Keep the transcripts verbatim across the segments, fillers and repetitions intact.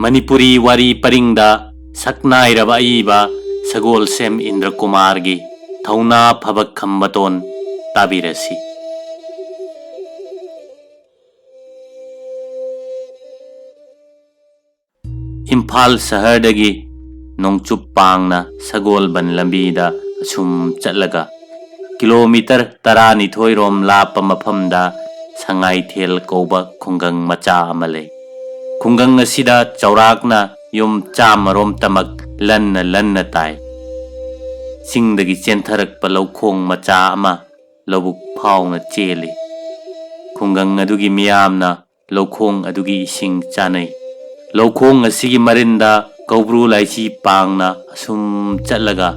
ꯃꯅꯤꯄꯨꯔꯤ ꯋꯥꯔꯤ ꯄꯔꯤꯡꯗ ꯁꯛꯅꯥꯏꯔꯕ ꯑꯏꯕ ꯁꯒꯣꯜꯁꯦꯝ ꯏꯟꯗ꯭ꯔꯀꯨꯃꯥꯔꯒꯤ ꯊꯧꯅꯥ ꯐꯕ ꯈꯝꯕꯇꯣꯟ ꯇꯥꯕꯤꯔꯁꯤ꯫ ꯏꯝꯐꯥꯜ ꯁꯍꯔꯗꯒꯤ ꯅꯣꯡꯆꯨꯞ ꯄꯥꯡꯅ ꯁꯒꯣꯜꯕꯟ ꯂꯝꯕꯤꯗ ꯑꯁꯨꯝ ꯆꯠꯂꯒ ꯀꯤꯂꯣꯃꯤꯇꯔ ꯇꯔꯥꯅꯤꯊꯣꯏ ꯔꯣꯝ ꯂꯥꯞꯄ ꯃꯐꯝꯗ ꯁꯉꯥꯏꯊꯦꯜ ꯀꯧꯕ ꯈꯨꯡꯒꯪ ꯃꯆꯥ ꯑꯃ ꯂꯩ꯫ ꯈꯨꯡꯒꯪ ꯑꯁꯤꯗ ꯆꯥꯎꯔꯥꯛꯅ ꯌꯨꯝ ꯆꯥꯝꯃ ꯔꯣꯝ ꯇꯃꯛ ꯂꯟꯅ ꯂꯟꯅ ꯇꯥꯏ꯫ ꯆꯤꯡꯗꯒꯤ ꯆꯦꯟꯊꯔꯛꯄ ꯂꯧꯈꯣꯡ ꯃꯆꯥ ꯑꯃ ꯂꯧꯕꯨꯛ ꯐꯥꯎꯅ ꯆꯦꯜꯂꯤ꯫ ꯈꯨꯡꯒꯪ ꯑꯗꯨꯒꯤ ꯃꯤꯌꯥꯝꯅ ꯂꯧꯈꯣꯡ ꯑꯗꯨꯒꯤ ꯏꯁꯤꯡ ꯆꯥꯅꯩ꯫ ꯂꯧꯈꯣꯡ ꯑꯁꯤꯒꯤ ꯃꯔꯤꯟꯗ ꯀꯧꯕ꯭ꯔꯨ ꯂꯥꯏꯆꯤ ꯄꯥꯡꯅ ꯑꯁꯨꯝ ꯆꯠꯂꯒ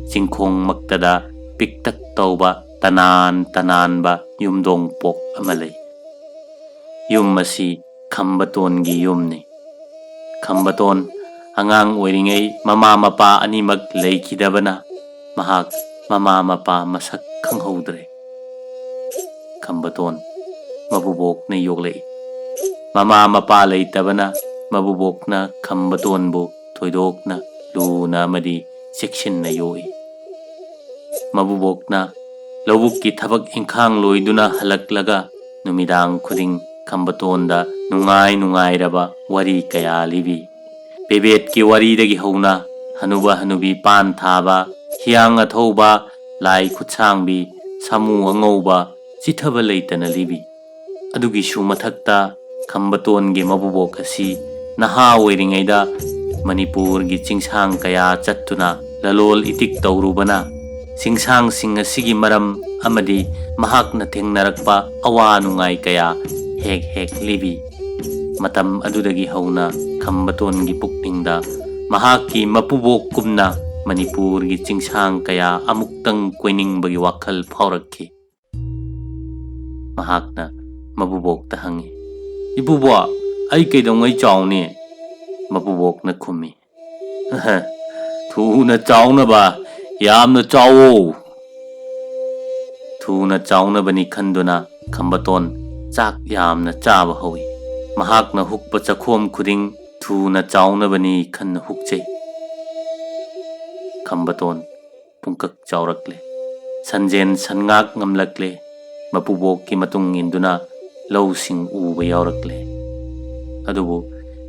ꯆꯤꯡꯈꯣꯡꯃꯛꯇꯗ ꯄꯤꯛꯇꯛ ꯇꯧꯕ ꯇꯅꯥꯟ ꯇꯅꯥꯟꯕ ꯌꯨꯝꯗꯣꯡ ꯄꯣꯛ ꯑꯃ ꯂꯩ꯫ ꯌꯨꯝ ꯑꯁꯤ ꯈꯝꯕꯇꯣꯟꯒꯤ ꯌꯨꯝꯅꯤ꯫ ꯈꯝꯕꯇꯣꯟ ꯑꯉꯥꯡ ꯑꯣꯏꯔꯤꯉꯩ ꯃꯃꯥ ꯃꯄꯥ ꯑꯅꯤꯃꯛ ꯂꯩꯈꯤꯗꯕꯅ ꯃꯍꯥꯛ ꯃꯃꯥ ꯃꯄꯥ ꯃꯁꯛ ꯈꯪꯍꯧꯗ꯭ꯔꯦ꯫ ꯈꯝꯕꯇꯣꯟ ꯃꯕꯨꯕꯣꯛꯅ ꯌꯣꯛꯂꯛꯏ꯫ ꯃꯃꯥ ꯃꯄꯥ ꯂꯩꯇꯕꯅ ꯃꯕꯨꯕꯣꯛꯅ ꯈꯝꯕꯇꯣꯟꯕꯨ ꯊꯣꯏꯗꯣꯛꯅ ꯂꯨꯅ ꯑꯃꯗꯤ ꯆꯦꯛꯁꯤꯟꯅ ꯌꯣꯛꯏ꯫ ꯃꯕꯨꯕꯣꯛꯅ ꯂꯧꯕꯨꯛꯀꯤ ꯊꯕꯛ ꯏꯪꯈꯥꯡ ꯂꯣꯏꯗꯨꯅ ꯍꯜꯂꯛꯂꯒ ꯅꯨꯃꯤꯗꯥꯡ ꯈꯨꯗꯤꯡ ꯈꯝꯕꯇꯣꯟꯗ ꯅꯨꯡꯉꯥꯏ ꯅꯨꯡꯉꯥꯏꯔꯕ ꯋꯥꯔꯤ ꯀꯌꯥ ꯂꯤꯕꯤ꯫ ꯄꯦꯕꯦꯠꯀꯤ ꯋꯥꯔꯤꯗꯒꯤ ꯍꯧꯅ ꯍꯅꯨꯕ ꯍꯅꯨꯕꯤ ꯄꯥꯟ ꯊꯥꯕ, ꯍꯤꯌꯥꯡ ꯑꯊꯧꯕ, ꯂꯥꯏ ꯈꯨꯠꯁꯥꯡꯕꯤ, ꯁꯥꯃꯨ ꯑꯉꯧꯕ, ꯆꯤꯊꯕ ꯂꯩꯇꯅ ꯂꯤꯕꯤ꯫ ꯑꯗꯨꯒꯤꯁꯨ ꯃꯊꯛꯇ ꯈꯝꯕꯇꯣꯟꯒꯤ ꯃꯕꯨꯕꯣꯛ ꯑꯁꯤ ꯅꯍꯥ ꯑꯣꯏꯔꯤꯉꯩꯗ ꯃꯅꯤꯄꯨꯔꯒꯤ ꯆꯤꯡꯁꯥꯡ ꯀꯌꯥ ꯆꯠꯇꯨꯅ ꯂꯂꯣꯜ ꯏꯇꯤꯛ ꯇꯧꯔꯨꯕꯅ ꯆꯤꯡꯁꯥꯡꯁꯤꯡ ꯑꯁꯤꯒꯤ ꯃꯔꯝ ꯑꯃꯗꯤ ꯃꯍꯥꯛꯅ ꯊꯦꯡꯅꯔꯛꯄ ꯑꯋꯥ ꯅꯨꯡꯉꯥꯏ ꯀꯌꯥ ꯍꯦꯛ ꯍꯦꯛ ꯂꯤꯕꯤ꯫ ꯃꯇꯝ ꯑꯗꯨꯗꯒꯤ ꯍꯧꯅ ꯈꯝꯕꯇꯣꯟꯒꯤ ꯄꯨꯛꯅꯤꯡꯗ ꯃꯍꯥꯛꯀꯤ ꯃꯄꯨꯕꯣꯛꯀꯨꯝꯅ ꯃꯅꯤꯄꯨꯔꯒꯤ ꯆꯤꯡꯁꯥꯡ ꯀꯌꯥ ꯑꯃꯨꯛꯇꯪ ꯀꯣꯏꯅꯤꯡꯕꯒꯤ ꯋꯥꯈꯜ ꯐꯥꯎꯔꯛꯈꯤ꯫ ꯃꯍꯥꯛꯅ ꯃꯕꯨꯕꯣꯛꯇ ꯍꯪꯉꯤ, "ꯏꯄꯨꯕꯣꯛ, ꯑꯩ ꯀꯩꯗꯧꯉꯩ ꯆꯥꯎꯅꯤ?" ꯃꯕꯨꯕꯣꯛꯅ ꯈꯨꯝꯃꯤ, "ꯊꯨꯅ ꯆꯥꯎꯅꯕ ꯌꯥꯝꯅ ꯆꯥꯎꯋꯣ!" ꯊꯨꯅ ꯆꯥꯎꯅꯕꯅꯤ ꯈꯟꯗꯨꯅ ꯈꯝꯕꯇꯣꯟ ꯆꯥꯛ ꯌꯥꯝꯅ ꯆꯥꯕ ꯍꯧꯏ꯫ ꯃꯍꯥꯛꯅ ꯍꯨꯛꯄ ꯆꯈꯣꯝ ꯈꯨꯗꯤꯡ ꯊꯨꯅ ꯆꯥꯎꯅꯕꯅꯤ ꯈꯟꯅ ꯍꯨꯛꯆꯩ꯫ ꯈꯝꯕꯇꯣꯟ ꯄꯨꯡꯀꯛ ꯆꯥꯎꯔꯛꯂꯦ꯫ ꯁꯟꯖꯦꯟ ꯁꯟꯉꯥꯛ ꯉꯝꯂꯛꯂꯦ꯫ ꯃꯄꯨꯕꯣꯛꯀꯤ ꯃꯇꯨꯡ ꯏꯟꯗꯨꯅ ꯂꯧꯁꯤꯡ ꯎꯕ ꯌꯥꯎꯔꯛꯂꯦ꯫ ꯑꯗꯨꯕꯨ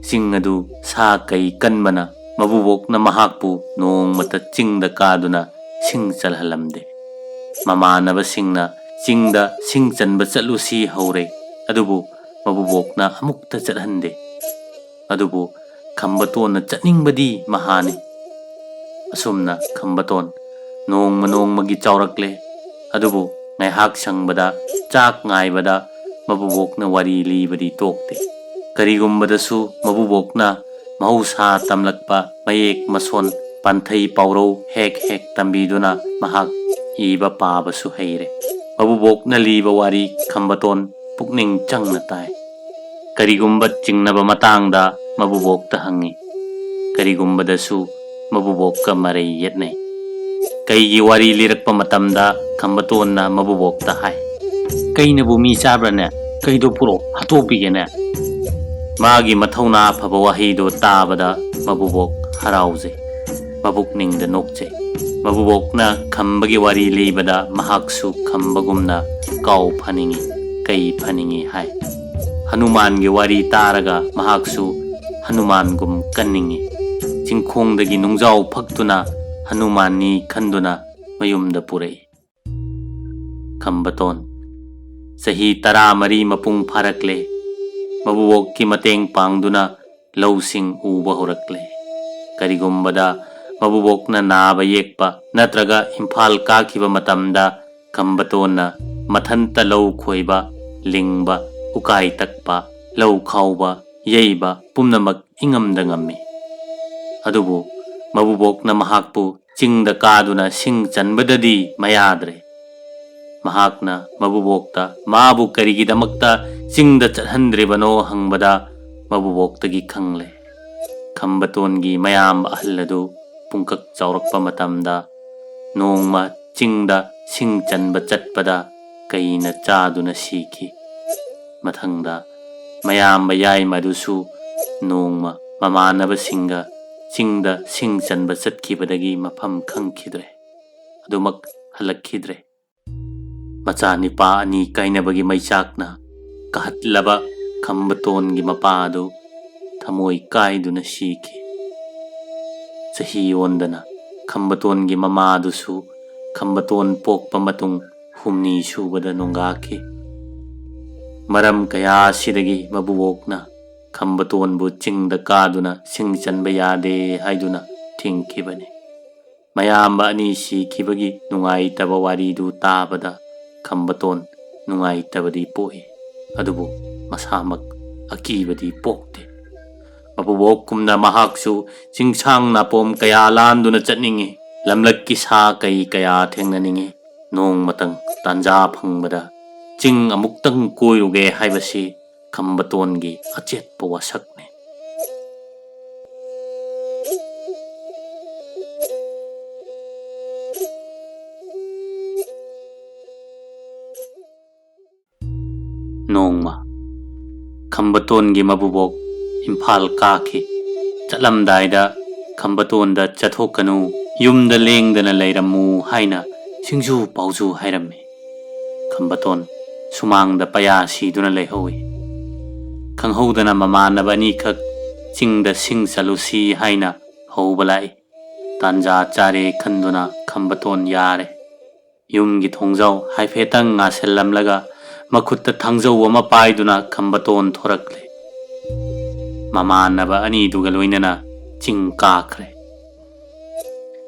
ꯆꯤꯡ ꯑꯗꯨ ꯁꯥ ꯀꯩ ꯀꯟꯕꯅ ꯃꯕꯨꯕꯣꯛꯅ ꯃꯍꯥꯛꯄꯨ ꯅꯣꯡꯃꯇ ꯆꯤꯡꯗ ꯀꯥꯗꯨꯅ ꯁꯤꯡ ꯆꯜꯍꯜꯂꯝꯗꯦ꯫ ꯃꯃꯥꯟꯅꯕꯁꯤꯡꯅ ꯆꯤꯡꯗ ꯁꯤꯡ ꯆꯟꯕ ꯆꯠꯂꯨꯁꯤ ꯍꯧꯔꯦ, ꯑꯗꯨꯕꯨ ꯃꯕꯨꯕꯣꯛꯅ ꯑꯃꯨꯛꯇ ꯆꯠꯍꯟꯗꯦ꯫ ꯑꯗꯨꯕꯨ ꯈꯝꯕꯇꯣꯟꯅ ꯆꯠꯅꯤꯡꯕꯗꯤ ꯃꯍꯥꯅꯤ꯫ ꯑꯁꯨꯝꯅ ꯈꯝꯕꯇꯣꯟ ꯅꯣꯡꯃ ꯅꯣꯡꯃꯒꯤ ꯆꯥꯎꯔꯛꯂꯦ꯫ ꯑꯗꯨꯕꯨ ꯉꯥꯏꯍꯥꯛ ꯁꯪꯕꯗ ꯆꯥꯛ ꯉꯥꯏꯕꯗ ꯃꯕꯨꯕꯣꯛꯅ ꯋꯥꯔꯤ ꯂꯤꯕꯗꯤ ꯇꯣꯛꯇꯦ꯫ ꯀꯔꯤꯒꯨꯝꯕꯗꯁꯨ ꯃꯕꯨꯕꯣꯛꯅ ꯃꯍꯧꯁꯥ ꯇꯝꯂꯛꯄ ꯃꯌꯦꯛ ꯃꯁꯣꯟ ꯄꯥꯟꯊꯩ ꯄꯥꯎꯔꯧ ꯍꯦꯛ ꯍꯦꯛ ꯇꯝꯕꯤꯗꯨꯅ ꯃꯍꯥꯛ ꯏꯕ ꯄꯥꯕꯁꯨ ꯍꯩꯔꯦ꯫ ꯃꯕꯨꯕꯣꯛꯅ ꯂꯤꯕ ꯋꯥꯔꯤ ꯈꯝꯕꯇꯣꯟ ꯄꯨꯛꯅꯤꯡ ꯆꯪꯅ ꯇꯥꯏ꯫ ꯀꯔꯤꯒꯨꯝꯕ ꯆꯤꯡꯅꯕ ꯃꯇꯥꯡꯗ ꯃꯕꯨꯕꯣꯛꯇ ꯍꯪꯉꯤ꯫ ꯀꯔꯤꯒꯨꯝꯕꯗꯁꯨ ꯃꯕꯨꯕꯣꯛꯀ ꯃꯔꯩ ꯌꯦꯠꯅꯩ꯫ ꯀꯩꯒꯤ ꯋꯥꯔꯤ ꯂꯤꯔꯛꯄ ꯃꯇꯝꯗ ꯈꯝꯕꯇꯣꯟꯅ ꯃꯕꯨꯕꯣꯛꯇ ꯍꯥꯏ, "ꯀꯩꯅꯕꯨ ꯃꯤ ꯆꯥꯕ꯭ꯔꯅꯦ? ꯀꯩꯗꯣ ꯄꯨꯔꯛꯑꯣ, ꯍꯥꯠꯇꯣꯛꯄꯤꯒꯦꯅꯦ?" ꯃꯥꯒꯤ ꯃꯊꯧꯅꯥ ꯐꯕ ꯋꯥꯍꯩꯗꯣ ꯇꯥꯕꯗ ꯃꯕꯨꯕꯣꯛ ꯍꯔꯥꯎꯖꯩ꯫ ꯃꯕꯨꯛꯅꯤꯡꯗ ꯅꯣꯛꯆꯩ꯫ ꯃꯕꯨꯕꯣꯛꯅ ꯈꯝꯕꯒꯤ ꯋꯥꯔꯤ ꯂꯤꯕꯗ ꯃꯍꯥꯛꯁꯨ ꯈꯝꯕꯒꯨꯝꯅ ꯀꯥꯎ ꯐꯅꯤꯡꯏ, ꯀꯩ ꯐꯅꯤꯡꯏ ꯍꯥꯏ꯫ ꯍꯅꯨꯃꯥꯟꯒꯤ ꯋꯥꯔꯤ ꯇꯥꯔꯒ ꯃꯍꯥꯛꯁꯨ ꯍꯅꯨꯃꯥꯟꯒꯨꯝ ꯀꯟꯅꯤꯡꯏ꯫ ꯆꯤꯡꯈꯣꯡꯗꯒꯤ ꯅꯨꯡꯖꯥꯎ ꯐꯛꯇꯨꯅ ꯍꯅꯨꯃꯥꯟꯅꯤ ꯈꯟꯗꯨꯅ ꯃꯌꯨꯝꯗ ꯄꯨꯔꯛꯏ꯫ ꯈꯝꯕꯇꯣꯟ ꯆꯍꯤ ꯇꯔꯥꯃꯔꯤ ꯃꯄꯨꯡ ꯐꯥꯔꯛꯂꯦ꯫ ꯃꯕꯨꯕꯣꯛꯀꯤ ꯃꯇꯦꯡ ꯄꯥꯡꯗꯨꯅ ꯂꯧꯁꯤꯡ ꯎꯕ ꯍꯧꯔꯛꯂꯦ꯫ ꯀꯔꯤꯒꯨꯝꯕꯗ ꯃꯕꯨꯕꯣꯛꯅ ꯅꯥꯕ ꯌꯦꯛꯄ ꯅꯠꯇ꯭ꯔꯒ ꯏꯝꯐꯥꯜ ꯀꯥꯈꯤꯕ ꯃꯇꯝꯗ ꯈꯝꯕꯇꯣꯟꯅ ꯃꯊꯟꯇ ꯂꯧ ꯈꯣꯏꯕ, ꯂꯤꯡꯕ, ꯎꯀꯥꯏ ꯇꯛꯄ, ꯂꯧ ꯈꯥꯎꯕ, ꯌꯩꯕ ꯄꯨꯝꯅꯃꯛ ꯏꯉꯝꯗ ꯉꯝꯃꯤ꯫ ꯑꯗꯨꯕꯨ ꯃꯕꯨꯕꯣꯛꯅ ꯃꯍꯥꯛꯄꯨ ꯆꯤꯡꯗ ꯀꯥꯗꯨꯅ ꯁꯤꯡ ꯆꯟꯕꯗꯗꯤ ꯃꯌꯥꯗ꯭ꯔꯦ꯫ ꯃꯍꯥꯛꯅ ꯃꯕꯨꯕꯣꯛꯇ ꯃꯥꯕꯨ ꯀꯔꯤꯒꯤꯗꯃꯛꯇ ꯆꯤꯡꯗ ꯆꯠꯍꯟꯗ꯭ꯔꯤꯕꯅꯣ ꯍꯪꯕꯗ ꯃꯕꯨꯕꯣꯛꯇꯒꯤ ꯈꯪꯂꯦ꯫ ꯈꯝꯕꯇꯣꯟꯒꯤ ꯃꯌꯥꯝꯕ ꯑꯍꯜ ꯑꯗꯨ ꯄꯨꯡꯀꯛ ꯆꯥꯎꯔꯛꯄ ꯃꯇꯝꯗ ꯅꯣꯡꯃ ꯆꯤꯡꯗ ꯁꯤꯡ ꯆꯟꯕ ꯆꯠꯄꯗ ꯀꯩꯅ ꯆꯥꯗꯨꯅ ꯁꯤꯈꯤ꯫ ꯃꯊꯪꯗ ꯃꯌꯥꯝꯕ ꯌꯥꯏꯃ ꯑꯗꯨꯁꯨ ꯅꯣꯡꯃ ꯃꯃꯥꯟꯅꯕꯁꯤꯡꯒ ꯆꯤꯡꯗ ꯁꯤꯡ ꯆꯟꯕ ꯆꯠꯈꯤꯕꯗꯒꯤ ꯃꯐꯝ ꯈꯪꯈꯤꯗ꯭ꯔꯦ꯫ ꯑꯗꯨꯃꯛ ꯍꯜꯂꯛꯈꯤꯗ꯭ꯔꯦ꯫ ꯃꯆꯥ ꯅꯤꯄꯥ ꯑꯅꯤ ꯀꯥꯏꯅꯕꯒꯤ ꯃꯩꯆꯥꯛꯅ ꯀꯥꯍꯠꯂꯕ ꯈꯝꯕꯇꯣꯟꯒꯤ ꯃꯄꯥ ꯑꯗꯨ ꯊꯃꯣꯏ ꯀꯥꯏꯗꯨꯅ ꯁꯤꯈꯤ꯫ ꯆꯍꯤ ꯑꯣꯟꯗꯅ ꯈꯝꯕꯇꯣꯟꯒꯤ ꯃꯃꯥꯗꯨꯁꯨ ꯈꯝꯕꯇꯣꯟ ꯄꯣꯛꯄ ꯃꯇꯨꯡ ꯍꯨꯝꯅꯤ ꯁꯨꯕꯗ ꯅꯣꯡꯒꯥꯈꯤ꯫ ꯃꯔꯝ ꯀꯌꯥ ꯑꯁꯤꯗꯒꯤ ꯃꯕꯨꯕꯣꯛꯅ ꯈꯝꯕꯇꯣꯟꯕꯨ ꯆꯤꯡꯗ ꯀꯥꯗꯨꯅ ꯁꯤꯡ ꯆꯟꯕ ꯌꯥꯗꯦ ꯍꯥꯏꯗꯨꯅ ꯊꯤꯡꯈꯤꯕꯅꯤ꯫ ꯃꯌꯥꯝꯕ ꯑꯅꯤ ꯁꯤꯈꯤꯕꯒꯤ ꯅꯨꯡꯉꯥꯏꯇꯕ ꯋꯥꯔꯤꯗꯨ ꯇꯥꯕꯗ ꯈꯝꯕꯇꯣꯟ ꯅꯨꯡꯉꯥꯏꯇꯕꯗꯤ ꯄꯣꯛꯏ, ꯑꯗꯨꯕꯨ ꯃꯁꯥꯃꯛ ꯑꯀꯤꯕꯗꯤ ꯄꯣꯛꯇꯦ꯫ ꯃꯕꯨꯕꯣꯛꯀꯨꯝꯅ ꯃꯍꯥꯛꯁꯨ ꯆꯤꯡꯁꯥꯡ ꯅꯥꯄꯣꯝ ꯀꯌꯥ ꯂꯥꯟꯗꯨꯅ ꯆꯠꯅꯤꯡꯏ꯫ ꯂꯝꯂꯛꯀꯤ ꯁꯥ ꯀꯩ ꯀꯌꯥ ꯊꯦꯡꯅꯅꯤꯡꯏ꯫ ꯅꯣꯡꯃꯇꯪ ꯇꯥꯟꯖꯥ ꯐꯪꯕꯗ ꯆꯤꯡ ꯑꯃꯨꯛꯇꯪ ꯀꯣꯏꯔꯨꯒꯦ ꯍꯥꯏꯕꯁꯤ ꯈꯝꯕꯇꯣꯟꯒꯤ ꯑꯆꯦꯠꯄ ꯋꯥꯁꯛꯅꯤ꯫ ꯅꯣꯡꯃ ꯈꯝꯕꯇꯣꯟꯒꯤ ꯃꯕꯨꯕꯣꯛ ꯏꯝꯐꯥꯜ ꯀꯥꯈꯤ꯫ ꯆꯠꯂꯝꯗꯥꯏꯗ ꯈꯝꯕꯇꯣꯟꯗ "ꯆꯠꯊꯣꯛꯀꯅꯨ, ꯌꯨꯝꯗ ꯂꯦꯡꯗꯅ ꯂꯩꯔꯝꯃꯨ" ꯍꯥꯏꯅ ꯁꯤꯡꯖꯨ ꯄꯥꯎꯖꯨ ꯍꯥꯏꯔꯝꯃꯤ꯫ ꯈꯝꯕꯇꯣꯟ ꯁꯨꯃꯥꯡꯗ ꯄꯌꯥ ꯁꯤꯗꯨꯅ ꯂꯩꯍꯧꯏ꯫ ꯈꯪꯍꯧꯗꯅ ꯃꯃꯥꯟꯅꯕ ꯑꯅꯤꯈꯛ "ꯆꯤꯡꯗ ꯁꯤꯡ ꯆꯠꯂꯨꯁꯤ" ꯍꯥꯏꯅ ꯍꯧꯕ ꯂꯥꯛꯏ꯫ ꯇꯥꯟꯖꯥ ꯆꯥꯔꯦ ꯈꯟꯗꯨꯅ ꯈꯝꯕꯇꯣꯟ ꯌꯥꯔꯦ꯫ ꯌꯨꯝꯒꯤ ꯊꯣꯡꯖꯥꯎ ꯍꯥꯏꯐꯦꯠꯇꯪ ꯉꯥꯁꯤꯜꯂꯝꯂꯒ ꯃꯈꯨꯠꯇ ꯊꯥꯡꯖꯧ ꯑꯃ ꯄꯥꯏꯗꯨꯅ ꯈꯝꯕꯇꯣꯟ ꯊꯣꯔꯛꯂꯦ꯫ ꯃꯃꯥꯟꯅꯕ ꯑꯅꯤꯗꯨꯒ ꯂꯣꯏꯅꯅ ꯆꯤꯡ ꯀꯥꯈ꯭ꯔꯦ꯫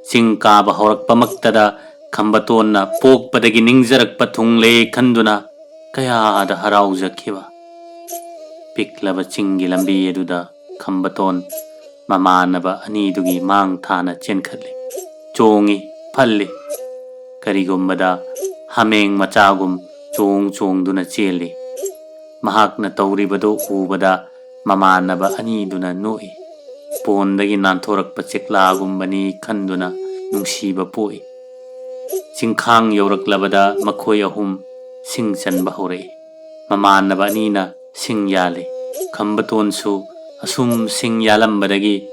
ꯆꯤꯡ ꯀꯥꯕ ꯍꯧꯔꯛꯄꯃꯛꯇꯗ ꯈꯝꯕꯇꯣꯟꯅ ꯄꯣꯛꯄꯗꯒꯤ ꯅꯤꯡꯖꯔꯛꯄ ꯊꯨꯡꯂꯦ ꯈꯟꯗꯨꯅ ꯀꯌꯥꯗ ꯍꯔꯥꯎꯖꯈꯤꯕ꯫ ꯄꯤꯛꯂꯕ ꯆꯤꯡꯒꯤ ꯂꯝꯕꯤ ꯑꯗꯨꯗ ꯈꯝꯕꯇꯣꯟ ꯃꯃꯥꯟꯅꯕ ꯑꯅꯤꯗꯨꯒꯤ ꯃꯥꯡ ꯊꯥꯅ ꯆꯦꯟꯈꯠꯂꯤ꯫ ꯆꯣꯡꯉꯤ, ꯐꯜꯂꯤ꯫ ꯀꯔꯤꯒꯨꯝꯕꯗ ꯍꯥꯃꯦꯡ ꯃꯆꯥꯒꯨꯝ ꯆꯣꯡ ꯆꯣꯡꯗꯨꯅ ꯆꯦꯜꯂꯤ꯫ ꯃꯍꯥꯛꯅ ꯇꯧꯔꯤꯕꯗꯨ ꯎꯕꯗ ꯃꯃꯥꯟꯅꯕ ꯑꯅꯤꯗꯨꯅ ꯅꯣꯛꯏ꯫ ꯄꯣꯟꯗꯒꯤ ꯅꯥꯟꯊꯣꯔꯛꯄ ꯆꯦꯛꯂꯥꯒꯨꯝꯕꯅꯤ ꯈꯟꯗꯨꯅ ꯅꯨꯡꯁꯤꯕ ꯄꯣꯛꯏ꯫ ꯆꯤꯡꯈꯥꯡ ꯌꯧꯔꯛꯂꯕꯗ ꯃꯈꯣꯏ ꯑꯍꯨꯝ ꯁꯤꯡ ꯆꯟꯕ ꯍꯧꯔꯛꯏ꯫ ꯃꯃꯥꯟꯅꯕ ꯑꯅꯤꯅ ꯁꯤꯡ ꯌꯥꯜꯂꯤ꯫ ꯈꯝꯕꯇꯣꯟꯁꯨ ꯑꯁꯨꯝ ꯁꯤꯡ ꯌꯥꯜꯂꯝꯕꯗꯒꯤ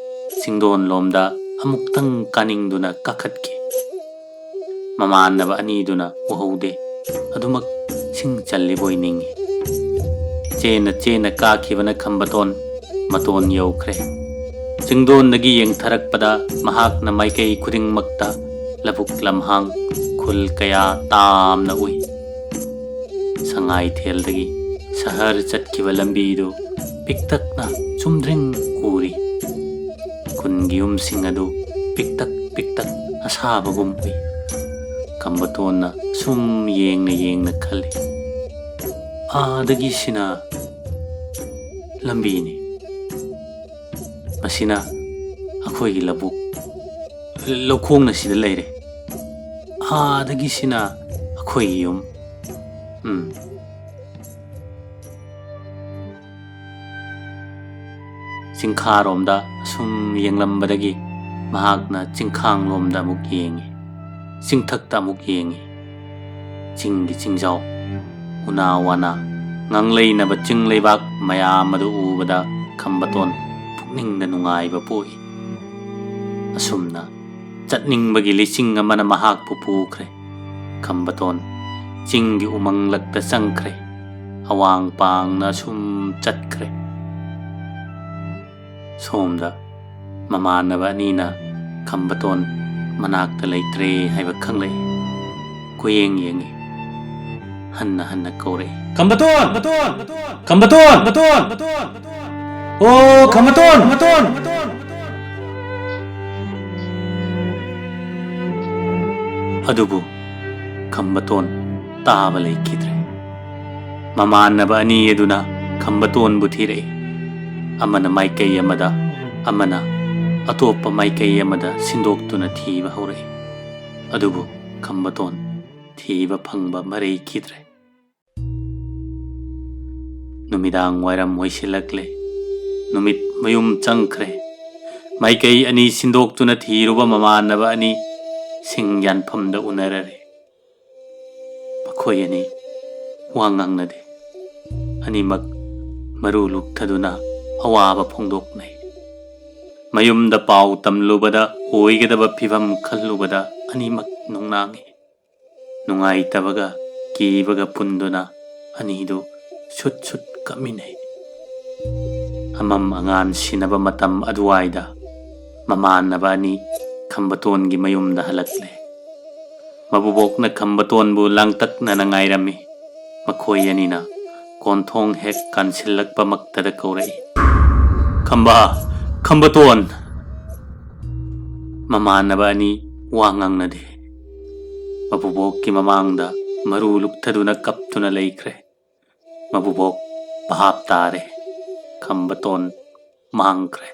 ꯆꯤꯡꯗꯣꯟꯂꯣꯝꯗ ꯑꯃꯨꯛꯇꯪ ꯀꯥꯅꯤꯡꯗꯨꯅ ꯀꯥꯈꯠꯈꯤ꯫ ꯃꯃꯥꯟꯅꯕ ꯑꯅꯤꯗꯨꯅ ꯎꯍꯧꯗꯦ꯫ ꯑꯗꯨꯃꯛ ꯁꯤꯡ ꯆꯜꯂꯤꯕꯣꯏ ꯅꯤꯡꯏ꯫ ꯆꯦꯟꯅ ꯆꯦꯟꯅ ꯀꯥꯈꯤꯕꯅ ꯈꯝꯕꯇꯣꯟ ꯃꯇꯣꯟ ꯌꯧꯈ꯭ꯔꯦ꯫ ꯆꯤꯡꯗꯣꯟꯗꯒꯤ ꯌꯦꯡꯊꯔꯛꯄꯗ ꯃꯍꯥꯛꯅ ꯃꯥꯏꯀꯩ ꯈꯨꯗꯤꯡꯃꯛꯇ ꯂꯧꯕꯨꯛ ꯂꯝꯍꯥꯡ, ꯈꯨꯜ ꯀꯌꯥ ꯇꯥꯝꯅ ꯎꯏ꯫ ꯁꯉꯥꯏꯊꯦꯜꯗꯒꯤ ꯁꯍꯔ ꯆꯠꯈꯤꯕ ꯂꯝꯕꯤꯗꯨ ꯄꯤꯛꯇꯛꯅ ꯆꯨꯝꯗ꯭ꯔꯤꯡ ꯎꯔꯤ꯫ ꯈꯨꯟꯒꯤ ꯌꯨꯝꯁꯤꯡ ꯑꯗꯨ ꯄꯤꯛꯇꯛ ꯄꯤꯛꯇꯛ ꯑꯁꯥꯕꯒꯨꯝ ꯎꯏ꯫ ꯈꯝꯕꯇꯣꯟꯅ ꯁꯨꯝ ꯌꯦꯡꯅ ꯌꯦꯡꯅ ꯈꯜꯂꯤ, "ꯑꯥꯗꯒꯤꯁꯤꯅ ꯂꯝꯕꯤꯅꯤ꯫ ꯃꯁꯤꯅ ꯑꯩꯈꯣꯏꯒꯤ ꯂꯧꯕꯨꯛ, ꯂꯧꯈꯣꯡꯅ ꯁꯤꯗ ꯂꯩꯔꯦ꯫ ꯑꯥꯗꯒꯤꯁꯤꯅ ꯑꯩꯈꯣꯏꯒꯤ ꯌꯨꯝ꯫ ꯎꯝ." ꯆꯤꯡꯈꯥꯔꯣꯝꯗ ꯑꯁꯨꯝ ꯌꯦꯡꯂꯝꯕꯗꯒꯤ ꯃꯍꯥꯛꯅ ꯆꯤꯡꯈꯥꯡꯂꯣꯝꯗ ꯑꯃꯨꯛ ꯌꯦꯡꯏ, ꯆꯤꯡꯊꯛꯇ ꯑꯃꯨꯛ ꯌꯦꯡꯏ꯫ ꯆꯤꯡꯒꯤ ꯆꯤꯡꯖꯥꯎ, ꯎꯅꯥ ꯋꯥꯅꯥ, ꯉꯥꯡꯂꯩꯅꯕ ꯆꯤꯡ ꯂꯩꯕꯥꯛ ꯃꯌꯥꯝ ꯑꯗꯨ ꯎꯕꯗ ꯈꯝꯕꯇꯣꯟ ꯄꯨꯛꯅꯤꯡꯗ ꯅꯨꯡꯉꯥꯏꯕ ꯄꯣꯛꯏ꯫ ꯑꯁꯨꯝꯅ ꯆꯠꯅꯤꯡꯕꯒꯤ ꯂꯤꯆꯤꯡ ꯑꯃꯅ ꯃꯍꯥꯛꯄꯨ ꯄꯨꯈ꯭ꯔꯦ꯫ ꯈꯝꯕꯇꯣꯟ ꯆꯤꯡꯒꯤ ꯎꯃꯪꯂꯛꯇ ꯆꯪꯈ꯭ꯔꯦ꯫ ꯑꯋꯥꯡ ꯄꯥꯡꯅ ꯁꯨꯝ ꯆꯠꯈ꯭ꯔꯦ꯫ ꯁꯣꯝꯗ ꯃꯃꯥꯟꯅꯕ ꯑꯅꯤꯅ ꯈꯝꯕꯇꯣꯟ ꯃꯅꯥꯛꯇ ꯂꯩꯇ꯭ꯔꯦ ꯍꯥꯏꯕ ꯈꯪꯂꯛꯏ꯫ ꯀꯣꯏꯌꯦꯡ ꯌꯦꯡꯉꯤ꯫ ꯍꯟꯅ ꯍꯟꯅ ꯀꯧꯔꯛꯏ, "ꯈꯝꯕꯇꯣꯟ! ꯈꯝꯕꯇꯣꯟ! ꯈꯝꯕꯇꯣꯟ! ꯑꯣ, ꯈꯝꯕꯇꯣꯟ! ꯈꯝꯕꯇꯣꯟ!" ꯑꯗꯨꯕꯨ ꯈꯝꯕꯇꯣꯟ ꯇꯥꯕ ꯂꯩꯈꯤꯗ꯭ꯔꯦ꯫ ꯃꯃꯥꯟꯅꯕ ꯑꯅꯤ ꯑꯗꯨꯅ ꯈꯝꯕꯇꯣꯟꯕꯨ ꯊꯤꯔꯛꯏ꯫ ꯑꯃꯅ ꯃꯥꯏꯀꯩ ꯑꯃꯗ, ꯑꯃꯅ ꯑꯇꯣꯞꯄ ꯃꯥꯏꯀꯩ ꯑꯃꯗ ꯁꯤꯟꯗꯣꯛꯇꯨꯅ ꯊꯤꯕ ꯍꯧꯔꯛꯏ꯫ ꯑꯗꯨꯕꯨ ꯈꯝꯕꯇꯣꯟ ꯊꯤꯕ ꯐꯪꯕ ꯃꯔꯩꯈꯤꯗ꯭ꯔꯦ꯫ ꯅꯨꯃꯤꯗꯥꯡ ꯋꯥꯏꯔꯝ ꯑꯣꯏꯁꯤꯜꯂꯛꯂꯦ꯫ ꯅꯨꯃꯤꯠ ꯃꯌꯨꯝ ꯆꯪꯈ꯭ꯔꯦ꯫ ꯃꯥꯏꯀꯩ ꯑꯅꯤ ꯁꯤꯟꯗꯣꯛꯇꯨꯅ ꯊꯤꯔꯨꯕ ꯃꯃꯥꯟꯅꯕ ꯑꯅꯤ ꯁꯤꯡ ꯌꯥꯟꯐꯝꯗ ꯎꯅꯔꯔꯦ꯫ ꯃꯈꯣꯏ ꯑꯅꯤ ꯋꯥ ꯉꯥꯡꯅꯗꯦ꯫ ꯑꯅꯤꯃꯛ ꯃꯔꯨ ꯂꯨꯛꯊꯗꯨꯅ ꯑꯋꯥꯕ ꯐꯣꯡꯗꯣꯛꯅꯩ꯫ ꯃꯌꯨꯝꯗ ꯄꯥꯎ ꯇꯝꯂꯨꯕꯗ ꯑꯣꯏꯒꯗꯕ ꯐꯤꯚꯝ ꯈꯜꯂꯨꯕꯗ ꯑꯅꯤꯃꯛ ꯅꯨꯡꯅꯥꯡꯏ꯫ ꯅꯨꯡꯉꯥꯏꯇꯕꯒ ꯀꯤꯕꯒ ꯄꯨꯟꯗꯨꯅ ꯑꯅꯤꯗꯨ ꯁꯨꯠ ꯁꯨꯠ ꯀꯞꯃꯤꯟꯅꯩ꯫ ꯑꯃꯝ ꯑꯉꯥꯟ ꯁꯤꯟꯅꯕ ꯃꯇꯝ ꯑꯗꯨꯋꯥꯏꯗ ꯃꯃꯥꯟꯅꯕ ꯑꯅꯤ ꯈꯝꯕꯇꯣꯟꯒꯤ ꯃꯌꯨꯝꯗ ꯍꯜꯂꯛꯂꯦ꯫ ꯃꯕꯨꯕꯣꯛꯅ ꯈꯝꯕꯇꯣꯟꯕꯨ ꯂꯥꯡꯇꯛꯅꯅ ꯉꯥꯏꯔꯝꯃꯤ꯫ ꯃꯈꯣꯏ ꯑꯅꯤꯅ ꯀꯣꯟꯊꯣꯡ ꯍꯦꯛ ꯀꯥꯟꯁꯤꯜꯂꯛꯄꯃꯛꯇꯗ ꯀꯧꯔꯛꯏ, "ꯈꯝꯕ, ꯈꯝꯕꯇꯣꯟ!" ꯃꯃꯥꯟꯅꯕ ꯑꯅꯤ ꯋꯥ ꯉꯥꯡꯅꯗꯦ꯫ ꯃꯕꯨꯕꯣꯛꯀꯤ ꯃꯃꯥꯡꯗ ꯃꯔꯨ ꯂꯨꯛꯊꯗꯨꯅ ꯀꯞꯇꯨꯅ ꯂꯩꯈ꯭ꯔꯦ꯫ ꯃꯕꯨꯕꯣꯛ ꯚꯥꯞ ꯇꯥꯔꯦ꯫ ꯈꯝꯕꯇꯣꯟ ꯃꯥꯡꯈ꯭ꯔꯦ꯫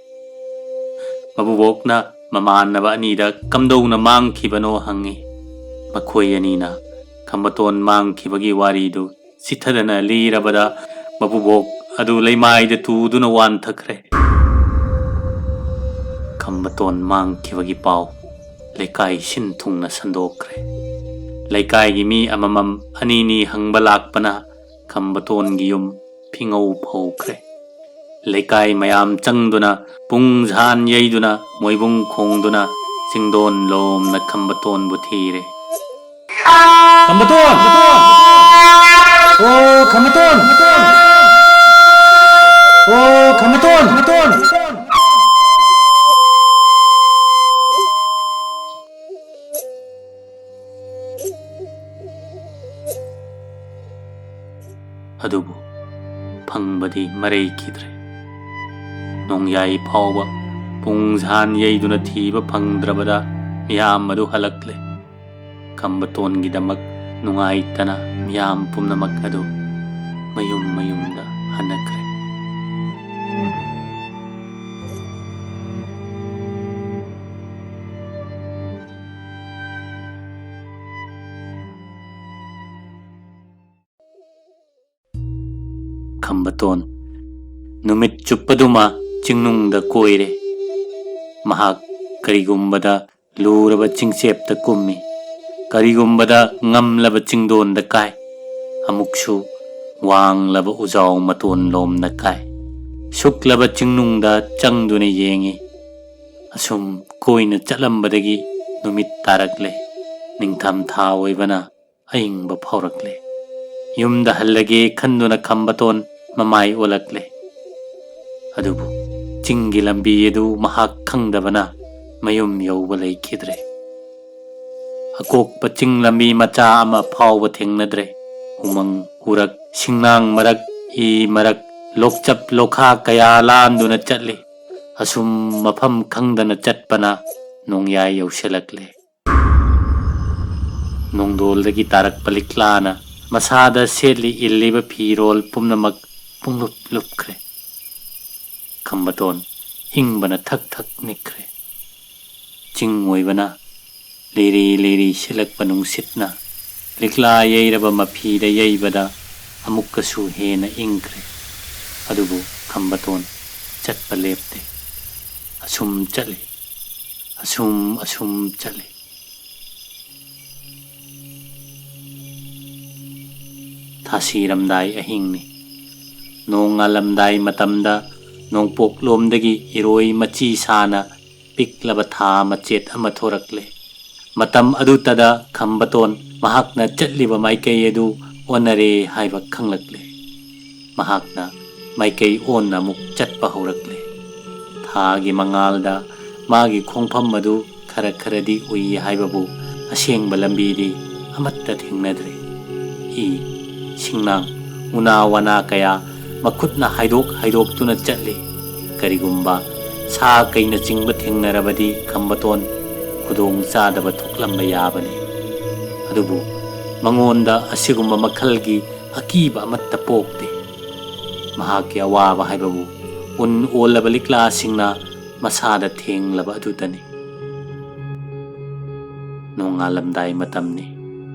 ꯃꯕꯨꯕꯣꯛꯅ ꯃꯃꯥꯟꯅꯕ ꯑꯅꯤꯗ ꯀꯝꯗꯧꯅ ꯃꯥꯡꯈꯤꯕꯅꯣ ꯍꯪꯉꯤ꯫ ꯃꯈꯣꯏ ꯑꯅꯤꯅ ꯈꯝꯕꯇꯣꯟ ꯃꯥꯡꯈꯤꯕꯒꯤ ꯋꯥꯔꯤꯗꯨ ꯆꯤꯊꯗꯅ ꯂꯤꯔꯕꯗ ꯃꯕꯨꯕꯣꯛ ꯑꯗꯨ ꯂꯩꯃꯥꯏꯗ ꯇꯨꯗꯨꯅ ꯋꯥꯟꯊꯈ꯭ꯔꯦ꯫ ꯈꯝꯕꯇꯣꯟ ꯃꯥꯡꯈꯤꯕꯒꯤ ꯄꯥꯎ ꯂꯩꯀꯥꯏ ꯁꯤꯟ ꯊꯨꯡꯅ ꯁꯟꯗꯣꯛꯈ꯭ꯔꯦ꯫ ꯂꯩꯀꯥꯏꯒꯤ ꯃꯤ ꯑꯃꯃꯝ ꯑꯅꯤꯅꯤ ꯍꯪꯕ ꯂꯥꯛꯄꯅ ꯈꯝꯕꯇꯣꯟꯒꯤ ꯌꯨꯝ ꯐꯤꯉꯧ ꯐꯧꯈ꯭ꯔꯦ꯫ ꯂꯩꯀꯥꯏ ꯃꯌꯥꯝ ꯆꯪꯗꯨꯅ ꯄꯨꯡ ꯖꯥꯟ ꯌꯩꯗꯨꯅ ꯃꯣꯏꯕꯨꯡ ꯈꯣꯡꯗꯨꯅ ꯆꯤꯡꯗꯣꯟ ꯂꯣꯝꯅ ꯈꯝꯕꯇꯣꯟꯕꯨ ꯊꯤꯔꯦ꯫ ꯈꯝꯕꯇꯣꯟ! ꯑꯣ ꯈꯝꯕꯇꯣꯟ! ꯑꯣ ꯈꯝꯕꯇꯣꯟ! ꯑꯗꯨꯕꯨ ꯐꯪꯕꯗꯤ ꯃꯔꯩꯈꯤꯗ꯭ꯔꯦ꯫ ꯅꯣꯡꯌꯥꯏ ꯐꯥꯎꯕ ꯄꯨꯡ ꯖꯥꯟ ꯌꯩꯗꯨꯅ ꯊꯤꯕ ꯐꯪꯗ꯭ꯔꯕꯗ ꯃꯤꯌꯥꯝ ꯑꯗꯨ ꯍꯜꯂꯛꯂꯦ꯫ ꯈꯝꯕꯇꯣꯟꯒꯤꯗꯃꯛ ꯅꯨꯡꯉꯥꯏꯇꯅ ꯃꯤꯌꯥꯝ ꯄꯨꯝꯅꯃꯛ ꯑꯗꯨ ꯃꯌꯨꯝ ꯃꯌꯨꯝꯗ ꯍꯟꯅꯈ꯭ꯔꯦ꯫ ꯈꯝꯕꯇꯣꯟ ꯅꯨꯃꯤꯠ ꯆꯨꯞꯄꯗꯨꯃ ꯆꯤꯡꯅꯨꯡꯗ ꯀꯣꯏꯔꯦ꯫ ꯃꯍꯥꯛ ꯀꯔꯤꯒꯨꯝꯕꯗ ꯂꯨꯔꯕ ꯆꯤꯡꯆꯦꯞꯇ ꯀꯨꯝꯃꯤ, ꯀꯔꯤꯒꯨꯝꯕꯗ ꯉꯝꯂꯕ ꯆꯤꯡꯗꯣꯟꯗ ꯀꯥꯏ, ꯑꯃꯨꯛꯁꯨ ꯋꯥꯡꯂꯕ ꯎꯖꯥꯎ ꯃꯇꯣꯟ ꯂꯣꯝꯗ ꯀꯥꯏ꯫ ꯁꯨꯛꯂꯕ ꯆꯤꯡꯅꯨꯡꯗ ꯆꯪꯗꯨꯅ ꯌꯦꯡꯏ꯫ ꯑꯁꯨꯝ ꯀꯣꯏꯅ ꯆꯠꯂꯝꯕꯗꯒꯤ ꯅꯨꯃꯤꯠ ꯇꯥꯔꯛꯂꯦ꯫ ꯅꯤꯡꯊꯝ ꯊꯥ ꯑꯣꯏꯕꯅ ꯑꯏꯪꯕ ꯐꯥꯎꯔꯛꯂꯦ꯫ ꯌꯨꯝꯗ ꯍꯜꯂꯒꯦ ꯈꯟꯗꯨꯅ ꯈꯝꯕꯇꯣꯟ ꯃꯃꯥꯏ ꯑꯣꯜꯂꯛꯂꯦ꯫ ꯑꯗꯨꯕꯨ ꯆꯤꯡꯒꯤ ꯂꯝꯕꯤ ꯑꯗꯨ ꯃꯍꯥꯛ ꯈꯪꯗꯕꯅ ꯃꯌꯨꯝ ꯌꯧꯕ ꯂꯩꯈꯤꯗ꯭ꯔꯦ꯫ ꯑꯀꯣꯛꯄ ꯆꯤꯡ ꯂꯝꯕꯤ ꯃꯆꯥ ꯑꯃ ꯐꯥꯎꯕ ꯊꯦꯡꯅꯗ꯭ꯔꯦ꯫ ꯎꯃꯪ, ꯎꯔꯛ, ꯁꯤꯡꯅꯥꯡ ꯃꯔꯛ, ꯏ ꯃꯔꯛ, ꯂꯣꯛꯆꯞ ꯂꯣꯈꯥ ꯀꯌꯥ ꯂꯥꯟꯗꯨꯅ ꯆꯠꯂꯤ꯫ ꯑꯁꯨꯝ ꯃꯐꯝ ꯈꯪꯗꯅ ꯆꯠꯄꯅ ꯅꯣꯡꯌꯥꯏ ꯌꯧꯁꯤꯜꯂꯛꯂꯦ꯫ ꯅꯣꯡꯗꯣꯜꯗꯒꯤ ꯇꯥꯔꯛꯄ ꯂꯤꯛꯂꯥꯅ ꯃꯁꯥꯗ ꯁꯦꯠꯂꯤ ꯏꯜꯂꯤꯕ ꯐꯤꯔꯣꯜ ꯄꯨꯝꯅꯃꯛ ꯄꯨꯡꯂꯨꯞ ꯂꯨꯞꯈ꯭ꯔꯦ꯫ ꯈꯝꯕꯇꯣꯟ ꯏꯪꯕꯅ ꯊꯛ ꯊꯛ ꯅꯤꯛꯈ꯭ꯔꯦ꯫ ꯆꯤꯡ ꯑꯣꯏꯕꯅ ꯂꯤꯔꯤ ꯂꯤꯔꯤ ꯁꯤꯠꯂꯛꯄ ꯅꯨꯡꯁꯤꯠꯅ ꯂꯤꯛꯂꯥ ꯌꯩꯔꯕ ꯃꯐꯤꯗ ꯌꯩꯕꯗ ꯑꯃꯨꯛꯀꯁꯨ ꯍꯦꯟꯅ ꯏꯪꯈ꯭ꯔꯦ꯫ ꯑꯗꯨꯕꯨ ꯈꯝꯕꯇꯣꯟ ꯆꯠꯄ ꯂꯦꯞꯇꯦ꯫ ꯑꯁꯨꯝ ꯆꯠꯂꯤ, ꯑꯁꯨꯝ, ꯑꯁꯨꯝ ꯆꯠꯂꯤ꯫ ꯊꯥꯁꯤꯔꯝꯗꯥꯏ ꯑꯍꯤꯡꯅꯤ꯫ ꯅꯣꯡ ꯉꯥꯜꯂꯝꯗꯥꯏ ꯃꯇꯝꯗ ꯅꯣꯡꯄꯣꯛꯂꯣꯝꯗꯒꯤ ꯏꯔꯣꯏ ꯃꯆꯤ ꯁꯥꯅ ꯄꯤꯛꯂꯕ ꯊꯥ ꯃꯆꯦꯠ ꯑꯃ ꯊꯣꯔꯛꯂꯦ꯫ ꯃꯇꯝ ꯑꯗꯨꯇꯗ ꯈꯝꯕꯇꯣꯟ ꯃꯍꯥꯛꯅ ꯆꯠꯂꯤꯕ ꯃꯥꯏꯀꯩ ꯑꯗꯨ ꯑꯣꯟꯅꯔꯦ ꯍꯥꯏꯕ ꯈꯪꯂꯛꯂꯦ꯫ ꯃꯍꯥꯛꯅ ꯃꯥꯏꯀꯩ ꯑꯣꯟꯅ ꯑꯃꯨꯛ ꯆꯠꯄ ꯍꯧꯔꯛꯂꯦ꯫ ꯊꯥꯒꯤ ꯃꯉꯥꯜꯗ ꯃꯥꯒꯤ ꯈꯣꯡꯐꯝ ꯑꯗꯨ ꯈꯔ ꯈꯔꯗꯤ ꯎꯏ ꯍꯥꯏꯕꯕꯨ ꯑꯁꯦꯡꯕ ꯂꯝꯕꯤꯗꯤ ꯑꯃꯠꯇ ꯊꯦꯡꯅꯗ꯭ꯔꯦ꯫ ꯏ, ꯁꯤꯡꯅꯥꯡ, ꯎꯅꯥ ꯋꯥꯅꯥ ꯀꯌꯥ ꯃꯈꯨꯠꯅ ꯍꯥꯏꯗꯣꯛ ꯍꯥꯏꯗꯣꯛꯇꯨꯅ ꯆꯠꯂꯤ꯫ ꯀꯔꯤꯒꯨꯝꯕ ꯁꯥ ꯀꯩꯅꯆꯤꯡꯕ ꯊꯦꯡꯅꯔꯕꯗꯤ ꯈꯝꯕꯇꯣꯟ ꯈꯨꯗꯣꯡ ꯆꯥꯗꯕ ꯊꯣꯛꯂꯝꯕ ꯌꯥꯕꯅꯤ꯫ ꯑꯗꯨꯕꯨ ꯃꯉꯣꯟꯗ ꯑꯁꯤꯒꯨꯝꯕ ꯃꯈꯜꯒꯤ ꯑꯀꯤꯕ ꯑꯃꯠꯇ ꯄꯣꯛꯇꯦ꯫ ꯃꯍꯥꯛꯀꯤ ꯑꯋꯥꯕ ꯍꯥꯏꯕꯕꯨ ꯎꯟ ꯑꯣꯜꯂꯕ ꯂꯤꯛꯂꯥꯁꯤꯡꯅ ꯃꯁꯥꯗ ꯊꯦꯡꯂꯕ ꯑꯗꯨꯗꯅꯤ꯫ ꯅꯣꯡꯉꯥꯜꯂꯝꯗꯥꯏ ꯃꯇꯝꯅꯤ꯫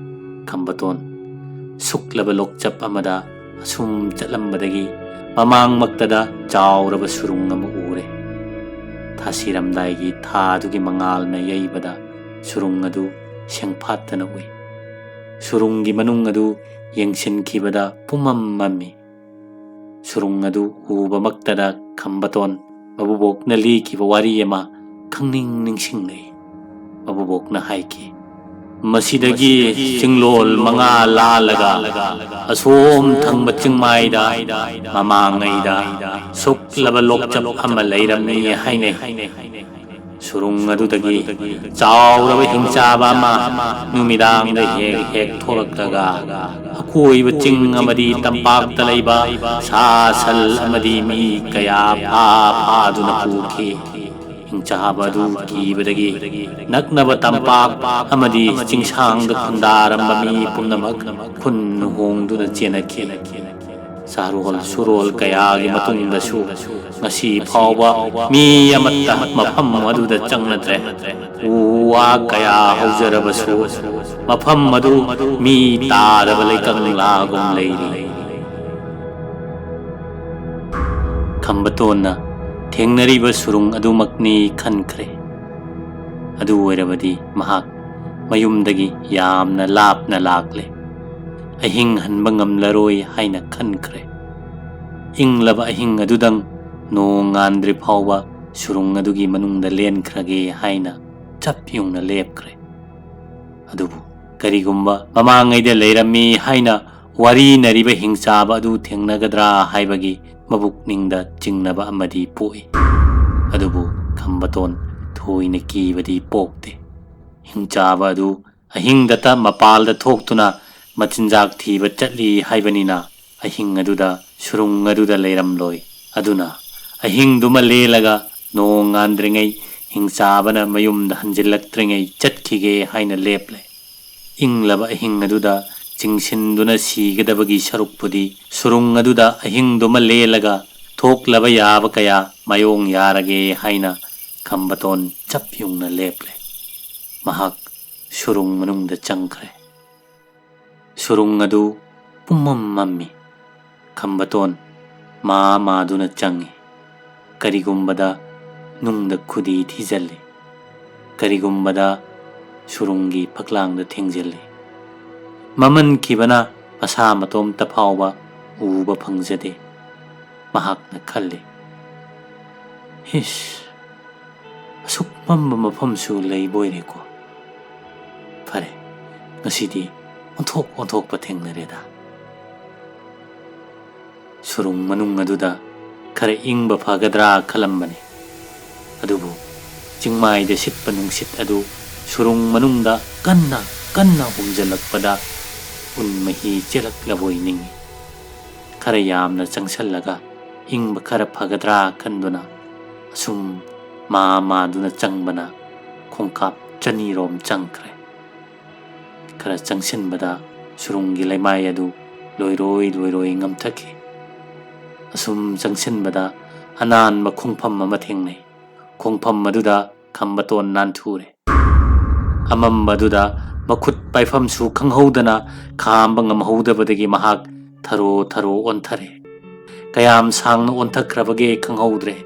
ꯈꯝꯕꯇꯣꯟ ꯁꯨꯛꯂꯕ ꯂꯣꯛꯆꯞ ꯑꯃꯗ ꯑꯁꯨꯝ ꯆꯠꯂꯝꯕꯗꯒꯤ ꯃꯃꯥꯡꯃꯛꯇꯗ ꯆꯥꯎꯔꯕ ꯁꯨꯔꯨꯡ ꯑꯃ ꯎꯔꯦ꯫ ꯊꯥꯁꯤꯔꯝꯗꯥꯏꯒꯤ ꯊꯥꯗꯨꯒꯤ ꯃꯉꯥꯜꯅ ꯌꯩꯕꯗ ꯁꯨꯔꯨꯡ ꯑꯗꯨ ꯁꯦꯡꯐꯥꯠꯇꯅ ꯎꯏ꯫ ꯁꯨꯔꯨꯡꯒꯤ ꯃꯅꯨꯡ ꯑꯗꯨ ꯌꯦꯡꯁꯤꯟꯈꯤꯕꯗ ꯄꯨꯝꯃꯝ ꯃꯝꯃꯤ꯫ ꯁꯨꯔꯨꯡ ꯑꯗꯨ ꯎꯕꯃꯛꯇꯗ ꯈꯝꯕꯇꯣꯟ ꯃꯕꯨꯕꯣꯛꯅ ꯂꯤꯈꯤꯕ ꯋꯥꯔꯤ ꯑꯃ ꯈꯪꯅꯤꯡ ꯅꯤꯡꯁꯤꯡꯂꯛꯏ꯫ ꯃꯕꯨꯕꯣꯛꯅ ꯍꯥꯏꯈꯤ, "ꯃꯁꯤꯗꯒꯤ ꯆꯤꯡꯂꯣꯜ ꯃꯉꯥ ꯂꯥꯜꯂꯒ ꯑꯁꯣꯝ ꯊꯪꯕ ꯆꯤꯡꯃꯥꯏꯗ ꯃꯃꯥꯡꯉꯩꯗ ꯁꯨꯛꯂꯕ ꯂꯣꯛꯆꯞ ꯑꯃ ꯂꯩꯔꯝꯃꯤ ꯍꯥꯏꯅꯩ꯫ ꯁꯨꯔꯨꯡ ꯑꯗꯨꯗꯒꯤ ꯆꯥꯎꯔꯕ ꯍꯤꯡꯆꯥꯕ ꯑꯃ ꯅꯨꯃꯤꯗꯥꯡꯗ ꯍꯦꯛ ꯍꯦꯛ ꯊꯣꯛꯂꯛꯂꯒ ꯑꯀꯣꯏꯕ ꯆꯤꯡ ꯑꯃꯗꯤ ꯇꯝꯄꯥꯛꯇ ꯂꯩꯕ ꯁꯥ ꯁꯟ ꯑꯃꯗꯤ ꯃꯤ ꯀꯌꯥ ꯐꯥ ꯐꯥꯗꯨꯅ ꯄꯨꯈꯤ꯫ ꯍꯤꯡꯆꯥꯕ ꯑꯗꯨ ꯀꯤꯕꯗꯒꯤ ꯅꯛꯅꯕ ꯇꯝꯄꯥꯛ ꯑꯃꯗꯤ ꯆꯤꯡꯁꯥꯡꯗ ꯈꯨꯟꯗꯥꯔꯝꯕ ꯃꯤ ꯄꯨꯝꯅꯃꯛ ꯈꯨꯟ ꯍꯣꯡꯗꯨꯅ ꯆꯦꯟꯅꯈꯤ꯫ ꯆꯥꯔꯣꯜ ꯁꯨꯔꯣꯜ ꯀꯌꯥꯒꯤ ꯃꯇꯨꯡꯗꯁꯨ ꯉꯁꯤ ꯐꯥꯎꯕ ꯃꯤ ꯑꯃꯠꯇ ꯃꯐꯝ ꯑꯗꯨꯗ ꯆꯪꯅꯗ꯭ꯔꯦ꯫ ꯎ ꯋꯥ ꯀꯌꯥ ꯍꯧꯖꯔꯕꯁꯨ ꯃꯐꯝ ꯑꯗꯨ ꯃꯤ ꯇꯥꯔꯕ ꯂꯩꯀꯪꯂꯥꯒꯨꯝ ꯂꯩꯔꯤ"꯫ ꯈꯝꯕꯇꯣꯟꯅ ꯊꯦꯡꯅꯔꯤꯕ ꯁꯨꯔꯨꯡ ꯑꯗꯨꯃꯛꯅꯤ ꯈꯟꯈ꯭ꯔꯦ꯫ ꯑꯗꯨ ꯑꯣꯏꯔꯕꯗꯤ ꯃꯍꯥꯛ ꯃꯌꯨꯝꯗꯒꯤ ꯌꯥꯝꯅ ꯂꯥꯞꯅ ꯂꯥꯛꯂꯦ꯫ ꯑꯍꯤꯡ ꯍꯟꯕ ꯉꯝꯂꯔꯣꯏ ꯍꯥꯏꯅ ꯈꯟꯈ꯭ꯔꯦ꯫ ꯏꯪꯂꯕ ꯑꯍꯤꯡ ꯑꯗꯨꯗꯪ ꯅꯣꯡ ꯉꯥꯟꯗ꯭ꯔꯤ ꯐꯥꯎꯕ ꯁꯨꯔꯨꯡ ꯑꯗꯨꯒꯤ ꯃꯅꯨꯡꯗ ꯂꯦꯟꯈ꯭ꯔꯒꯦ ꯍꯥꯏꯅ ꯆꯞ ꯌꯨꯡꯅ ꯂꯦꯞꯈ꯭ꯔꯦ꯫ ꯑꯗꯨꯕꯨ ꯀꯔꯤꯒꯨꯝꯕ ꯃꯃꯥꯡꯉꯩꯗ ꯂꯩꯔꯝꯃꯤ ꯍꯥꯏꯅ ꯋꯥꯔꯤꯅꯔꯤꯕ ꯍꯤꯡꯆꯥꯕ ꯑꯗꯨ ꯊꯦꯡꯅꯒꯗ꯭ꯔꯥ ꯍꯥꯏꯕꯒꯤ ꯃꯕꯨꯛꯅꯤꯡꯗ ꯆꯤꯡꯅꯕ ꯑꯃꯗꯤ ꯄꯣꯛꯏ꯫ ꯑꯗꯨꯕꯨ ꯈꯝꯕꯇꯣꯟ ꯊꯣꯏꯅ ꯀꯤꯕꯗꯤ ꯄꯣꯛꯇꯦ꯫ ꯍꯤꯡꯆꯥꯕ ꯑꯗꯨ ꯑꯍꯤꯡꯗꯇ ꯃꯄꯥꯜꯗ ꯊꯣꯛꯇꯨꯅ ꯃꯆꯤꯟꯖꯥꯛ ꯊꯤꯕ ꯆꯠꯂꯤ ꯍꯥꯏꯕꯅꯤꯅ ꯑꯍꯤꯡ ꯑꯗꯨꯗ ꯁꯨꯔꯨꯡ ꯑꯗꯨꯗ ꯂꯩꯔꯝꯂꯣꯏ꯫ ꯑꯗꯨꯅ ꯑꯍꯤꯡꯗꯨꯃ ꯂꯦꯜꯂꯒ ꯅꯣꯡ ꯉꯥꯟꯗ꯭ꯔꯤꯉꯩ ꯍꯤꯡꯆꯥꯕꯅ ꯃꯌꯨꯝꯗ ꯍꯟꯖꯤꯜꯂꯛꯇ꯭ꯔꯤꯉꯩ ꯆꯠꯈꯤꯒꯦ ꯍꯥꯏꯅ ꯂꯦꯞꯂꯦ꯫ ꯏꯪꯂꯕ ꯑꯍꯤꯡ ꯑꯗꯨꯗ ꯆꯤꯡꯁꯤꯟꯗꯨꯅ ꯁꯤꯒꯗꯕꯒꯤ ꯁꯔꯨꯛꯄꯨꯗꯤ ꯁꯨꯔꯨꯡ ꯑꯗꯨꯗ ꯑꯍꯤꯡꯗꯨꯃ ꯂꯦꯜꯂꯒ ꯊꯣꯛꯂꯕ ꯌꯥꯕ ꯀꯌꯥ ꯃꯥꯌꯣꯡ ꯌꯥꯔꯒꯦ ꯍꯥꯏꯅ ꯈꯝꯕꯇꯣꯟ ꯆꯞ ꯌꯨꯡꯅ ꯂꯦꯞꯂꯦ꯫ ꯃꯍꯥꯛ ꯁꯨꯔꯨꯡ ꯃꯅꯨꯡꯗ ꯆꯪꯈ꯭ꯔꯦ꯫ ꯁꯨꯔꯨꯡ ꯑꯗꯨ ꯄꯨꯝꯃꯝ ꯃꯝꯃꯤ꯫ ꯈꯝꯕꯇꯣꯟ ꯃꯥ ꯃꯥꯗꯨꯅ ꯆꯪꯏ꯫ ꯀꯔꯤꯒꯨꯝꯕꯗ ꯅꯨꯡꯗ ꯈꯨꯗꯤ ꯊꯤꯖꯤꯜꯂꯤ꯫ ꯀꯔꯤꯒꯨꯝꯕꯗ ꯁꯨꯔꯨꯡꯒꯤ ꯐꯛꯂꯥꯡꯗ ꯊꯦꯡꯖꯤꯜꯂꯤ꯫ ꯃꯃꯟꯈꯤꯕꯅ ꯃꯁꯥ ꯃꯇꯣꯝꯇ ꯐꯥꯎꯕ ꯎꯕ ꯐꯪꯖꯗꯦ꯫ ꯃꯍꯥꯛꯅ ꯈꯜꯂꯤ꯫ "ꯍꯤꯁ, ꯑꯁꯨꯛ ꯃꯝꯕ ꯃꯐꯝꯁꯨ ꯂꯩꯕꯣꯏꯔꯦꯀꯣ꯫ ꯐꯔꯦ, ꯉꯁꯤꯗꯤ ꯑꯣꯟꯊꯣꯛ ꯑꯣꯟꯊꯣꯛꯄ ꯊꯦꯡꯅꯔꯦꯗ"꯫ ꯁꯨꯔꯨꯡ ꯃꯅꯨꯡ ꯑꯗꯨꯗ ꯈꯔ ꯏꯪꯕ ꯐꯒꯗ꯭ꯔꯥ ꯈꯜꯂꯝꯕꯅꯤ꯫ ꯑꯗꯨꯕꯨ ꯆꯤꯡꯃꯥꯏꯗ ꯁꯤꯠꯄ ꯅꯨꯡꯁꯤꯠ ꯑꯗꯨ ꯁꯨꯔꯨꯡ ꯃꯅꯨꯡꯗ ꯀꯟꯅ ꯀꯟꯅ ꯍꯨꯝꯖꯤꯜꯂꯛꯄꯗ ꯎꯟ ꯃꯍꯤ ꯆꯦꯜꯂꯛꯂꯕꯣꯏ ꯅꯤꯡꯏ꯫ ꯈꯔ ꯌꯥꯝꯅ ꯆꯪꯁꯤꯜꯂꯒ ꯏꯪꯕ ꯈꯔ ꯐꯒꯗ꯭ꯔꯥ ꯈꯟꯗꯨꯅ ꯑꯁꯨꯝ ꯃꯥ ꯃꯥꯗꯨꯅ ꯆꯪꯕꯅ ꯈꯣꯡꯀꯥꯞ ꯆꯅꯤꯔꯣꯝ ꯆꯪꯈ꯭ꯔꯦ꯫ ꯈꯔ ꯆꯪꯁꯤꯟꯕꯗ ꯁꯨꯔꯨꯡꯒꯤ ꯂꯩꯃꯥꯏ ꯑꯗꯨ ꯂꯣꯏꯔꯣꯏ ꯂꯣꯏꯔꯣꯏ ꯉꯝꯊꯈꯤ꯫ ꯑꯁꯨꯝ ꯆꯪꯁꯤꯟꯕꯗ ꯑꯅꯥꯟꯕ ꯈꯣꯡꯐꯝ ꯑꯃ ꯊꯦꯡꯅꯩ꯫ ꯈꯣꯡꯐꯝ ꯑꯗꯨꯗ ꯈꯝꯕꯇꯣꯟ ꯅꯥꯟꯊꯨꯔꯦ꯫ ꯑꯃꯝꯕꯗꯨꯗ ꯃꯈꯨꯠ ꯄꯥꯏꯐꯝꯁꯨ ꯈꯪꯍꯧꯗꯅ ꯈꯥꯝꯕ ꯉꯝꯍꯧꯗꯕꯗꯒꯤ ꯃꯍꯥꯛ ꯊꯔꯣ ꯊꯔꯣ ꯑꯣꯟꯊꯔꯦ꯫ ꯀꯌꯥꯝ ꯁꯥꯡꯅ ꯑꯣꯟꯊꯈ꯭ꯔꯕꯒꯦ ꯈꯪꯍꯧꯗ꯭ꯔꯦ꯫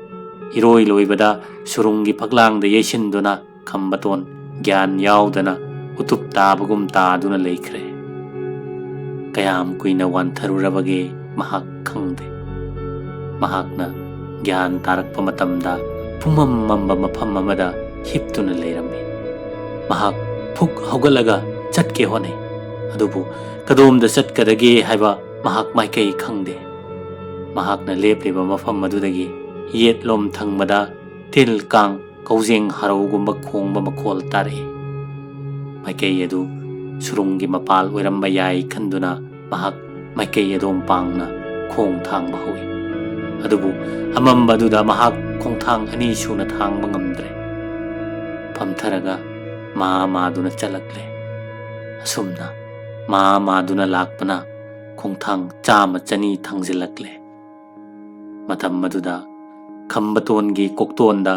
ꯏꯔꯣꯏ ꯂꯣꯏꯕꯗ ꯁꯨꯔꯨꯡꯒꯤ ꯐꯛꯂꯥꯡꯗ ꯌꯩꯁꯤꯟꯗꯨꯅ ꯈꯝꯕꯇꯣꯟ ꯒ꯭ꯌꯥꯟ ꯌꯥꯎꯗꯅ ꯎꯇꯨꯞ ꯇꯥꯕꯒꯨꯝ ꯇꯥꯗꯨꯅ ꯂꯩꯈ꯭ꯔꯦ꯫ ꯀꯌꯥꯝ ꯀꯨꯏꯅ ꯋꯥꯟꯊꯔꯨꯔꯕꯒꯦ ꯃꯍꯥꯛ ꯈꯪꯗꯦ꯫ ꯃꯍꯥꯛꯅ ꯒ꯭ꯌꯥꯟ ꯇꯥꯔꯛꯄ ꯃꯇꯝꯗ ꯄꯨꯝꯃꯝ ꯃꯝꯕ ꯃꯐꯝ ꯑꯃꯗ ꯍꯤꯞꯇꯨꯅ ꯂꯩꯔꯝꯃꯤ꯫ ꯃꯍꯥꯛ ꯐꯨꯛ ꯍꯧꯒꯠꯂꯒ ꯆꯠꯀꯦ ꯍꯣꯠꯅꯩ꯫ ꯑꯗꯨꯕꯨ ꯀꯗꯣꯝꯗ ꯆꯠꯀꯗꯒꯦ ꯍꯥꯏꯕ ꯃꯍꯥꯛ ꯃꯥꯏꯀꯩ ꯈꯪꯗꯦ꯫ ꯃꯍꯥꯛꯅ ꯂꯦꯞꯂꯤꯕ ꯃꯐꯝ ꯑꯗꯨꯗꯒꯤ ꯌꯦꯠꯂꯣꯝ ꯊꯪꯕꯗ ꯇꯤꯜ ꯀꯥꯡ ꯀꯧꯖꯦꯡ ꯍꯔꯧꯒꯨꯝꯕ ꯈꯣꯡꯕ ꯃꯈꯣꯜ ꯇꯥꯔꯛꯏ꯫ ꯃꯥꯏꯀꯩ ꯑꯗꯨ ꯁꯨꯔꯨꯡꯒꯤ ꯃꯄꯥꯜ ꯑꯣꯏꯔꯝꯕ ꯌꯥꯏ ꯈꯟꯗꯨꯅ ꯃꯍꯥꯛ ꯃꯥꯏꯀꯩ ꯑꯗꯣꯝ ꯄꯥꯡꯅ ꯈꯣꯡ ꯊꯥꯡꯕ ꯍꯧꯏ꯫ ꯑꯗꯨꯕꯨ ꯑꯃꯝꯕ ꯑꯗꯨꯗ ꯃꯍꯥꯛ ꯈꯣꯡꯊꯥꯡ ꯑꯅꯤ ꯁꯨꯅ ꯊꯥꯡꯕ ꯉꯝꯗ꯭ꯔꯦ꯫ ꯐꯝꯊꯔꯒ ꯃꯥ ꯃꯥꯗꯨꯅ ꯆꯠꯂꯛꯂꯦ꯫ ꯑꯁꯨꯝꯅ ꯃꯥ ꯃꯥꯗꯨꯅ ꯂꯥꯛꯄꯅ ꯈꯣꯡꯊꯥꯡ ꯆꯥꯝꯃ ꯆꯅꯤ ꯊꯥꯡꯖꯤꯜꯂꯛꯂꯦ꯫ ꯃꯇꯝ ꯑꯗꯨꯗ ꯈꯝꯕꯇꯣꯟꯒꯤ ꯀꯣꯛꯇꯣꯟꯗ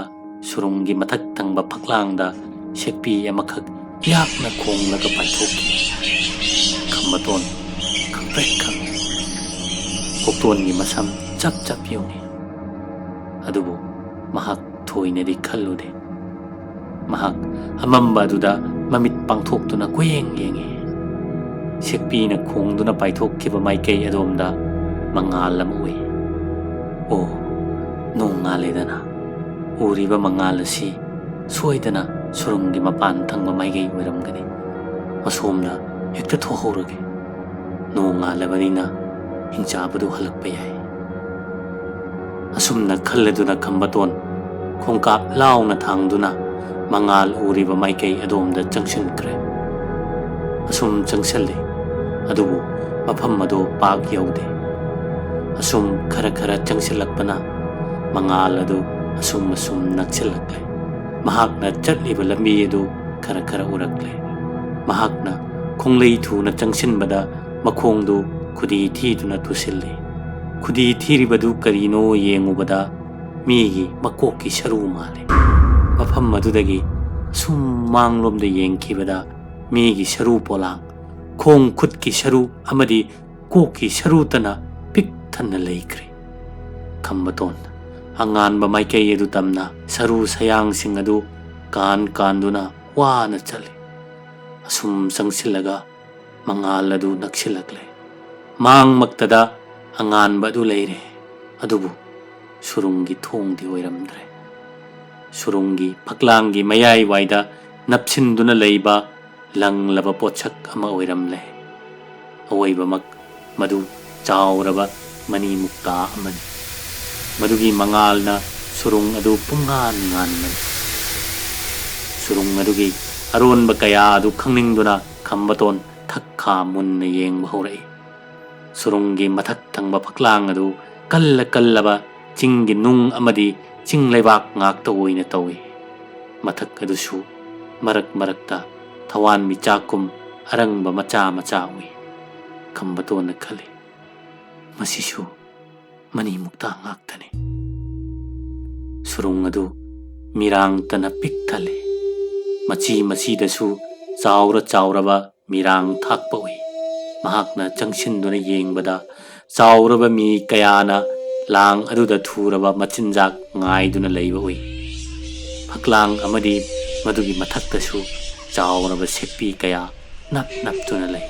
ꯁꯨꯔꯨꯡꯒꯤ ꯃꯊꯛ ꯊꯪꯕ ꯐꯛꯂꯥꯡꯗ ꯁꯦꯛꯄꯤ ꯑꯃꯈꯛ ꯌꯥꯛꯅ ꯈꯣꯡꯂꯒ ꯄꯥꯏꯊꯣꯛꯈꯤ꯫ ꯈꯝꯕꯇꯣꯟ ꯈꯪꯄ꯭ꯔꯦꯛ ꯈꯪꯏ꯫ ꯀꯣꯛꯇꯣꯟꯒꯤ ꯃꯁꯝ ꯆꯞ ꯆꯞ ꯌꯨꯡꯏ꯫ ꯑꯗꯨꯕꯨ ꯃꯍꯥꯛ ꯊꯣꯏꯅꯗꯤ ꯈꯜꯂꯨꯗꯦ꯫ ꯃꯍꯥꯛ ꯑꯃꯝꯕ ꯑꯗꯨꯗ ꯃꯃꯤꯠ ꯄꯥꯡꯊꯣꯛꯇꯨꯅ ꯀꯣꯏꯌꯦꯡ ꯌꯦꯡꯏ꯫ ꯁꯦꯛꯄꯤꯅ ꯈꯣꯡꯗꯨꯅ ꯄꯥꯏꯊꯣꯛꯈꯤꯕ ꯃꯥꯏꯀꯩ ꯑꯗꯣꯝꯗ ꯃꯉꯥꯜ ꯑꯃ ꯎꯏ꯫ ꯑꯣ, ꯅꯣꯡ ꯉꯥꯜꯂꯦꯗꯅ꯫ ꯎꯔꯤꯕ ꯃꯉꯥꯜ ꯑꯁꯤ ꯁꯣꯏꯗꯅ ꯁꯨꯔꯨꯡꯒꯤ ꯃꯄꯥꯟ ꯊꯪꯕ ꯃꯥꯏꯀꯩ ꯑꯣꯏꯔꯝꯒꯅꯤ꯫ ꯑꯁꯣꯝꯗ ꯍꯦꯛꯇ ꯊꯣꯛꯍꯧꯔꯒꯦ꯫ ꯅꯣꯡ ꯉꯥꯜꯂꯕꯅꯤꯅ ꯍꯤꯡꯆꯥꯕꯗꯨ ꯍꯜꯂꯛꯄ ꯌꯥꯏ꯫ ꯑꯁꯨꯝꯅ ꯈꯜꯂꯗꯨꯅ ꯈꯝꯕꯇꯣꯟ ꯈꯣꯡꯀꯥꯞ ꯂꯥꯎꯅ ꯊꯥꯡꯗꯨꯅ ꯃꯉꯥꯜ ꯎꯔꯤꯕ ꯃꯥꯏꯀꯩ ꯑꯗꯣꯝꯗ ꯆꯪꯁꯤꯟꯈ꯭ꯔꯦ꯫ ꯑꯁꯨꯝ ꯆꯪꯁꯤꯜꯂꯤ, ꯑꯗꯨꯕꯨ ꯃꯐꯝ ꯑꯗꯨ ꯄꯥꯛ ꯌꯧꯗꯦ꯫ ꯑꯁꯨꯝ ꯈꯔ ꯈꯔ ꯆꯪꯁꯤꯜꯂꯛꯄꯅ ꯃꯉꯥꯜ ꯑꯗꯨ ꯑꯁꯨꯝ ꯑꯁꯨꯝ ꯅꯛꯁꯤꯜꯂꯛꯂꯦ꯫ ꯃꯍꯥꯛꯅ ꯆꯠꯂꯤꯕ ꯂꯝꯕꯤ ꯑꯗꯨ ꯈꯔ ꯈꯔ ꯎꯔꯛꯂꯦ꯫ ꯃꯍꯥꯛꯅ ꯈꯣꯡꯂꯩ ꯊꯨꯅ ꯆꯪꯁꯤꯟꯕꯗ ꯃꯈꯣꯡꯗꯨ ꯈꯨꯗꯤ ꯊꯤꯗꯨꯅ ꯇꯨꯁꯤꯜꯂꯤ꯫ ꯈꯨꯗꯤ ꯊꯤꯔꯤꯕꯗꯨ ꯀꯔꯤꯅꯣ ꯌꯦꯡꯉꯨꯕꯗ ꯃꯤꯒꯤ ꯃꯀꯣꯛꯀꯤ ꯁꯔꯨ ꯃꯥꯜꯂꯤ꯫ ꯃꯐꯝ ꯑꯗꯨꯗꯒꯤ ꯑꯁꯨꯝ ꯃꯥꯡꯂꯣꯝꯗ ꯌꯦꯡꯈꯤꯕꯗ ꯃꯤꯒꯤ ꯁꯔꯨ ꯄꯣꯂꯥꯡ, ꯈꯣꯡ ꯈꯨꯠꯀꯤ ꯁꯔꯨ ꯑꯃꯗꯤ ꯀꯣꯛꯀꯤ ꯁꯔꯨꯇꯅ ꯄꯤꯛ ꯊꯟꯅ ꯂꯩꯈ꯭ꯔꯦ꯫ ꯈꯝꯕꯇꯣꯟ ꯑꯉꯥꯟꯕ ꯃꯥꯏꯀꯩ ꯑꯗꯨ ꯇꯝꯅ ꯁꯔꯨ ꯁꯌꯥꯡꯁꯤꯡ ꯑꯗꯨ ꯀꯥꯟ ꯀꯥꯟꯗꯨꯅ ꯋꯥꯅ ꯆꯠꯂꯤ꯫ ꯑꯁꯨꯝ ꯆꯪꯁꯤꯜꯂꯒ ꯃꯉꯥꯜ ꯑꯗꯨ ꯅꯛꯁꯤꯜꯂꯛꯂꯦ꯫ ꯃꯥꯡꯃꯛꯇꯗ ꯑꯉꯥꯟꯕ ꯑꯗꯨ ꯂꯩꯔꯦ, ꯑꯗꯨꯕꯨ ꯁꯨꯔꯨꯡꯒꯤ ꯊꯣꯡꯗꯤ ꯑꯣꯏꯔꯝꯗ꯭ꯔꯦ꯫ ꯁꯨꯔꯨꯡꯒꯤ ꯐꯛꯂꯥꯡꯒꯤ ꯃꯌꯥꯏꯋꯥꯏꯗ ꯅꯞꯁꯤꯟꯗꯨꯅ ꯂꯩꯕ ꯂꯪꯂꯕ ꯄꯣꯠꯁꯛ ꯑꯃ ꯑꯣꯏꯔꯝꯂꯦ꯫ ꯑꯋꯣꯏꯕꯃꯛ ꯃꯗꯨ ꯆꯥꯎꯔꯕ ꯃꯅꯤ ꯃꯨꯛꯇꯥ ꯑꯃꯅꯤ꯫ ꯃꯗꯨꯒꯤ ꯃꯉꯥꯜꯅ ꯁꯨꯔꯨꯡ ꯑꯗꯨ ꯄꯨꯝꯉꯥꯟ ꯉꯥꯟꯕꯅꯤ꯫ ꯁꯨꯔꯨꯡ ꯑꯗꯨꯒꯤ ꯑꯔꯣꯟꯕ ꯀꯌꯥ ꯑꯗꯨ ꯈꯪꯅꯤꯡꯗꯨꯅ ꯈꯝꯕꯇꯣꯟ ꯊꯛꯈꯥ ꯃꯨꯟꯅ ꯌꯦꯡꯕ ꯍꯧꯔꯛꯏ꯫ ꯁꯨꯔꯨꯡꯒꯤ ꯃꯊꯛ ꯊꯪꯕ ꯐꯛꯂꯥꯡ ꯑꯗꯨ ꯀꯜꯂ ꯀꯜꯂꯕ ꯆꯤꯡꯒꯤ ꯅꯨꯡ ꯑꯃꯗꯤ ꯆꯤꯡ ꯂꯩꯕꯥꯛ ꯉꯥꯛꯇ ꯑꯣꯏꯅ ꯇꯧꯏ꯫ ꯃꯊꯛ ꯑꯗꯨꯁꯨ ꯃꯔꯛ ꯃꯔꯛꯇ ꯊꯋꯥꯟꯃꯤꯆꯥꯛꯀꯨꯝ ꯑꯔꯪꯕ ꯃꯆꯥ ꯃꯆꯥ ꯎꯏ꯫ ꯈꯝꯕꯇꯣꯟꯅ ꯈꯜꯂꯤ, "ꯃꯁꯤꯁꯨ ꯃꯅꯤ ꯃꯨꯛꯇꯥ ꯉꯥꯛꯇꯅꯤ꯫" ꯁꯨꯔꯨꯡ ꯑꯗꯨ ꯃꯤꯔꯥꯡꯇꯅ ꯄꯤꯛ ꯊꯜꯂꯤ꯫ ꯃꯆꯤ ꯃꯆꯤꯗꯁꯨ ꯆꯥꯎꯔ ꯆꯥꯎꯔꯕ ꯃꯤꯔꯥꯡ ꯊꯥꯛꯄ ꯎꯏ꯫ ꯃꯍꯥꯛꯅ ꯆꯪꯁꯤꯟꯗꯨꯅ ꯌꯦꯡꯕꯗ ꯆꯥꯎꯔꯕ ꯃꯤ ꯀꯌꯥꯅ ꯂꯥꯡ ꯑꯗꯨꯗ ꯊꯨꯔꯕ ꯃꯆꯤꯟꯖꯥꯛ ꯉꯥꯏꯗꯨꯅ ꯂꯩꯕ ꯎꯏ꯫ ꯐꯛꯂꯥꯡ ꯑꯃꯗꯤ ꯃꯗꯨꯒꯤ ꯃꯊꯛꯇꯁꯨ ꯆꯥꯎꯔꯕ ꯁꯦꯛꯄꯤ ꯀꯌꯥ ꯅꯞ ꯅꯞꯇꯨꯅ ꯂꯩ꯫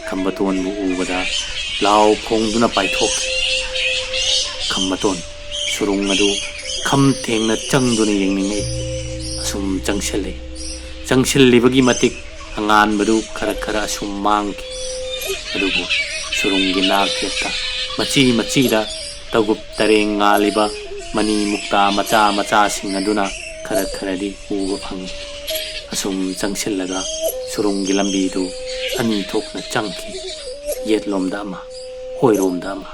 ꯈꯝꯕꯇꯣꯟꯕꯨ ꯎꯕꯗ ꯂꯥꯎ ꯈꯣꯡꯗꯨꯅ ꯄꯥꯏꯊꯣꯛꯈꯤ꯫ ꯈꯝꯕꯇꯣꯟ ꯁꯨꯔꯨꯡ ꯑꯗꯨ ꯈꯝ ꯊꯦꯡꯅ ꯆꯪꯗꯨꯅ ꯌꯦꯡꯅꯤꯡꯂꯛꯏ꯫ ꯑꯁꯨꯝ ꯆꯪꯁꯤꯜꯂꯤ꯫ ꯆꯪꯁꯤꯜꯂꯤꯕꯒꯤ ꯃꯇꯤꯛ ꯑꯉꯥꯟꯕꯗꯨ ꯈꯔ ꯈꯔ ꯑꯁꯨꯝ ꯃꯥꯡꯈꯤ꯫ ꯑꯗꯨꯕꯨ ꯁꯨꯔꯨꯡꯒꯤ ꯅꯥꯛ ꯌꯦꯠꯇ ꯃꯆꯤ ꯃꯆꯤꯗ ꯇꯒꯨꯞ ꯇꯔꯦꯡ ꯉꯥꯜꯂꯤꯕ ꯃꯅꯤ ꯃꯨꯛꯇꯥ ꯃꯆꯥ ꯃꯆꯥꯁꯤꯡ ꯑꯗꯨꯅ ꯈꯔ ꯈꯔꯗꯤ ꯎꯕ ꯐꯪꯏ꯫ ꯑꯁꯨꯝ ꯆꯪꯁꯤꯜꯂꯒ ꯁꯨꯔꯨꯡꯒꯤ ꯂꯝꯕꯤꯗꯨ ꯑꯅꯤ ꯊꯣꯛꯅ ꯆꯪꯈꯤ꯫ ꯌꯦꯠꯂꯣꯝꯗ ꯑꯃ, ꯑꯣꯏꯔꯣꯝꯗ ꯑꯃ꯫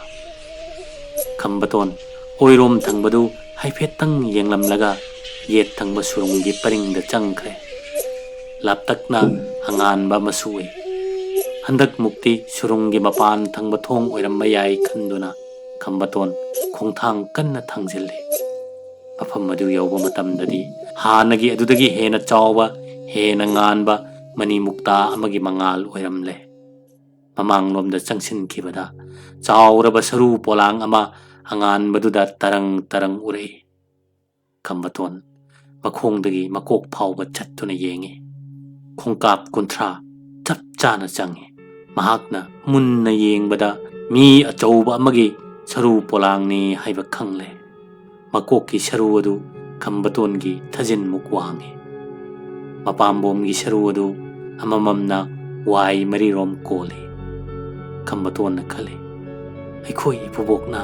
ꯈꯝꯕꯇꯣꯟ ꯑꯣꯏꯔꯣꯝ ꯊꯪꯕꯗꯨ ꯍꯥꯏꯐꯦꯠꯇꯪ ꯌꯦꯡꯂꯝꯂꯒ ꯌꯦꯠ ꯊꯪꯕ ꯁꯨꯔꯨꯡꯒꯤ ꯄꯔꯤꯡꯗ ꯆꯪꯈ꯭ꯔꯦ꯫ ꯂꯥꯞꯇꯛꯅ ꯑꯉꯥꯟꯕ ꯑꯃꯁꯨ ꯎꯏ꯫ ꯍꯟꯗꯛꯃꯨꯛꯇꯤ ꯁꯨꯔꯨꯡꯒꯤ ꯃꯄꯥꯟ ꯊꯪꯕ ꯊꯣꯡ ꯑꯣꯏꯔꯝꯕ ꯌꯥꯏ ꯈꯟꯗꯨꯅ ꯈꯝꯕꯇꯣꯟ ꯈꯣꯡꯊꯥꯡ ꯀꯟꯅ ꯊꯥꯡꯖꯤꯜꯂꯤ꯫ ꯃꯐꯝ ꯑꯗꯨ ꯌꯧꯕ ꯃꯇꯝꯗꯗꯤ ꯍꯥꯟꯅꯒꯤ ꯑꯗꯨꯗꯒꯤ ꯍꯦꯟꯅ ꯆꯥꯎꯕ, ꯍꯦꯟꯅ ꯉꯥꯟꯕ ꯃꯅꯤ ꯃꯨꯛꯇꯥ ꯑꯃꯒꯤ ꯃꯉꯥꯜ ꯑꯣꯏꯔꯝꯂꯦ꯫ ꯃꯃꯥꯡꯂꯣꯝꯗ ꯆꯪꯁꯤꯟꯈꯤꯕꯗ ꯆꯥꯎꯔꯕ ꯁꯔꯨ ꯄꯣꯂꯥꯡ ꯑꯃ ꯑꯉꯥꯟꯕꯗꯨꯗ ꯇꯔꯪ ꯇꯔꯪ ꯎꯔꯛꯏ꯫ ꯈꯝꯕꯇꯣꯟ ꯃꯈꯣꯡꯗꯒꯤ ꯃꯀꯣꯛ ꯐꯥꯎꯕ ꯆꯠꯇꯨꯅ ꯌꯦꯡꯉꯤ꯫ ꯈꯣꯡꯀꯥꯞ ꯀꯨꯟꯊ꯭ꯔꯥ ꯆꯞ ꯆꯥꯅ ꯆꯪꯉꯤ꯫ ꯃꯍꯥꯛꯅ ꯃꯨꯟꯅ ꯌꯦꯡꯕꯗ ꯃꯤ ꯑꯆꯧꯕ ꯑꯃꯒꯤ ꯁꯔꯨ ꯄꯣꯂꯥꯡꯅꯤ ꯍꯥꯏꯕ ꯈꯪꯂꯦ꯫ ꯃꯀꯣꯛꯀꯤ ꯁꯔꯨ ꯑꯗꯨ ꯈꯝꯕꯇꯣꯟꯒꯤ ꯊꯥꯖꯤꯟꯃꯨꯛ ꯋꯥꯡꯉꯤ꯫ ꯃꯄꯥꯝꯕꯣꯝꯒꯤ ꯁꯔꯨ ꯑꯗꯨ ꯑꯃꯃꯝꯅ ꯋꯥꯏ ꯃꯔꯤꯔꯣꯝ ꯀꯣꯜꯂꯤ꯫ ꯈꯝꯕꯇꯣꯟꯅ ꯈꯜꯂꯤ, "ꯑꯩꯈꯣꯏ ꯏꯄꯨꯕꯣꯛꯅ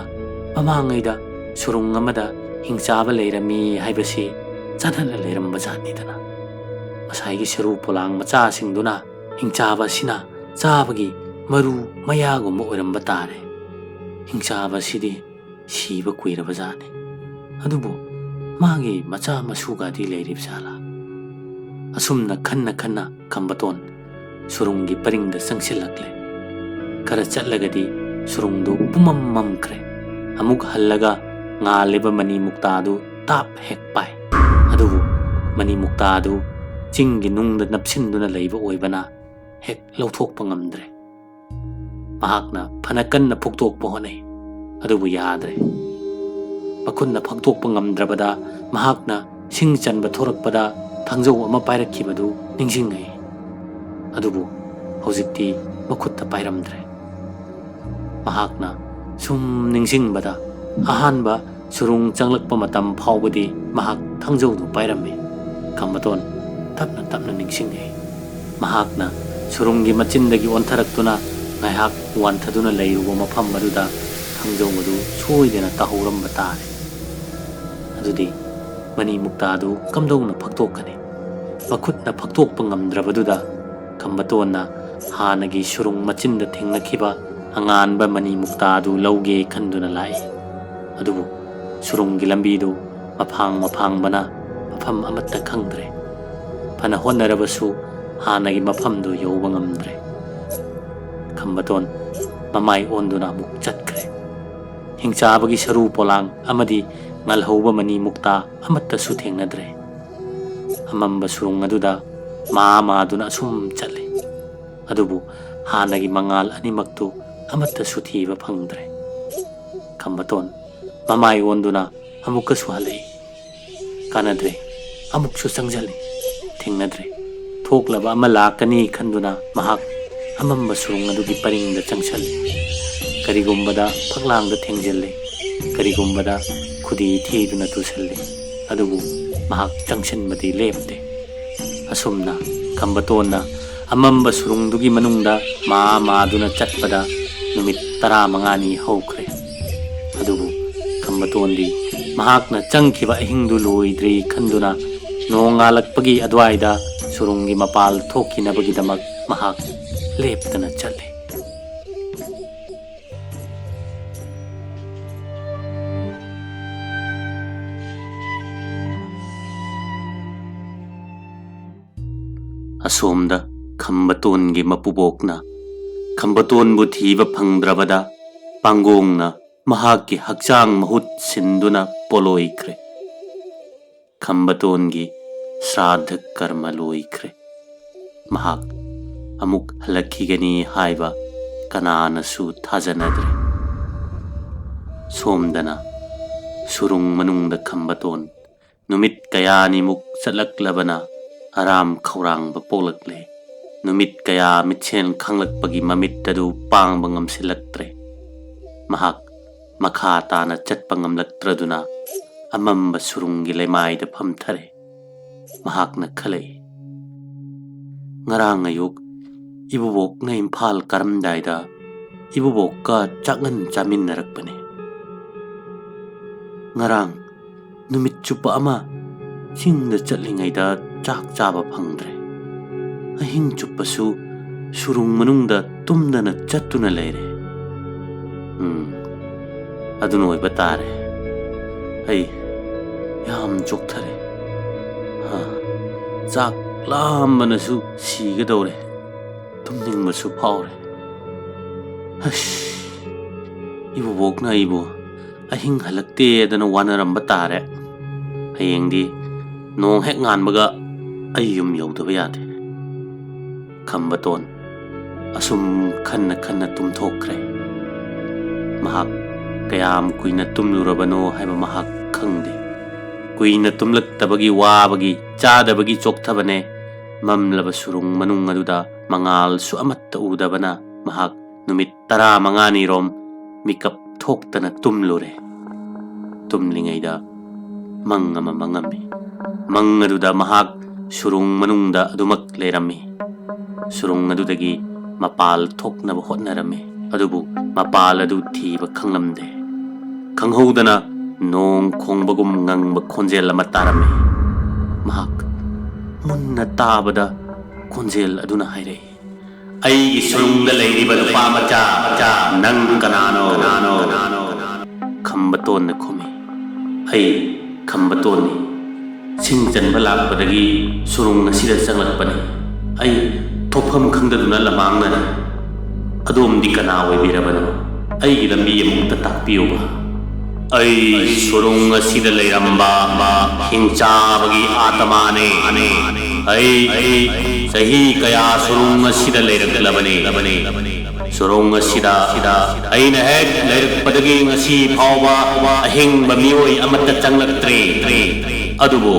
ꯃꯃꯥꯡꯉꯩꯗ ꯁꯨꯔꯨꯡ ꯑꯃꯗ ꯍꯤꯡꯆꯥꯕ ꯂꯩꯔꯝꯃꯤ ꯍꯥꯏꯕꯁꯤ ꯆꯠꯅꯅ ꯂꯩꯔꯝꯕ ꯖꯥꯠꯅꯤꯗꯅ꯫ ꯉꯁꯥꯏꯒꯤ ꯁꯔꯨ ꯄꯣꯂꯥꯡ ꯃꯆꯥꯁꯤꯡꯗꯨꯅ ꯍꯤꯡꯆꯥꯕ ꯑꯁꯤꯅ ꯆꯥꯕꯒꯤ ꯃꯔꯨ ꯃꯌꯥꯒꯨꯝꯕ ꯑꯣꯏꯔꯝꯕ ꯇꯥꯔꯦ꯫ ꯍꯤꯡꯆꯥꯕ ꯑꯁꯤꯗꯤ ꯁꯤꯕ ꯀꯨꯏꯔꯕ ꯖꯥꯠꯅꯤ꯫ ꯑꯗꯨꯕꯨ ꯃꯥꯒꯤ ꯃꯆꯥ ꯃꯁꯨꯒꯗꯤ ꯂꯩꯔꯤꯕ ꯖꯥꯠꯂꯥ?" ꯑꯁꯨꯝꯅ ꯈꯟꯅ ꯈꯟꯅ ꯈꯝꯕꯇꯣꯟ ꯁꯨꯔꯨꯡꯒꯤ ꯄꯔꯤꯡꯗ ꯆꯪꯁꯤꯜꯂꯛꯂꯦ꯫ ꯈꯔ ꯆꯠꯂꯒꯗꯤ ꯁꯨꯔꯨꯡꯗꯨ ꯄꯨꯝꯃꯝ ꯃꯝꯈ꯭ꯔꯦ꯫ ꯑꯃꯨꯛ ꯍꯜꯂꯒ ꯉꯥꯜꯂꯤꯕ ꯃꯅꯤ ꯃꯨꯛꯇꯥꯗꯨ ꯇꯥꯞ ꯍꯦꯛ ꯄꯥꯏ꯫ ꯑꯗꯨꯕꯨ ꯃꯅꯤ ꯃꯨꯛꯇꯥꯗꯨ ꯆꯤꯡꯒꯤ ꯅꯨꯡꯗ ꯅꯞꯁꯤꯟꯗꯨꯅ ꯂꯩꯕ ꯑꯣꯏꯕꯅ ꯍꯦꯛ ꯂꯧꯊꯣꯛꯄ ꯉꯝꯗ꯭ꯔꯦ꯫ ꯃꯍꯥꯛꯅ ꯐꯅ ꯀꯟꯅ ꯐꯨꯛꯇꯣꯛꯄ ꯍꯣꯠꯅꯩ, ꯑꯗꯨꯕꯨ ꯌꯥꯗ꯭ꯔꯦ꯫ ꯃꯈꯨꯠꯅ ꯐꯥꯛꯇꯣꯛꯄ ꯉꯝꯗ꯭ꯔꯕꯗ ꯃꯍꯥꯛꯅ ꯁꯤꯡ ꯆꯟꯕ ꯊꯣꯔꯛꯄꯗ ꯊꯥꯡꯖꯧ ꯑꯃ ꯄꯥꯏꯔꯛꯈꯤꯕꯗꯨ ꯅꯤꯡꯁꯤꯡꯉꯛꯏ꯫ ꯑꯗꯨꯕꯨ ꯍꯧꯖꯤꯛꯇꯤ ꯃꯈꯨꯠꯇ ꯄꯥꯏꯔꯝꯗ꯭ꯔꯦ꯫ ꯃꯍꯥꯛꯅ ꯁꯨꯝ ꯅꯤꯡꯁꯤꯡꯕꯗ ꯑꯍꯥꯟꯕ ꯁꯨꯔꯨꯡ ꯆꯪꯂꯛꯄ ꯃꯇꯝ ꯐꯥꯎꯕꯗꯤ ꯃꯍꯥꯛ ꯊꯥꯡꯖꯧꯗꯨ ꯄꯥꯏꯔꯝꯃꯤ꯫ ꯈꯝꯕꯇꯣꯟ ꯇꯞꯅ ꯇꯞꯅ ꯅꯤꯡꯁꯤꯡꯉꯤ꯫ ꯃꯍꯥꯛꯅ ꯁꯨꯔꯨꯡꯒꯤ ꯃꯆꯤꯟꯗꯒꯤ ꯑꯣꯟꯊꯔꯛꯇꯨꯅ ꯉꯥꯏꯍꯥꯛ ꯋꯥꯟꯊꯗꯨꯅ ꯂꯩꯔꯨꯕ ꯃꯐꯝ ꯑꯗꯨꯗ ꯊꯥꯡꯖꯧ ꯑꯗꯨ ꯁꯣꯏꯗꯅ ꯇꯥꯍꯧꯔꯝꯕ ꯇꯥꯔꯦ꯫ ꯑꯗꯨꯗꯤ ꯃꯅꯤ ꯃꯨꯛꯇꯥꯗꯨ ꯀꯝꯗꯧꯅ ꯐꯛꯇꯣꯛꯀꯅꯤ? ꯃꯈꯨꯠꯅ ꯐꯛꯇꯣꯛꯄ ꯉꯝꯗ꯭ꯔꯕꯗꯨꯗ ꯈꯝꯕꯇꯣꯟꯅ ꯍꯥꯟꯅꯒꯤ ꯁꯨꯔꯨꯡ ꯃꯆꯤꯟꯗ ꯊꯦꯡꯅꯈꯤꯕ ꯑꯉꯥꯟꯕ ꯃꯅꯤ ꯃꯨꯛꯇꯥꯗꯨ ꯂꯧꯒꯦ ꯈꯟꯗꯨꯅ ꯂꯥꯛꯏ꯫ ꯑꯗꯨꯕꯨ ꯁꯨꯔꯨꯡꯒꯤ ꯂꯝꯕꯤꯗꯨ ꯃꯐꯥꯡ ꯃꯐꯥꯡꯕꯅ ꯃꯐꯝ ꯑꯃꯠꯇ ꯈꯪꯗ꯭ꯔꯦ꯫ ꯐꯅ ꯍꯣꯠꯅꯔꯕꯁꯨ ꯍꯥꯟꯅꯒꯤ ꯃꯐꯝꯗꯨ ꯌꯧꯕ ꯉꯝꯗ꯭ꯔꯦ꯫ ꯈꯝꯕꯇꯣꯟ ꯃꯃꯥꯏ ꯑꯣꯟꯗꯨꯅ ꯑꯃꯨꯛ ꯆꯠꯈ꯭ꯔꯦ꯫ ꯍꯤꯡꯆꯥꯕꯒꯤ ꯁꯔꯨ ꯄꯣꯂꯥꯡ ꯑꯃꯗꯤ ꯉꯜꯍꯧꯕ ꯃꯅꯤ ꯃꯨꯛꯇꯥ ꯑꯃꯠꯇꯁꯨ ꯊꯦꯡꯅꯗ꯭ꯔꯦ꯫ ꯑꯃꯝꯕ ꯁꯨꯔꯨꯡ ꯑꯗꯨꯗ ꯃꯥ ꯃꯥꯗꯨꯅ ꯑꯁꯨꯝ ꯆꯠꯂꯤ꯫ ꯑꯗꯨꯕꯨ ꯍꯥꯟꯅꯒꯤ ꯃꯉꯥꯜ ꯑꯅꯤꯃꯛꯇꯨ ꯑꯃꯠꯇꯁꯨ ꯊꯤꯕ ꯐꯪꯗ꯭ꯔꯦ꯫ ꯈꯝꯕꯇꯣꯟ ꯃꯃꯥꯏ ꯑꯣꯟꯗꯨꯅ ꯑꯃꯨꯛꯀꯁꯨ ꯍꯜꯂꯛꯏ꯫ ꯀꯥꯟꯅꯗ꯭ꯔꯦ꯫ ꯑꯃꯨꯛꯁꯨ ꯆꯪꯁꯤꯜꯂꯤ꯫ ꯊꯦꯡꯅꯗ꯭ꯔꯦ꯫ ꯊꯣꯛꯂꯕ ꯑꯃ ꯂꯥꯛꯀꯅꯤ ꯈꯟꯗꯨꯅ ꯃꯍꯥꯛ ꯑꯃꯝꯕ ꯁꯨꯔꯨꯡ ꯑꯗꯨꯒꯤ ꯄꯔꯤꯡꯗ ꯆꯪꯁꯤꯜꯂꯤ꯫ ꯀꯔꯤꯒꯨꯝꯕꯗ ꯐꯛꯂꯥꯡꯗ ꯊꯦꯡꯖꯤꯜꯂꯤ꯫ ꯀꯔꯤꯒꯨꯝꯕꯗ ꯈꯨꯗꯤ ꯊꯤꯗꯨꯅ ꯇꯨꯁꯤꯜꯂꯤ꯫ ꯑꯗꯨꯕꯨ ꯃꯍꯥꯛ ꯆꯪꯁꯤꯟꯕꯗꯤ ꯂꯦꯞꯇꯦ꯫ ꯑꯁꯨꯝꯅ ꯈꯝꯕꯇꯣꯟꯅ ꯑꯃꯝꯕ ꯁꯨꯔꯨꯡꯗꯨꯒꯤ ꯃꯅꯨꯡꯗ ꯃꯥ ꯃꯥꯗꯨꯅ ꯆꯠꯄꯗ ꯅꯨꯃꯤꯠ ꯇꯔꯥꯃꯉꯥꯅꯤ ꯍꯧꯈ꯭ꯔꯦ꯫ ꯑꯗꯨꯕꯨ ꯈꯝꯕꯇꯣꯟꯗꯤ ꯃꯍꯥꯛꯅ ꯆꯪꯈꯤꯕ ꯑꯍꯤꯡꯗꯨ ꯂꯣꯏꯗ꯭ꯔꯤ ꯈꯟꯗꯨꯅ ꯅꯣꯡꯉꯥꯜꯂꯛꯄꯒꯤ ꯑꯗꯨꯋꯥꯏꯗ ꯁꯨꯔꯨꯡꯒꯤ ꯃꯄꯥꯜ ꯊꯣꯛꯈꯤꯅꯕꯒꯤꯗꯃꯛ ꯃꯍꯥꯛ ꯂꯦꯞꯇꯅ ꯆꯠꯂꯤ꯫ ꯑꯁꯣꯝꯗ ꯈꯝꯕꯇꯣꯟꯒꯤ ꯃꯄꯨꯕꯣꯛꯅ ꯈꯝꯕꯇꯣꯟꯕꯨ ꯊꯤꯕ ꯐꯪꯗ꯭ꯔꯕꯗ ꯄꯥꯡꯒꯣꯡꯅ ꯃꯍꯥꯛꯀꯤ ꯍꯛꯆꯥꯡ ꯃꯍꯨꯠ ꯁꯤꯟꯗꯨꯅ ꯄꯣꯂꯣꯏꯈ꯭ꯔꯦ꯫ ꯈꯝꯕꯇꯣꯟꯒꯤ ꯁ꯭ꯔꯥꯗꯙ ꯀꯔꯃ ꯂꯣꯏꯈ꯭ꯔꯦ꯫ ꯃꯍꯥꯛ ꯑꯃꯨꯛ ꯍꯜꯂꯛꯈꯤꯒꯅꯤ ꯍꯥꯏꯕ ꯀꯅꯥꯅꯁꯨ ꯊꯥꯖꯅꯗ꯭ꯔꯦ꯫ ꯁꯣꯝꯗꯅ ꯁꯨꯔꯨꯡ ꯃꯅꯨꯡꯗ ꯈꯝꯕꯇꯣꯟ ꯅꯨꯃꯤꯠ ꯀꯌꯥꯅꯤꯃꯨꯛ ꯆꯠꯂꯛꯂꯕꯅ ꯑꯔꯥꯝ ꯈꯧꯔꯥꯡꯕ ꯄꯣꯛꯂꯛꯂꯦ꯫ ꯅꯨꯃꯤꯠ ꯀꯌꯥ ꯃꯤꯠꯁꯦꯜ ꯈꯥꯡꯂꯛꯄꯒꯤ ꯃꯃꯤꯠ ꯑꯗꯨ ꯄꯥꯡꯕ ꯉꯝꯁꯤꯜꯂꯛꯇ꯭ꯔꯦ꯫ ꯃꯍꯥꯛ ꯃꯈꯥ ꯇꯥꯅ ꯆꯠꯄ ꯉꯝꯂꯛꯇ꯭ꯔꯗꯨꯅ ꯑꯃꯝꯕ ꯁꯨꯔꯨꯡꯒꯤ ꯂꯩꯃꯥꯏꯗ ꯐꯝꯊꯔꯦ꯫ ꯃꯍꯥꯛꯅ ꯈꯜꯂꯛꯏ, "ꯉꯔꯥꯡ ꯑꯌꯨꯛ ꯏꯕꯨꯕꯣꯛꯅ ꯏꯝꯐꯥꯜ ꯀꯥꯔꯝꯗꯥꯏꯗ ꯏꯕꯨꯕꯣꯛꯀ ꯆꯥꯛꯉꯟ ꯆꯥꯃꯤꯟꯅꯔꯛꯄꯅꯤ꯫ ꯉꯔꯥꯡ ꯅꯨꯃꯤꯠ ꯆꯨꯞꯄ ꯑꯃ ꯆꯤꯡꯗ ꯆꯠꯂꯤꯉꯩꯗ ꯆꯥꯛ ꯆꯥꯕ ꯐꯪꯗ꯭ꯔꯦ꯫ ꯑꯍꯤꯡ ꯆꯨꯞꯄꯁꯨ ꯁꯨꯔꯨꯡ ꯃꯅꯨꯡꯗ ꯇꯨꯝꯗꯅ ꯆꯠꯇꯨꯅ ꯂꯩꯔꯦ꯫ ꯎꯝ, ꯑꯗꯨꯅ ꯑꯣꯏꯕ ꯇꯥꯔꯦ꯫ ꯑꯩ ꯌꯥꯝ ꯆꯣꯛꯊꯔꯦ꯫ ꯍꯥ, ꯆꯥꯛ ꯂꯥꯝꯕꯅꯁꯨ ꯁꯤꯒꯗꯧꯔꯦ꯫ ꯇꯨꯝꯅꯤꯡꯕꯁꯨ ꯐꯥꯎꯔꯦ꯫ ꯍꯁ, ꯏꯕꯨꯕꯣꯛꯅ ꯑꯩꯕꯨ ꯑꯍꯤꯡ ꯍꯜꯂꯛꯇꯦꯗꯅ ꯋꯥꯅꯔꯝꯕ ꯇꯥꯔꯦ꯫ ꯍꯌꯦꯡꯗꯤ ꯅꯣꯡ ꯍꯦꯛ ꯉꯥꯟꯕꯒ ꯑꯩ ꯌꯨꯝ ꯌꯧꯗꯕ ꯌꯥꯗꯦ꯫" ꯈꯝꯕꯇꯣꯟ ꯑꯁꯨꯝ ꯈꯟꯅ ꯈꯟꯅ ꯇꯨꯝꯊꯣꯛꯈ꯭ꯔꯦ꯫ ꯃꯍꯥꯛ ꯀꯌꯥꯝ ꯀꯨꯏꯅ ꯇꯨꯝꯂꯨꯔꯕꯅꯣ ꯍꯥꯏꯕ ꯃꯍꯥꯛ ꯈꯪꯗꯦ꯫ ꯀꯨꯏꯅ ꯇꯨꯝꯂꯛꯇꯕꯒꯤ ꯋꯥꯕꯒꯤ, ꯆꯥꯗꯕꯒꯤ ꯆꯣꯛꯊꯕꯅꯦ꯫ ꯃꯝꯂꯕ ꯁꯨꯔꯨꯡ ꯃꯅꯨꯡ ꯑꯗꯨꯗ ꯃꯉꯥꯜꯁꯨ ꯑꯃꯠꯇ ꯎꯗꯕꯅ ꯃꯍꯥꯛ ꯅꯨꯃꯤꯠ ꯇꯔꯥꯃꯉꯥꯅꯤꯔꯣꯝ ꯃꯤꯀꯞ ꯊꯣꯛꯇꯅ ꯇꯨꯝꯂꯨꯔꯦ꯫ ꯇꯨꯝꯂꯤꯉꯩꯗ ꯃꯪ ꯑꯃ ꯃꯪꯉꯝꯃꯤ꯫ ꯃꯪ ꯑꯗꯨꯗ ꯃꯍꯥꯛ ꯁꯨꯔꯨꯡ ꯃꯅꯨꯡꯗ ꯑꯗꯨꯃꯛ ꯂꯩꯔꯝꯃꯤ꯫ ꯁꯨꯔꯨꯡ ꯑꯗꯨꯗꯒꯤ ꯃꯄꯥꯜ ꯊꯣꯛꯅꯕ ꯍꯣꯠꯅꯔꯝꯃꯤ, ꯑꯗꯨꯕꯨ ꯃꯄꯥꯜ ꯑꯗꯨ ꯊꯤꯕ ꯈꯪꯂꯝꯗꯦ꯫ ꯈꯪꯍꯧꯗꯅ ꯅꯣꯡ ꯈꯣꯡꯕꯒꯨꯝ ꯉꯪꯕ ꯈꯣꯟꯖꯦꯜ ꯑꯃ ꯇꯥꯔꯝꯃꯤ꯫ ꯃꯍꯥꯛ ꯃꯨꯟꯅ ꯇꯥꯕꯗ ꯈꯣꯟꯖꯦꯜ ꯑꯗꯨꯅ ꯍꯥꯏꯔꯛꯏ, "ꯑꯩꯒꯤ ꯁꯨꯔꯨꯡꯗ ꯂꯩꯔꯤꯕ ꯅꯨꯄꯥ ꯃꯆꯥ, ꯅꯪ ꯀꯅꯥꯅꯣ?" ꯈꯝꯕꯇꯣꯟꯅ ꯈꯨꯝꯃꯤ, "ꯑꯩ ꯈꯝꯕꯇꯣꯟꯅꯤ꯫ ꯁꯤꯡ ꯆꯟꯕ ꯂꯥꯛꯄꯗꯒꯤ ꯁꯨꯔꯨꯡ ꯑꯁꯤꯗ ꯆꯪꯂꯛꯄꯅꯤ꯫ ꯑꯩ ꯊꯣꯛꯐꯝ ꯈꯪꯗꯗꯨꯅ ꯂꯃꯥꯡꯅꯔꯦ꯫ ꯑꯗꯣꯝꯗꯤ ꯀꯅꯥ ꯑꯣꯏꯕꯤꯔꯕꯅꯣ? ꯑꯩꯒꯤ ꯂꯝꯕꯤ ꯑꯃꯨꯛꯇ ꯇꯥꯛꯄꯤꯌꯨꯕ꯫" "ꯑꯩ ꯁꯨꯔꯨꯡ ꯑꯁꯤꯗ ꯂꯩꯔꯝꯕ ꯍꯤꯡꯆꯥꯕꯒꯤ ꯑꯥꯇꯃꯥꯅꯦ꯫ ꯑꯩ ꯆꯍꯤ ꯀꯌꯥ ꯁꯨꯔꯨꯡ ꯑꯁꯤꯗ ꯂꯩꯔꯛꯂꯕꯅꯤ꯫ ꯁꯨꯔꯨꯡ ꯑꯁꯤꯗ ꯑꯩꯅ ꯍꯦꯛ ꯂꯩꯔꯛꯄꯗꯒꯤ ꯉꯁꯤ ꯐꯥꯎꯕ ꯑꯍꯤꯡꯕ ꯃꯤꯑꯣꯏ ꯑꯃꯠꯇ ꯆꯪꯂꯛꯇ꯭ꯔꯤ꯫ ꯑꯗꯨꯕꯨ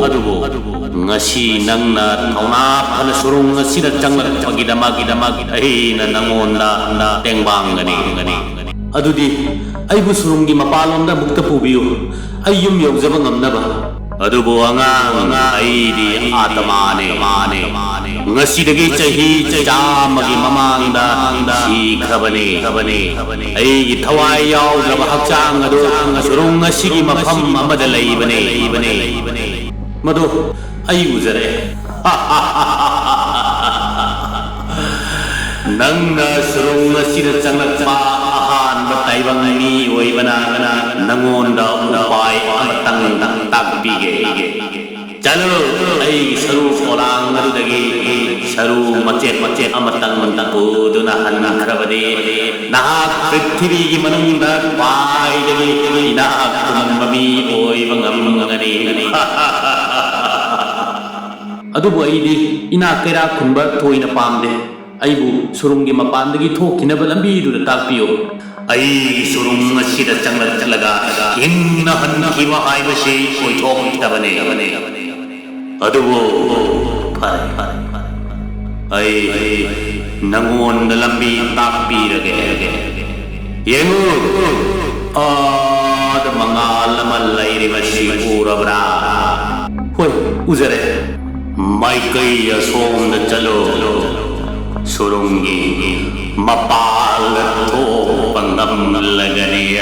ꯉꯁꯤ ꯅꯪꯅ ꯊꯧꯅꯥ ꯐꯅ ꯁꯨꯔꯨꯡ ꯑꯁꯤꯗ ꯆꯪꯂꯛꯄꯒꯤꯗꯃꯛ ꯑꯩꯅ ꯅꯪꯉꯣꯟꯗ ꯇꯦꯡꯕꯥꯡꯒꯅꯤ꯫ ꯑꯗꯨꯗꯤ ꯑꯩꯕꯨ ꯁꯨꯔꯨꯡꯒꯤ ꯃꯄꯥꯟꯂꯣꯝꯗ ꯑꯃꯨꯛꯇ ꯄꯨꯕꯤꯌꯨ, ꯑꯩ ꯌꯨꯝ ꯌꯧꯖꯕ ꯉꯝꯅꯕ꯫ ꯑꯗꯨꯕꯨ ꯑꯉꯥꯡ, ꯑꯩꯗꯤ ꯑꯥꯇꯃꯥꯅꯦ꯫ ꯉꯁꯤꯗꯒꯤ ꯆꯍꯤ ꯆꯥꯝꯃꯒꯤ ꯃꯃꯥꯡꯗ ꯁꯤꯈ꯭ꯔꯕꯅꯦ꯫ ꯑꯩꯒꯤ ꯊꯋꯥꯏ ꯌꯥꯎꯗ꯭ꯔꯕ ꯍꯛꯆꯥꯡ ꯑꯗꯨ ꯁꯨꯔꯨꯡ ꯑꯁꯤꯒꯤ ꯃꯐꯝ ꯑꯃꯗ ꯂꯩꯕꯅꯦ꯫ ꯃꯗꯨ ꯑꯩ ꯎꯖꯔꯦ꯫ ꯅꯪꯅ ꯁꯨꯔꯨꯡ ꯑꯁꯤꯗ ꯆꯪꯂꯛꯄ ꯑꯍꯥꯟꯕ ꯇꯥꯏꯕꯪ ꯃꯤ ꯑꯣꯏꯕꯅ ꯅꯪꯉꯣꯟꯗ ꯎꯄꯥꯏ ꯑꯃꯇꯪ ꯇꯥꯛꯄꯤꯒꯦ꯫ ꯆꯠꯂꯨ, ꯑꯩꯒꯤ ꯁꯔꯨ ꯄꯣꯂꯥꯡ ꯑꯗꯨꯗꯒꯤ ꯁꯔꯨ ꯃꯆꯦꯠ ꯃꯆꯦꯠ ꯑꯃꯇꯪ ꯄꯨꯗꯨꯅ ꯍꯟꯈ꯭ꯔꯕꯗꯤ ꯅꯍꯥꯛ ꯄ꯭ꯔꯤꯊꯤꯕꯤꯒꯤ ꯃꯅꯨꯡꯗ ꯈ꯭ꯋꯥꯏꯗꯒꯤ ꯏꯅꯥꯛ ꯈꯨꯟꯕ ꯃꯤ ꯑꯣꯏꯕ ꯉꯝꯒꯅꯤ꯫ ꯑꯗꯨꯕꯨ ꯑꯩꯗꯤ ꯏꯅꯥꯛ ꯀꯩꯔꯥꯛ ꯈꯨꯟꯕ ꯊꯣꯏꯅ ꯄꯥꯝꯗꯦ꯫ ꯑꯩꯕꯨ ꯁꯨꯔꯨꯡꯒꯤ ꯃꯄꯥꯟꯗꯒꯤ ꯊꯣꯛꯈꯤꯅꯕ ꯂꯝꯕꯤꯗꯨꯗ ꯇꯥꯛꯄꯤꯌꯨ꯫ ꯑꯩꯒꯤ ꯁꯨꯔꯨꯡ ꯑꯁꯤꯗ ꯆꯪꯂꯛꯂꯒ ꯍꯤꯡꯅ ꯍꯟꯈꯤꯕ ꯍꯥꯏꯕꯁꯤ ꯑꯣꯏꯊꯣꯛꯇꯕꯅꯤ꯫ ꯑꯗꯨꯕꯨ ꯐꯔꯦ, ꯑꯩ ꯅꯪꯉꯣꯟꯗ ꯂꯝꯕꯤ ꯇꯥꯛꯄꯤꯔꯒꯦ꯫ ꯌꯦꯡꯉꯨ, ꯑꯥꯗ ꯃꯉꯥꯜ ꯑꯃ ꯂꯩꯔꯤꯕꯁꯤ ꯎꯔꯕ꯭ꯔꯥ? ꯍꯣꯏ, ꯎꯖꯔꯦ꯫ ꯃꯥꯏꯀꯩ ꯑꯁꯣꯝꯗ ꯆꯠꯂꯨ꯫ ꯁꯨꯔꯨꯡꯒꯤ ꯃꯄꯥꯜꯗ ꯊꯣꯛꯄ ꯉꯝꯂꯒꯅꯤ꯫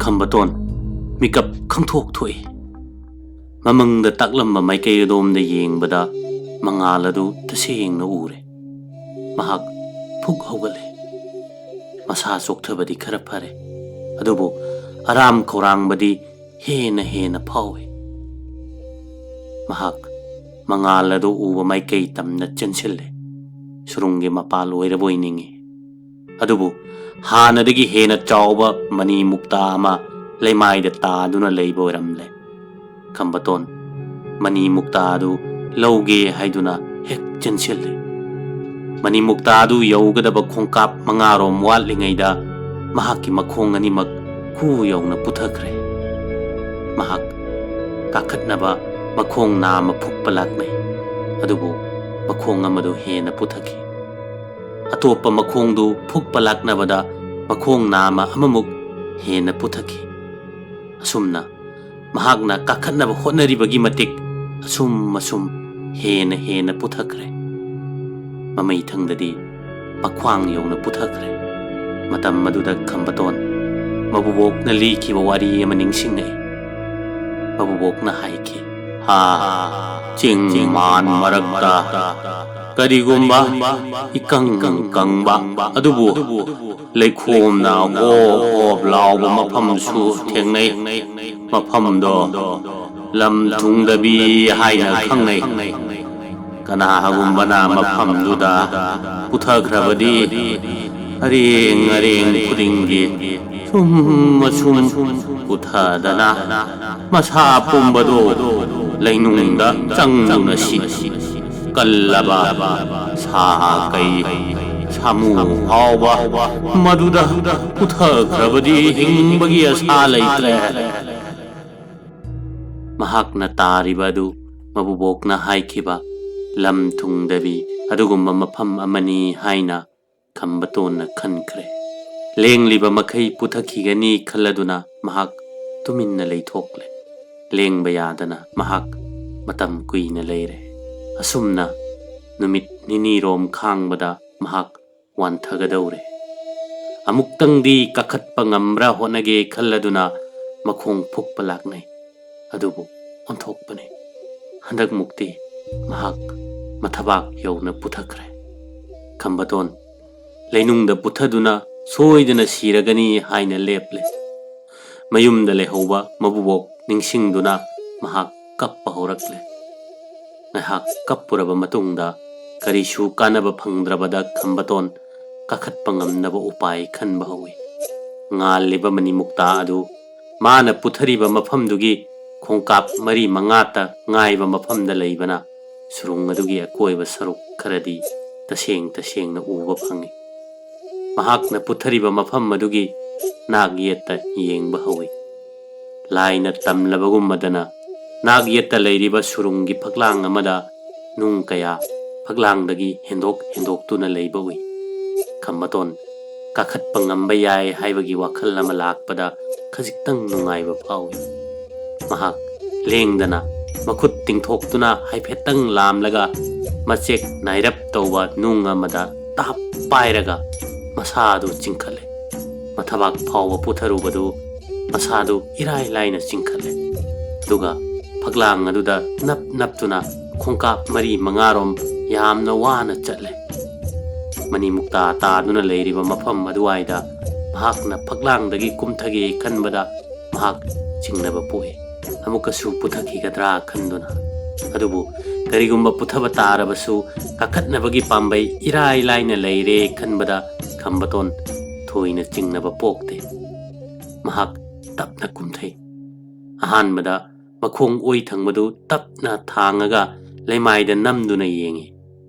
ꯈꯝꯕꯇꯣꯟ ꯃꯤꯀꯞ ꯈꯪꯊꯣꯛ ꯊꯣꯛꯏ꯫ ꯃꯃꯪꯗ ꯇꯥꯛꯂꯝꯕ ꯃꯥꯏꯀꯩ ꯑꯗꯣꯝꯗ ꯌꯦꯡꯕꯗ ꯃꯉꯥꯜ ꯑꯗꯨ ꯇꯁꯦꯡꯅ ꯎꯔꯦ꯫ ꯃꯍꯥꯛ ꯐꯨꯛ ꯍꯧꯒꯠꯂꯦ꯫ ꯃꯁꯥ ꯆꯣꯛꯊꯕꯗꯤ ꯈꯔ ꯐꯔꯦ, ꯑꯗꯨꯕꯨ ꯑꯔꯥꯝ ꯈꯧꯔꯥꯡꯕꯗꯤ ꯍꯦꯟꯅ ꯍꯦꯟꯅ ꯐꯥꯎꯏ꯫ ꯃꯍꯥꯛ ꯃꯉꯥꯜ ꯑꯗꯨ ꯎꯕ ꯃꯥꯏꯀꯩ ꯇꯝꯅ ꯆꯦꯟꯁꯤꯜꯂꯦ꯫ ꯁꯨꯔꯨꯡꯒꯤ ꯃꯄꯥꯜ ꯑꯣꯏꯔꯕꯣꯏ ꯅꯤꯡꯏ꯫ ꯑꯗꯨꯕꯨ ꯍꯥꯟꯅꯗꯒꯤ ꯍꯦꯟꯅ ꯆꯥꯎꯕ ꯃꯅꯤ ꯃꯨꯛꯇꯥ ꯑꯃ ꯂꯩꯃꯥꯏꯗ ꯇꯥꯗꯨꯅ ꯂꯩꯕ ꯑꯣꯏꯔꯝꯂꯦ꯫ ꯈꯝꯕꯇꯣꯟ ꯃꯅꯤ ꯃꯨꯛꯇꯥ ꯑꯗꯨ ꯂꯧꯒꯦ ꯍꯥꯏꯗꯨꯅ ꯍꯦꯛ ꯆꯦꯟꯁꯤꯜꯂꯤ꯫ ꯃꯅꯤ ꯃꯨꯛꯇꯥ ꯑꯗꯨ ꯌꯧꯒꯗꯕ ꯈꯣꯡꯀꯥꯞ ꯃꯉꯥꯔꯣꯝ ꯋꯥꯠꯂꯤꯉꯩꯗ ꯃꯍꯥꯛꯀꯤ ꯃꯈꯣꯡ ꯑꯅꯤꯃꯛ ꯈꯨ ꯌꯧꯅ ꯄꯨꯊꯈ꯭ꯔꯦ꯫ ꯃꯍꯥꯛ ꯀꯥꯈꯠꯅꯕ ꯃꯈꯣꯡ ꯅꯥꯝꯃ ꯐꯨꯛꯄ ꯂꯥꯛꯅꯩ, ꯑꯗꯨꯕꯨ ꯃꯈꯣꯡ ꯑꯃꯗꯨ ꯍꯦꯟꯅ ꯄꯨꯊꯈꯤ꯫ ꯑꯇꯣꯞꯄ ꯃꯈꯣꯡꯗꯨ ꯐꯨꯛꯄ ꯂꯥꯛꯅꯕꯗ ꯃꯈꯣꯡ ꯅꯥꯝꯃ ꯑꯃꯃꯨꯛ ꯍꯦꯟꯅ ꯄꯨꯊꯈꯤ꯫ ꯑꯁꯨꯝꯅ ꯃꯍꯥꯛꯅ ꯀꯥꯈꯠꯅꯕ ꯍꯣꯠꯅꯔꯤꯕꯒꯤ ꯃꯇꯤꯛ ꯑꯁꯨꯝ ꯑꯁꯨꯝ ꯍꯦꯟꯅ ꯍꯦꯟꯅ ꯄꯨꯊꯈ꯭ꯔꯦ꯫ ꯃꯃꯩꯊꯪꯗꯗꯤ ꯃꯈ꯭ꯋꯥꯡ ꯌꯧꯅ ꯄꯨꯊꯈ꯭ꯔꯦ꯫ ꯃꯇꯝ ꯑꯗꯨꯗ ꯈꯝꯕꯇꯣꯟ ꯃꯕꯨꯕꯣꯛꯅ ꯂꯤꯈꯤꯕ ꯋꯥꯔꯤ ꯑꯃ ꯅꯤꯡꯁꯤꯡꯂꯛꯏ꯫ ꯃꯕꯨꯕꯣꯛꯅ ꯍꯥꯏꯈꯤ, "ꯍꯥ, ꯆꯤꯡ ꯃꯥꯟ ꯃꯔꯛꯇ ꯀꯔꯤꯒꯨꯝꯕ ꯏꯀꯪ ꯀꯪꯕ ꯑꯗꯨꯕꯨ ꯂꯩꯈꯣꯝꯅ ꯍꯣꯞ ꯍꯣꯞ ꯂꯥꯎꯕ ꯃꯐꯝꯁꯨ ꯊꯦꯡꯅꯩ꯫ ꯃꯐꯝꯗꯣ ꯂꯝ ꯊꯨꯡꯗꯕꯤ ꯍꯥꯏꯅ ꯈꯪꯅꯩ꯫ ꯀꯅꯥꯒꯨꯝꯕꯅ ꯃꯐꯝꯗꯨꯗ ꯄꯨꯊꯈ꯭ꯔꯕꯗꯤ ꯑꯔꯦꯡ ꯑꯔꯦꯡ ꯈꯨꯗꯤꯡꯒꯤ ꯁꯨꯝ ꯑꯁꯨꯝ ꯄꯨꯊꯗꯅ ꯃꯁꯥ ꯄꯨꯝꯕꯗꯣ ꯂꯩꯅꯨꯡꯗ ꯆꯪꯗꯨꯅ ꯁꯤ꯫ ꯀꯜꯂꯕ ꯁꯥ ꯀꯩ ꯁꯥꯃꯨ ꯐꯥꯎꯕ ꯃꯗꯨꯗ ꯄꯨꯊꯈ꯭ꯔꯕꯗꯤ ꯍꯤꯡꯕꯒꯤ ꯑꯁꯥ ꯂꯩꯇ꯭ꯔꯦ꯫" ꯃꯍꯥꯛꯅ ꯇꯥꯔꯤꯕ ꯑꯗꯨ ꯃꯕꯨꯕꯣꯛꯅ ꯍꯥꯏꯈꯤꯕ ꯂꯝ ꯊꯨꯡꯗꯕꯤ ꯑꯗꯨꯒꯨꯝꯕ ꯃꯐꯝ ꯑꯃꯅꯤ ꯍꯥꯏꯅ ꯈꯝꯕꯇꯣꯟꯅ ꯈꯟꯈ꯭ꯔꯦ꯫ ꯂꯦꯡꯂꯤꯕ ꯃꯈꯩ ꯄꯨꯊꯈꯤꯒꯅꯤ ꯈꯜꯂꯗꯨꯅ ꯃꯍꯥꯛ ꯇꯨꯃꯤꯟꯅ ꯂꯩꯊꯣꯛꯂꯦ꯫ ꯂꯦꯡꯕ ꯌꯥꯗꯅ ꯃꯍꯥꯛ ꯃꯇꯝ ꯀꯨꯏꯅ ꯂꯩꯔꯦ꯫ ꯑꯁꯨꯝꯅ ꯅꯨꯃꯤꯠ ꯅꯤꯅꯤꯔꯣꯝ ꯈꯥꯡꯕꯗ ꯃꯍꯥꯛ ꯋꯥꯟꯊꯒꯗꯧꯔꯦ꯫ ꯑꯃꯨꯛꯇꯪꯗꯤ ꯀꯥꯈꯠꯄ ꯉꯝꯕ꯭ꯔꯥ ꯍꯣꯠꯅꯒꯦ ꯈꯜꯂꯗꯨꯅ ꯃꯈꯣꯡ ꯐꯨꯛꯄ ꯂꯥꯛꯅꯩ꯫ ꯑꯗꯨꯕꯨ ꯑꯣꯟꯊꯣꯛꯄꯅꯤ, ꯍꯟꯗꯛꯃꯨꯛꯇꯤ ꯃꯍꯥꯛ ꯃꯊꯕꯥꯛ ꯌꯧꯅ ꯄꯨꯊꯈ꯭ꯔꯦ꯫ ꯈꯝꯕꯇꯣꯟ ꯂꯩꯅꯨꯡꯗ ꯄꯨꯊꯗꯨꯅ ꯁꯣꯏꯗꯅ ꯁꯤꯔꯒꯅꯤ ꯍꯥꯏꯅ ꯂꯦꯞꯂꯦ꯫ ꯃꯌꯨꯝꯗ ꯂꯩꯍꯧꯕ ꯃꯕꯨꯕꯣꯛ ꯅꯤꯡꯁꯤꯡꯗꯨꯅ ꯃꯍꯥꯛ ꯀꯞꯄ ꯍꯧꯔꯛꯂꯦ꯫ ꯉꯥꯏꯍꯥꯛ ꯀꯞꯄꯨꯔꯕ ꯃꯇꯨꯡꯗ ꯀꯔꯤꯁꯨ ꯀꯥꯟꯅꯕ ꯐꯪꯗ꯭ꯔꯕꯗ ꯈꯝꯕꯇꯣꯟ ꯀꯥꯈꯠꯄ ꯉꯝꯅꯕ ꯎꯄꯥꯏ ꯈꯟꯕ ꯍꯧꯏ꯫ ꯉꯥꯜꯂꯤꯕ ꯃꯅꯤꯃꯨꯛꯇꯥ ꯑꯗꯨ ꯃꯥꯅ ꯄꯨꯊꯔꯤꯕ ꯃꯐꯝꯗꯨꯒꯤ ꯈꯣꯡꯀꯥꯞ ꯃꯔꯤ ꯃꯉꯥꯇ ꯉꯥꯏꯕ ꯃꯐꯝꯗ ꯂꯩꯕꯅ ꯁꯨꯔꯨꯡ ꯑꯗꯨꯒꯤ ꯑꯀꯣꯏꯕ ꯁꯔꯨꯛ ꯈꯔꯗꯤ ꯇꯁꯦꯡ ꯇꯁꯦꯡꯅ ꯎꯕ ꯐꯪꯏ꯫ ꯃꯍꯥꯛꯅ ꯄꯨꯊꯔꯤꯕ ꯃꯐꯝ ꯑꯗꯨꯒꯤ ꯅꯥꯛ ꯌꯦꯠꯇ ꯌꯦꯡꯕ ꯍꯧꯏ꯫ ꯂꯥꯏꯅ ꯇꯝꯂꯕꯒꯨꯝꯕꯗꯅ ꯅꯥꯛ ꯌꯦꯠꯇ ꯂꯩꯔꯤꯕ ꯁꯨꯔꯨꯡꯒꯤ ꯐꯛꯂꯥꯡ ꯑꯃꯗ ꯅꯨꯡ ꯀꯌꯥ ꯐꯛꯂꯥꯡꯗꯒꯤ ꯍꯦꯟꯗꯣꯛ ꯍꯦꯟꯗꯣꯛꯇꯨꯅ ꯂꯩꯕ ꯎꯏ꯫ ꯈꯝꯕꯇꯣꯟ ꯀꯥꯈꯠꯄ ꯉꯝꯕ ꯌꯥꯏ ꯍꯥꯏꯕꯒꯤ ꯋꯥꯈꯜ ꯑꯃ ꯂꯥꯛꯄꯗ ꯈꯖꯤꯛꯇꯪ ꯅꯨꯡꯉꯥꯏꯕ ꯐꯥꯎꯏ꯫ ꯃꯍꯥꯛ ꯂꯦꯡꯗꯅ ꯃꯈꯨꯠ ꯇꯤꯡꯊꯣꯛꯇꯨꯅ ꯍꯥꯏꯐꯦꯠꯇꯪ ꯂꯥꯝꯂꯒ ꯃꯆꯦꯛ ꯅꯥꯏꯔꯞ ꯇꯧꯕ ꯅꯨꯡ ꯑꯃꯗ ꯇꯥꯞ ꯄꯥꯏꯔꯒ ꯃꯁꯥꯗꯨ ꯆꯤꯡꯈꯠꯂꯦ꯫ ꯃꯊꯕꯥꯛ ꯐꯥꯎꯕ ꯄꯨꯊꯔꯨꯕꯗꯨ ꯃꯁꯥꯗꯨ ꯏꯔꯥꯏ ꯂꯥꯏꯅ ꯆꯤꯡꯈꯠꯂꯦ꯫ ꯑꯗꯨꯒ ꯐꯛꯂꯥꯡ ꯑꯗꯨꯗ ꯅꯞ ꯅꯞꯇꯨꯅ ꯈꯣꯡꯀꯥꯞ ꯃꯔꯤ ꯃꯉꯥꯔꯣꯝ ꯌꯥꯝꯅ ꯋꯥꯅ ꯆꯠꯂꯦ꯫ ꯃꯅꯤ ꯃꯨꯛꯇꯥ ꯇꯥꯗꯨꯅ ꯂꯩꯔꯤꯕ ꯃꯐꯝ ꯑꯗꯨꯋꯥꯏꯗ ꯃꯍꯥꯛꯅ ꯐꯛꯂꯥꯡꯗꯒꯤ ꯀꯨꯝꯊꯒꯦ ꯈꯟꯕꯗ ꯃꯍꯥꯛ ꯆꯤꯡꯅꯕ ꯄꯣꯛꯏ꯫ ꯑꯃꯨꯛꯀꯁꯨ ꯄꯨꯊꯈꯤꯒꯗ꯭ꯔꯥ ꯈꯟꯗꯨꯅ꯫ ꯑꯗꯨꯕꯨ ꯀꯔꯤꯒꯨꯝꯕ ꯄꯨꯊꯕ ꯇꯥꯔꯕꯁꯨ ꯀꯥꯈꯠꯅꯕꯒꯤ ꯄꯥꯝꯕꯩ ꯏꯔꯥꯏ ꯂꯥꯏꯅ ꯂꯩꯔꯦ ꯈꯟꯕꯗ ꯈꯝꯕꯇꯣꯟ ꯊꯣꯏꯅ ꯆꯤꯡꯅꯕ ꯄꯣꯛꯇꯦ꯫ ꯃꯍꯥꯛ ꯇꯞꯅ ꯀꯨꯝꯊꯩ꯫ ꯑꯍꯥꯟꯕꯗ ꯃꯈꯣꯡ ꯑꯣꯏ ꯊꯪꯕꯗꯨ ꯇꯞꯅ ꯊꯥꯡꯉꯒ ꯂꯩꯃꯥꯏꯗ ꯅꯝꯗꯨꯅ ꯌꯦꯡꯏ꯫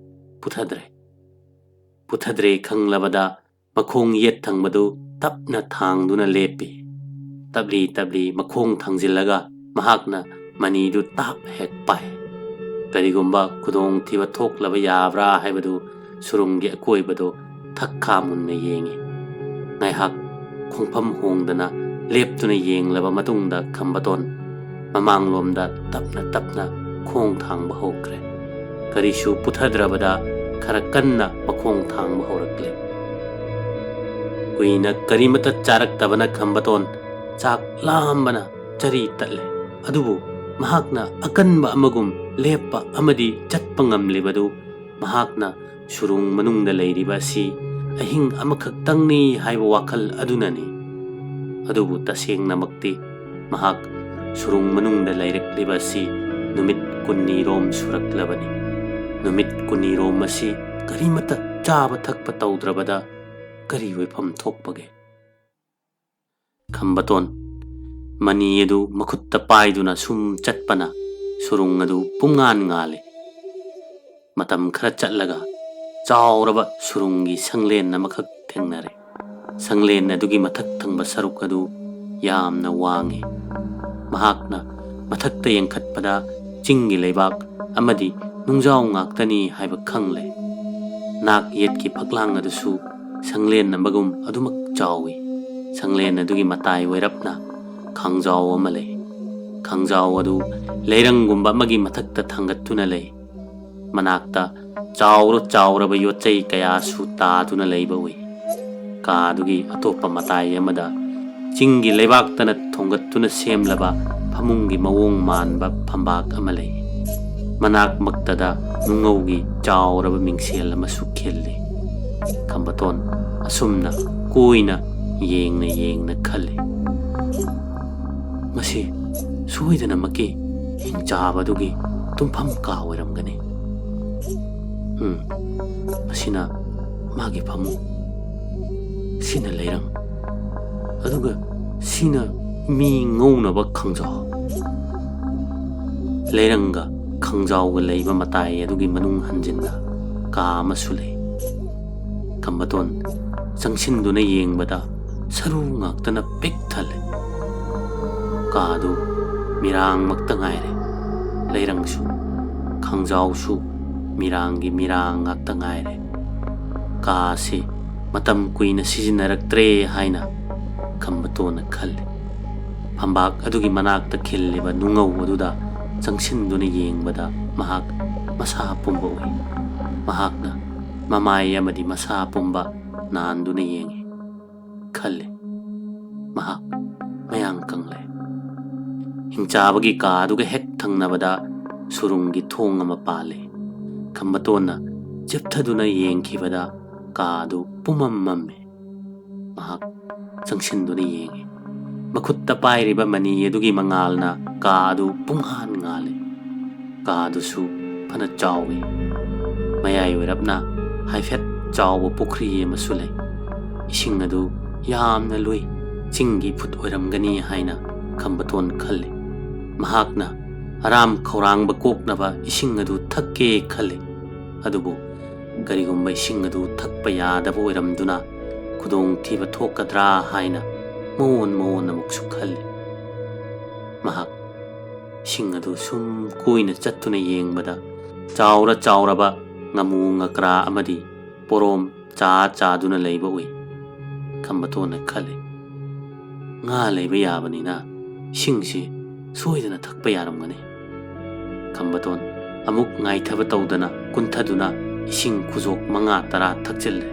ꯄꯨꯊꯗ꯭ꯔꯦ꯫ ꯄꯨꯊꯗ꯭ꯔꯦ ꯈꯪꯂꯕꯗ ꯃꯈꯣꯡ ꯌꯦꯠ ꯊꯪꯕꯗꯨ ꯇꯞꯅ ꯊꯥꯡꯗꯨꯅ ꯂꯦꯞꯄꯤ꯫ ꯇꯞꯂꯤ ꯇꯞꯂꯤ ꯃꯈꯣꯡ ꯊꯥꯡꯖꯤꯜꯂꯒ ꯃꯍꯥꯛꯅ ꯃꯅꯤꯗꯨ ꯇꯥꯞ ꯍꯦꯛ ꯄꯥꯏ꯫ ꯀꯔꯤꯒꯨꯝꯕ ꯈꯨꯗꯣꯡꯊꯤꯕ ꯊꯣꯛꯂꯕ ꯌꯥꯕ꯭ꯔꯥ ꯍꯥꯏꯕꯗꯨ ꯁꯨꯔꯨꯡꯒꯤ ꯑꯀꯣꯏꯕꯗꯨ ꯊꯛ ꯈꯥ ꯃꯨꯟꯅ ꯌꯦꯡꯏ꯫ ꯉꯥꯏꯍꯥꯛ ꯈꯣꯡꯐꯝ ꯍꯣꯡꯗꯅ ꯂꯦꯞꯇꯨꯅ ꯌꯦꯡꯂꯕ ꯃꯇꯨꯡꯗ ꯈꯝꯕꯇꯣꯟ ꯃꯃꯥꯡꯂꯣꯝꯗ ꯇꯞꯅ ꯇꯞꯅ ꯈꯣꯡ ꯊꯥꯡꯕ ꯍꯧꯈ꯭ꯔꯦ꯫ ꯀꯔꯤꯁꯨ ꯄꯨꯊꯗ꯭ꯔꯕꯗ ꯈꯔ ꯀꯟꯅ ꯃꯈꯣꯡ ꯊꯥꯡꯕ ꯍꯧꯔꯛꯂꯦ꯫ ꯀꯨꯏꯅ ꯀꯔꯤꯃꯠꯇ ꯆꯥꯔꯛꯇꯕꯅ ꯈꯝꯕꯇꯣꯟ ꯆꯥꯛ ꯂꯥꯝꯕꯅ ꯆꯔꯤ ꯇꯠꯂꯦ꯫ ꯑꯗꯨꯕꯨ ꯃꯍꯥꯛꯅ ꯑꯀꯟꯕ ꯑꯃꯒꯨꯝ ꯂꯦꯞꯄ ꯑꯃꯗꯤ ꯆꯠꯄ ꯉꯝꯂꯤꯕꯗꯨ ꯃꯍꯥꯛꯅ ꯁꯨꯔꯨꯡ ꯃꯅꯨꯡꯗ ꯂꯩꯔꯤꯕ ꯑꯁꯤ ꯑꯍꯤꯡ ꯑꯃꯈꯛꯇꯪꯅꯤ ꯍꯥꯏꯕ ꯋꯥꯈꯜ ꯑꯗꯨꯅꯅꯤ꯫ ꯑꯗꯨꯕꯨ ꯇꯁꯦꯡꯅꯃꯛꯇꯤ ꯃꯍꯥꯛ ꯁꯨꯔꯨꯡ ꯃꯅꯨꯡꯗ ꯂꯩꯔꯛꯂꯤꯕ ꯑꯁꯤ ꯅꯨꯃꯤꯠ ꯀꯨꯟꯅꯤꯔꯣꯝ ꯁꯨꯔꯛꯂꯕꯅꯤ꯫ ꯅꯨꯃꯤꯠ ꯀꯨꯟꯅꯤꯔꯣꯝ ꯑꯁꯤ ꯀꯔꯤꯃꯠꯇ ꯆꯥꯕ ꯊꯛꯄ ꯇꯧꯗ꯭ꯔꯕꯗ ꯀꯔꯤ ꯑꯣꯏꯐꯝ ꯊꯣꯛꯄꯒꯦ? ꯈꯝꯕꯇꯣꯟ ꯃꯅꯤ ꯑꯗꯨ ꯃꯈꯨꯠꯇ ꯄꯥꯏꯗꯨꯅ ꯁꯨꯝ ꯆꯠꯄꯅ ꯁꯨꯔꯨꯡ ꯑꯗꯨ ꯄꯨꯝꯉꯥꯟ ꯉꯥꯜꯂꯤ꯫ ꯃꯇꯝ ꯈꯔ ꯆꯠꯂꯒ ꯆꯥꯎꯔꯕ ꯁꯨꯔꯨꯡꯒꯤ ꯁꯪꯂꯦꯟ ꯑꯃꯈꯛ ꯊꯦꯡꯅꯔꯦ꯫ ꯁꯪꯂꯦꯟ ꯑꯗꯨꯒꯤ ꯃꯊꯛ ꯊꯪꯕ ꯁꯔꯨꯛ ꯑꯗꯨ ꯌꯥꯝꯅ ꯋꯥꯡꯏ꯫ ꯃꯍꯥꯛꯅ ꯃꯊꯛꯇ ꯌꯦꯡꯈꯠꯄꯗ ꯆꯤꯡꯒꯤ ꯂꯩꯕꯥꯛ ꯑꯃꯗꯤ ꯅꯨꯡꯖꯥꯎ ꯉꯥꯛꯇꯅꯤ ꯍꯥꯏꯕ ꯈꯪꯂꯦ꯫ ꯅꯥꯛ ꯌꯦꯠꯀꯤ ꯐꯛꯂꯥꯡ ꯑꯗꯨꯁꯨ ꯁꯪꯂꯦꯟ ꯑꯃꯒꯨꯝ ꯑꯗꯨꯃꯛ ꯆꯥꯎꯏ꯫ ꯁꯪꯂꯦꯟ ꯑꯗꯨꯒꯤ ꯃꯇꯥꯏ ꯑꯣꯏꯔꯞꯅ ꯈꯥꯡꯖꯥꯎ ꯑꯃ ꯂꯩ꯫ ꯈꯥꯡꯖꯥꯎ ꯑꯗꯨ ꯂꯩꯔꯪꯒꯨꯝꯕ ꯑꯃꯒꯤ ꯃꯊꯛꯇ ꯊꯥꯡꯒꯠꯇꯨꯅ ꯂꯩ꯫ ꯃꯅꯥꯛꯇ ꯆꯥꯎꯔ ꯆꯥꯎꯔꯕ ꯌꯣꯠꯆꯩ ꯀꯌꯥꯁꯨ ꯇꯥꯗꯨꯅ ꯂꯩꯕ ꯎꯏ꯫ ꯀꯥ ꯑꯗꯨꯒꯤ ꯑꯇꯣꯞꯄ ꯃꯇꯥꯏ ꯑꯃꯗ ꯆꯤꯡꯒꯤ ꯂꯩꯕꯥꯛꯇꯅ ꯊꯣꯡꯒꯠꯇꯨꯅ ꯁꯦꯝꯂꯕ ꯐꯃꯨꯡꯒꯤ ꯃꯑꯣꯡ ꯃꯥꯟꯕ ꯐꯝꯕꯥꯛ ꯑꯃ ꯂꯩ꯫ ꯃꯅꯥꯛꯃꯛꯇꯗ ꯅꯨꯡꯉꯧꯒꯤ ꯆꯥꯎꯔꯕ ꯃꯤꯡꯁꯦꯜ ꯑꯃꯁꯨ ꯈꯤꯜꯂꯤ꯫ ꯈꯝꯕꯇꯣꯟ ꯑꯁꯨꯝꯅ ꯀꯣꯏꯅ ꯌꯦꯡꯅ ꯌꯦꯡꯅ ꯈꯜꯂꯤ, "ꯃꯁꯤ ꯁꯣꯏꯗꯅꯃꯛꯀꯤ ꯍꯤꯡꯆꯥꯕꯗꯨꯒꯤ ꯇꯨꯝꯐꯝ ꯀꯥ ꯑꯣꯏꯔꯝꯒꯅꯤ꯫ ꯎꯝ, ꯃꯁꯤꯅ ꯃꯥꯒꯤ ꯐꯃꯨꯡ, ꯁꯤꯅ ꯂꯩꯔꯪ, ꯑꯗꯨꯒ ꯁꯤꯅ ꯃꯤ ꯉꯧꯅꯕ ꯈꯥꯡꯖꯥꯎ꯫" ꯂꯩꯔꯪꯒ ꯈꯥꯡꯖꯥꯎꯒ ꯂꯩꯕ ꯃꯇꯥꯏ ꯑꯗꯨꯒꯤ ꯃꯅꯨꯡ ꯍꯟꯖꯤꯟꯅ ꯀꯥ ꯑꯃꯁꯨ ꯂꯩ꯫ ꯈꯝꯕꯇꯣꯟ ꯆꯪꯁꯤꯟꯗꯨꯅ ꯌꯦꯡꯕꯗ ꯁꯔꯨ ꯉꯥꯛꯇꯅ ꯄꯤꯛ ꯊꯜꯂꯦ꯫ ꯀꯥꯗꯨ ꯃꯤꯔꯥꯡꯃꯛꯇ ꯉꯥꯏꯔꯦ꯫ ꯂꯩꯔꯪꯁꯨ, ꯈꯥꯡꯖꯥꯎꯁꯨ ꯃꯤꯔꯥꯡꯒꯤ ꯃꯤꯔꯥꯡ ꯉꯥꯛꯇ ꯉꯥꯏꯔꯦ꯫ ꯀꯥ ꯑꯁꯤ ꯃꯇꯝ ꯀꯨꯏꯅ ꯁꯤꯖꯤꯟꯅꯔꯛꯇ꯭ꯔꯦ ꯍꯥꯏꯅ ꯈꯝꯕꯇꯣꯟꯅ ꯈꯜꯂꯤ꯫ ꯐꯝꯕꯥꯛ ꯑꯗꯨꯒꯤ ꯃꯅꯥꯛꯇ ꯈꯤꯜꯂꯤꯕ ꯅꯨꯡꯉꯧ ꯑꯗꯨꯗ ꯆꯪꯁꯤꯟꯗꯨꯅ ꯌꯦꯡꯕꯗ ꯃꯍꯥꯛ ꯃꯁꯥ ꯄꯨꯝꯕ ꯎꯏ꯫ ꯃꯍꯥꯛꯅ ꯃꯃꯥꯏ ꯑꯃꯗꯤ ꯃꯁꯥ ꯄꯨꯝꯕ ꯅꯥꯟꯗꯨꯅ ꯌꯦꯡꯏ꯫ ꯈꯜꯂꯤ, ꯃꯍꯥꯛ ꯃꯌꯥꯡ ꯀꯪꯂꯦ꯫ ꯍꯤꯡꯆꯥꯕꯒꯤ ꯀꯥ ꯑꯗꯨꯒ ꯍꯦꯛ ꯊꯪꯅꯕꯗ ꯁꯨꯔꯨꯡꯒꯤ ꯊꯣꯡ ꯑꯃ ꯄꯥꯜꯂꯤ꯫ ꯈꯝꯕꯇꯣꯟꯅ ꯆꯦꯞꯊꯗꯨꯅ ꯌꯦꯡꯈꯤꯕꯗ ꯀꯥ ꯑꯗꯨ ꯄꯨꯝꯃꯝ ꯃꯝꯃꯤ꯫ ꯃꯍꯥꯛ ꯆꯪꯁꯤꯟꯗꯨꯅ ꯌꯦꯡꯉꯤ꯫ ꯃꯈꯨꯠꯇ ꯄꯥꯏꯔꯤꯕ ꯃꯅꯤ ꯑꯗꯨꯒꯤ ꯃꯉꯥꯜꯅ ꯀꯥ ꯑꯗꯨ ꯄꯨꯡꯍꯥꯟ ꯉꯥꯜꯂꯤ꯫ ꯀꯥ ꯑꯗꯨꯁꯨ ꯐꯅ ꯆꯥꯎꯏ꯫ ꯃꯌꯥꯏ ꯑꯣꯏꯔꯞꯅ ꯍꯥꯏꯐꯦꯠ ꯆꯥꯎꯕ ꯄꯨꯈ꯭ꯔꯤ ꯑꯃꯁꯨ ꯂꯩ꯫ ꯏꯁꯤꯡ ꯑꯗꯨ ꯌꯥꯝꯅ ꯂꯨꯏ, ꯆꯤꯡꯒꯤ ꯏꯐꯨꯠ ꯑꯣꯏꯔꯝꯒꯅꯤ ꯍꯥꯏꯅ ꯈꯝꯕꯇꯣꯟ ꯈꯜꯂꯤ꯫ ꯃꯍꯥꯛꯅ ꯑꯔꯥꯝ ꯈꯧꯔꯥꯡꯕ ꯀꯣꯛꯅꯕ ꯏꯁꯤꯡ ꯑꯗꯨ ꯊꯛꯀꯦ ꯈꯜꯂꯤ꯫ ꯑꯗꯨꯕꯨ ꯀꯔꯤꯒꯨꯝꯕ ꯏꯁꯤꯡ ꯑꯗꯨ ꯊꯛꯄ ꯌꯥꯗꯕ ꯑꯣꯏꯔꯝꯗꯨꯅ ꯈꯨꯗꯣꯡꯊꯤꯕ ꯊꯣꯛꯀꯗ꯭ꯔꯥ ꯍꯥꯏꯅ ꯃꯑꯣꯟ ꯃꯑꯣꯟ ꯑꯃꯨꯛꯁꯨ ꯈꯜꯂꯤ꯫ ꯃꯍꯥꯛ ꯏꯁꯤꯡ ꯑꯗꯨ ꯁꯨꯝ ꯀꯣꯏꯅ ꯆꯠꯇꯨꯅ ꯌꯦꯡꯕꯗ ꯆꯥꯎꯔ ꯆꯥꯎꯔꯕ ꯉꯥꯃꯨ ꯉꯀ꯭ꯔꯥ ꯑꯃꯗꯤ ꯄꯣꯔꯣꯝ ꯆꯥ ꯆꯥꯗꯨꯅ ꯂꯩꯕ ꯎꯏ꯫ ꯈꯝꯕꯇꯣꯟꯅ ꯈꯜꯂꯤ, "ꯉꯥ ꯂꯩꯕ ꯌꯥꯕꯅꯤꯅ ꯏꯁꯤꯡꯁꯤ ꯁꯣꯏꯗꯅ ꯊꯛꯄ ꯌꯥꯔꯝꯒꯅꯤ"꯫ ꯈꯝꯕꯇꯣꯟ ꯑꯃꯨꯛ ꯉꯥꯏꯊꯕ ꯇꯧꯗꯅ ꯀꯨꯟꯊꯗꯨꯅ ꯏꯁꯤꯡ ꯈꯨꯖꯣꯛ ꯃꯉꯥ ꯇꯔꯥ ꯊꯛꯆꯤꯜꯂꯦ꯫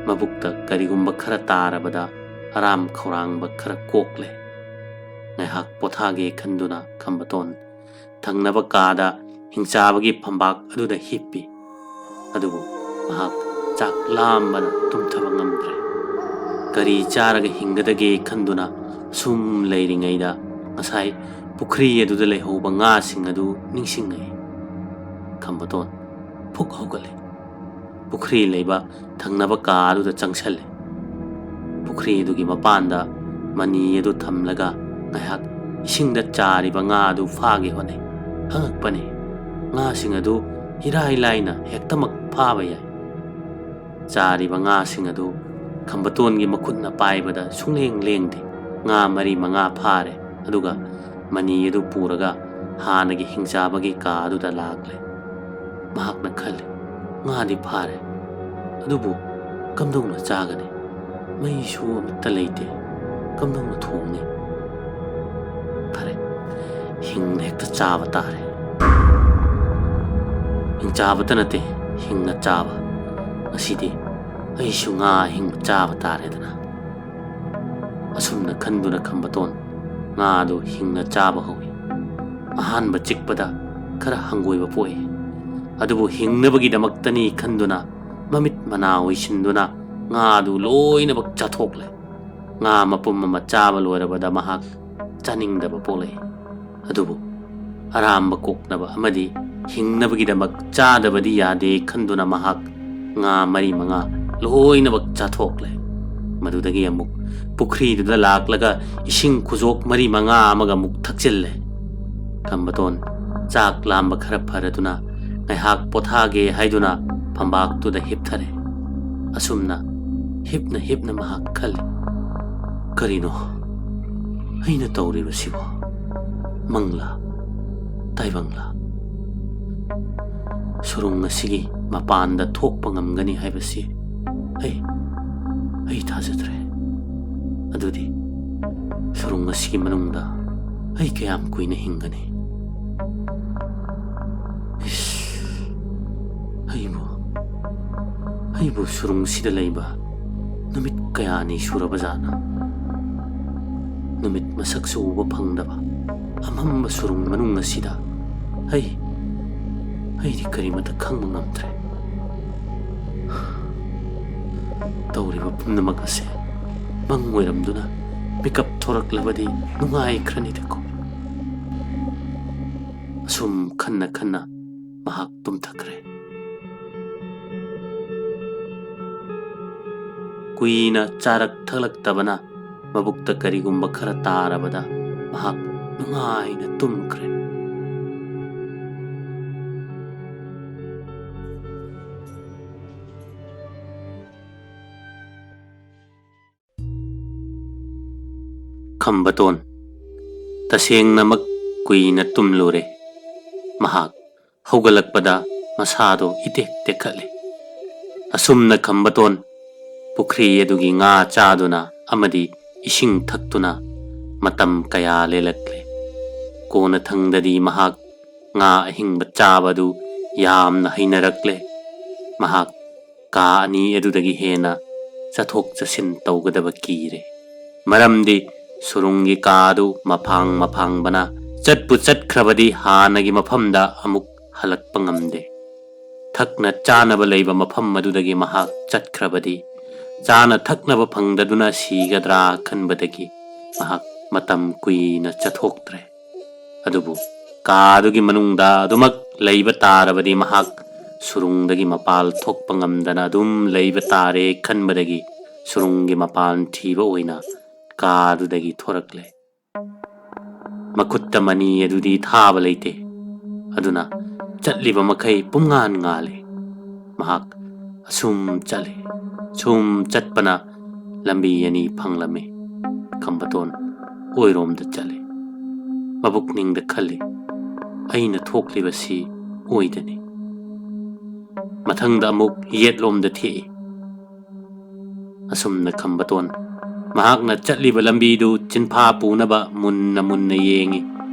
ꯃꯕꯨꯛꯇ ꯀꯔꯤꯒꯨꯝꯕ ꯈꯔ ꯇꯥꯔꯕꯗ ꯑꯔꯥꯝ ꯈꯧꯔꯥꯡꯕ ꯈꯔ ꯀꯣꯛꯂꯦ꯫ ꯉꯥꯏꯍꯥꯛ ꯄꯣꯊꯥꯒꯦ ꯈꯟꯗꯨꯅ ꯈꯝꯕꯇꯣꯟ ꯊꯪꯅꯕ ꯀꯥꯗ ꯍꯤꯡꯆꯥꯕꯒꯤ ꯐꯝꯕꯥꯛ ꯑꯗꯨꯗ ꯍꯤꯞꯄꯤ꯫ ꯑꯗꯨꯕꯨ ꯃꯍꯥꯛ ꯆꯥꯛ ꯂꯥꯝꯕꯅ ꯇꯨꯝꯊꯕ ꯉꯝꯗ꯭ꯔꯦ꯫ ꯀꯔꯤ ꯆꯥꯔꯒ ꯍꯤꯡꯒꯗꯒꯦ ꯈꯟꯗꯨꯅ ꯁꯨꯝ ꯂꯩꯔꯤꯉꯩꯗ ꯉꯁꯥꯏ ꯄꯨꯈ꯭ꯔꯤ ꯑꯗꯨꯗ ꯂꯩꯍꯧꯕ ꯉꯥꯁꯤꯡ ꯑꯗꯨ ꯅꯤꯡꯁꯤꯡꯂꯛꯏ꯫ ꯈꯝꯕꯇꯣꯟ ꯐꯨꯛ ꯍꯧꯒꯠꯂꯦ꯫ ꯄꯨꯈ꯭ꯔꯤ ꯂꯩꯕ ꯊꯪꯅꯕ ꯀꯥ ꯑꯗꯨꯗ ꯆꯪꯁꯜꯂꯦ꯫ ꯄꯨꯈ꯭ꯔꯤ ꯑꯗꯨꯒꯤ ꯃꯄꯥꯟꯗ ꯃꯅꯤ ꯑꯗꯨ ꯊꯝꯂꯒ ꯉꯥꯏꯍꯥꯛ ꯏꯁꯤꯡꯗ ꯆꯥꯔꯤꯕ ꯉꯥ ꯑꯗꯨ ꯐꯥꯒꯦ ꯍꯣꯠꯅꯩ꯫ ꯑꯉꯛꯄꯅꯤ, ꯉꯥꯁꯤꯡ ꯑꯗꯨ ꯏꯔꯥꯏ ꯂꯥꯏꯅ ꯍꯦꯛꯇꯃꯛ ꯐꯥꯕ ꯌꯥꯏ꯫ ꯆꯥꯔꯤꯕ ꯉꯥꯁꯤꯡ ꯑꯗꯨ ꯈꯝꯕꯇꯣꯟꯒꯤ ꯃꯈꯨꯠꯅ ꯄꯥꯏꯕꯗ ꯁꯨꯡꯂꯦꯡ ꯂꯦꯡꯗꯦ꯫ ꯉꯥ ꯃꯔꯤ ꯃꯉꯥ ꯐꯥꯔꯦ, ꯑꯗꯨꯒ ꯃꯅꯤ ꯑꯗꯨ ꯄꯨꯔꯒ ꯍꯥꯟꯅꯒꯤ ꯍꯤꯡꯆꯥꯕꯒꯤ ꯀꯥ ꯑꯗꯨꯗ ꯂꯥꯛꯂꯦ꯫ ꯃꯍꯥꯛꯅ ꯈꯜꯂꯤ, "ꯉꯥꯗꯤ ꯐꯥꯔꯦ, ꯑꯗꯨꯕꯨ ꯀꯝꯗꯧꯅ ꯆꯥꯒꯅꯤ? ꯃꯩꯁꯨ ꯑꯃꯠꯇ ꯂꯩꯇꯦ꯫ ꯀꯝꯗꯧꯅ ꯊꯣꯡꯅꯤ? ꯐꯔꯦ, ꯍꯤꯡꯅ ꯍꯦꯛꯇ ꯆꯥꯕ ꯇꯥꯔꯦ꯫ ꯍꯤꯡꯆꯥꯕꯇ ꯅꯠꯇꯦ, ꯍꯤꯡꯅ ꯆꯥꯕ꯫ ꯉꯁꯤꯗꯤ ꯑꯩꯁꯨ ꯉꯥ ꯑꯍꯤꯡꯕ ꯆꯥꯕ ꯇꯥꯔꯦꯗꯅ"꯫ ꯑꯁꯨꯝꯅ ꯈꯟꯗꯨꯅ ꯈꯝꯕꯇꯣꯟ ꯉꯥ ꯑꯗꯨ ꯍꯤꯡꯅ ꯆꯥꯕ ꯍꯧꯏ꯫ ꯑꯍꯥꯟꯕ ꯆꯤꯛꯄꯗ ꯈꯔ ꯍꯪꯒꯣꯏꯕ ꯄꯣꯛꯏ, ꯑꯗꯨꯕꯨ ꯍꯤꯡꯅꯕꯒꯤꯗꯃꯛꯇꯅꯤ ꯈꯟꯗꯨꯅ ꯃꯃꯤꯠ ꯃꯅꯥ ꯑꯣꯏꯁꯤꯟꯗꯨꯅ ꯉꯥ ꯑꯗꯨ ꯂꯣꯏꯅꯃꯛ ꯆꯥꯊꯣꯛꯂꯦ꯫ ꯉꯥ ꯃꯄꯨꯝ ꯑꯃ ꯆꯥꯕ ꯂꯣꯏꯔꯕꯗ ꯃꯍꯥꯛ ꯆꯥꯅꯤꯡꯗꯕ ꯄꯣꯛꯂꯛꯏ꯫ ꯑꯗꯨꯕꯨ ꯑꯔꯥꯝꯕ ꯀꯣꯛꯅꯕ ꯑꯃꯗꯤ ꯍꯤꯡꯅꯕꯒꯤꯗꯃꯛ ꯆꯥꯗꯕꯗꯤ ꯌꯥꯗꯦ ꯈꯟꯗꯨꯅ ꯃꯍꯥꯛ ꯉꯥ ꯃꯔꯤ ꯃꯉꯥ ꯂꯣꯏꯅꯃꯛ ꯆꯥꯊꯣꯛꯂꯦ꯫ ꯃꯗꯨꯗꯒꯤ ꯑꯃꯨꯛ ꯄꯨꯈ꯭ꯔꯤꯗꯨꯗ ꯂꯥꯛꯂꯒ ꯏꯁꯤꯡ ꯈꯨꯖꯣꯛ ꯃꯔꯤ ꯃꯉꯥ ꯑꯃꯒ ꯑꯃꯨꯛ ꯊꯛꯆꯤꯜꯂꯦ꯫ ꯈꯝꯕꯇꯣꯟ ꯆꯥꯛ ꯂꯥꯝꯕ ꯈꯔ ꯐꯔꯗꯨꯅ ꯉꯥꯏꯍꯥꯛ ꯄꯣꯊꯥꯒꯦ ꯍꯥꯏꯗꯨꯅ ꯐꯝꯕꯥꯛꯇꯨꯗ ꯍꯤꯞꯊꯔꯦ꯫ ꯑꯁꯨꯝꯅ ꯍꯤꯞꯅ ꯍꯤꯞꯅ ꯃꯍꯥꯛ ꯈꯜꯂꯤ, "ꯀꯔꯤꯅꯣ ꯑꯩꯅ ꯇꯧꯔꯤꯕꯁꯤꯕꯣ? ꯃꯪꯂꯥ? ꯇꯥꯏꯕꯪꯂꯥ?" ꯁꯨꯔꯨꯡ ꯑꯁꯤꯒꯤ ꯃꯄꯥꯟꯗ ꯊꯣꯛꯄ ꯉꯝꯒꯅꯤ ꯍꯥꯏꯕꯁꯤ ꯑꯩ, ꯑꯩ ꯊꯥꯖꯗ꯭ꯔꯦ꯫ ꯑꯗꯨꯗꯤ ꯁꯨꯔꯨꯡ ꯑꯁꯤꯒꯤ ꯃꯅꯨꯡꯗ ꯑꯩ ꯀꯌꯥꯝ ꯀꯨꯏꯅ ꯍꯤꯡꯒꯅꯤ? ꯏꯁ, ꯑꯩꯕꯨ, ꯑꯩꯕꯨ ꯁꯨꯔꯨꯡꯁꯤꯗ ꯂꯩꯕ ꯅꯨꯃꯤꯠ ꯀꯌꯥꯅꯤ ꯁꯨꯔꯕꯖꯥꯠꯅꯣ? ꯅꯨꯃꯤꯠ ꯃꯁꯛꯁꯨ ꯎꯕ ꯐꯪꯗꯕ ꯑꯃꯝꯕ ꯁꯨꯔꯨꯡ ꯃꯅꯨꯡ ꯑꯁꯤꯗ ꯑꯩ, ꯑꯩꯗꯤ ꯀꯔꯤꯃꯠꯇ ꯈꯪꯕ ꯉꯝꯗ꯭ꯔꯦ꯫ ꯇꯧꯔꯤꯕ ꯄꯨꯝꯅꯃꯛ ꯑꯁꯦ ꯃꯪ ꯑꯣꯏꯔꯝꯗꯨꯅ ꯃꯤꯀꯞ ꯊꯣꯔꯛꯂꯕꯗꯤ ꯅꯨꯡꯉꯥꯏꯈ꯭ꯔꯅꯤꯗꯀꯣ꯫ ꯑꯁꯨꯝ ꯈꯟꯅ ꯈꯟꯅ ꯃꯍꯥꯛ ꯇꯨꯝꯊꯈ꯭ꯔꯦ꯫ ꯀꯨꯏꯅ ꯆꯥꯔꯛ ꯊꯛꯂꯛꯇꯕꯅ ꯃꯕꯨꯛꯇ ꯀꯔꯤꯒꯨꯝꯕ ꯈꯔ ꯇꯥꯔꯕꯗ ꯃꯍꯥꯛ ꯅꯨꯡꯉꯥꯏꯅ ꯇꯨꯝꯈ꯭ꯔꯦ꯫ ꯈꯝꯕꯇꯣꯟ ꯇꯁꯦꯡꯅꯃꯛ ꯀꯨꯏꯅ ꯇꯨꯝꯂꯨꯔꯦ꯫ ꯃꯍꯥꯛ ꯍꯧꯒꯠꯂꯛꯄꯗ ꯃꯁꯥꯗꯣ ꯏꯇꯦꯛ ꯇꯦꯛꯈꯠꯂꯦ꯫ ꯑꯁꯨꯝꯅ ꯈꯝꯕꯇꯣꯟ ꯄꯨꯈ꯭ꯔꯤ ꯑꯗꯨꯒꯤ ꯉꯥ ꯆꯥꯗꯨꯅ ꯑꯃꯗꯤ ꯏꯁꯤꯡ ꯊꯛꯇꯨꯅ ꯃꯇꯝ ꯀꯌꯥ ꯂꯦꯜꯂꯛꯂꯦ꯫ ꯀꯣꯟꯅꯊꯪꯗꯗꯤ ꯃꯍꯥꯛ ꯉꯥ ꯑꯍꯤꯡꯕ ꯆꯥꯕꯗꯨ ꯌꯥꯝꯅ ꯍꯩꯅꯔꯛꯂꯦ꯫ ꯃꯍꯥꯛ ꯀꯥ ꯑꯅꯤ ꯑꯗꯨꯗꯒꯤ ꯍꯦꯟꯅ ꯆꯠꯊꯣꯛ ꯆꯠꯁꯤꯟ ꯇꯧꯒꯗꯕ ꯀꯤꯔꯦ꯫ ꯃꯔꯝꯗꯤ ꯁꯨꯔꯨꯡꯒꯤ ꯀꯥ ꯑꯗꯨ ꯃꯐꯥꯡ ꯃꯐꯥꯡꯕꯅ ꯆꯠꯄꯨ ꯆꯠꯈ꯭ꯔꯕꯗꯤ ꯍꯥꯟꯅꯒꯤ ꯃꯐꯝꯗ ꯑꯃꯨꯛ ꯍꯜꯂꯛꯄ ꯉꯝꯗꯦ꯫ ꯊꯛꯅ ꯆꯥꯅꯕ ꯂꯩꯕ ꯃꯐꯝ ꯑꯗꯨꯗꯒꯤ ꯃꯍꯥꯛ ꯆꯠꯈ꯭ꯔꯕꯗꯤ ꯆꯥꯅ ꯊꯛꯅꯕ ꯐꯪꯗꯗꯨꯅ ꯁꯤꯒꯗ꯭ꯔꯥ ꯈꯟꯕꯗꯒꯤ ꯃꯍꯥꯛ ꯃꯇꯝ ꯀꯨꯏꯅ ꯆꯠꯊꯣꯛꯇ꯭ꯔꯦ꯫ ꯑꯗꯨꯕꯨ ꯀꯥ ꯑꯗꯨꯒꯤ ꯃꯅꯨꯡꯗ ꯑꯗꯨꯃꯛ ꯂꯩꯕ ꯇꯥꯔꯕꯗꯤ ꯃꯍꯥꯛ ꯁꯨꯔꯨꯡꯗꯒꯤ ꯃꯄꯥꯜ ꯊꯣꯛꯄ ꯉꯝꯗꯅ ꯑꯗꯨꯝ ꯂꯩꯕ ꯇꯥꯔꯦ ꯈꯟꯕꯗꯒꯤ ꯁꯨꯔꯨꯡꯒꯤ ꯃꯄꯥꯟ ꯊꯤꯕ ꯑꯣꯏꯅ ꯀꯥ ꯑꯗꯨꯗꯒꯤ ꯊꯣꯔꯛꯂꯦ꯫ ꯃꯈꯨꯠꯇ ꯃꯅꯤ ꯑꯗꯨꯗꯤ ꯊꯥꯕ ꯂꯩꯇꯦ꯫ ꯑꯗꯨꯅ ꯆꯠꯂꯤꯕ ꯃꯈꯩ ꯄꯨꯝꯉꯥꯟ ꯉꯥꯜꯂꯦ꯫ ꯃꯍꯥꯛ ꯑꯁꯨꯝ ꯆꯠꯂꯦ꯫ ꯁꯨꯝ ꯆꯠꯄꯅ ꯂꯝꯕꯤ ꯑꯅꯤ ꯐꯪꯂꯝꯃꯤ꯫ ꯈꯝꯕꯇꯣꯟ ꯑꯣꯏꯔꯣꯝꯗ ꯆꯠꯂꯦ꯫ ꯃꯕꯨꯛꯅꯤꯡꯗ ꯈꯜꯂꯤ, "ꯑꯩꯅ ꯊꯣꯛꯂꯤꯕꯁꯤ ꯑꯣꯏꯗꯅꯤ꯫ ꯃꯊꯪꯗ ꯑꯃꯨꯛ ꯌꯦꯠꯂꯣꯝꯗ ꯊꯦꯛꯏ꯫ ꯑꯁꯨꯝꯅ ꯈꯝꯕꯇꯣꯟ ꯃꯍꯥꯛꯅ ꯆꯠꯂꯤꯕ ꯂꯝꯕꯤꯗꯨ ꯆꯤꯟꯐꯥ ꯄꯨꯅꯕ ꯃꯨꯟꯅ ꯃꯨꯟꯅ ꯌꯦꯡꯏ꯫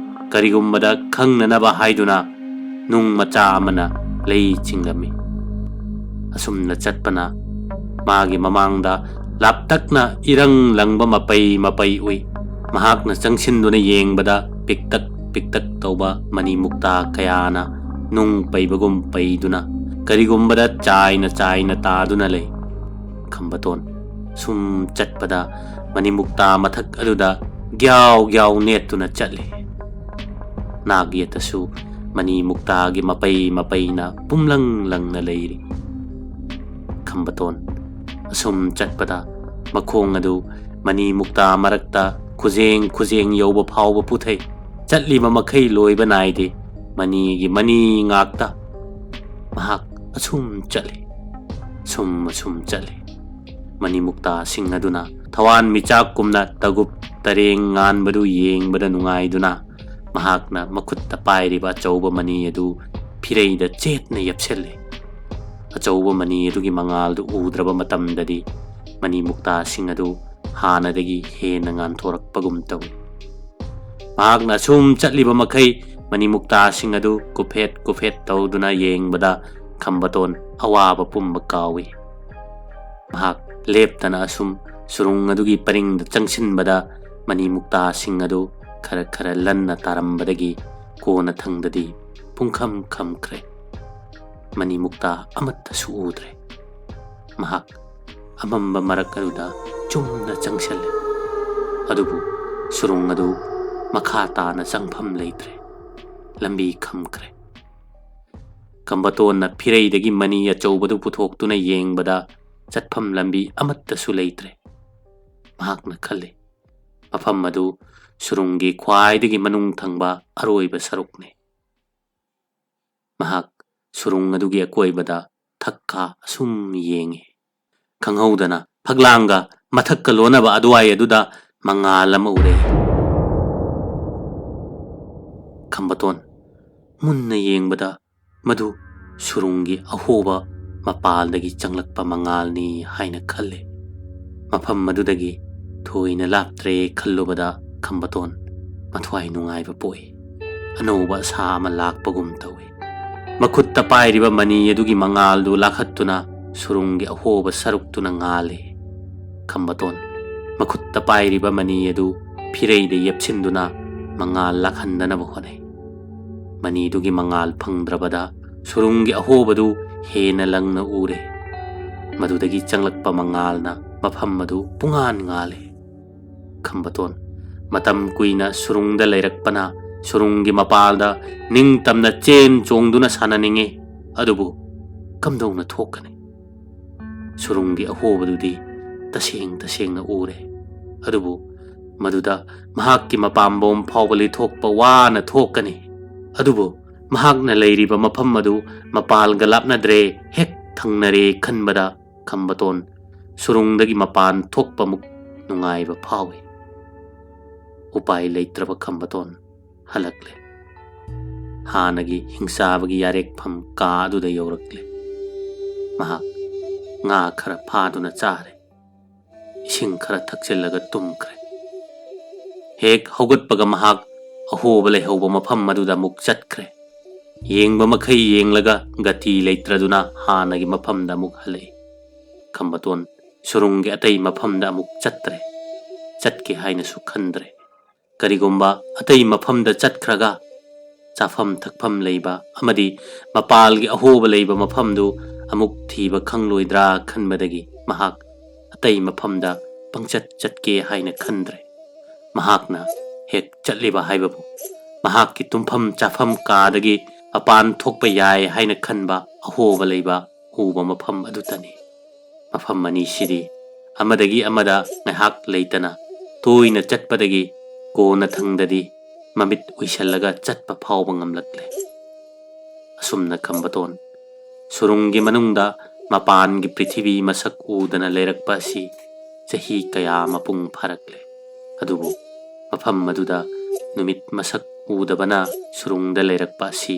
ꯀꯔꯤꯒꯨꯝꯕꯗ ꯈꯪꯅꯅꯕ ꯍꯥꯏꯗꯨꯅ ꯅꯨꯡ ꯃꯆꯥ ꯑꯃꯅ ꯂꯩ ꯆꯤꯡꯂꯝꯃꯤ꯫ ꯑꯁꯨꯝꯅ ꯆꯠꯄꯅ ꯃꯥꯒꯤ ꯃꯃꯥꯡꯗ ꯂꯥꯞꯇꯛꯅ ꯏꯔꯪ ꯂꯪꯕ ꯃꯄꯩ ꯃꯄꯩ ꯎꯏ꯫ ꯃꯍꯥꯛꯅ ꯆꯪꯁꯤꯟꯗꯨꯅ ꯌꯦꯡꯕꯗ ꯄꯤꯛꯇꯛ ꯄꯤꯛꯇꯛ ꯇꯧꯕ ꯃꯅꯤ ꯃꯨꯛꯇꯥ ꯀꯌꯥꯅ ꯅꯨꯡ ꯄꯩꯕꯒꯨꯝ ꯄꯩꯗꯨꯅ ꯀꯔꯤꯒꯨꯝꯕꯗ ꯆꯥꯏꯅ ꯆꯥꯏꯅ ꯇꯥꯗꯨꯅ ꯂꯩ꯫ ꯈꯝꯕꯇꯣꯟ ꯁꯨꯝ ꯆꯠꯄꯗ ꯃꯅꯤ ꯃꯨꯛꯇꯥ ꯃꯊꯛ ꯑꯗꯨꯗ ꯒ꯭ꯌꯥꯎ ꯒ꯭ꯌꯥꯎ ꯅꯦꯠꯇꯨꯅ ꯆꯠꯂꯤ꯫ ꯅꯥꯛ ꯌꯦꯠꯇꯁꯨ ꯃꯅꯤ ꯃꯨꯛꯇꯥꯒꯤ ꯃꯄꯩ ꯃꯄꯩꯅ ꯄꯨꯝꯂꯪ ꯂꯪꯅ ꯂꯩꯔꯤ꯫ ꯈꯝꯕꯇꯣꯟ ꯑꯁꯨꯝ ꯆꯠꯄꯗ ꯃꯈꯣꯡ ꯑꯗꯨ ꯃꯅꯤ ꯃꯨꯛꯇꯥ ꯃꯔꯛꯇ ꯈꯨꯖꯦꯡ ꯈꯨꯖꯦꯡ ꯌꯧꯕ ꯐꯥꯎꯕ ꯄꯨꯊꯩ꯫ ꯆꯠꯂꯤꯕ ꯃꯈꯩ ꯂꯣꯏꯕ ꯅꯥꯏꯗꯦ꯫ ꯃꯅꯤꯒꯤ ꯃꯅꯤ ꯉꯥꯛꯇ꯫ ꯃꯍꯥꯛ ꯑꯁꯨꯝ ꯆꯠꯂꯤ꯫ ꯁꯨꯝ ꯑꯁꯨꯝ ꯆꯠꯂꯤ꯫ ꯃꯅꯤ ꯃꯨꯛꯇꯥꯁꯤꯡ ꯑꯗꯨꯅ ꯊꯋꯥꯟ ꯃꯤꯆꯥꯛꯀꯨꯝꯅ ꯇꯒꯨꯞ ꯇꯔꯦꯡ ꯉꯥꯟꯕꯗꯨ ꯌꯦꯡꯕꯗ ꯅꯨꯡꯉꯥꯏꯗꯨꯅ ꯃꯍꯥꯛꯅ ꯃꯈꯨꯠꯇ ꯄꯥꯏꯔꯤꯕ ꯑꯆꯧꯕ ꯃꯅꯤ ꯑꯗꯨ ꯐꯤꯔꯩꯗ ꯆꯦꯠꯅ ꯌꯦꯞꯁꯤꯜꯂꯤ꯫ ꯑꯆꯧꯕ ꯃꯅꯤ ꯑꯗꯨꯒꯤ ꯃꯉꯥꯜꯗꯨ ꯎꯗ꯭ꯔꯕ ꯃꯇꯝꯗꯗꯤ ꯃꯅꯤ ꯃꯨꯛꯇꯥꯁꯤꯡ ꯑꯗꯨ ꯍꯥꯟꯅꯗꯒꯤ ꯍꯦꯟꯅ ꯉꯥꯟꯊꯣꯔꯛꯄꯒꯨꯝ ꯇꯧꯏ꯫ ꯃꯍꯥꯛꯅ ꯑꯁꯨꯝ ꯆꯠꯂꯤꯕ ꯃꯈꯩ ꯃꯅꯤ ꯃꯨꯛꯇꯥꯁꯤꯡ ꯑꯗꯨ ꯀꯨꯐꯦꯠ ꯀꯨꯐꯦꯠ ꯇꯧꯗꯨꯅ ꯌꯦꯡꯕꯗ ꯈꯝꯕꯇꯣꯟ ꯑꯋꯥꯕ ꯄꯨꯝꯕ ꯀꯥꯎꯏ꯫ ꯃꯍꯥꯛ ꯂꯦꯞꯇꯅ ꯑꯁꯨꯝ ꯁꯨꯔꯨꯡ ꯑꯗꯨꯒꯤ ꯄꯔꯤꯡꯗ ꯆꯪꯁꯤꯟꯕꯗ ꯃꯅꯤ ꯃꯨꯛꯇꯥꯁꯤꯡ ꯑꯗꯨ ꯈꯔ ꯈꯔ ꯂꯟꯅ ꯇꯥꯔꯝꯕꯗꯒꯤ ꯀꯣꯟꯅ ꯊꯪꯗꯗꯤ ꯄꯨꯡꯈꯝ ꯈꯝꯈ꯭ꯔꯦ꯫ ꯃꯅꯤ ꯃꯨꯛꯇꯥ ꯑꯃꯠꯇꯁꯨ ꯎꯗ꯭ꯔꯦ꯫ ꯃꯍꯥꯛ ꯑꯃꯝꯕ ꯃꯔꯛ ꯑꯗꯨꯗ ꯆꯨꯝꯅ ꯆꯪꯁꯤꯜꯂꯦ꯫ ꯑꯗꯨꯕꯨ ꯁꯨꯔꯨꯡ ꯑꯗꯨ ꯃꯈꯥ ꯇꯥꯅ ꯆꯪꯐꯝ ꯂꯩꯇ꯭ꯔꯦ꯫ ꯂꯝꯕꯤ ꯈꯝꯈ꯭ꯔꯦ꯫ ꯈꯝꯕꯇꯣꯟꯅ ꯐꯤꯔꯩꯗꯒꯤ ꯃꯅꯤ ꯑꯆꯧꯕꯗꯨ ꯄꯨꯊꯣꯛꯇꯨꯅ ꯌꯦꯡꯕꯗ ꯆꯠꯐꯝ ꯂꯝꯕꯤ ꯑꯃꯠꯇꯁꯨ ꯂꯩꯇ꯭ꯔꯦ꯫ ꯃꯍꯥꯛꯅ ꯈꯜꯂꯤ, ꯃꯐꯝ ꯑꯗꯨ ꯁꯨꯔꯨꯡꯒꯤ ꯈ꯭ꯋꯥꯏꯗꯒꯤ ꯃꯅꯨꯡ ꯊꯪꯕ ꯑꯔꯣꯏꯕ ꯁꯔꯨꯛꯅꯤ꯫ ꯃꯍꯥꯛ ꯁꯨꯔꯨꯡ ꯑꯗꯨꯒꯤ ꯑꯀꯣꯏꯕꯗ ꯊꯛꯀꯥ ꯑꯁꯨꯝ ꯌꯦꯡꯉꯤ꯫ ꯈꯪꯍꯧꯗꯅ ꯐꯛꯂꯥꯡꯒ ꯃꯊꯛꯀ ꯂꯣꯟꯅꯕ ꯑꯗꯨꯋꯥꯏ ꯑꯗꯨꯗ ꯃꯉꯥꯜ ꯑꯃ ꯎꯔꯦ꯫ ꯈꯝꯕꯇꯣꯟ ꯃꯨꯟꯅ ꯌꯦꯡꯕꯗ ꯃꯗꯨ ꯁꯨꯔꯨꯡꯒꯤ ꯑꯍꯣꯕ ꯃꯄꯥꯜꯗꯒꯤ ꯆꯪꯂꯛꯄ ꯃꯉꯥꯜꯅꯤ ꯍꯥꯏꯅ ꯈꯜꯂꯦ꯫ ꯃꯐꯝ ꯑꯗꯨꯗꯒꯤ ꯊꯣꯏꯅ ꯂꯥꯞꯇ꯭ꯔꯦ ꯈꯜꯂꯨꯕꯗ ꯈꯝꯕꯇꯣꯟ ꯃꯊ꯭ꯋꯥꯏ ꯅꯨꯡꯉꯥꯏꯕ ꯄꯣꯛꯏ꯫ ꯑꯅꯧꯕ ꯑꯁꯥ ꯑꯃ ꯂꯥꯛꯄꯒꯨꯝ ꯇꯧꯏ꯫ ꯃꯈꯨꯠꯇ ꯄꯥꯏꯔꯤꯕ ꯃꯅꯤ ꯑꯗꯨꯒꯤ ꯃꯉꯥꯜꯗꯨ ꯂꯥꯈꯠꯇꯨꯅ ꯁꯨꯔꯨꯡꯒꯤ ꯑꯍꯣꯕ ꯁꯔꯨꯛꯇꯨꯅ ꯉꯥꯜꯂꯤ꯫ ꯈꯝꯕꯇꯣꯟ ꯃꯈꯨꯠꯇ ꯄꯥꯏꯔꯤꯕ ꯃꯅꯤ ꯑꯗꯨ ꯐꯤꯔꯩꯗ ꯌꯦꯞꯁꯤꯟꯗꯨꯅ ꯃꯉꯥꯜ ꯂꯥꯛꯍꯟꯗꯅꯕ ꯍꯣꯠꯅꯩ꯫ ꯃꯅꯤꯗꯨꯒꯤ ꯃꯉꯥꯜ ꯐꯪꯗ꯭ꯔꯕꯗ ꯁꯨꯔꯨꯡꯒꯤ ꯑꯍꯣꯕꯗꯨ ꯍꯦꯟꯅ ꯂꯪꯅ ꯎꯔꯦ꯫ ꯃꯗꯨꯗꯒꯤ ꯆꯪꯂꯛꯄ ꯃꯉꯥꯜꯅ ꯃꯐꯝ ꯑꯗꯨ ꯄꯨꯡꯉꯥꯟ ꯉꯥꯜꯂꯦ꯫ ꯈꯝꯕꯇꯣꯟ ꯃꯇꯝ ꯀꯨꯏꯅ ꯁꯨꯔꯨꯡꯗ ꯂꯩꯔꯛꯄꯅ ꯁꯨꯔꯨꯡꯒꯤ ꯃꯄꯥꯜꯗ ꯅꯤꯡꯇꯝꯅ ꯆꯦꯟ ꯆꯣꯡꯗꯨꯅ ꯁꯥꯟꯅꯅꯤꯡꯏ꯫ ꯑꯗꯨꯕꯨ ꯀꯝꯗꯧꯅ ꯊꯣꯛꯀꯅꯤ? ꯁꯨꯔꯨꯡꯒꯤ ꯑꯍꯣꯕꯗꯨꯗꯤ ꯇꯁꯦꯡ ꯇꯁꯦꯡꯅ ꯎꯔꯦ꯫ ꯑꯗꯨꯕꯨ ꯃꯗꯨꯗ ꯃꯍꯥꯛꯀꯤ ꯃꯄꯥꯝꯕꯣꯝ ꯐꯥꯎꯕ ꯂꯤꯊꯣꯛꯄ ꯋꯥꯅ ꯊꯣꯛꯀꯅꯤ꯫ ꯑꯗꯨꯕꯨ ꯃꯍꯥꯛꯅ ꯂꯩꯔꯤꯕ ꯃꯐꯝ ꯑꯗꯨ ꯃꯄꯥꯜꯒ ꯂꯥꯞꯅꯗ꯭ꯔꯦ, ꯍꯦꯛ ꯊꯪꯅꯔꯦ ꯈꯟꯕꯗ ꯈꯝꯕꯇꯣꯟ ꯁꯨꯔꯨꯡꯗꯒꯤ ꯃꯄꯥꯟ ꯊꯣꯛꯄꯃꯨꯛ ꯅꯨꯡꯉꯥꯏꯕ ꯐꯥꯎꯏ꯫ ꯎꯄꯥꯏ ꯂꯩꯇ꯭ꯔꯕ ꯈꯝꯕꯇꯣꯟ ꯍꯜꯂꯛꯂꯦ꯫ ꯍꯥꯟꯅꯒꯤ ꯍꯤꯡꯆꯥꯕꯒꯤ ꯌꯥꯔꯦꯛꯐꯝ ꯀꯥ ꯑꯗꯨꯗ ꯌꯧꯔꯛꯂꯦ꯫ ꯃꯍꯥꯛ ꯉꯥ ꯈꯔ ꯐꯥꯗꯨꯅ ꯆꯥꯔꯦ꯫ ꯏꯁꯤꯡ ꯈꯔ ꯊꯛꯆꯤꯜꯂꯒ ꯇꯨꯝꯈ꯭ꯔꯦ꯫ ꯍꯦꯛ ꯍꯧꯒꯠꯄꯒ ꯃꯍꯥꯛ ꯑꯍꯣꯕ ꯂꯩꯍꯧꯕ ꯃꯐꯝ ꯑꯗꯨꯗ ꯑꯃꯨꯛ ꯆꯠꯈ꯭ꯔꯦ꯫ ꯌꯦꯡꯕ ꯃꯈꯩ ꯌꯦꯡꯂꯒ ꯒꯇꯤ ꯂꯩꯇ꯭ꯔꯗꯨꯅ ꯍꯥꯟꯅꯒꯤ ꯃꯐꯝꯗ ꯑꯃꯨꯛ ꯍꯜꯂꯛꯏ꯫ ꯈꯝꯕꯇꯣꯟ ꯁꯨꯔꯨꯡꯒꯤ ꯑꯇꯩ ꯃꯐꯝꯗ ꯑꯃꯨꯛ ꯆꯠꯇ꯭ꯔꯦ꯫ ꯆꯠꯀꯦ ꯍꯥꯏꯅꯁꯨ ꯈꯟꯗ꯭ꯔꯦ꯫ ꯀꯔꯤꯒꯨꯝꯕ ꯑꯇꯩ ꯃꯐꯝꯗ ꯆꯠꯈ꯭ꯔꯒ ꯆꯥꯐꯝ ꯊꯛꯐꯝ ꯂꯩꯕ ꯑꯃꯗꯤ ꯃꯄꯥꯜꯒꯤ ꯑꯍꯣꯕ ꯂꯩꯕ ꯃꯐꯝꯗꯨ ꯑꯃꯨꯛ ꯊꯤꯕ ꯈꯪꯂꯣꯏꯗ꯭ꯔꯥ ꯈꯟꯕꯗꯒꯤ ꯃꯍꯥꯛ ꯑꯇꯩ ꯃꯐꯝꯗ ꯄꯪꯆꯠ ꯆꯠꯀꯦ ꯍꯥꯏꯅ ꯈꯟꯗ꯭ꯔꯦ꯫ ꯃꯍꯥꯛꯅ ꯍꯦꯛ ꯆꯠꯂꯤꯕ ꯍꯥꯏꯕꯕꯨ ꯃꯍꯥꯛꯀꯤ ꯇꯨꯝꯐꯝ ꯆꯥꯐꯝ ꯀꯥꯗꯒꯤ ꯃꯄꯥꯟ ꯊꯣꯛꯄ ꯌꯥꯏ ꯍꯥꯏꯅ ꯈꯟꯕ ꯑꯍꯣꯕ ꯂꯩꯕ ꯎꯕ ꯃꯐꯝ ꯑꯗꯨꯇꯅꯤ꯫ ꯃꯐꯝ ꯑꯅꯤꯁꯤꯗꯤ ꯑꯃꯗꯒꯤ ꯑꯃꯗ ꯉꯥꯏꯍꯥꯛ ꯂꯩꯇꯅ ꯇꯣꯏꯅ ꯆꯠꯄꯗꯒꯤ ꯀꯣꯟꯅ ꯊꯪꯗꯗꯤ ꯃꯃꯤꯠ ꯎꯏꯁꯜꯂꯒ ꯆꯠꯄ ꯐꯥꯎꯕ ꯉꯝꯂꯛꯂꯦ꯫ ꯑꯁꯨꯝꯅ ꯈꯝꯕꯇꯣꯟ ꯁꯨꯔꯨꯡꯒꯤ ꯃꯅꯨꯡꯗ ꯃꯄꯥꯟꯒꯤ ꯄ꯭ꯔꯤꯊꯤꯕꯤ ꯃꯁꯛ ꯎꯗꯅ ꯂꯩꯔꯛꯄ ꯑꯁꯤ ꯆꯍꯤ ꯀꯌꯥ ꯃꯄꯨꯡ ꯐꯥꯔꯛꯂꯦ꯫ ꯑꯗꯨꯕꯨ ꯃꯐꯝ ꯑꯗꯨꯗ ꯅꯨꯃꯤꯠ ꯃꯁꯛ ꯎꯗꯕꯅ ꯁꯨꯔꯨꯡꯗ ꯂꯩꯔꯛꯄ ꯑꯁꯤ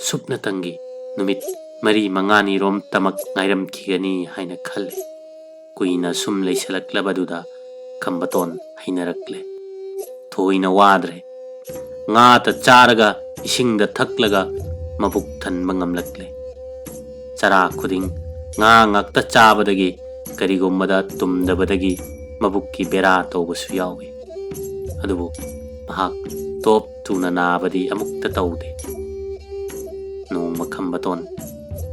ꯁꯨꯞꯅꯇꯪꯒꯤ ꯅꯨꯃꯤꯠ ꯃꯔꯤ ꯃꯉꯥꯅꯤꯔꯣꯝꯇꯃꯛ ꯉꯥꯏꯔꯝꯈꯤꯒꯅꯤ ꯍꯥꯏꯅ ꯈꯜꯂꯤ꯫ ꯀꯨꯏꯅ ꯁꯨꯝ ꯂꯩꯁꯜꯂꯛꯂꯕꯗꯨꯗ ꯈꯝꯕꯇꯣꯟ ꯍꯩꯅꯔꯛꯂꯦ꯫ ꯊꯣꯏꯅ ꯋꯥꯗ꯭ꯔꯦ꯫ ꯉꯥꯇ ꯆꯥꯔꯒ, ꯏꯁꯤꯡꯗ ꯊꯛꯂꯒ ꯃꯕꯨꯛ ꯊꯟꯕ ꯉꯝꯂꯛꯂꯦ꯫ ꯆꯔꯥ ꯈꯨꯗꯤꯡ ꯉꯥ ꯉꯥꯛꯇ ꯆꯥꯕꯗꯒꯤ ꯀꯔꯤꯒꯨꯝꯕꯗ ꯇꯨꯝꯗꯕꯗꯒꯤ ꯃꯕꯨꯛꯀꯤ ꯕꯦꯔꯥ ꯇꯧꯕꯁꯨ ꯌꯥꯎꯏ꯫ ꯑꯗꯨꯕꯨ ꯃꯍꯥꯛ ꯇꯣꯞ ꯇꯨꯅ ꯅꯥꯕꯗꯤ ꯑꯃꯨꯛꯇ ꯇꯧꯗꯦ꯫ ꯅꯣꯡꯃ ꯈꯝꯕꯇꯣꯟ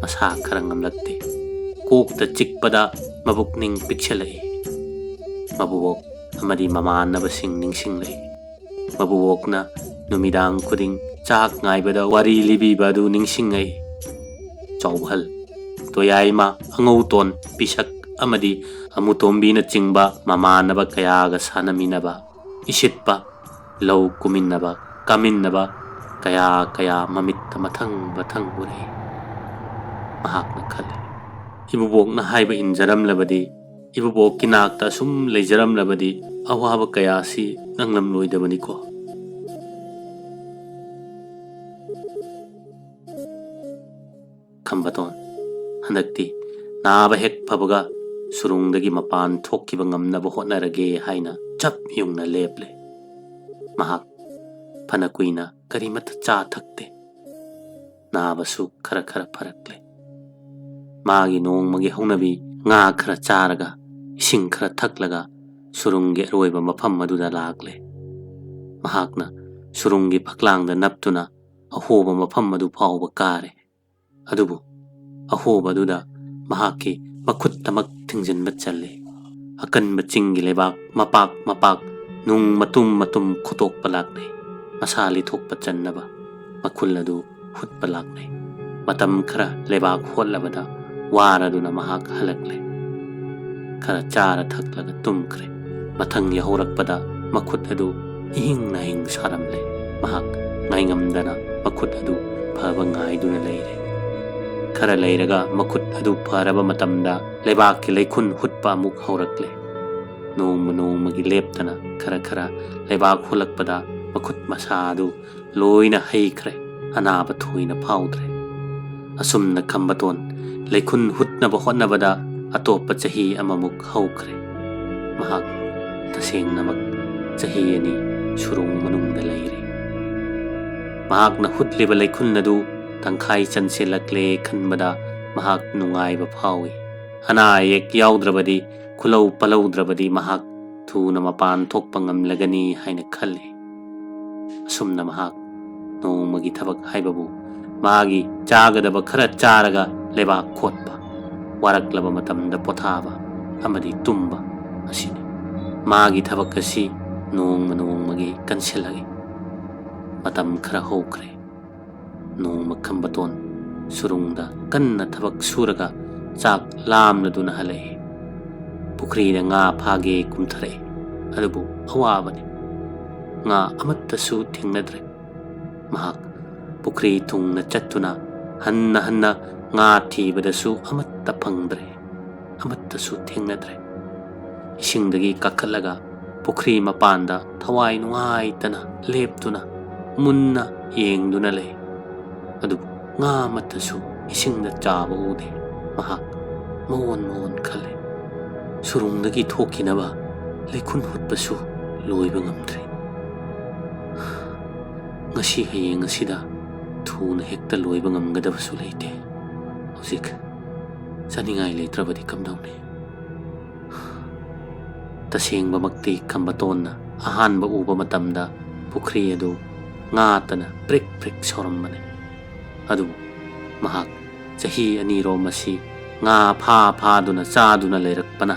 ꯃꯁꯥ ꯈꯔ ꯉꯝꯂꯛꯇꯦ꯫ ꯀꯣꯛꯇ ꯆꯤꯛꯄꯗ ꯃꯕꯨꯛꯅꯤꯡ ꯄꯤꯛꯁꯤꯜꯂꯛꯏ꯫ ꯃꯕꯨꯕꯣꯛ ꯑꯃꯗꯤ ꯃꯃꯥꯟꯅꯕꯁꯤꯡ ꯅꯤꯡꯁꯤꯡꯂꯛꯏ꯫ ꯃꯕꯨꯕꯣꯛꯅ ꯅꯨꯃꯤꯗꯥꯡ ꯈꯨꯗꯤꯡ ꯆꯥꯛ ꯉꯥꯏꯕꯗ ꯋꯥꯔꯤ ꯂꯤꯕꯤꯕ ꯑꯗꯨ ꯅꯤꯡꯁꯤꯡꯂꯛꯏ꯫ ꯆꯥꯎꯕꯍꯜ, ꯇꯣꯌꯥꯏꯃ, ꯑꯉꯧꯇꯣꯟ, ꯄꯤꯁꯛ ꯑꯃꯗꯤ ꯑꯃꯨꯇꯣꯝꯕꯤꯅꯆꯤꯡꯕ ꯃꯃꯥꯟꯅꯕ ꯀꯌꯥꯒ ꯁꯥꯟꯅꯃꯤꯟꯅꯕ, ꯏꯁꯤꯠꯄ, ꯂꯧ ꯀꯨꯝꯃꯤꯟꯅꯕ, ꯀꯥꯃꯤꯟꯅꯕ ꯀꯌꯥ ꯀꯌꯥ ꯃꯃꯤꯠꯇ ꯃꯊꯪ ꯃꯊꯪ ꯎꯔꯛꯏ꯫ ꯃꯍꯥꯛꯅ ꯈꯜꯂꯤ, ꯏꯕꯨꯕꯣꯛꯅ ꯍꯥꯏꯕ ꯏꯟꯖꯔꯝꯂꯕꯗꯤ, ꯏꯕꯨꯕꯣꯛꯀꯤ ꯅꯥꯛꯇ ꯑꯁꯨꯝ ꯂꯩꯖꯔꯝꯂꯕꯗꯤ ꯑꯋꯥꯕ ꯀꯌꯥ ꯑꯁꯤ ꯅꯪꯂꯝꯂꯣꯏꯗꯕꯅꯤꯀꯣ꯫ ꯈꯝꯕꯇꯣꯟ, ꯍꯟꯗꯛꯇꯤ ꯅꯥꯕ ꯍꯦꯛ ꯐꯕꯒ ꯁꯨꯔꯨꯡꯗꯒꯤ ꯃꯄꯥꯟ ꯊꯣꯛꯈꯤꯕ ꯉꯝꯅꯕ ꯍꯣꯠꯅꯔꯒꯦ ꯍꯥꯏꯅ ꯆꯞ ꯌꯨꯡꯅ ꯂꯦꯞꯂꯦ꯫ ꯃꯍꯥꯛ ꯐꯅ ꯀꯨꯏꯅ ꯀꯔꯤꯃꯠꯇ ꯆꯥ ꯊꯛꯇꯦ꯫ ꯅꯥꯕꯁꯨ ꯈꯔ ꯈꯔ ꯐꯔꯛꯂꯦ꯫ ꯃꯥꯒꯤ ꯅꯣꯡꯃꯒꯤ ꯍꯧꯅꯕꯤ ꯉꯥ ꯈꯔ ꯆꯥꯔꯒ, ꯏꯁꯤꯡ ꯈꯔ ꯊꯛꯂꯒ ꯁꯨꯔꯨꯡꯒꯤ ꯑꯔꯣꯏꯕ ꯃꯐꯝ ꯑꯗꯨꯗ ꯂꯥꯛꯂꯦ꯫ ꯃꯍꯥꯛꯅ ꯁꯨꯔꯨꯡꯒꯤ ꯐꯛꯂꯥꯡꯗ ꯅꯞꯇꯨꯅ ꯑꯍꯣꯕ ꯃꯐꯝ ꯑꯗꯨ ꯐꯥꯎꯕ ꯀꯥꯔꯦ꯫ ꯑꯗꯨꯕꯨ ꯑꯍꯣꯕ ꯑꯗꯨꯗ ꯃꯍꯥꯛꯀꯤ ꯃꯈꯨꯠꯇꯃꯛ ꯊꯤꯡꯖꯤꯟꯕ ꯆꯜꯂꯤ꯫ ꯑꯀꯟꯕ ꯆꯤꯡꯒꯤ ꯂꯩꯕꯥꯛ ꯃꯄꯥꯛ ꯃꯄꯥꯛ ꯅꯨꯡ ꯃꯇꯨꯝ ꯃꯇꯨꯝ ꯈꯣꯠꯇꯣꯛꯄ ꯂꯥꯛꯅꯩ꯫ ꯃꯁꯥ ꯂꯤꯊꯣꯛꯄ ꯆꯟꯅꯕ ꯃꯈꯨꯜ ꯑꯗꯨ ꯍꯨꯠꯄ ꯂꯥꯛꯅꯩ꯫ ꯃꯇꯝ ꯈꯔ ꯂꯩꯕꯥꯛ ꯍꯣꯠꯂꯕꯗ ꯋꯥꯔꯗꯨꯅ ꯃꯍꯥꯛ ꯍꯜꯂꯛꯂꯦ꯫ ꯈꯔ ꯆꯥꯔ ꯊꯛꯂꯒ ꯇꯨꯝꯈ꯭ꯔꯦ꯫ ꯃꯊꯪ ꯌꯥꯍꯧꯔꯛꯄꯗ ꯃꯈꯨꯠ ꯑꯗꯨ ꯏꯍꯤꯡ ꯅꯥꯍꯤꯡ ꯁꯥꯔꯝꯂꯦ꯫ ꯃꯍꯥꯛ ꯉꯥꯏꯉꯝꯗꯅ ꯃꯈꯨꯠ ꯑꯗꯨ ꯐꯕ ꯉꯥꯏꯗꯨꯅ ꯂꯩꯔꯦ꯫ ꯈꯔ ꯂꯩꯔꯒ ꯃꯈꯨꯠ ꯑꯗꯨ ꯐꯔꯕ ꯃꯇꯝꯗ ꯂꯩꯕꯥꯛꯀꯤ ꯂꯩꯈꯨꯟ ꯍꯨꯠꯄ ꯑꯃꯨꯛ ꯍꯧꯔꯛꯂꯦ꯫ ꯅꯣꯡꯃ ꯅꯣꯡꯃꯒꯤ ꯂꯦꯞꯇꯅ ꯈꯔ ꯈꯔ ꯂꯩꯕꯥꯛ ꯍꯨꯠꯂꯛꯄꯗ ꯃꯈꯨꯠ ꯃꯁꯥ ꯑꯗꯨ ꯂꯣꯏꯅ ꯍꯩꯈ꯭ꯔꯦ꯫ ꯑꯅꯥꯕ ꯊꯣꯏꯅ ꯐꯥꯎꯗ꯭ꯔꯦ꯫ ꯑꯁꯨꯝꯅ ꯈꯝꯕꯇꯣꯟ ꯂꯩꯈꯨꯟ ꯍꯨꯠꯅꯕ ꯍꯣꯠꯅꯕꯗ ꯑꯇꯣꯞꯄ ꯆꯍꯤ ꯑꯃꯃꯨꯛ ꯍꯧꯈ꯭ꯔꯦ꯫ ꯃꯍꯥꯛ ꯇꯁꯦꯡꯅꯃꯛ ꯆꯍꯤ ꯑꯅꯤ ꯁꯨꯔꯨꯡ ꯃꯅꯨꯡꯗ ꯂꯩꯔꯦ꯫ ꯃꯍꯥꯛꯅ ꯍꯨꯠꯂꯤꯕ ꯂꯩꯈꯨꯟ ꯑꯗꯨ ꯇꯪꯈꯥꯏ ꯆꯟꯁꯤꯜꯂꯛꯂꯦ ꯈꯟꯕꯗ ꯃꯍꯥꯛ ꯅꯨꯡꯉꯥꯏꯕ ꯐꯥꯎꯏ꯫ ꯑꯅꯥ ꯑꯌꯦꯛ ꯌꯥꯎꯗ꯭ꯔꯕꯗꯤ, ꯈꯨꯂꯧ ꯄꯜꯍꯧꯗ꯭ꯔꯕꯗꯤ ꯃꯍꯥꯛ ꯊꯨꯅ ꯃꯄꯥꯟ ꯊꯣꯛꯄ ꯉꯝꯂꯒꯅꯤ ꯍꯥꯏꯅ ꯈꯜꯂꯤ꯫ ꯑꯁꯨꯝꯅ ꯃꯍꯥꯛ ꯅꯣꯡꯃꯒꯤ ꯊꯕꯛ ꯍꯥꯏꯕꯕꯨ ꯃꯥꯒꯤ ꯆꯥꯒꯗꯕ ꯈꯔ ꯆꯥꯔꯒ ꯂꯩꯕꯥꯛ ꯈꯣꯠꯄ, ꯋꯥꯔꯛꯂꯕ ꯃꯇꯝꯗ ꯄꯣꯊꯥꯕ ꯑꯃꯗꯤ ꯇꯨꯝꯕ ꯑꯁꯤꯅꯤ꯫ ꯃꯥꯒꯤ ꯊꯕꯛ ꯑꯁꯤ ꯅꯣꯡꯃ ꯅꯣꯡꯃꯒꯤ ꯀꯟꯁꯤꯜꯂꯛꯏ꯫ ꯃꯇꯝ ꯈꯔ ꯍꯧꯈ꯭ꯔꯦ꯫ ꯅꯣꯡꯃ ꯈꯝꯕꯇꯣꯟ ꯁꯨꯔꯨꯡꯗ ꯀꯟꯅ ꯊꯕꯛ ꯁꯨꯔꯒ ꯆꯥꯛ ꯂꯥꯝꯂꯗꯨꯅ ꯍꯜꯂꯛꯏ꯫ ꯄꯨꯈ꯭ꯔꯤꯗ ꯉꯥ ꯐꯥꯒꯦ ꯀꯨꯝꯊꯔꯛꯏ꯫ ꯑꯗꯨꯕꯨ ꯑꯋꯥꯕꯅꯤ꯫ ꯉꯥ ꯑꯃꯠꯇꯁꯨ ꯊꯦꯡꯅꯗ꯭ꯔꯦ꯫ ꯃꯍꯥꯛ ꯄꯨꯈ꯭ꯔꯤ ꯊꯨꯡꯅ ꯆꯠꯇꯨꯅ ꯍꯟꯅ ꯍꯟꯅ ꯉꯥ ꯊꯤꯕꯗꯁꯨ ꯑꯃꯠꯇ ꯐꯪꯗ꯭ꯔꯦ꯫ ꯑꯃꯠꯇꯁꯨ ꯊꯦꯡꯅꯗ꯭ꯔꯦ꯫ ꯏꯁꯤꯡꯗꯒꯤ ꯀꯥꯈꯠꯂꯒ ꯄꯨꯈ꯭ꯔꯤ ꯃꯄꯥꯟꯗ ꯊꯋꯥꯏ ꯅꯨꯡꯉꯥꯏꯇꯅ ꯂꯦꯞꯇꯨꯅ ꯃꯨꯟꯅ ꯌꯦꯡꯗꯨꯅ ꯂꯩ꯫ ꯑꯗꯨꯕꯨ ꯉꯥ ꯑꯃꯠꯇꯁꯨ ꯏꯁꯤꯡꯗ ꯆꯥꯕ ꯎꯗꯦ꯫ ꯃꯍꯥꯛ ꯃꯑꯣꯟ ꯃꯑꯣꯟ ꯈꯜꯂꯦ꯫ ꯁꯨꯔꯨꯡꯗꯒꯤ ꯊꯣꯛꯈꯤꯅꯕ ꯂꯩꯈꯨꯟ ꯍꯨꯠꯄꯁꯨ ꯂꯣꯏꯕ ꯉꯝꯗ꯭ꯔꯦ꯫ ꯉꯁꯤ ꯍꯌꯦꯡ ꯑꯁꯤꯗ ꯊꯨꯅ ꯍꯦꯛꯇ ꯂꯣꯏꯕ ꯉꯝꯒꯗꯕꯁꯨ ꯂꯩꯇꯦ꯫ ꯍꯧꯖꯤꯛ ꯆꯥꯅꯤꯡꯉꯥꯏ ꯂꯩꯇ꯭ꯔꯕꯗꯤ ꯀꯝꯗꯧꯅꯤ? ꯇꯁꯦꯡꯕꯃꯛꯇꯤ ꯈꯝꯕꯇꯣꯟꯅ ꯑꯍꯥꯟꯕ ꯎꯕ ꯃꯇꯝꯗ ꯄꯨꯈ꯭ꯔꯤ ꯑꯗꯨ ꯉꯥꯇꯅ ꯄ꯭ꯔꯤꯛ ꯄ꯭ꯔꯤꯛ ꯁꯧꯔꯝꯕꯅꯤ꯫ ꯑꯗꯨꯕꯨ ꯃꯍꯥꯛ ꯆꯍꯤ ꯑꯅꯤꯔꯣꯝ ꯑꯁꯤ ꯉꯥ ꯐꯥ ꯐꯥꯗꯨꯅ ꯆꯥꯗꯨꯅ ꯂꯩꯔꯛꯄꯅ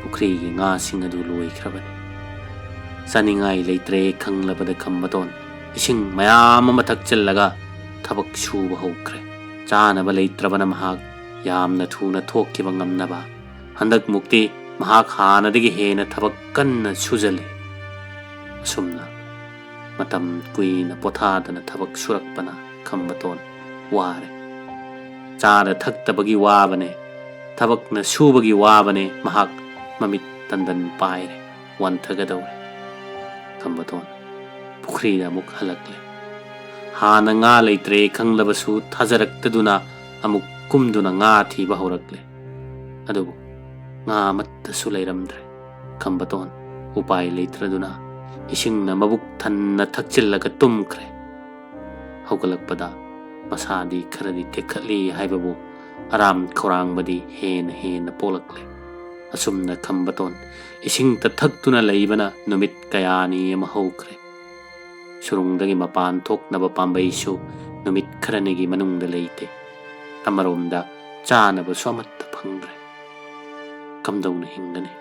ꯄꯨꯈ꯭ꯔꯤꯒꯤ ꯉꯥꯁꯤꯡ ꯑꯗꯨ ꯂꯣꯏꯈ꯭ꯔꯕꯅꯤ꯫ ꯆꯥꯅꯤꯡꯉꯥꯏ ꯂꯩꯇ꯭ꯔꯦ ꯈꯪꯂꯕꯗ ꯈꯝꯕꯇꯣꯟ ꯏꯁꯤꯡ ꯃꯌꯥꯝ ꯑꯃ ꯊꯛꯆꯤꯜꯂꯒ ꯊꯕꯛ ꯁꯨꯕ ꯍꯧꯈ꯭ꯔꯦ꯫ ꯆꯥꯅꯕ ꯂꯩꯇ꯭ꯔꯕꯅ ꯃꯍꯥꯛ ꯌꯥꯝꯅ ꯊꯨꯅ ꯊꯣꯛꯈꯤꯕ ꯉꯝꯅꯕ ꯍꯟꯗꯛꯃꯨꯛꯇꯤ ꯃꯍꯥꯛ ꯍꯥꯟꯅꯗꯒꯤ ꯍꯦꯟꯅ ꯊꯕꯛ ꯀꯟꯅ ꯁꯨꯖꯜꯂꯤ꯫ ꯑꯁꯨꯝꯅ ꯃꯇꯝ ꯀꯨꯏꯅ ꯄꯣꯊꯥꯗꯅ ꯊꯕꯛ ꯁꯨꯔꯛꯄꯅ ꯈꯝꯕꯇꯣꯟ ꯋꯥꯔꯦ꯫ ꯆꯥꯗ ꯊꯛꯇꯕꯒꯤ ꯋꯥꯕꯅꯦ, ꯊꯕꯛꯅ ꯁꯨꯕꯒꯤ ꯋꯥꯕꯅꯦ, ꯃꯍꯥꯛ ꯃꯃꯤꯠ ꯇꯟꯗꯟ ꯄꯥꯏꯔꯦ, ꯋꯥꯟꯊꯒꯗꯧꯔꯦ꯫ ꯈꯝꯕꯇꯣꯟ ꯄꯨꯈ꯭ꯔꯤꯗ ꯑꯃꯨꯛ ꯍꯜꯂꯛꯂꯦ꯫ ꯍꯥꯟꯅ ꯉꯥ ꯂꯩꯇ꯭ꯔꯦ ꯈꯪꯂꯕꯁꯨ ꯊꯥꯖꯔꯛꯇꯗꯨꯅ ꯑꯃꯨꯛ ꯀꯨꯝꯗꯨꯅ ꯉꯥ ꯊꯤꯕ ꯍꯧꯔꯛꯂꯦ꯫ ꯑꯗꯨꯕꯨ ꯉꯥ ꯑꯃꯠꯇꯁꯨ ꯂꯩꯔꯝꯗ꯭ꯔꯦ꯫ ꯈꯝꯕꯇꯣꯟ ꯎꯄꯥꯏ ꯂꯩꯇ꯭ꯔꯗꯨꯅ ꯏꯁꯤꯡꯅ ꯃꯕꯨꯛ ꯊꯟꯅ ꯊꯛꯆꯤꯜꯂꯒ ꯇꯨꯝꯈ꯭ꯔꯦ꯫ ꯍꯧꯒꯠꯂꯛꯄꯗ ꯃꯁꯥꯗꯤ ꯈꯔꯗꯤ ꯇꯦꯛꯈꯠꯂꯤ ꯍꯥꯏꯕꯕꯨ ꯑꯔꯥꯝ ꯈꯧꯔꯥꯡꯕꯗꯤ ꯍꯦꯟꯅ ꯍꯦꯟꯅ ꯄꯣꯛꯂꯛꯂꯦ꯫ ꯑꯁꯨꯝꯅ ꯈꯝꯕꯇꯣꯟ ꯏꯁꯤꯡꯇ ꯊꯛꯇꯨꯅ ꯂꯩꯕꯅ ꯅꯨꯃꯤꯠ ꯀꯌꯥꯅꯤ ꯑꯃ ꯍꯧꯈ꯭ꯔꯦ꯫ ꯁꯨꯔꯨꯡꯗꯒꯤ ꯃꯄꯥꯟ ꯊꯣꯛꯅꯕ ꯄꯥꯝꯕꯩꯁꯨ ꯅꯨꯃꯤꯠ ꯈꯔꯅꯤꯒꯤ ꯃꯅꯨꯡꯗ ꯂꯩꯇꯦ꯫ ꯑꯃꯔꯣꯝꯗ ꯆꯥꯅꯕꯁꯨ ꯑꯃꯠꯇ ꯐꯪꯗ꯭ꯔꯦ꯫ ꯀꯝꯗꯧꯅ ꯍꯤꯡꯒꯅꯤ?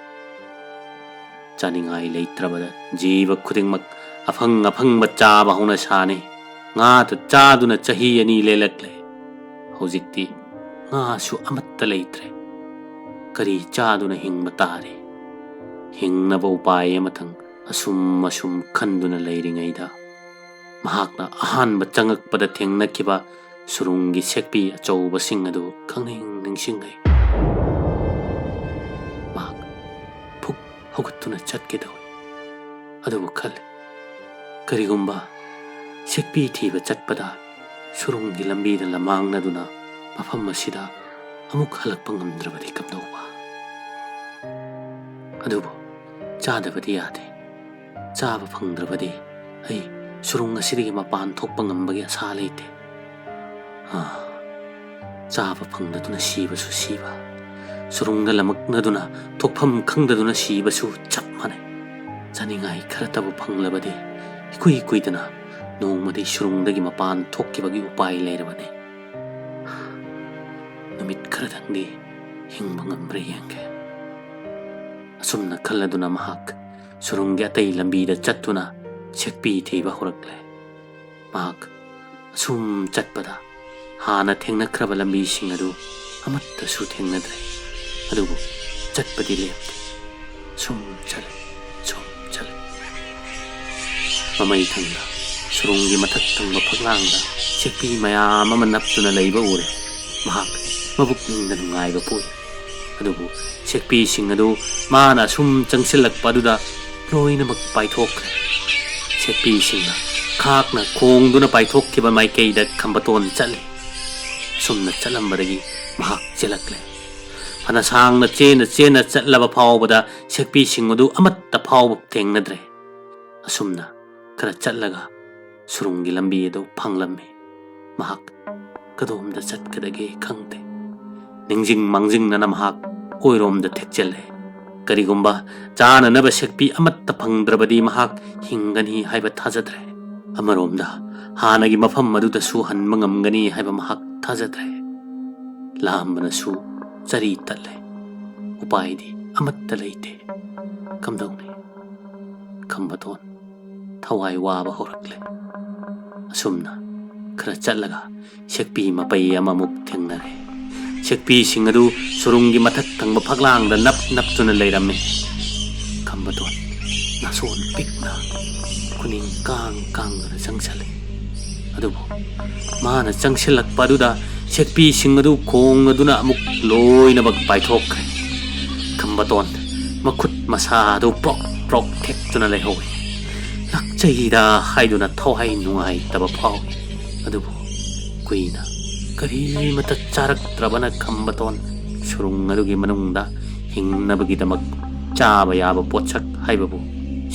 ꯆꯥꯅꯤꯡꯉꯥꯏ ꯂꯩꯇ꯭ꯔꯕꯗ ꯖꯤꯕ ꯈꯨꯗꯤꯡꯃꯛ ꯑꯐꯪ ꯑꯐꯪꯕ ꯆꯥꯕ ꯍꯧꯅ ꯁꯥꯅꯤ꯫ ꯉꯥꯇ ꯆꯥꯗꯨꯅ ꯆꯍꯤ ꯑꯅꯤ ꯂꯦꯜꯂꯛꯂꯦ꯫ ꯍꯧꯖꯤꯛꯇꯤ ꯉꯥꯁꯨ ꯑꯃꯠꯇ ꯂꯩꯇ꯭ꯔꯦ꯫ ꯀꯔꯤ ꯆꯥꯗꯨꯅ ꯍꯤꯡꯕ ꯇꯥꯔꯤ? ꯍꯤꯡꯅꯕ ꯎꯄꯥꯏ ꯑꯃꯇꯪ ꯑꯁꯨꯝ ꯑꯁꯨꯝ ꯈꯟꯗꯨꯅ ꯂꯩꯔꯤꯉꯩꯗ, ꯃꯍꯥꯛꯅ ꯑꯍꯥꯟꯕ ꯆꯪꯉꯛꯄꯗ ꯊꯦꯡꯅꯈꯤꯕ ꯁꯨꯔꯨꯡꯒꯤ ꯁꯦꯛꯄꯤ ꯑꯆꯧꯕꯁꯤꯡ ꯑꯗꯨ ꯈꯪꯅꯤꯡ ꯅꯤꯡꯁꯤꯡꯂꯦ꯫ ꯃꯍꯥꯛ ꯐꯨꯛ ꯍꯧꯒꯠꯇꯨꯅ ꯆꯠꯀꯦ ꯇꯧꯏ꯫ ꯑꯗꯨꯕꯨ ꯈꯜꯂꯤ, ꯀꯔꯤꯒꯨꯝꯕ ꯁꯦꯛꯄꯤ ꯊꯤꯕ ꯆꯠꯄꯗ ꯁꯨꯔꯨꯡꯒꯤ ꯂꯝꯕꯤꯗ ꯂꯝꯃꯥꯡꯅꯗꯨꯅ ꯃꯐꯝ ꯑꯁꯤꯗ ꯑꯃꯨꯛ ꯍꯜꯂꯛꯄ ꯉꯝꯗ꯭ꯔꯕꯗꯤ ꯀꯝꯗꯧꯕ? ꯑꯗꯨꯕꯨ ꯆꯥꯗꯕꯗꯤ ꯌꯥꯗꯦ꯫ ꯆꯥꯕ ꯐꯪꯗ꯭ꯔꯕꯗꯤ ꯑꯩ ꯁꯨꯔꯨꯡ ꯑꯁꯤꯗꯒꯤ ꯃꯄꯥꯟ ꯊꯣꯛꯄ ꯉꯝꯕꯒꯤ ꯑꯁꯥ ꯂꯩꯇꯦ꯫ ꯑꯥ, ꯆꯥꯕ ꯐꯪꯗꯗꯨꯅ ꯁꯤꯕꯁꯨ ꯁꯤꯕ, ꯁꯨꯔꯨꯡꯗ ꯂꯃꯛꯅꯗꯨꯅ ꯊꯣꯛꯐꯝ ꯈꯪꯗꯗꯨꯅ ꯁꯤꯕꯁꯨ ꯆꯞ ꯃꯥꯟꯅꯩ꯫ ꯆꯥꯅꯤꯡꯉꯥꯏ ꯈꯔꯇꯕꯨ ꯐꯪꯂꯕꯗꯤ ꯏꯀꯨꯏ ꯀꯨꯏꯗꯅ ꯅꯣꯡꯃꯗꯤ ꯁꯨꯔꯨꯡꯗꯒꯤ ꯃꯄꯥꯟ ꯊꯣꯛꯈꯤꯕꯒꯤ ꯎꯄꯥꯏ ꯂꯩꯔꯕꯅꯤ꯫ ꯅꯨꯃꯤꯠ ꯈꯔꯗꯪꯗꯤ ꯍꯤꯡꯕ ꯉꯝꯕ꯭ꯔꯥ ꯌꯦꯡꯒꯦ꯫ ꯑꯁꯨꯝꯅ ꯈꯜꯂꯗꯨꯅ ꯃꯍꯥꯛ ꯁꯨꯔꯨꯡꯒꯤ ꯑꯇꯩ ꯂꯝꯕꯤꯗ ꯆꯠꯇꯨꯅ ꯁꯦꯛꯄꯤ ꯊꯤꯕ ꯍꯧꯔꯛꯂꯦ꯫ ꯃꯍꯥꯛ ꯑꯁꯨꯝ ꯆꯠꯄꯗ ꯍꯥꯟꯅ ꯊꯦꯡꯅꯈ꯭ꯔꯕ ꯂꯝꯕꯤꯁꯤꯡ ꯑꯗꯨ ꯑꯃꯠꯇꯁꯨ ꯊꯦꯡꯅꯗ꯭ꯔꯦ꯫ ꯑꯗꯨꯕꯨ ꯆꯠꯄꯗꯤ ꯂꯦꯞꯇꯦ꯫ ꯁꯨꯝ ꯆꯠꯂꯦ, ꯁꯨꯝ ꯆꯠꯂꯦ꯫ ꯃꯃꯩ ꯊꯪꯗ ꯁꯨꯔꯨꯡꯒꯤ ꯃꯊꯛ ꯊꯪꯕ ꯐꯛꯂꯥꯡꯗ ꯁꯦꯛꯄꯤ ꯃꯌꯥꯝ ꯑꯃ ꯅꯞꯇꯨꯅ ꯂꯩꯕ ꯎꯔꯦ꯫ ꯃꯍꯥꯛ ꯃꯕꯨꯛ ꯅꯤꯡꯗ ꯅꯨꯡꯉꯥꯏꯕ ꯄꯣꯛꯏ꯫ ꯑꯗꯨꯕꯨ ꯁꯦꯛꯄꯤꯁꯤꯡ ꯑꯗꯨ ꯃꯥꯅ ꯑꯁꯨꯝ ꯆꯪꯁꯤꯜꯂꯛꯄ ꯑꯗꯨꯗ ꯂꯣꯏꯅꯃꯛ ꯄꯥꯏꯊꯣꯛꯈ꯭ꯔꯦ꯫ ꯁꯦꯛꯄꯤꯁꯤꯡꯅ ꯈꯥꯛꯅ ꯈꯣꯡꯗꯨꯅ ꯄꯥꯏꯊꯣꯛꯈꯤꯕ ꯃꯥꯏꯀꯩꯗ ꯈꯝꯕꯇꯣꯟ ꯆꯠꯂꯤ꯫ ꯑꯁꯨꯝꯅ ꯆꯠꯂꯝꯕꯗꯒꯤ ꯃꯍꯥꯛ ꯆꯦꯜꯂꯛꯂꯦ꯫ ꯐꯅ ꯁꯥꯡꯅ ꯆꯦꯟꯅ ꯆꯦꯟꯅ ꯆꯠꯂꯕ ꯐꯥꯎꯕꯗ ꯁꯦꯛꯄꯤꯁꯤꯡ ꯑꯗꯨ ꯑꯃꯠꯇ ꯐꯥꯎꯕ ꯊꯦꯡꯅꯗ꯭ꯔꯦ꯫ ꯑꯁꯨꯝꯅ ꯈꯔ ꯆꯠꯂꯒ ꯁꯨꯔꯨꯡꯒꯤ ꯂꯝꯕꯤ ꯑꯗꯨ ꯐꯪꯂꯝꯃꯤ꯫ ꯃꯍꯥꯛ ꯀꯗꯣꯝꯗ ꯆꯠꯀꯗꯒꯦ ꯈꯪꯗꯦ꯫ ꯅꯤꯡꯁꯤꯡ ꯃꯥꯡꯖꯤꯡꯅꯅ ꯃꯍꯥꯛ ꯑꯣꯏꯔꯣꯝꯗ ꯊꯦꯛꯆꯜꯂꯦ꯫ ꯀꯔꯤꯒꯨꯝꯕ ꯆꯥꯅꯅꯕ ꯁꯦꯛꯄꯤ ꯑꯃꯠꯇ ꯐꯪꯗ꯭ꯔꯕꯗꯤ ꯃꯍꯥꯛ ꯍꯤꯡꯒꯅꯤ ꯍꯥꯏꯕ ꯊꯥꯖꯗ꯭ꯔꯦ꯫ ꯑꯃꯔꯣꯝꯗ ꯍꯥꯟꯅꯒꯤ ꯃꯐꯝ ꯑꯗꯨꯗꯁꯨ ꯍꯟꯕ ꯉꯝꯒꯅꯤ ꯍꯥꯏꯕ ꯃꯍꯥꯛ ꯊꯥꯖꯗ꯭ꯔꯦ꯫ ꯂꯥꯝꯕꯅꯁꯨ ꯆꯔꯤ ꯇꯠꯂꯦ꯫ ꯎꯄꯥꯏꯗꯤ ꯑꯃꯠꯇ ꯂꯩꯇꯦ꯫ ꯀꯝꯗꯧꯅꯤ? ꯈꯝꯕꯇꯣꯟ ꯊꯋꯥꯏ ꯋꯥꯕ ꯍꯧꯔꯛꯂꯦ꯫ ꯑꯁꯨꯝꯅ ꯈꯔ ꯆꯠꯂꯒ ꯁꯦꯛꯄꯤ ꯃꯄꯩ ꯑꯃꯃꯨꯛ ꯊꯦꯡꯅꯔꯦ꯫ ꯁꯦꯛꯄꯤꯁꯤꯡ ꯑꯗꯨ ꯁꯨꯔꯨꯡꯒꯤ ꯃꯊꯛ ꯊꯪꯕ ꯐꯛꯂꯥꯡꯗ ꯅꯞ ꯅꯞꯇꯨꯅ ꯂꯩꯔꯝꯃꯤ꯫ ꯈꯝꯕꯇꯣꯟ ꯅꯥꯁꯣꯟ ꯄꯤꯛꯅ ꯈꯨꯅꯤꯡ ꯀꯥꯡ ꯀꯥꯡꯗꯨꯅ ꯆꯪꯁꯤꯜꯂꯤ꯫ ꯑꯗꯨꯕꯨ ꯃꯥꯅ ꯆꯪꯁꯤꯜꯂꯛꯄ ꯑꯗꯨꯗ ꯁꯦꯛꯄꯤꯁꯤꯡ ꯑꯗꯨ ꯈꯣꯡ ꯑꯗꯨꯅ ꯑꯃꯨꯛ ꯂꯣꯏꯅꯃꯛ ꯄꯥꯏꯊꯣꯛꯈ꯭ꯔꯦ꯫ ꯈꯝꯕꯇꯣꯟ ꯃꯈꯨꯠ ꯃꯁꯥ ꯑꯗꯨ ꯄ꯭ꯔꯣꯛ ꯄ꯭ꯔꯣꯛ ꯊꯦꯛꯇꯨꯅ ꯂꯩꯍꯧꯏ꯫ ꯂꯥꯛꯆꯩꯗ ꯍꯥꯏꯗꯨꯅ ꯊꯋꯥꯏ ꯅꯨꯡꯉꯥꯏꯇꯕ ꯐꯥꯎꯏ꯫ ꯑꯗꯨꯕꯨ ꯀꯨꯏꯅ ꯀꯔꯤꯃꯠꯇ ꯆꯥꯔꯛꯇ꯭ꯔꯕꯅ ꯈꯝꯕꯇꯣꯟ ꯁꯨꯔꯨꯡ ꯑꯗꯨꯒꯤ ꯃꯅꯨꯡꯗ ꯍꯤꯡꯅꯕꯒꯤꯗꯃꯛ ꯆꯥꯕ ꯌꯥꯕ ꯄꯣꯠꯁꯛ ꯍꯥꯏꯕꯕꯨ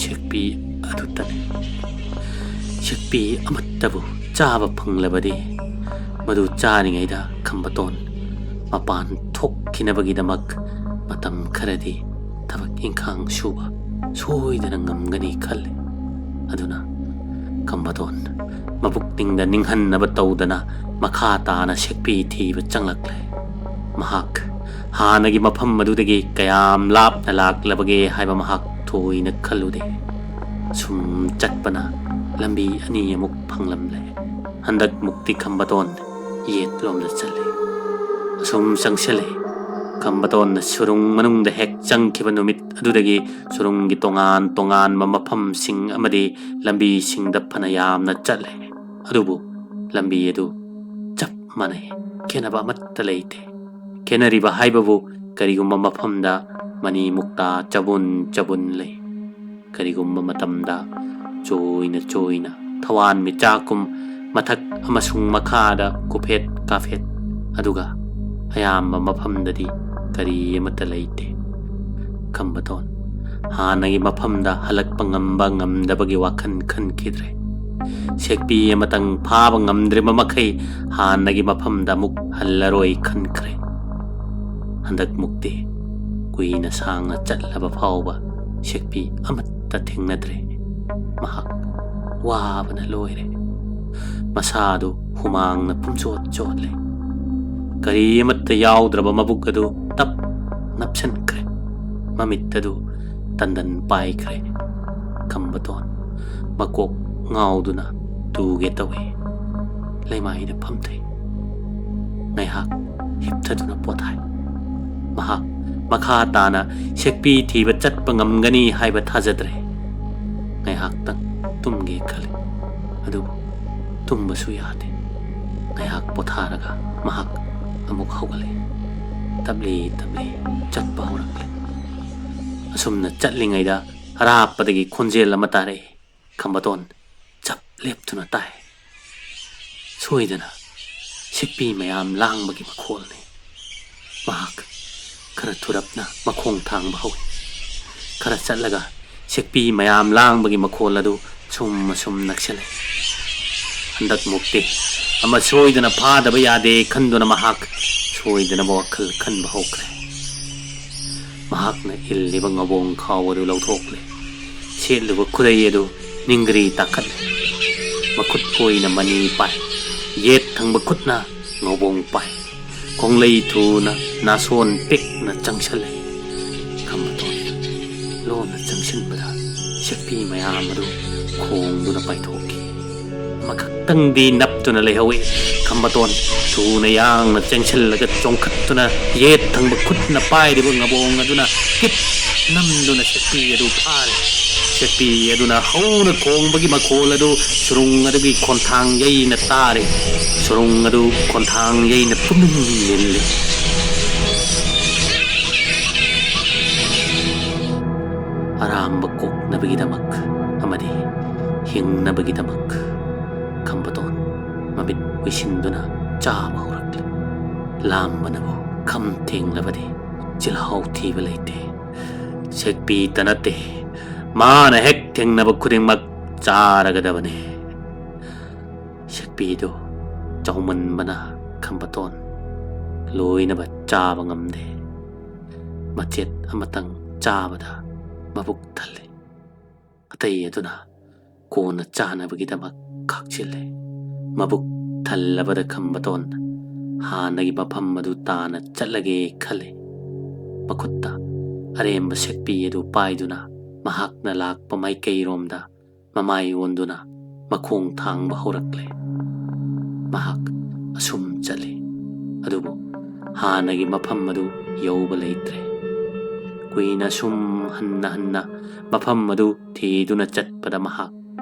ꯁꯦꯛꯄꯤ ꯑꯗꯨꯇꯅꯤ꯫ ꯁꯦꯛꯄꯤ ꯑꯃꯠꯇꯕꯨ ꯆꯥꯕ ꯐꯪꯂꯕꯗꯤ ꯃꯗꯨ ꯆꯥꯔꯤꯉꯩꯗ ꯈꯝꯕꯇꯣꯟ ꯃꯄꯥꯟ ꯊꯣꯛꯈꯤꯅꯕꯒꯤꯗꯃꯛ ꯃꯇꯝ ꯈꯔꯗꯤ ꯊꯕꯛ ꯏꯪꯈꯥꯡ ꯁꯨꯕ ꯁꯣꯏꯗꯅ ꯉꯝꯒꯅꯤ ꯈꯜꯂꯤ꯫ ꯑꯗꯨꯅ ꯈꯝꯕꯇꯣꯟ ꯃꯕꯨꯛꯅꯤꯡꯗ ꯅꯤꯡꯍꯟꯅꯕ ꯇꯧꯗꯅ ꯃꯈꯥ ꯇꯥꯅ ꯁꯦꯛꯄꯤ ꯊꯤꯕ ꯆꯪꯂꯛꯂꯦ꯫ ꯃꯍꯥꯛ ꯍꯥꯟꯅꯒꯤ ꯃꯐꯝ ꯑꯗꯨꯗꯒꯤ ꯀꯌꯥꯝ ꯂꯥꯞꯅ ꯂꯥꯛꯂꯕꯒꯦ ꯍꯥꯏꯕ ꯃꯍꯥꯛ ꯊꯣꯏꯅ ꯈꯜꯂꯨꯗꯦ꯫ ꯁꯨꯝ ꯆꯠꯄꯅ ꯂꯝꯕꯤ ꯑꯅꯤ ꯑꯃꯨꯛ ꯐꯪꯂꯝꯂꯦ꯫ ꯍꯟꯗꯛ ꯃꯨꯛꯇꯤ ꯈꯝꯕꯇꯣꯟ ꯌꯦꯠꯂꯣꯝꯗ ꯆꯠꯂꯦ꯫ ꯑꯁꯨꯝ ꯆꯪꯁꯤꯜꯂꯦ꯫ ꯈꯝꯕꯇꯣꯟꯅ ꯁꯨꯔꯨꯡ ꯃꯅꯨꯡꯗ ꯍꯦꯛ ꯆꯪꯈꯤꯕ ꯅꯨꯃꯤꯠ ꯑꯗꯨꯗꯒꯤ ꯁꯨꯔꯨꯡꯒꯤ ꯇꯣꯉꯥꯟ ꯇꯣꯉꯥꯟꯕ ꯃꯐꯝꯁꯤꯡ ꯑꯃꯗꯤ ꯂꯝꯕꯤꯁꯤꯡꯗ ꯐꯅ ꯌꯥꯝꯅ ꯆꯠꯂꯦ꯫ ꯑꯗꯨꯕꯨ ꯂꯝꯕꯤ ꯑꯗꯨ ꯆꯞ ꯃꯥꯟꯅꯩ꯫ ꯈꯦꯠꯅꯕ ꯑꯃꯠꯇ ꯂꯩꯇꯦ꯫ ꯈꯦꯠꯅꯔꯤꯕ ꯍꯥꯏꯕꯕꯨ ꯀꯔꯤꯒꯨꯝꯕ ꯃꯐꯝꯗ ꯃꯅꯤ ꯃꯨꯛꯇꯥ ꯆꯕꯨꯟ ꯆꯕꯨꯟ ꯂꯩ꯫ ꯀꯔꯤꯒꯨꯝꯕ ꯃꯇꯝꯗ ꯆꯣꯏꯅ ꯆꯣꯏꯅ ꯊꯋꯥꯟꯃꯤꯆꯥꯛꯀꯨꯝ ꯃꯊꯛ ꯑꯃꯁꯨꯡ ꯃꯈꯥꯗ ꯀꯨꯐꯦꯠ ꯀꯥꯐꯦꯠ, ꯑꯗꯨꯒ ꯑꯌꯥꯝꯕ ꯃꯐꯝꯗꯗꯤ ꯀꯔꯤ ꯑꯃꯠꯇ ꯂꯩꯇꯦ꯫ ꯈꯝꯕꯇꯣꯟ ꯍꯥꯟꯅꯒꯤ ꯃꯐꯝꯗ ꯍꯜꯂꯛꯄ ꯉꯝꯕ ꯉꯝꯗꯕꯒꯤ ꯋꯥꯈꯜ ꯈꯟꯈꯤꯗ꯭ꯔꯦ꯫ ꯁꯦꯛꯄꯤ ꯑꯃꯇꯪ ꯐꯥꯕ ꯉꯝꯗ꯭ꯔꯤꯕ ꯃꯈꯩ ꯍꯥꯟꯅꯒꯤ ꯃꯐꯝꯗ ꯑꯃꯨꯛ ꯍꯜꯂꯔꯣꯏ ꯈꯟꯈ꯭ꯔꯦ꯫ ꯍꯟꯗꯛ ꯃꯨꯛꯇꯤ ꯀꯨꯏꯅ ꯁꯥꯡꯅ ꯆꯠꯂꯕ ꯐꯥꯎꯕ ꯁꯦꯛꯄꯤ ꯑꯃꯠꯇ ꯊꯦꯡꯅꯗ꯭ꯔꯦ꯫ ꯃꯍꯥꯛ ꯋꯥꯕꯅ ꯂꯣꯏꯔꯦ꯫ ꯃꯁꯥꯗꯨ ꯍꯨꯃꯥꯡꯅ ꯄꯨꯝꯆꯣꯠ ꯆꯣꯠꯂꯦ꯫ ꯀꯔꯤ ꯑꯃꯠꯇ ꯌꯥꯎꯗ꯭ꯔꯕ ꯃꯕꯨꯛ ꯑꯗꯨ ꯇꯞ ꯅꯞꯁꯤꯟꯈ꯭ꯔꯦ꯫ ꯃꯃꯤꯠ ꯑꯗꯨ ꯇꯟꯗꯟ ꯄꯥꯏꯈ꯭ꯔꯦ꯫ ꯈꯝꯕꯇꯣꯟ ꯃꯀꯣꯛ ꯉꯥꯎꯗꯨꯅ ꯇꯨꯒꯦ ꯇꯧꯏ꯫ ꯂꯩꯃꯥꯏꯗ ꯐꯝꯊꯩ꯫ ꯉꯥꯏꯍꯥꯛ ꯍꯤꯞꯊꯗꯨꯅ ꯄꯣꯊꯥꯏ꯫ ꯃꯍꯥꯛ ꯃꯈꯥ ꯇꯥꯅ ꯁꯦꯛꯄꯤ ꯊꯤꯕ ꯆꯠꯄ ꯉꯝꯒꯅꯤ ꯍꯥꯏꯕ ꯊꯥꯖꯗ꯭ꯔꯦ꯫ ꯉꯥꯏꯍꯥꯛꯇꯪ ꯇꯨꯝꯒꯦ ꯈꯜꯂꯤ꯫ ꯑꯗꯨꯕꯨ ꯇꯨꯝꯕꯁꯨ ꯌꯥꯗꯦ꯫ ꯉꯥꯏꯍꯥꯛ ꯄꯣꯊꯥꯔꯒ ꯃꯍꯥꯛ ꯑꯃꯨꯛ ꯍꯧꯒꯠꯂꯛꯏ꯫ ꯇꯞꯂꯤ ꯇꯞꯂꯤ ꯆꯠꯄ ꯍꯧꯔꯛꯂꯦ꯫ ꯑꯁꯨꯝꯅ ꯆꯠꯂꯤꯉꯩꯗ ꯑꯔꯥꯞꯄꯗꯒꯤ ꯈꯣꯟꯖꯦꯜ ꯑꯃ ꯇꯥꯔꯛꯏ꯫ ꯈꯝꯕꯇꯣꯟ ꯆꯞ ꯂꯦꯞꯇꯨꯅ ꯇꯥꯏ꯫ ꯁꯣꯏꯗꯅ ꯁꯤꯛꯄꯤ ꯃꯌꯥꯝ ꯂꯥꯡꯕꯒꯤ ꯃꯈꯣꯜꯅꯤ꯫ ꯃꯍꯥꯛ ꯈꯔ ꯊꯨꯔꯞꯅ ꯃꯈꯣꯡ ꯊꯥꯡꯕ ꯍꯧꯏ꯫ ꯈꯔ ꯆꯠꯂꯒ ꯁꯤꯛꯄꯤ ꯃꯌꯥꯝ ꯂꯥꯡꯕꯒꯤ ꯃꯈꯣꯜ ꯑꯗꯨ ꯁꯨꯝ ꯑꯁꯨꯝ ꯅꯛꯁꯤꯜꯂꯛꯏ꯫ ꯍꯟꯗꯛ ꯃꯨꯛꯇꯤ ꯑꯃ ꯁꯣꯏꯗꯅ ꯐꯥꯗꯕ ꯌꯥꯗꯦ ꯈꯟꯗꯨꯅ ꯃꯍꯥꯛ ꯁꯣꯏꯗꯅꯕ ꯋꯥꯈꯜ ꯈꯟꯕ ꯍꯧꯈ꯭ꯔꯦ꯫ ꯃꯍꯥꯛꯅ ꯏꯜꯂꯤꯕ ꯉꯧꯕꯣꯡ ꯈꯥꯎ ꯑꯗꯨ ꯂꯧꯊꯣꯛꯂꯦ꯫ ꯁꯦꯠꯂꯤꯕ ꯈꯨꯗꯩ ꯑꯗꯨ ꯅꯤꯡꯒ꯭ꯔꯤ ꯇꯥꯈꯠꯂꯦ꯫ ꯃꯈꯨꯠ ꯑꯣꯏꯅ ꯃꯅꯤ ꯄꯥꯏ꯫ ꯌꯦꯠ ꯊꯪꯕ ꯈꯨꯠꯅ ꯉꯧꯕꯣꯡ ꯄꯥꯏ꯫ ꯈꯣꯡꯂꯩ ꯊꯨꯅ ꯅꯥꯁꯣꯟ ꯄꯤꯛꯅ ꯆꯪꯁꯤꯜꯂꯦ꯫ ꯈꯝꯕꯇꯣꯟ ꯂꯣꯟꯅ ꯆꯪꯁꯤꯟꯕꯗ ꯁꯦꯛꯄꯤ ꯃꯌꯥꯝ ꯑꯗꯨ ꯈꯣꯡꯗꯨꯅ ꯄꯥꯏꯊꯣꯛꯈꯤ꯫ ꯑꯃꯈꯛꯇꯪꯗꯤ ꯅꯞꯇꯨꯅ ꯂꯩꯍꯧꯏ꯫ ꯈꯝꯕꯇꯣꯟ ꯊꯨꯅ ꯌꯥꯡꯅ ꯆꯦꯟꯁꯤꯜꯂꯒ ꯆꯣꯡꯈꯠꯇꯨꯅ ꯌꯦꯠ ꯊꯪꯕ ꯈꯨꯠꯅ ꯄꯥꯏꯔꯤꯕ ꯉꯧꯕꯣꯡ ꯑꯗꯨꯅ ꯀꯤꯠ ꯅꯝꯗꯨꯅ ꯁꯦꯛꯄꯤ ꯑꯗꯨ ꯐꯥꯔꯦ꯫ ꯁꯦꯛꯄꯤ ꯑꯗꯨꯅ ꯍꯧꯅ ꯈꯣꯡꯕꯒꯤ ꯃꯈꯣꯜ ꯑꯗꯨ ꯁꯨꯔꯨꯡ ꯑꯗꯨꯒꯤ ꯈꯣꯟꯊꯥꯡ ꯌꯩꯅ ꯇꯥꯔꯦ꯫ ꯁꯨꯔꯨꯡ ꯑꯗꯨ ꯈꯣꯟꯊꯥꯡ ꯌꯩꯅ ꯄꯨꯝꯅꯤꯜꯂꯤ꯫ ꯑꯔꯥꯝꯕ ꯀꯣꯛꯅꯕꯒꯤꯗꯃꯛ ꯑꯃꯗꯤ ꯍꯤꯡꯅꯕꯒꯤꯗꯃꯛ ꯀꯨꯏꯁꯤꯟꯗꯨꯅ ꯆꯥꯕ ꯍꯧꯔꯛꯂꯦ꯫ ꯂꯥꯝꯕꯅꯕꯨ ꯈꯝ ꯊꯦꯡꯂꯕꯗꯤ ꯆꯤꯜꯍꯥꯎ ꯊꯤꯕ ꯂꯩꯇꯦ꯫ ꯁꯦꯛꯄꯤꯇ ꯅꯠꯇꯦ, ꯃꯥꯅ ꯍꯦꯛ ꯊꯦꯡꯅꯕ ꯈꯨꯗꯤꯡꯃꯛ ꯆꯥꯔꯒꯗꯕꯅꯤ꯫ ꯁꯦꯛꯄꯤꯗꯨ ꯆꯥꯎꯃꯟꯕꯅ ꯈꯝꯕꯇꯣꯟ ꯂꯣꯏꯅꯕ ꯆꯥꯕ ꯉꯝꯗꯦ꯫ ꯃꯆꯦꯠ ꯑꯃꯇꯪ ꯆꯥꯕꯗ ꯃꯕꯨꯛ ꯊꯜꯂꯤ꯫ ꯑꯇꯩ ꯑꯗꯨꯅ ꯀꯣꯟꯅ ꯆꯥꯅꯕꯒꯤꯗꯃꯛ ꯈꯥꯛꯆꯤꯜꯂꯦ꯫ ꯃꯕꯨꯛ ꯊꯜꯂꯕꯗ ꯈꯝꯕꯇꯣꯟ ꯍꯥꯟꯅꯒꯤ ꯃꯐꯝ ꯑꯗꯨ ꯇꯥꯅ ꯆꯠꯂꯒꯦ ꯈꯜꯂꯤ꯫ ꯃꯈꯨꯠꯇ ꯑꯔꯦꯝꯕ ꯁꯦꯛꯄꯤ ꯑꯗꯨ ꯄꯥꯏꯗꯨꯅ ꯃꯍꯥꯛꯅ ꯂꯥꯛꯄ ꯃꯥꯏꯀꯩꯔꯣꯝꯗ ꯃꯃꯥꯏ ꯑꯣꯟꯗꯨꯅ ꯃꯈꯣꯡ ꯊꯥꯡꯕ ꯍꯧꯔꯛꯂꯦ꯫ ꯃꯍꯥꯛ ꯑꯁꯨꯝ ꯆꯠꯂꯤ, ꯑꯗꯨꯕꯨ ꯍꯥꯟꯅꯒꯤ ꯃꯐꯝ ꯑꯗꯨ ꯌꯧꯕ ꯂꯩꯇ꯭ꯔꯦ꯫ ꯀꯨꯏꯅ ꯁꯨꯝ ꯍꯟꯅ ꯍꯟꯅ ꯃꯐꯝ ꯑꯗꯨ ꯊꯤꯗꯨꯅ ꯆꯠꯄꯗ ꯃꯍꯥꯛ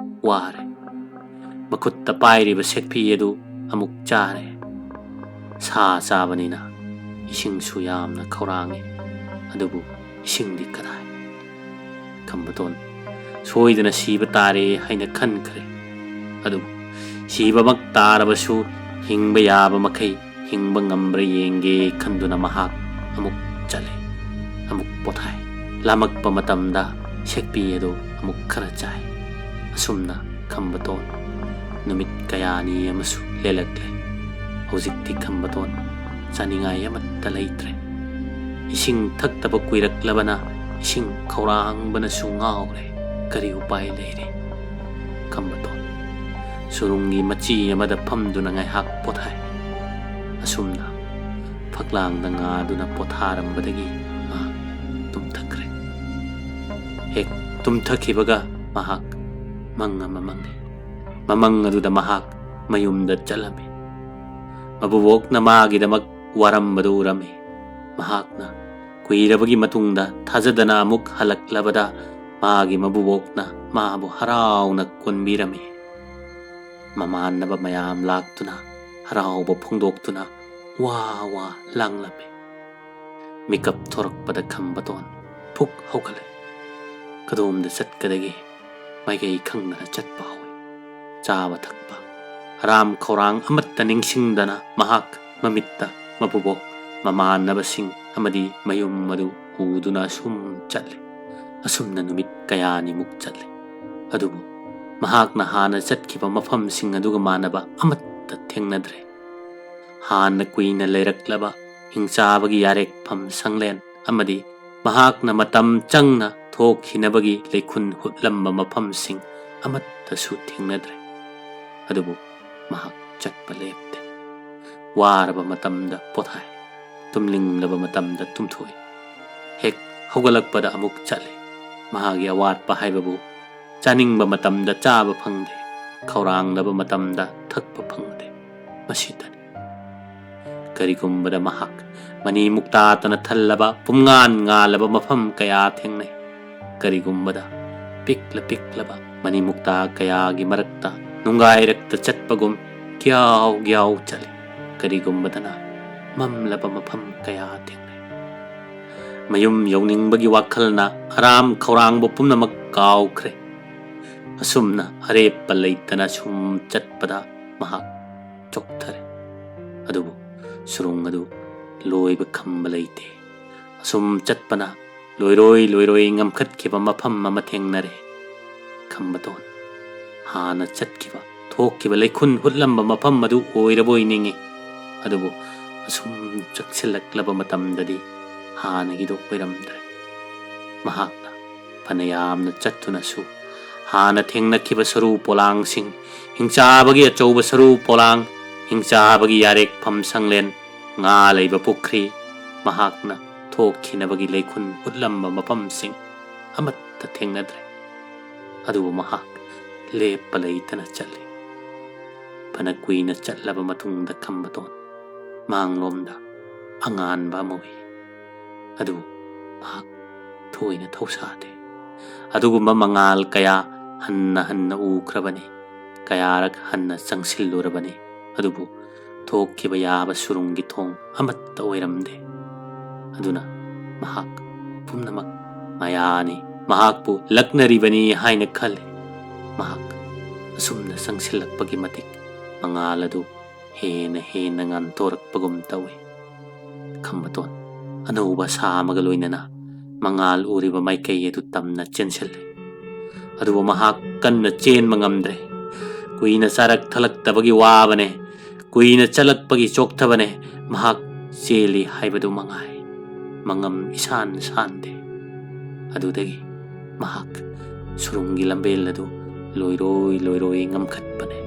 ꯋꯥꯔꯦ꯫ ꯃꯈꯨꯠꯇ ꯄꯥꯏꯔꯤꯕ ꯁꯦꯛꯐꯤ ꯑꯗꯨ ꯑꯃꯨꯛ ꯆꯥꯔꯦ꯫ ꯁꯥ ꯆꯥꯕꯅꯤꯅ ꯏꯁꯤꯡꯁꯨ ꯌꯥꯝꯅ ꯈꯧꯔꯥꯡꯉꯤ, ꯑꯗꯨꯕꯨ ꯏꯁꯤꯡꯗꯤ ꯀꯗꯥꯏ? ꯈꯝꯕꯇꯣꯟ ꯁꯣꯏꯗꯅ ꯁꯤꯕ ꯇꯥꯔꯦ ꯍꯥꯏꯅ ꯈꯟꯈ꯭ꯔꯦ꯫ ꯑꯗꯨꯕꯨ ꯁꯤꯕꯃꯛ ꯇꯥꯔꯕꯁꯨ ꯍꯤꯡꯕ ꯌꯥꯕ ꯃꯈꯩ ꯍꯤꯡꯕ ꯉꯝꯕ꯭ꯔꯥ ꯌꯦꯡꯒꯦ ꯈꯟꯗꯨꯅ ꯃꯍꯥꯛ ꯑꯃꯨꯛ ꯆꯠꯂꯦ꯫ ꯑꯃꯨꯛ ꯄꯣꯊꯥꯏ꯫ ꯂꯥꯝꯃꯛꯄ ꯃꯇꯝꯗ ꯁꯦꯛꯄꯤ ꯑꯗꯨ ꯑꯃꯨꯛ ꯈꯔ ꯆꯥꯏ꯫ ꯑꯁꯨꯝꯅ ꯈꯝꯕꯇꯣꯟ ꯅꯨꯃꯤꯠ ꯀꯌꯥꯅꯤ ꯑꯃꯁꯨ ꯂꯦꯜꯂꯛꯂꯦ꯫ ꯍꯧꯖꯤꯛꯇꯤ ꯈꯝꯕꯇꯣꯟ ꯆꯥꯅꯤꯡꯉꯥꯏ ꯑꯃꯠꯇ ꯂꯩꯇ꯭ꯔꯦ꯫ ꯏꯁꯤꯡ ꯊꯛꯇꯕ ꯀꯨꯏꯔꯛꯂꯕꯅ ꯏꯁꯤꯡ ꯈꯧꯔꯥꯡꯕꯅꯁꯨ ꯉꯥꯎꯔꯦ꯫ ꯀꯔꯤ ꯎꯄꯥꯏ ꯂꯩꯔꯤ? ꯈꯝꯕꯇꯣꯟ ꯁꯨꯔꯨꯡꯒꯤ ꯃꯆꯤ ꯑꯃꯗ ꯐꯝꯗꯨꯅ ꯉꯥꯏꯍꯥꯛ ꯄꯣꯊꯥꯏ꯫ ꯑꯁꯨꯝꯅ ꯐꯛꯂꯥꯡꯗ ꯉꯥꯗꯨꯅ ꯄꯣꯊꯥꯔꯝꯕꯗꯒꯤ ꯃꯍꯥꯛ ꯇꯨꯝꯊꯈ꯭ꯔꯦ꯫ ꯍꯦꯛ ꯇꯨꯝꯊꯈꯤꯕꯒ ꯃꯍꯥꯛ ꯃꯪ ꯑꯃ ꯃꯪꯉꯤ꯫ ꯃꯃꯪ ꯑꯗꯨꯗ ꯃꯍꯥꯛ ꯃꯌꯨꯝꯗ ꯆꯠꯂꯝꯃꯤ꯫ ꯃꯕꯨꯕꯣꯛꯅ ꯃꯥꯒꯤꯗꯃꯛ ꯋꯥꯔꯝꯕꯗꯨ ꯎꯔꯝꯃꯤ꯫ ꯃꯍꯥꯛꯅ ꯀꯨꯏꯔꯕꯒꯤ ꯃꯇꯨꯡꯗ ꯊꯥꯖꯗꯅ ꯑꯃꯨꯛ ꯍꯜꯂꯛꯂꯕꯗ ꯃꯥꯒꯤ ꯃꯕꯨꯕꯣꯛꯅ ꯃꯥꯕꯨ ꯍꯔꯥꯎꯅ ꯀꯣꯟꯕꯤꯔꯝꯃꯤ꯫ ꯃꯃꯥꯟꯅꯕ ꯃꯌꯥꯝ ꯂꯥꯛꯇꯨꯅ ꯍꯔꯥꯎꯕ ꯐꯣꯡꯗꯣꯛꯇꯨꯅ ꯋꯥ ꯋꯥ ꯂꯥꯡꯂꯝꯃꯤ꯫ ꯃꯤꯀꯞ ꯊꯣꯔꯛꯄꯗ ꯈꯝꯕꯇꯣꯟ ꯐꯨꯛ ꯍꯧꯒꯠꯂꯦ꯫ ꯀꯗꯣꯝꯗ ꯆꯠꯀꯗꯒꯦ ꯃꯥꯏꯀꯩ ꯈꯪꯗꯅ ꯆꯠꯄ ꯍꯧꯏ꯫ ꯆꯥꯕ ꯊꯛꯄ ꯑꯔꯥꯝ ꯈꯧꯔꯥꯡ ꯑꯃꯠꯇ ꯅꯤꯡꯁꯤꯡꯗꯅ ꯃꯍꯥꯛ ꯃꯃꯤꯠꯇ ꯃꯄꯨꯕꯣꯛ, ꯃꯃꯥꯟꯅꯕꯁꯤꯡ ꯑꯃꯗꯤ ꯃꯌꯨꯝ ꯑꯗꯨ ꯎꯗꯨꯅ ꯑꯁꯨꯝ ꯆꯠꯂꯤ꯫ ꯑꯁꯨꯝꯅ ꯅꯨꯃꯤꯠ ꯀꯌꯥꯅꯤꯃꯨꯛ ꯆꯠꯂꯤ꯫ ꯑꯗꯨꯕꯨ ꯃꯍꯥꯛꯅ ꯍꯥꯟꯅ ꯆꯠꯈꯤꯕ ꯃꯐꯝꯁꯤꯡ ꯑꯗꯨꯒ ꯃꯥꯟꯅꯕ ꯑꯃꯠꯇ ꯊꯦꯡꯅꯗ꯭ꯔꯦ꯫ ꯍꯥꯟꯅ ꯀꯨꯏꯅ ꯂꯩꯔꯛꯂꯕ ꯍꯤꯡꯆꯥꯕꯒꯤ ꯌꯥꯔꯦꯛꯐꯝ ꯁꯪꯂꯦꯟ ꯑꯃꯗꯤ ꯃꯍꯥꯛꯅ ꯃꯇꯝ ꯆꯪꯅ ꯊꯣꯛꯈꯤꯅꯕꯒꯤ ꯂꯩꯈꯨꯟ ꯍꯨꯠꯂꯝꯕ ꯃꯐꯝꯁꯤꯡ ꯑꯃꯠꯇꯁꯨ ꯊꯦꯡꯅꯗ꯭ꯔꯦ꯫ ꯑꯗꯨꯕꯨ ꯃꯍꯥꯛ ꯆꯠꯄ ꯂꯦꯞꯇꯦ꯫ ꯋꯥꯔꯕ ꯃꯇꯝꯗ ꯄꯣꯊꯥꯏ, ꯇꯨꯝꯅꯤꯡꯂꯕ ꯃꯇꯝꯗ ꯇꯨꯝꯊꯣꯛꯏ꯫ ꯍꯦꯛ ꯍꯧꯒꯠꯂꯛꯄꯗ ꯑꯃꯨꯛ ꯆꯠꯂꯤ꯫ ꯃꯍꯥꯛꯀꯤ ꯑꯋꯥꯠꯄ ꯍꯥꯏꯕꯕꯨ ꯆꯥꯅꯤꯡꯕ ꯃꯇꯝꯗ ꯆꯥꯕ ꯐꯪꯗꯦ, ꯈꯧꯔꯥꯡꯂꯕ ꯃꯇꯝꯗ ꯊꯛꯄ ꯐꯪꯗꯦ꯫ ꯃꯁꯤꯇꯅꯤ꯫ ꯀꯔꯤꯒꯨꯝꯕꯗ ꯃꯍꯥꯛ ꯃꯅꯤ ꯃꯨꯛꯇꯥꯇꯅ ꯊꯜꯂꯕ ꯄꯨꯝꯉꯥꯟ ꯉꯥꯜꯂꯕ ꯃꯐꯝ ꯀꯌꯥ ꯊꯦꯡꯅꯩ꯫ ꯀꯔꯤꯒꯨꯝꯕꯗ ꯄꯤꯛꯂ ꯄꯤꯛꯂꯕ ꯃꯅꯤ ꯃꯨꯛꯇꯥ ꯀꯌꯥꯒꯤ ꯃꯔꯛꯇ ꯅꯨꯡꯒꯥꯏꯔꯛꯇ ꯆꯠꯄꯒꯨꯝ ꯒ꯭ꯌꯥꯎ ꯒ꯭ꯌꯥꯎ ꯆꯠꯂꯤ꯫ ꯀꯔꯤꯒꯨꯝꯕꯗꯅ ꯃꯝꯂꯕ ꯃꯐꯝ ꯀꯌꯥ ꯊꯦꯡꯅꯩ꯫ ꯃꯌꯨꯝ ꯌꯧꯅꯤꯡꯕꯒꯤ ꯋꯥꯈꯜꯅ ꯑꯔꯥꯝ ꯈꯧꯔꯥꯡꯕ ꯄꯨꯝꯅꯃꯛ ꯀꯥꯎꯈ꯭ꯔꯦ꯫ ꯑꯁꯨꯝꯅ ꯑꯔꯦꯞꯄ ꯂꯩꯇꯅ ꯁꯨꯝ ꯆꯠꯄꯗ ꯃꯍꯥꯛ ꯆꯣꯛꯊꯔꯦ꯫ ꯑꯗꯨꯕꯨ ꯁꯨꯔꯨꯡ ꯑꯗꯨ ꯂꯣꯏꯕ ꯈꯝꯕ ꯂꯩꯇꯦ꯫ ꯑꯁꯨꯝ ꯆꯠꯄꯅ ꯂꯣꯏꯔꯣꯏ ꯂꯣꯏꯔꯣꯏ ꯉꯝꯈꯠꯈꯤꯕ ꯃꯐꯝ ꯑꯃ ꯊꯦꯡꯅꯔꯦ꯫ ꯈꯝꯕꯇꯣꯟ, ꯍꯥꯟꯅ ꯆꯠꯈꯤꯕ, ꯊꯣꯛꯈꯤꯕ ꯂꯩꯈꯨꯟ ꯍꯨꯠꯂꯝꯕ ꯃꯐꯝ ꯑꯗꯨ ꯑꯣꯏꯔꯕꯣꯏ ꯅꯤꯡꯏ꯫ ꯑꯗꯨꯕꯨ ꯑꯁꯨꯝ ꯆꯪꯁꯤꯜꯂꯛꯂꯕ ꯃꯇꯝꯗꯗꯤ ꯍꯥꯟꯅꯒꯤꯗꯨ ꯑꯣꯏꯔꯝꯗ꯭ꯔꯦ꯫ ꯃꯍꯥꯛꯅ ꯐꯅ ꯌꯥꯝꯅ ꯆꯠꯇꯨꯅꯁꯨ ꯍꯥꯟꯅ ꯊꯦꯡꯅꯈꯤꯕ ꯁꯔꯨ ꯄꯣꯂꯥꯡꯁꯤꯡ, ꯍꯤꯡꯆꯥꯕꯒꯤ ꯑꯆꯧꯕ ꯁꯔꯨ ꯄꯣꯂꯥꯡ, ꯍꯤꯡꯆꯥꯕꯒꯤ ꯌꯥꯔꯦꯛꯐꯝ ꯁꯪꯂꯦꯟ, ꯉꯥ ꯂꯩꯕ ꯄꯨꯈ꯭ꯔꯤ, ꯃꯍꯥꯛꯅ ꯊꯣꯛꯈꯤꯅꯕꯒꯤ ꯂꯩꯈꯨꯟ ꯎꯠꯂꯝꯕ ꯃꯐꯝꯁꯤꯡ ꯑꯃꯠꯇ ꯊꯦꯡꯅꯗ꯭ꯔꯦ꯫ ꯑꯗꯨꯕꯨ ꯃꯍꯥꯛ ꯂꯦꯞꯄ ꯂꯩꯇꯅ ꯆꯠꯂꯤ꯫ ꯐꯅ ꯀꯨꯏꯅ ꯆꯠꯂꯕ ꯃꯇꯨꯡꯗ ꯈꯝꯕꯇꯣꯟ ꯃꯥꯡꯂꯣꯝꯗ ꯑꯉꯥꯟꯕ ꯑꯃ ꯎꯏ꯫ ꯑꯗꯨꯕꯨ ꯃꯍꯥꯛ ꯊꯣꯏꯅ ꯊꯧꯁꯥꯗꯦ꯫ ꯑꯗꯨꯒꯨꯝꯕ ꯃꯉꯥꯜ ꯀꯌꯥ ꯍꯟꯅ ꯍꯟꯅ ꯎꯈ꯭ꯔꯕꯅꯤ, ꯀꯌꯥꯔꯛ ꯍꯟꯅ ꯆꯪꯁꯤꯜꯂꯨꯔꯕꯅꯤ, ꯑꯗꯨꯕꯨ ꯊꯣꯛꯈꯤꯕ ꯌꯥꯕ ꯁꯨꯔꯨꯡꯒꯤ ꯊꯣꯡ ꯑꯃꯠꯇ ꯑꯣꯏꯔꯝꯗꯦ꯫ ꯑꯗꯨꯅ ꯃꯍꯥꯛ ꯄꯨꯝꯅꯃꯛ ꯃꯌꯥꯅꯤ, ꯃꯍꯥꯛꯄꯨ ꯂꯛꯅꯔꯤꯕꯅꯤ ꯍꯥꯏꯅ ꯈꯜꯂꯤ꯫ ꯃꯍꯥꯛ ꯑꯁꯨꯝꯅ ꯆꯪꯁꯤꯜꯂꯛꯄꯒꯤ ꯃꯇꯤꯛ ꯃꯉꯥꯜ ꯑꯗꯨ ꯍꯦꯟꯅ ꯍꯦꯟꯅ ꯉꯥꯟꯊꯣꯔꯛꯄꯒꯨꯝ ꯇꯧꯏ꯫ ꯈꯝꯕꯇꯣꯟ ꯑꯅꯧꯕ ꯑꯁꯥ ꯑꯃꯒ ꯂꯣꯏꯅꯅ ꯃꯉꯥꯜ ꯎꯔꯤꯕ ꯃꯥꯏꯀꯩ ꯑꯗꯨ ꯇꯝꯅ ꯆꯦꯟꯁꯤꯜꯂꯤ꯫ ꯑꯗꯨꯕꯨ ꯃꯍꯥꯛ ꯀꯟꯅ ꯆꯦꯟꯕ ꯉꯝꯗ꯭ꯔꯦ꯫ ꯀꯨꯏꯅ ꯆꯥꯔꯛ ꯊꯛꯂꯛꯇꯕꯒꯤ ꯋꯥꯕꯅꯦ, ꯀꯨꯏꯅ ꯆꯠꯂꯛꯄꯒꯤ ꯆꯣꯛꯊꯕꯅꯦ꯫ ꯃꯍꯥꯛ ꯆꯦꯜꯂꯤ ꯍꯥꯏꯕꯗꯨ ꯃꯉꯥꯏ꯫ ꯃꯉꯝ ꯏꯁꯥꯟ ꯁꯥꯟꯗꯦ꯫ ꯑꯗꯨꯗꯒꯤ ꯃꯍꯥꯛ ꯁꯨꯔꯨꯡꯒꯤ ꯂꯝꯕꯦꯜ ꯑꯗꯨ ꯂꯣꯏꯔꯣꯏ ꯂꯣꯏꯔꯣꯏ ꯉꯝꯈꯠꯄꯅꯦ꯫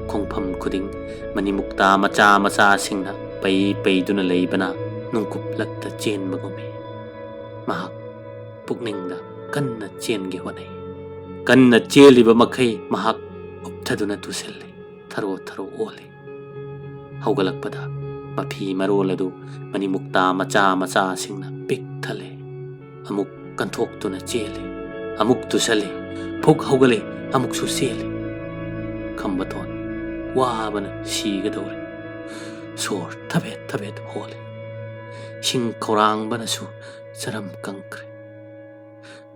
ꯈꯣꯡꯐꯝ ꯈꯨꯗꯤꯡ ꯃꯅꯤꯃꯨꯛꯇꯥ ꯃꯆꯥ ꯃꯆꯥꯁꯤꯡꯅ ꯄꯩ ꯄꯩꯗꯨꯅ ꯂꯩꯕꯅ ꯅꯨꯡꯀꯨꯞꯂꯛꯇ ꯆꯦꯟꯕꯒꯨꯝꯃꯤ꯫ ꯃꯍꯥꯛ ꯄꯨꯛꯅꯤꯡꯗ ꯀꯟꯅ ꯆꯦꯟꯒꯦ ꯍꯣꯠꯅꯩ꯫ ꯀꯟꯅ ꯆꯦꯜꯂꯤꯕ ꯃꯈꯩ ꯃꯍꯥꯛ ꯎꯞꯊꯗꯨꯅ ꯇꯨꯁꯤꯜꯂꯤ, ꯊꯔꯣ ꯊꯔꯣ ꯑꯣꯜꯂꯤ꯫ ꯍꯧꯒꯠꯂꯛꯄꯗ ꯃꯐꯤ ꯃꯔꯣꯜ ꯑꯗꯨ ꯃꯅꯤꯃꯨꯛꯇꯥ ꯃꯆꯥ ꯃꯆꯥꯁꯤꯡꯅ ꯄꯤꯛ ꯊꯜꯂꯦ꯫ ꯑꯃꯨꯛ ꯀꯟꯊꯣꯛꯇꯨꯅ ꯆꯦꯜꯂꯤ, ꯑꯃꯨꯛ ꯇꯨꯁꯜꯂꯤ, ꯐꯨꯛ ꯍꯧꯒꯠꯂꯤ, ꯑꯃꯨꯛꯁꯨ ꯆꯦꯜꯂꯤ꯫ ꯈꯝꯕꯇꯣꯟ ꯋꯥꯕꯅ ꯁꯤꯒꯗꯧꯔꯦ꯫ ꯁꯣꯔ ꯊꯕꯦꯠ ꯊꯕꯦꯠ ꯍꯣꯜꯂꯤ꯫ ꯏꯁꯤꯡ ꯈꯧꯔꯥꯡꯕꯅꯁꯨ ꯆꯔꯝ ꯀꯪꯈ꯭ꯔꯦ꯫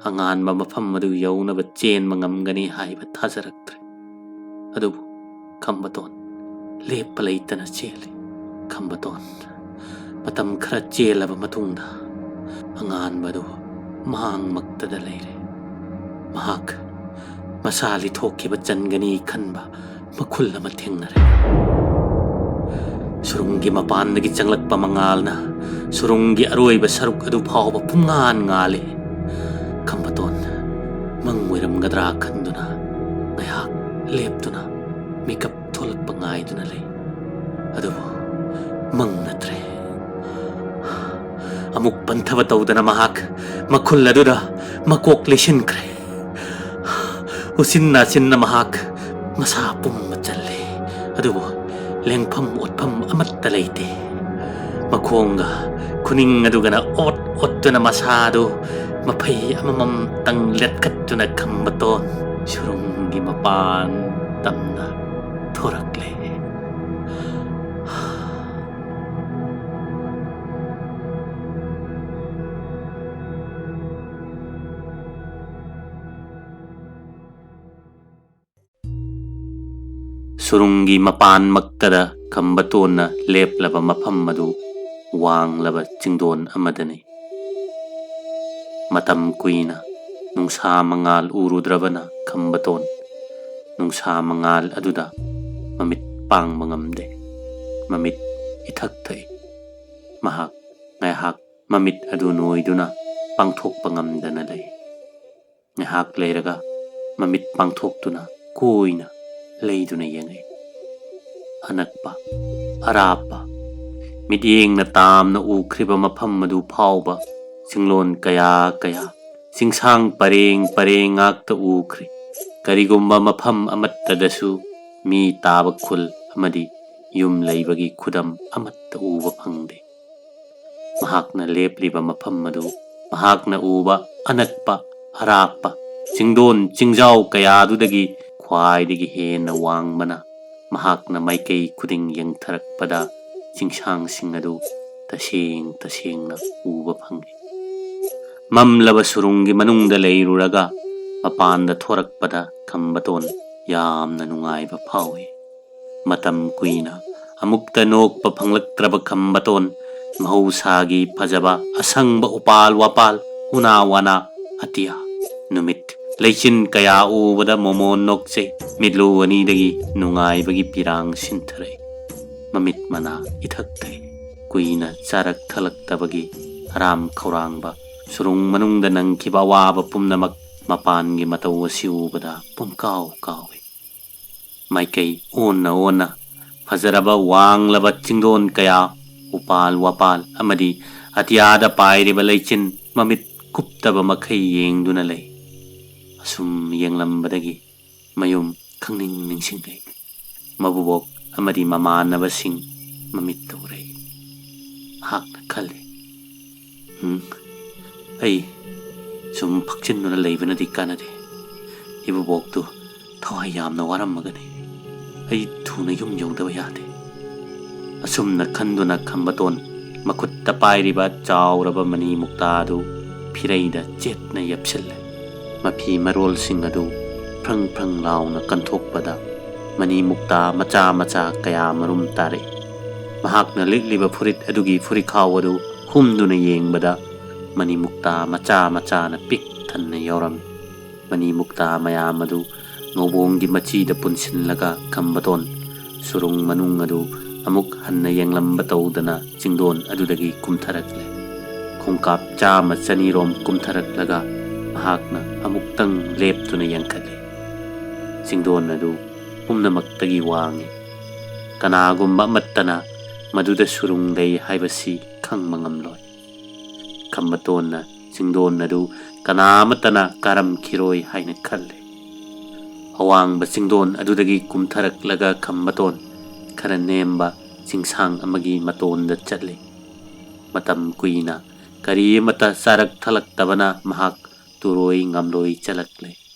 ꯑꯉꯥꯟꯕ ꯃꯐꯝ ꯑꯗꯨ ꯌꯧꯅꯕ ꯆꯦꯟꯕ ꯉꯝꯒꯅꯤ ꯍꯥꯏꯕ ꯊꯥꯖꯔꯛꯇ꯭ꯔꯦ꯫ ꯑꯗꯨꯕꯨ ꯈꯝꯕꯇꯣꯟ ꯂꯦꯞꯄ ꯂꯩꯇꯅ ꯆꯦꯜꯂꯤ꯫ ꯈꯝꯕꯇꯣꯟ ꯃꯇꯝ ꯈꯔ ꯆꯦꯜꯂꯕ ꯃꯇꯨꯡꯗ ꯑꯉꯥꯟꯕꯗꯨ ꯃꯥꯡꯃꯛꯇꯗ ꯂꯩꯔꯦ꯫ ꯃꯍꯥꯛ ꯃꯁꯥ ꯂꯤꯊꯣꯛꯈꯤꯕ ꯆꯟꯒꯅꯤ ꯈꯟꯕ ꯃꯈꯨꯜ ꯑꯃ ꯊꯦꯡꯅꯔꯦ꯫ ꯁꯨꯔꯨꯡꯒꯤ ꯃꯄꯥꯟꯗꯒꯤ ꯆꯪꯂꯛꯄ ꯃꯉꯥꯜꯅ ꯁꯨꯔꯨꯡꯒꯤ ꯑꯔꯣꯏꯕ ꯁꯔꯨꯛ ꯑꯗꯨ ꯐꯥꯎꯕ ꯄꯨꯝꯉꯥꯟ ꯉꯥꯜꯂꯤ꯫ ꯈꯝꯕꯇꯣꯟ ꯃꯪ ꯑꯣꯏꯔꯝꯒꯗ꯭ꯔꯥ ꯈꯟꯗꯨꯅ ꯉꯥꯏꯍꯥꯛ ꯂꯦꯞꯇꯨꯅ ꯃꯤꯀꯞ ꯊꯣꯛꯂꯛꯄ ꯉꯥꯏꯗꯨꯅ ꯂꯩ꯫ ꯑꯗꯨꯕꯨ ꯃꯪ ꯅꯠꯇ꯭ꯔꯦ꯫ ꯑꯃꯨꯛ ꯄꯟꯊꯕ ꯇꯧꯗꯅ ꯃꯍꯥꯛ ꯃꯈꯨꯜ ꯑꯗꯨꯗ ꯃꯀꯣꯛ ꯂꯩꯁꯤꯟꯈ꯭ꯔꯦ꯫ ꯎꯆꯤꯟ ꯅꯥꯆꯤꯟꯅ ꯃꯍꯥꯛ ꯃꯁꯥ ꯄꯨꯝꯕ ꯆꯜꯂꯦ꯫ ꯑꯗꯨꯕꯨ ꯂꯦꯡꯐꯝ ꯑꯣꯠꯐꯝ ꯑꯃꯠꯇ ꯂꯩꯇꯦ꯫ ꯃꯈꯣꯡꯒ ꯈꯨꯅꯤꯡ ꯑꯗꯨꯒꯅ ꯑꯣꯠ ꯑꯣꯠꯇꯨꯅ ꯃꯁꯥꯗꯨ ꯃꯐꯩ ꯑꯃꯃꯝꯇꯪ ꯂꯦꯠꯈꯠꯇꯨꯅ ꯈꯝꯕꯇꯣꯟ ꯁꯨꯔꯨꯡꯒꯤ ꯃꯄꯥꯟ ꯇꯝꯅ ꯊꯣꯔꯛꯂꯦ꯫ ꯁꯨꯔꯨꯡꯒꯤ ꯃꯄꯥꯟꯃꯛꯇꯗ ꯈꯝꯕꯇꯣꯟꯅ ꯂꯦꯞꯂꯕ ꯃꯐꯝ ꯑꯗꯨ ꯋꯥꯡꯂꯕ ꯆꯤꯡꯗꯣꯟ ꯑꯃꯗꯅꯤ꯫ ꯃꯇꯝ ꯀꯨꯏꯅ ꯅꯨꯡꯁꯥ ꯃꯉꯥꯜ ꯎꯔꯨꯗ꯭ꯔꯕꯅ ꯈꯝꯕꯇꯣꯟ ꯅꯨꯡꯁꯥ ꯃꯉꯥꯜ ꯑꯗꯨꯗ ꯃꯃꯤꯠ ꯄꯥꯡꯕ ꯉꯝꯗꯦ꯫ ꯃꯃꯤꯠ ꯏꯊꯛ ꯊꯛꯏ꯫ ꯃꯍꯥꯛ ꯉꯥꯏꯍꯥꯛ ꯃꯃꯤꯠ ꯑꯗꯨ ꯅꯣꯏꯗꯨꯅ ꯄꯥꯡꯊꯣꯛꯄ ꯉꯝꯗꯅ ꯂꯩ꯫ ꯉꯥꯏꯍꯥꯛ ꯂꯩꯔꯒ ꯃꯃꯤꯠ ꯄꯥꯡꯊꯣꯛꯇꯨꯅ ꯀꯣꯏꯅ ꯂꯩꯗꯨꯅ ꯌꯦꯡꯉꯛꯏ꯫ ꯑꯅꯛꯄ, ꯑꯔꯥꯞꯄ, ꯃꯤꯠꯌꯦꯡꯅ ꯇꯥꯝꯅ ꯎꯈ꯭ꯔꯤꯕ ꯃꯐꯝ ꯑꯗꯨ ꯐꯥꯎꯕ ꯆꯤꯡꯂꯣꯟ ꯀꯌꯥ ꯀꯌꯥ, ꯆꯤꯡꯁꯥꯡ ꯄꯔꯦꯡ ꯄꯔꯦꯡ ꯉꯥꯛꯇ ꯎꯈ꯭ꯔꯤ꯫ ꯀꯔꯤꯒꯨꯝꯕ ꯃꯐꯝ ꯑꯃꯠꯇꯗꯁꯨ ꯃꯤ ꯇꯥꯕ ꯈꯨꯜ ꯑꯃꯗꯤ ꯌꯨꯝ ꯂꯩꯕꯒꯤ ꯈꯨꯗꯝ ꯑꯃꯠꯇ ꯎꯕ ꯐꯪꯗꯦ꯫ ꯃꯍꯥꯛꯅ ꯂꯦꯞꯂꯤꯕ ꯃꯐꯝ ꯑꯗꯨ ꯃꯍꯥꯛꯅ ꯎꯕ ꯑꯅꯛꯄ ꯑꯔꯥꯞꯄ ꯆꯤꯡꯗꯣꯟ ꯆꯤꯡꯖꯥꯎ ꯀꯌꯥꯗꯨꯗꯒꯤ ꯈ꯭ꯋꯥꯏꯗꯒꯤ ꯍꯦꯟꯅ ꯋꯥꯡꯕꯅ ꯃꯍꯥꯛꯅ ꯃꯥꯏꯀꯩ ꯈꯨꯗꯤꯡ ꯌꯦꯡꯊꯔꯛꯄꯗ ꯆꯤꯡꯁꯥꯡꯁꯤꯡ ꯑꯗꯨ ꯇꯁꯦꯡ ꯇꯁꯦꯡꯅ ꯎꯕ ꯐꯪꯏ꯫ ꯃꯝꯂꯕ ꯁꯨꯔꯨꯡꯒꯤ ꯃꯅꯨꯡꯗ ꯂꯩꯔꯨꯔꯒ ꯃꯄꯥꯟꯗ ꯊꯣꯔꯛꯄꯗ ꯈꯝꯕꯇꯣꯟ ꯌꯥꯝꯅ ꯅꯨꯡꯉꯥꯏꯕ ꯐꯥꯎꯏ꯫ ꯃꯇꯝ ꯀꯨꯏꯅ ꯑꯃꯨꯛꯇ ꯅꯣꯛꯄ ꯐꯪꯂꯛꯇ꯭ꯔꯕ ꯈꯝꯕꯇꯣꯟ ꯃꯍꯧꯁꯥꯒꯤ ꯐꯖꯕ ꯑꯁꯪꯕ ꯎꯄꯥꯜ ꯋꯥꯄꯥꯜ, ꯎꯅꯥ ꯋꯥꯅꯥ, ꯑꯇꯤꯌꯥ, ꯅꯨꯃꯤꯠ, ꯂꯩꯆꯤꯟ ꯀꯌꯥ ꯎꯕꯗ ꯃꯣꯃꯣꯟ ꯅꯣꯛꯆꯩ꯫ ꯃꯤꯠꯂꯨ ꯑꯅꯤꯗꯒꯤ ꯅꯨꯡꯉꯥꯏꯕꯒꯤ ꯄꯤꯔꯥꯡ ꯁꯤꯟꯊꯔꯛꯏ꯫ ꯃꯃꯤꯠ ꯃꯅꯥ ꯏꯊꯛ ꯊꯛꯏ꯫ ꯀꯨꯏꯅ ꯆꯥꯔꯛ ꯊꯛꯂꯛꯇꯕꯒꯤ ꯑꯔꯥꯝ ꯈꯧꯔꯥꯡꯕ, ꯁꯨꯔꯨꯡ ꯃꯅꯨꯡꯗ ꯅꯪꯈꯤꯕ ꯑꯋꯥꯕ ꯄꯨꯝꯅꯃꯛ ꯃꯄꯥꯟꯒꯤ ꯃꯇꯧ ꯑꯁꯤ ꯎꯕꯗ ꯄꯨꯝꯀꯥꯎ ꯀꯥꯎꯏ꯫ ꯃꯥꯏꯀꯩ ꯑꯣꯟꯅ ꯑꯣꯟꯅ ꯐꯖꯔꯕ ꯋꯥꯡꯂꯕ ꯆꯤꯡꯗꯣꯟ ꯀꯌꯥ, ꯎꯄꯥꯜ ꯋꯥꯄꯥꯜ ꯑꯃꯗꯤ ꯑꯇꯤꯌꯥꯗ ꯄꯥꯏꯔꯤꯕ ꯂꯩꯆꯤꯟ ꯃꯃꯤꯠ ꯀꯨꯞꯇꯕ ꯃꯈꯩ ꯌꯦꯡꯗꯨꯅ ꯂꯩ꯫ ꯑꯁꯨꯝ ꯌꯦꯡꯂꯝꯕꯗꯒꯤ ꯃꯌꯨꯝ ꯈꯪꯅꯤꯡ ꯅꯤꯡꯁꯤꯡꯂꯛꯏ꯫ ꯃꯕꯨꯕꯣꯛ ꯑꯃꯗꯤ ꯃꯃꯥꯟꯅꯕꯁꯤꯡ ꯃꯃꯤꯠꯇ ꯎꯔꯛꯏ꯫ ꯃꯍꯥꯛꯅ ꯈꯜꯂꯤ, "ꯎꯝ, ꯑꯩ ꯁꯨꯝ ꯐꯛꯆꯤꯟꯗꯨꯅ ꯂꯩꯕꯅꯗꯤ ꯀꯥꯟꯅꯗꯦ꯫ ꯏꯕꯨꯕꯣꯛꯇꯨ ꯊꯋꯥꯏ ꯌꯥꯝꯅ ꯋꯥꯔꯝꯃꯒꯅꯤ꯫ ꯑꯩ ꯊꯨꯅ ꯌꯨꯝ ꯌꯧꯗꯕ ꯌꯥꯗꯦ꯫" ꯑꯁꯨꯝꯅ ꯈꯟꯗꯨꯅ ꯈꯝꯕꯇꯣꯟ ꯃꯈꯨꯠꯇ ꯄꯥꯏꯔꯤꯕ ꯆꯥꯎꯔꯕ ꯃꯅꯤ ꯃꯨꯛꯇꯥ ꯑꯗꯨ ꯐꯤꯔꯩꯗ ꯆꯦꯠꯅ ꯌꯦꯞꯁꯤꯜꯂꯦ꯫ ꯃꯐꯤ ꯃꯔꯣꯜꯁꯤꯡ ꯑꯗꯨ ꯐ꯭ꯔꯪ ꯐ꯭ꯔꯪ ꯂꯥꯎꯅ ꯀꯟꯊꯣꯛꯄꯗ ꯃꯅꯤ ꯃꯨꯛꯇꯥ ꯃꯆꯥ ꯃꯆꯥ ꯀꯌꯥ ꯃꯔꯨꯝ ꯇꯥꯔꯛꯏ꯫ ꯃꯍꯥꯛꯅ ꯂꯤꯠꯂꯤꯕ ꯐꯨꯔꯤꯠ ꯑꯗꯨꯒꯤ ꯐꯨꯔꯤꯈꯥꯎ ꯑꯗꯨ ꯍꯨꯝꯗꯨꯅ ꯌꯦꯡꯕꯗ, ꯃꯅꯤ ꯃꯨꯛꯇꯥ ꯃꯆꯥ ꯃꯆꯥꯅ ꯄꯤꯛ ꯊꯟꯅ ꯌꯥꯎꯔꯝꯃꯤ꯫ ꯃꯅꯤ ꯃꯨꯛꯇꯥ ꯃꯌꯥꯝ ꯑꯗꯨ ꯉꯧꯕꯣꯡꯒꯤ ꯃꯆꯤꯗ ꯄꯨꯟꯁꯤꯜꯂꯒ ꯈꯝꯕꯇꯣꯟ ꯁꯨꯔꯨꯡ ꯃꯅꯨꯡ ꯑꯗꯨ ꯑꯃꯨꯛ ꯍꯟꯅ ꯌꯦꯡꯂꯝꯕ ꯇꯧꯗꯅ ꯆꯤꯡꯗꯣꯟ ꯑꯗꯨꯗꯒꯤ ꯀꯨꯝꯊꯔꯛꯂꯦ꯫ ꯈꯣꯡꯀꯥꯞ ꯆꯥꯝꯃ ꯆꯅꯤꯔꯣꯝ ꯀꯨꯝꯊꯔꯛꯂꯒ ꯃꯍꯥꯛꯅ ꯑꯃꯨꯛꯇꯪ ꯂꯦꯞꯇꯨꯅ ꯌꯦꯡꯈꯠꯂꯤ꯫ ꯆꯤꯡꯗꯣꯟ ꯑꯗꯨ ꯄꯨꯝꯅꯃꯛꯇꯒꯤ ꯋꯥꯡꯏ꯫ ꯀꯅꯥꯒꯨꯝꯕ ꯑꯃꯠꯇꯅ ꯃꯗꯨꯗ ꯁꯨꯔꯨꯡ ꯂꯩ ꯍꯥꯏꯕꯁꯤ ꯈꯪꯕ ꯉꯝꯂꯣꯏ꯫ ꯈꯝꯕꯇꯣꯟꯅ ꯆꯤꯡꯗꯣꯟ ꯑꯗꯨ ꯀꯅꯥ ꯑꯃꯠꯇꯅ ꯀꯥꯔꯝꯈꯤꯔꯣꯏ ꯍꯥꯏꯅ ꯈꯜꯂꯤ꯫ ꯑꯋꯥꯡꯕ ꯆꯤꯡꯗꯣꯟ ꯑꯗꯨꯗꯒꯤ ꯀꯨꯝꯊꯔꯛꯂꯒ ꯈꯝꯕꯇꯣꯟ ꯈꯔ ꯅꯦꯝꯕ ꯆꯤꯡꯁꯥꯡ ꯑꯃꯒꯤ ꯃꯇꯣꯟꯗ ꯆꯠꯂꯤ꯫ ꯃꯇꯝ ꯀꯨꯏꯅ ꯀꯔꯤ ꯑꯃꯠꯇ ꯆꯥꯔꯛ ꯊꯛꯂꯛꯇꯕꯅ ꯃꯍꯥꯛ ꯇꯨꯔꯣꯏ ꯉꯥꯝꯂꯣꯏ ꯆꯠꯂꯛꯂꯦ꯫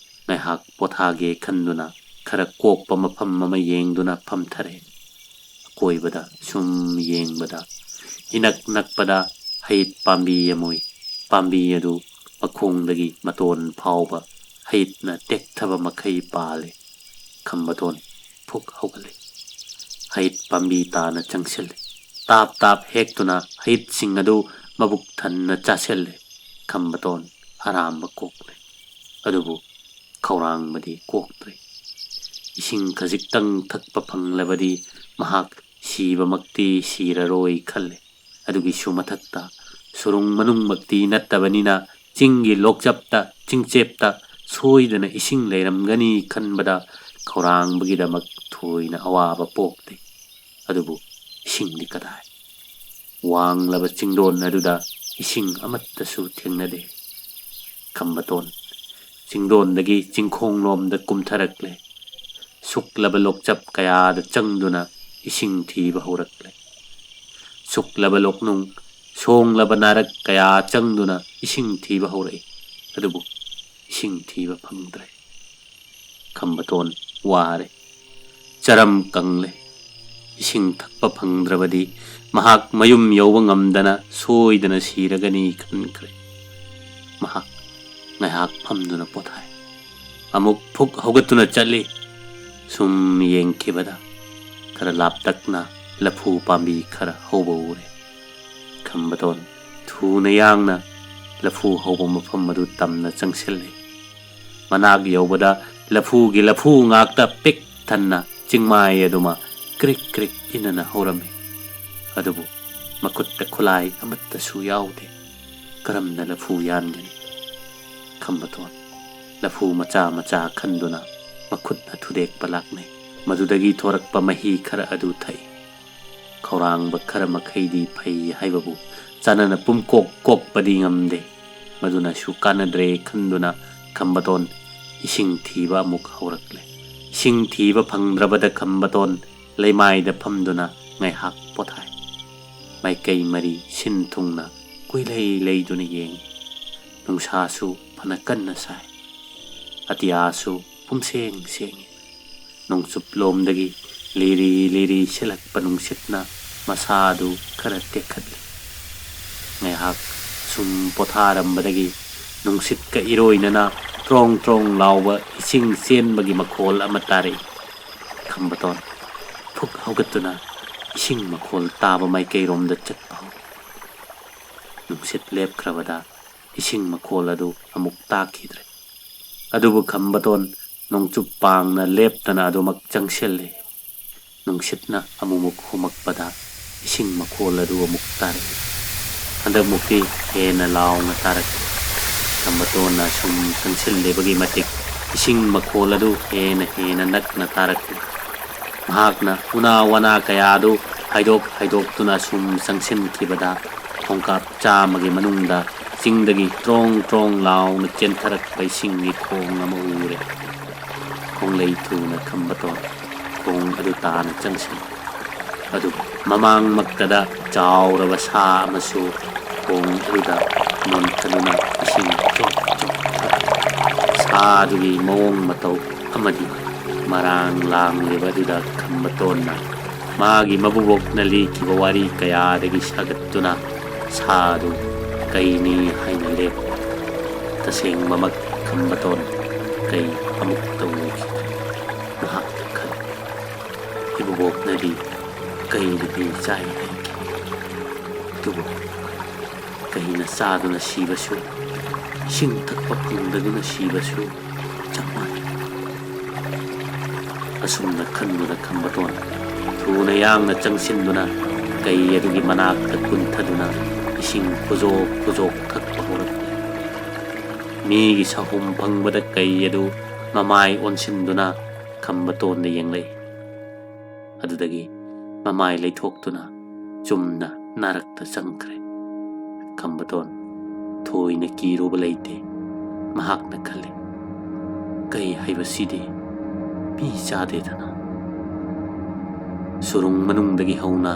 ꯉꯥꯏꯍꯥꯛ ꯄꯣꯊꯥꯒꯦ ꯈꯟꯗꯨꯅ ꯈꯔ ꯀꯣꯛꯄ ꯃꯐꯝ ꯑꯃ ꯌꯦꯡꯗꯨꯅ ꯐꯝꯊꯔꯦ꯫ ꯑꯀꯣꯏꯕꯗ ꯁꯨꯝ ꯌꯦꯡꯕꯗ ꯏꯅꯛ ꯅꯛꯄꯗ ꯍꯩꯠ ꯄꯥꯝꯕꯤ ꯑꯃ ꯎꯏ꯫ ꯄꯥꯝꯕꯤ ꯑꯗꯨ ꯃꯈꯣꯡꯗꯒꯤ ꯃꯇꯣꯟ ꯐꯥꯎꯕ ꯍꯩꯠꯅ ꯇꯦꯛꯊꯕ ꯃꯈꯩ ꯄꯥꯜꯂꯤ꯫ ꯈꯝꯕꯇꯣꯟ ꯐꯨꯛ ꯍꯧꯒꯠꯂꯤ꯫ ꯍꯩꯠ ꯄꯥꯝꯕꯤ ꯇꯥꯅ ꯆꯪꯁꯤꯜꯂꯤ꯫ ꯇꯥꯞ ꯇꯥꯞ ꯍꯦꯛꯇꯨꯅ ꯍꯩꯠꯁꯤꯡ ꯑꯗꯨ ꯃꯕꯨꯛ ꯊꯟꯅ ꯆꯥꯁꯤꯜꯂꯤ꯫ ꯈꯝꯕꯇꯣꯟ ꯑꯔꯥꯝꯕ ꯀꯣꯛꯂꯦ꯫ ꯑꯗꯨꯕꯨ ꯈꯧꯔꯥꯡꯕꯗꯤ ꯀꯣꯛꯇ꯭ꯔꯤ꯫ ꯏꯁꯤꯡ ꯈꯖꯤꯛꯇꯪ ꯊꯛꯄ ꯐꯪꯂꯕꯗꯤ ꯃꯍꯥꯛ ꯁꯤꯕꯃꯛꯇꯤ ꯁꯤꯔꯔꯣꯏ ꯈꯜꯂꯤ꯫ ꯑꯗꯨꯒꯤꯁꯨ ꯃꯊꯛꯇ ꯁꯨꯔꯨꯡ ꯃꯅꯨꯡꯃꯛꯇꯤ ꯅꯠꯇꯕꯅꯤꯅ ꯆꯤꯡꯒꯤ ꯂꯣꯛꯆꯞꯇ, ꯆꯤꯡꯆꯦꯞꯇ ꯁꯣꯏꯗꯅ ꯏꯁꯤꯡ ꯂꯩꯔꯝꯒꯅꯤ ꯈꯟꯕꯗ ꯈꯧꯔꯥꯡꯕꯒꯤꯗꯃꯛ ꯊꯣꯏꯅ ꯑꯋꯥꯕ ꯄꯣꯛꯇꯦ꯫ ꯑꯗꯨꯕꯨ ꯏꯁꯤꯡꯗꯤ ꯀꯗꯥꯏ? ꯋꯥꯡꯂꯕ ꯆꯤꯡꯗꯣꯟ ꯑꯗꯨꯗ ꯏꯁꯤꯡ ꯑꯃꯠꯇꯁꯨ ꯊꯦꯡꯅꯗꯦ꯫ ꯈꯝꯕꯇꯣꯟ ꯆꯤꯡꯗꯣꯟꯗꯒꯤ ꯆꯤꯡꯈꯣꯡꯂꯣꯝꯗ ꯀꯨꯝꯊꯔꯛꯂꯦ꯫ ꯁꯨꯛꯂꯕ ꯂꯣꯛꯆꯞ ꯀꯌꯥꯗ ꯆꯪꯗꯨꯅ ꯏꯁꯤꯡ ꯊꯤꯕ ꯍꯧꯔꯛꯂꯦ꯫ ꯁꯨꯛꯂꯕ ꯂꯣꯛꯅꯨꯡ, ꯁꯣꯡꯂꯕ ꯅꯥꯔꯛ ꯀꯌꯥ ꯆꯪꯗꯨꯅ ꯏꯁꯤꯡ ꯊꯤꯕ ꯍꯧꯔꯛꯏ꯫ ꯑꯗꯨꯕꯨ ꯏꯁꯤꯡ ꯊꯤꯕ ꯐꯪꯗ꯭ꯔꯦ꯫ ꯈꯝꯕꯇꯣꯟ ꯋꯥꯔꯦ꯫ ꯆꯔꯝ ꯀꯪꯂꯦ꯫ ꯏꯁꯤꯡ ꯊꯛꯄ ꯐꯪꯗ꯭ꯔꯕꯗꯤ ꯃꯍꯥꯛ ꯃꯌꯨꯝ ꯌꯧꯕ ꯉꯝꯗꯅ ꯁꯣꯏꯗꯅ ꯁꯤꯔꯒꯅꯤ ꯈꯟꯈ꯭ꯔꯦ꯫ ꯃꯍꯥꯛ ꯉꯥꯏꯍꯥꯛ ꯐꯝꯗꯨꯅ ꯄꯣꯊꯥꯏ꯫ ꯑꯃꯨꯛ ꯐꯨꯛ ꯍꯧꯒꯠꯇꯨꯅ ꯆꯠꯂꯤ꯫ ꯁꯨꯝ ꯌꯦꯡꯈꯤꯕꯗ ꯈꯔ ꯂꯥꯞꯇꯛꯅ ꯂꯐꯨ ꯄꯥꯝꯕꯤ ꯈꯔ ꯍꯧꯕ ꯎꯔꯦ꯫ ꯈꯝꯕꯇꯣꯟ ꯊꯨꯅ ꯌꯥꯡꯅ ꯂꯐꯨ ꯍꯧꯕ ꯃꯐꯝ ꯑꯗꯨ ꯇꯝꯅ ꯆꯪꯁꯤꯜꯂꯦ꯫ ꯃꯅꯥꯛ ꯌꯧꯕꯗ ꯂꯐꯨꯒꯤ ꯂꯐꯨ ꯉꯥꯛꯇ ꯄꯤꯛ ꯊꯟꯅ ꯆꯤꯡꯃꯥꯏ ꯑꯗꯨꯃ ꯀ꯭ꯔꯤꯛ ꯀ꯭ꯔꯤꯛ ꯏꯟꯅꯅ ꯍꯧꯔꯝꯃꯤ꯫ ꯑꯗꯨꯕꯨ ꯃꯈꯨꯠꯇ ꯈꯨꯠꯂꯥꯏ ꯑꯃꯠꯇꯁꯨ ꯌꯥꯎꯗꯦ꯫ ꯀꯔꯝꯅ ꯂꯐꯨ ꯌꯥꯟꯒꯅꯤ? ꯈꯝꯕꯇꯣꯟ ꯂꯐꯨ ꯃꯆꯥ ꯃꯆꯥ ꯈꯟꯗꯨꯅ ꯃꯈꯨꯠꯅ ꯊꯨꯗꯦꯛꯄ ꯂꯥꯛꯅꯩ꯫ ꯃꯗꯨꯗꯒꯤ ꯊꯣꯔꯛꯄ ꯃꯍꯤ ꯈꯔ ꯑꯗꯨ ꯊꯛꯏ꯫ ꯈꯧꯔꯥꯡꯕ ꯈꯔ ꯃꯈꯩꯗꯤ ꯐꯩ ꯍꯥꯏꯕꯕꯨ ꯆꯥꯅꯅ ꯄꯨꯝꯀꯣꯛ ꯀꯣꯛꯄꯗꯤ ꯉꯝꯗꯦ꯫ ꯃꯗꯨꯅꯁꯨ ꯀꯥꯟꯅꯗ꯭ꯔꯦ ꯈꯟꯗꯨꯅ ꯈꯝꯕꯇꯣꯟ ꯏꯁꯤꯡ ꯊꯤꯕ ꯑꯃꯨꯛ ꯍꯧꯔꯛꯂꯦ꯫ ꯏꯁꯤꯡ ꯊꯤꯕ ꯐꯪꯗ꯭ꯔꯕꯗ ꯈꯝꯕꯇꯣꯟ ꯂꯩꯃꯥꯏꯗ ꯐꯝꯗꯨꯅ ꯉꯥꯏꯍꯥꯛ ꯄꯣꯊꯥꯏ꯫ ꯃꯥꯏꯀꯩ ꯃꯔꯤ ꯁꯤꯟ ꯊꯨꯡꯅ ꯀꯣꯏꯂꯩ ꯂꯩꯗꯨꯅ ꯌꯦꯡꯏ꯫ ꯅꯨꯡꯁꯥꯁꯨ ꯐꯅ ꯀꯟꯅ ꯁꯥꯏ꯫ ꯑꯇꯤꯌꯥꯁꯨ ꯄꯨꯝꯁꯦꯡ ꯁꯦꯡꯏ꯫ ꯅꯣꯡꯆꯨꯞꯂꯣꯝꯗꯒꯤ ꯂꯤꯔꯤ ꯂꯤꯔꯤ ꯁꯤꯠꯂꯛꯄ ꯅꯨꯡꯁꯤꯠꯅ ꯃꯁꯥꯗꯨ ꯈꯔ ꯇꯦꯛꯈꯠꯂꯤ꯫ ꯉꯥꯏꯍꯥꯛ ꯁꯨꯝ ꯄꯣꯊꯥꯔꯝꯕꯗꯒꯤ ꯅꯨꯡꯁꯤꯠꯀ ꯏꯔꯣꯏꯅꯅ ꯇ꯭ꯔꯣꯡ ꯇ꯭ꯔꯣꯡ ꯂꯥꯎꯕ ꯏꯁꯤꯡ ꯆꯦꯟꯕꯒꯤ ꯃꯈꯣꯜ ꯑꯃ ꯇꯥꯔꯛꯏ꯫ ꯈꯝꯕꯇꯣꯟ ꯐꯨꯛ ꯍꯧꯒꯠꯇꯨꯅ ꯏꯁꯤꯡ ꯃꯈꯣꯜ ꯇꯥꯕ ꯃꯥꯏꯀꯩꯔꯣꯝꯗ ꯆꯠꯄ ꯍꯧꯏ꯫ ꯅꯨꯡꯁꯤꯠ ꯂꯦꯞꯈ꯭ꯔꯕꯗ ꯏꯁꯤꯡ ꯃꯈꯣꯜ ꯑꯗꯨ ꯑꯃꯨꯛ ꯇꯥꯈꯤꯗ꯭ꯔꯦ꯫ ꯑꯗꯨꯕꯨ ꯈꯝꯕꯇꯣꯟ ꯅꯣꯡꯆꯨꯞ ꯄꯥꯡꯅ ꯂꯦꯞꯇꯅ ꯑꯗꯨꯃꯛ ꯆꯪꯁꯤꯜꯂꯤ꯫ ꯅꯨꯡꯁꯤꯠꯅ ꯑꯃꯨꯛꯃꯨꯛ ꯍꯨꯝꯃꯛꯄꯗ ꯏꯁꯤꯡ ꯃꯈꯣꯜ ꯑꯗꯨ ꯑꯃꯨꯛ ꯇꯥꯔꯛꯏ꯫ ꯍꯟꯗꯛꯃꯨꯛꯇꯤ ꯍꯦꯟꯅ ꯂꯥꯎꯅ ꯇꯥꯔꯛꯏ꯫ ꯈꯝꯕꯇꯣꯟꯅ ꯁꯨꯝ ꯆꯪꯁꯤꯜꯂꯤꯕꯒꯤ ꯃꯇꯤꯛ ꯏꯁꯤꯡ ꯃꯈꯣꯜ ꯑꯗꯨ ꯍꯦꯟꯅ ꯍꯦꯟꯅ ꯅꯛꯅ ꯇꯥꯔꯛꯂꯤ꯫ ꯃꯍꯥꯛꯅ ꯎꯅꯥ ꯋꯥꯅꯥ ꯀꯌꯥ ꯑꯗꯨ ꯍꯥꯏꯗꯣꯛ ꯍꯥꯏꯗꯣꯛꯇꯨꯅ ꯁꯨꯝ ꯆꯪꯁꯤꯟꯈꯤꯕꯗ ꯈꯣꯡꯀꯥꯞ ꯆꯥꯝꯃꯒꯤ ꯃꯅꯨꯡꯗ ꯆꯤꯡꯗꯒꯤ ꯇ꯭ꯔꯣꯡ ꯇ꯭ꯔꯣꯡ ꯂꯥꯎꯅ ꯆꯦꯟꯊꯔꯛꯄ ꯏꯁꯤꯡꯒꯤ ꯈꯣꯡ ꯑꯃ ꯎꯔꯦ꯫ ꯈꯣꯡꯂꯩ ꯊꯨꯅ ꯈꯝꯕꯇꯣꯟ ꯈꯣꯡ ꯑꯗꯨ ꯇꯥꯅ ꯆꯪꯁꯤꯜꯂꯤ꯫ ꯑꯗꯨꯕꯨ ꯃꯃꯥꯡꯃꯛꯇꯗ ꯆꯥꯎꯔꯕ ꯁꯥ ꯑꯃꯁꯨ ꯈꯣꯡ ꯑꯗꯨꯗ ꯅꯣꯟꯊꯗꯨꯅ ꯏꯁꯤꯡ ꯆꯣꯞ ꯆꯣꯞ ꯊꯛꯏ꯫ ꯁꯥ ꯑꯗꯨꯒꯤ ꯃꯑꯣꯡ ꯃꯇꯧ ꯑꯃꯗꯤ ꯃꯔꯥꯡ ꯂꯥꯡꯂꯤꯕ ꯑꯗꯨꯗ ꯈꯝꯕꯇꯣꯟꯅ ꯃꯥꯒꯤ ꯃꯕꯨꯕꯣꯛꯅ ꯂꯤꯈꯤꯕ ꯋꯥꯔꯤ ꯀꯌꯥꯗꯒꯤ ꯁꯥꯒꯠꯇꯨꯅ ꯁꯥ ꯑꯗꯨ ꯀꯩꯅꯤ ꯍꯥꯏꯅ ꯂꯦꯞꯄꯤ꯫ ꯇꯁꯦꯡꯕꯃꯛ ꯈꯝꯕꯇꯣꯟ ꯀꯩ ꯑꯃꯨꯛꯇ ꯎꯈꯤꯗ꯭ꯔꯦ꯫ ꯃꯍꯥꯛ ꯏꯕꯣꯕꯣꯛꯅꯗꯤ ꯀꯩꯗ ꯃꯤ ꯆꯥꯏ ꯍꯥꯏꯈꯤ꯫ ꯑꯗꯨꯕꯨ ꯀꯩꯅ ꯆꯥꯗꯨꯅ ꯁꯤꯕꯁꯨ, ꯏꯁꯤꯡ ꯊꯛꯄ ꯐꯪꯗꯗꯨꯅ ꯁꯤꯕꯁꯨ ꯆꯞ ꯃꯥꯟꯅꯩ꯫ ꯑꯁꯨꯝꯅ ꯈꯟꯗꯨꯅ ꯈꯝꯕꯇꯣꯟ ꯊꯨꯅ ꯌꯥꯡꯅ ꯆꯪꯁꯤꯟꯗꯨꯅ ꯀꯩ ꯑꯗꯨꯒꯤ ꯃꯅꯥꯛꯇ ꯀꯨꯟꯊꯗꯨꯅ ꯏꯁꯤꯡ ꯈꯨꯖꯣꯛ ꯈꯨꯖꯣꯛ ꯊꯛꯄ ꯍꯧꯔꯛꯂꯦ꯫ ꯃꯤꯒꯤ ꯁꯍꯨꯝ ꯐꯪꯕꯗ ꯀꯩ ꯑꯗꯨ ꯃꯃꯥꯏ ꯑꯣꯟꯁꯤꯟꯗꯨꯅ ꯈꯝꯕꯇꯣꯟꯗ ꯌꯦꯡꯂꯛꯏ꯫ ꯑꯗꯨꯗꯒꯤ ꯃꯃꯥꯏ ꯂꯩꯊꯣꯛꯇꯨꯅ ꯆꯨꯝꯅ ꯅꯥꯔꯛꯇ ꯆꯪꯈ꯭ꯔꯦ꯫ ꯈꯝꯕꯇꯣꯟ ꯊꯣꯏꯅ ꯀꯤꯔꯨꯕ ꯂꯩꯇꯦ꯫ ꯃꯍꯥꯛꯅ ꯈꯜꯂꯤ, "ꯀꯩ ꯍꯥꯏꯕꯁꯤꯗꯤ ꯃꯤ ꯆꯥꯗꯦꯗꯅ?" ꯁꯨꯔꯨꯡ ꯃꯅꯨꯡꯗꯒꯤ ꯍꯧꯅ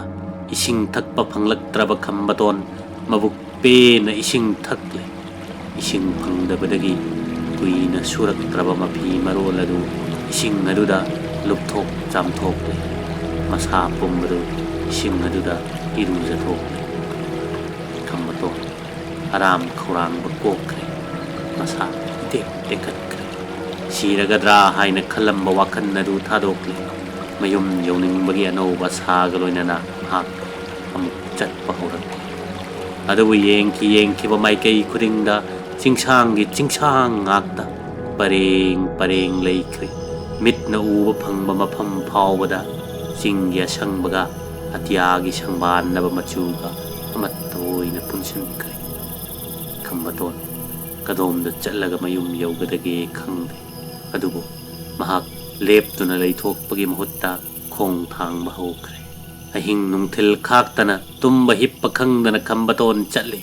ꯏꯁꯤꯡ ꯊꯛꯄ ꯐꯪꯂꯛꯇ꯭ꯔꯕ ꯈꯝꯕꯇꯣꯟ ꯃꯕꯨꯛ ꯄꯦꯟꯅ ꯏꯁꯤꯡ ꯊꯛꯂꯦ꯫ ꯏꯁꯤꯡ ꯐꯪꯗꯕꯗꯒꯤ ꯀꯨꯏꯅ ꯁꯨꯔꯛꯇ꯭ꯔꯕ ꯃꯐꯤ ꯃꯔꯣꯜ ꯑꯗꯨ ꯏꯁꯤꯡ ꯑꯗꯨꯗ ꯂꯨꯞꯊꯣꯛ ꯆꯥꯝꯊꯣꯛꯂꯦ꯫ ꯃꯁꯥ ꯄꯨꯝꯕꯗꯨ ꯏꯁꯤꯡ ꯑꯗꯨꯗ ꯏꯔꯨꯖꯊꯣꯛꯂꯦ꯫ ꯈꯝꯕꯇꯣꯟ ꯑꯔꯥꯝ ꯈꯧꯔꯥꯡꯕ ꯀꯣꯛꯈ꯭ꯔꯦ꯫ ꯃꯁꯥ ꯏꯇꯦꯛ ꯇꯦꯛꯈꯠꯈ꯭ꯔꯦ꯫ ꯁꯤꯔꯒꯗ꯭ꯔꯥ ꯍꯥꯏꯅ ꯈꯜꯂꯝꯕ ꯋꯥꯈꯜ ꯑꯗꯨ ꯊꯥꯗꯣꯛꯂꯦ꯫ ꯃꯌꯨꯝ ꯌꯧꯅꯤꯡꯕꯒꯤ ꯑꯅꯧꯕ ꯑꯁꯥꯒ ꯂꯣꯏꯅꯅ ꯃꯍꯥꯛ ꯑꯃꯨꯛ ꯆꯠꯄ ꯍꯧꯔꯛꯂꯦ꯫ ꯑꯗꯨꯕꯨ ꯌꯦꯡꯈꯤ ꯌꯦꯡꯈꯤꯕ ꯃꯥꯏꯀꯩ ꯈꯨꯗꯤꯡꯗ ꯆꯤꯡꯁꯥꯡꯒꯤ ꯆꯤꯡꯁꯥꯡ ꯉꯥꯛꯇ ꯄꯔꯦꯡ ꯄꯔꯦꯡ ꯂꯩꯈ꯭ꯔꯦ꯫ ꯃꯤꯠꯅ ꯎꯕ ꯐꯪꯕ ꯃꯐꯝ ꯐꯥꯎꯕꯗ ꯆꯤꯡꯒꯤ ꯑꯁꯪꯕꯒ ꯑꯇꯤꯌꯥꯒꯤ ꯁꯪꯕꯥꯟꯅꯕ ꯃꯆꯨꯒ ꯑꯃꯠꯇ ꯑꯣꯏꯅ ꯄꯨꯟꯁꯤꯟꯈ꯭ꯔꯦ꯫ ꯈꯝꯕꯇꯣꯟ ꯀꯗꯣꯝꯗ ꯆꯠꯂꯒ ꯃꯌꯨꯝ ꯌꯧꯒꯗꯒꯦ ꯈꯪꯗꯦ꯫ ꯑꯗꯨꯕꯨ ꯃꯍꯥꯛ ꯂꯦꯞꯇꯨꯅ ꯂꯩꯊꯣꯛꯄꯒꯤ ꯃꯍꯨꯠꯇ ꯈꯣꯡ ꯊꯥꯡꯕ ꯍꯧꯈ꯭ꯔꯦ꯫ ꯑꯍꯤꯡ ꯅꯨꯡꯊꯤꯜ ꯈꯥꯛꯇꯅ ꯇꯨꯝꯕ ꯍꯤꯞꯄ ꯈꯪꯗꯅ ꯈꯝꯕꯇꯣꯟ ꯆꯠꯂꯤ꯫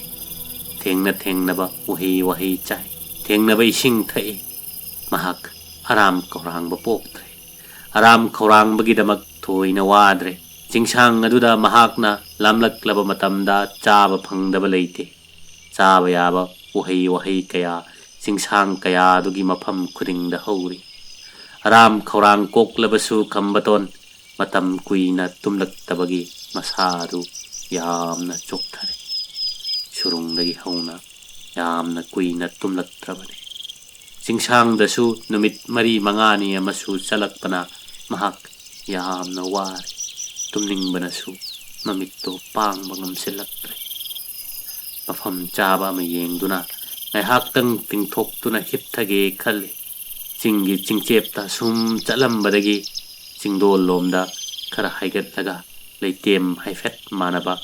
ꯊꯦꯡꯅ ꯊꯦꯡꯅꯕ ꯎꯍꯩ ꯋꯥꯍꯩ ꯆꯥꯏ꯫ ꯊꯦꯡꯅꯕ ꯏꯁꯤꯡ ꯊꯛꯏ꯫ ꯃꯍꯥꯛ ꯑꯔꯥꯝ ꯈꯧꯔꯥꯡꯕ ꯄꯣꯛꯇ꯭ꯔꯦ꯫ ꯑꯔꯥꯝ ꯈꯧꯔꯥꯡꯕꯒꯤꯗꯃꯛ ꯊꯣꯏꯅ ꯋꯥꯗ꯭ꯔꯦ꯫ ꯆꯤꯡꯁꯥꯡ ꯑꯗꯨꯗ ꯃꯍꯥꯛꯅ ꯂꯥꯝꯂꯛꯂꯕ ꯃꯇꯝꯗ ꯆꯥꯕ ꯐꯪꯗꯕ ꯂꯩꯇꯦ꯫ ꯆꯥꯕ ꯌꯥꯕ ꯎꯍꯩ ꯋꯥꯍꯩ ꯀꯌꯥ, ꯆꯤꯡꯁꯥꯡ ꯀꯌꯥ ꯑꯗꯨꯒꯤ ꯃꯐꯝ ꯈꯨꯗꯤꯡꯗ ꯍꯧꯔꯤ꯫ ꯑꯔꯥꯝ ꯈꯧꯔꯥꯡ ꯀꯣꯛꯂꯕꯁꯨ ꯈꯝꯕꯇꯣꯟ ꯃꯇꯝ ꯀꯨꯏꯅ ꯇꯨꯝꯂꯛꯇꯕꯒꯤ ꯃꯁꯥ ꯑꯗꯨ ꯌꯥꯝꯅ ꯆꯣꯛꯊꯔꯦ꯫ ꯁꯨꯔꯨꯡꯗꯒꯤ ꯍꯧꯅ ꯌꯥꯝꯅ ꯀꯨꯏꯅ ꯇꯨꯝꯂꯛꯇ꯭ꯔꯕꯅꯤ꯫ ꯆꯤꯡꯁꯥꯡꯗꯁꯨ ꯅꯨꯃꯤꯠ ꯃꯔꯤ ꯃꯉꯥꯅꯤ ꯑꯃꯁꯨ ꯆꯠꯂꯛꯄꯅ ꯃꯍꯥꯛ ꯌꯥꯝꯅ ꯋꯥꯔꯦ꯫ ꯇꯨꯝꯅꯤꯡꯕꯅꯁꯨ ꯃꯃꯤꯠꯇꯣ ꯄꯥꯡꯕ ꯉꯝꯁꯤꯜꯂꯛꯇ꯭ꯔꯦ꯫ ꯃꯐꯝ ꯆꯥꯕ ꯑꯃ ꯌꯦꯡꯗꯨꯅ ꯉꯥꯏꯍꯥꯛꯇꯪ ꯇꯤꯡꯊꯣꯛꯇꯨꯅ ꯍꯤꯞꯊꯒꯦ ꯈꯜꯂꯤ꯫ ꯆꯤꯡꯒꯤ ꯆꯤꯡꯆꯦꯞꯇ ꯁꯨꯝ ꯆꯠꯂꯝꯕꯗꯒꯤ ꯆꯤꯡꯗꯣꯜ ꯂꯣꯝꯗ ꯈꯔ ꯍꯥꯏꯒꯠꯂꯒ ꯂꯩꯇꯦꯝ ꯍꯥꯏꯐꯦꯠ ꯃꯥꯟꯅꯕ,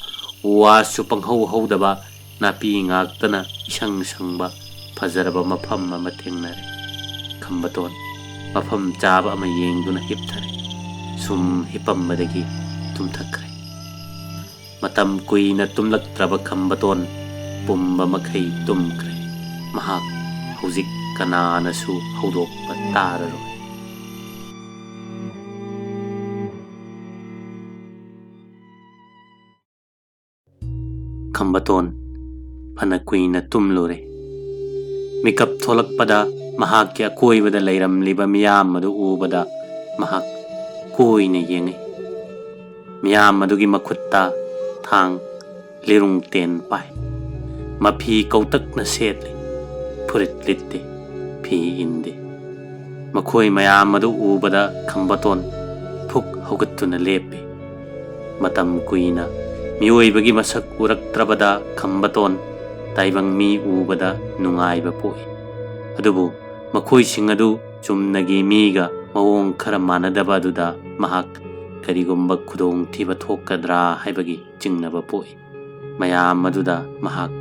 ꯎ ꯋꯥꯁꯨ ꯄꯪꯍꯧ ꯍꯧꯗꯕ, ꯅꯥꯄꯤ ꯉꯥꯛꯇꯅ ꯏꯁꯪ ꯁꯪꯕ ꯐꯖꯔꯕ ꯃꯐꯝ ꯑꯃ ꯊꯦꯡꯅꯔꯦ꯫ ꯈꯝꯕꯇꯣꯟ ꯃꯐꯝ ꯆꯥꯕ ꯑꯃ ꯌꯦꯡꯗꯨꯅ ꯍꯤꯞꯊꯔꯦ꯫ ꯁꯨꯝ ꯍꯤꯞꯄꯝꯕꯗꯒꯤ ꯇꯨꯝꯊꯈ꯭ꯔꯦ꯫ ꯃꯇꯝ ꯀꯨꯏꯅ ꯇꯨꯝꯂꯛꯇ꯭ꯔꯕ ꯈꯝꯕꯇꯣꯟ ꯄꯨꯝꯕ ꯃꯈꯩ ꯇꯨꯝꯈ꯭ꯔꯦ꯫ ꯃꯍꯥꯛ ꯍꯧꯖꯤꯛ ꯀꯅꯥꯅꯁꯨ ꯍꯧꯗꯣꯛꯄ ꯇꯥꯔꯔꯣꯏ꯫ ꯈꯝꯕꯇꯣꯟ ꯐꯅ ꯀꯨꯏꯅ ꯇꯨꯝꯂꯨꯔꯦ꯫ ꯃꯤꯀꯞ ꯊꯣꯛꯂꯛꯄꯗ ꯃꯍꯥꯛꯀꯤ ꯑꯀꯣꯏꯕꯗ ꯂꯩꯔꯝꯂꯤꯕ ꯃꯤꯌꯥꯝ ꯑꯗꯨ ꯎꯕꯗ ꯃꯍꯥꯛ ꯀꯣꯏꯅ ꯌꯦꯡꯉꯤ꯫ ꯃꯤꯌꯥꯝ ꯑꯗꯨꯒꯤ ꯃꯈꯨꯠꯇ ꯊꯥꯡ, ꯂꯤꯔꯨꯡ ꯇꯦꯟ ꯄꯥꯏ꯫ ꯃꯐꯤ ꯀꯧꯇꯛꯅ ꯁꯦꯠꯂꯤ꯫ ꯐꯨꯔꯤꯠ ꯂꯤꯠꯇꯦ꯫ ꯐꯤ ꯏꯟꯗꯦ꯫ ꯃꯈꯣꯏ ꯃꯌꯥꯝ ꯑꯗꯨ ꯎꯕꯗ ꯈꯝꯕꯇꯣꯟ ꯐꯨꯛ ꯍꯧꯒꯠꯇꯨꯅ ꯂꯦꯞꯄꯤ꯫ ꯃꯇꯝ ꯀꯨꯏꯅ ꯃꯤꯑꯣꯏꯕꯒꯤ ꯃꯁꯛ ꯎꯔꯛꯇ꯭ꯔꯕꯗ ꯈꯝꯕꯇꯣꯟ ꯇꯥꯏꯕꯪ ꯃꯤ ꯎꯕꯗ ꯅꯨꯡꯉꯥꯏꯕ ꯄꯣꯛꯏ꯫ ꯑꯗꯨꯕꯨ ꯃꯈꯣꯏꯁꯤꯡ ꯑꯗꯨ ꯆꯨꯝꯅꯒꯤ ꯃꯤꯒ ꯃꯑꯣꯡ ꯈꯔ ꯃꯥꯟꯅꯗꯕ ꯑꯗꯨꯗ ꯃꯍꯥꯛ ꯀꯔꯤꯒꯨꯝꯕ ꯈꯨꯗꯣꯡꯊꯤꯕ ꯊꯣꯛꯀꯗ꯭ꯔꯥ ꯍꯥꯏꯕꯒꯤ ꯆꯤꯡꯅꯕ ꯄꯣꯛꯏ꯫ ꯃꯌꯥꯝ ꯑꯗꯨꯗ ꯃꯍꯥꯛ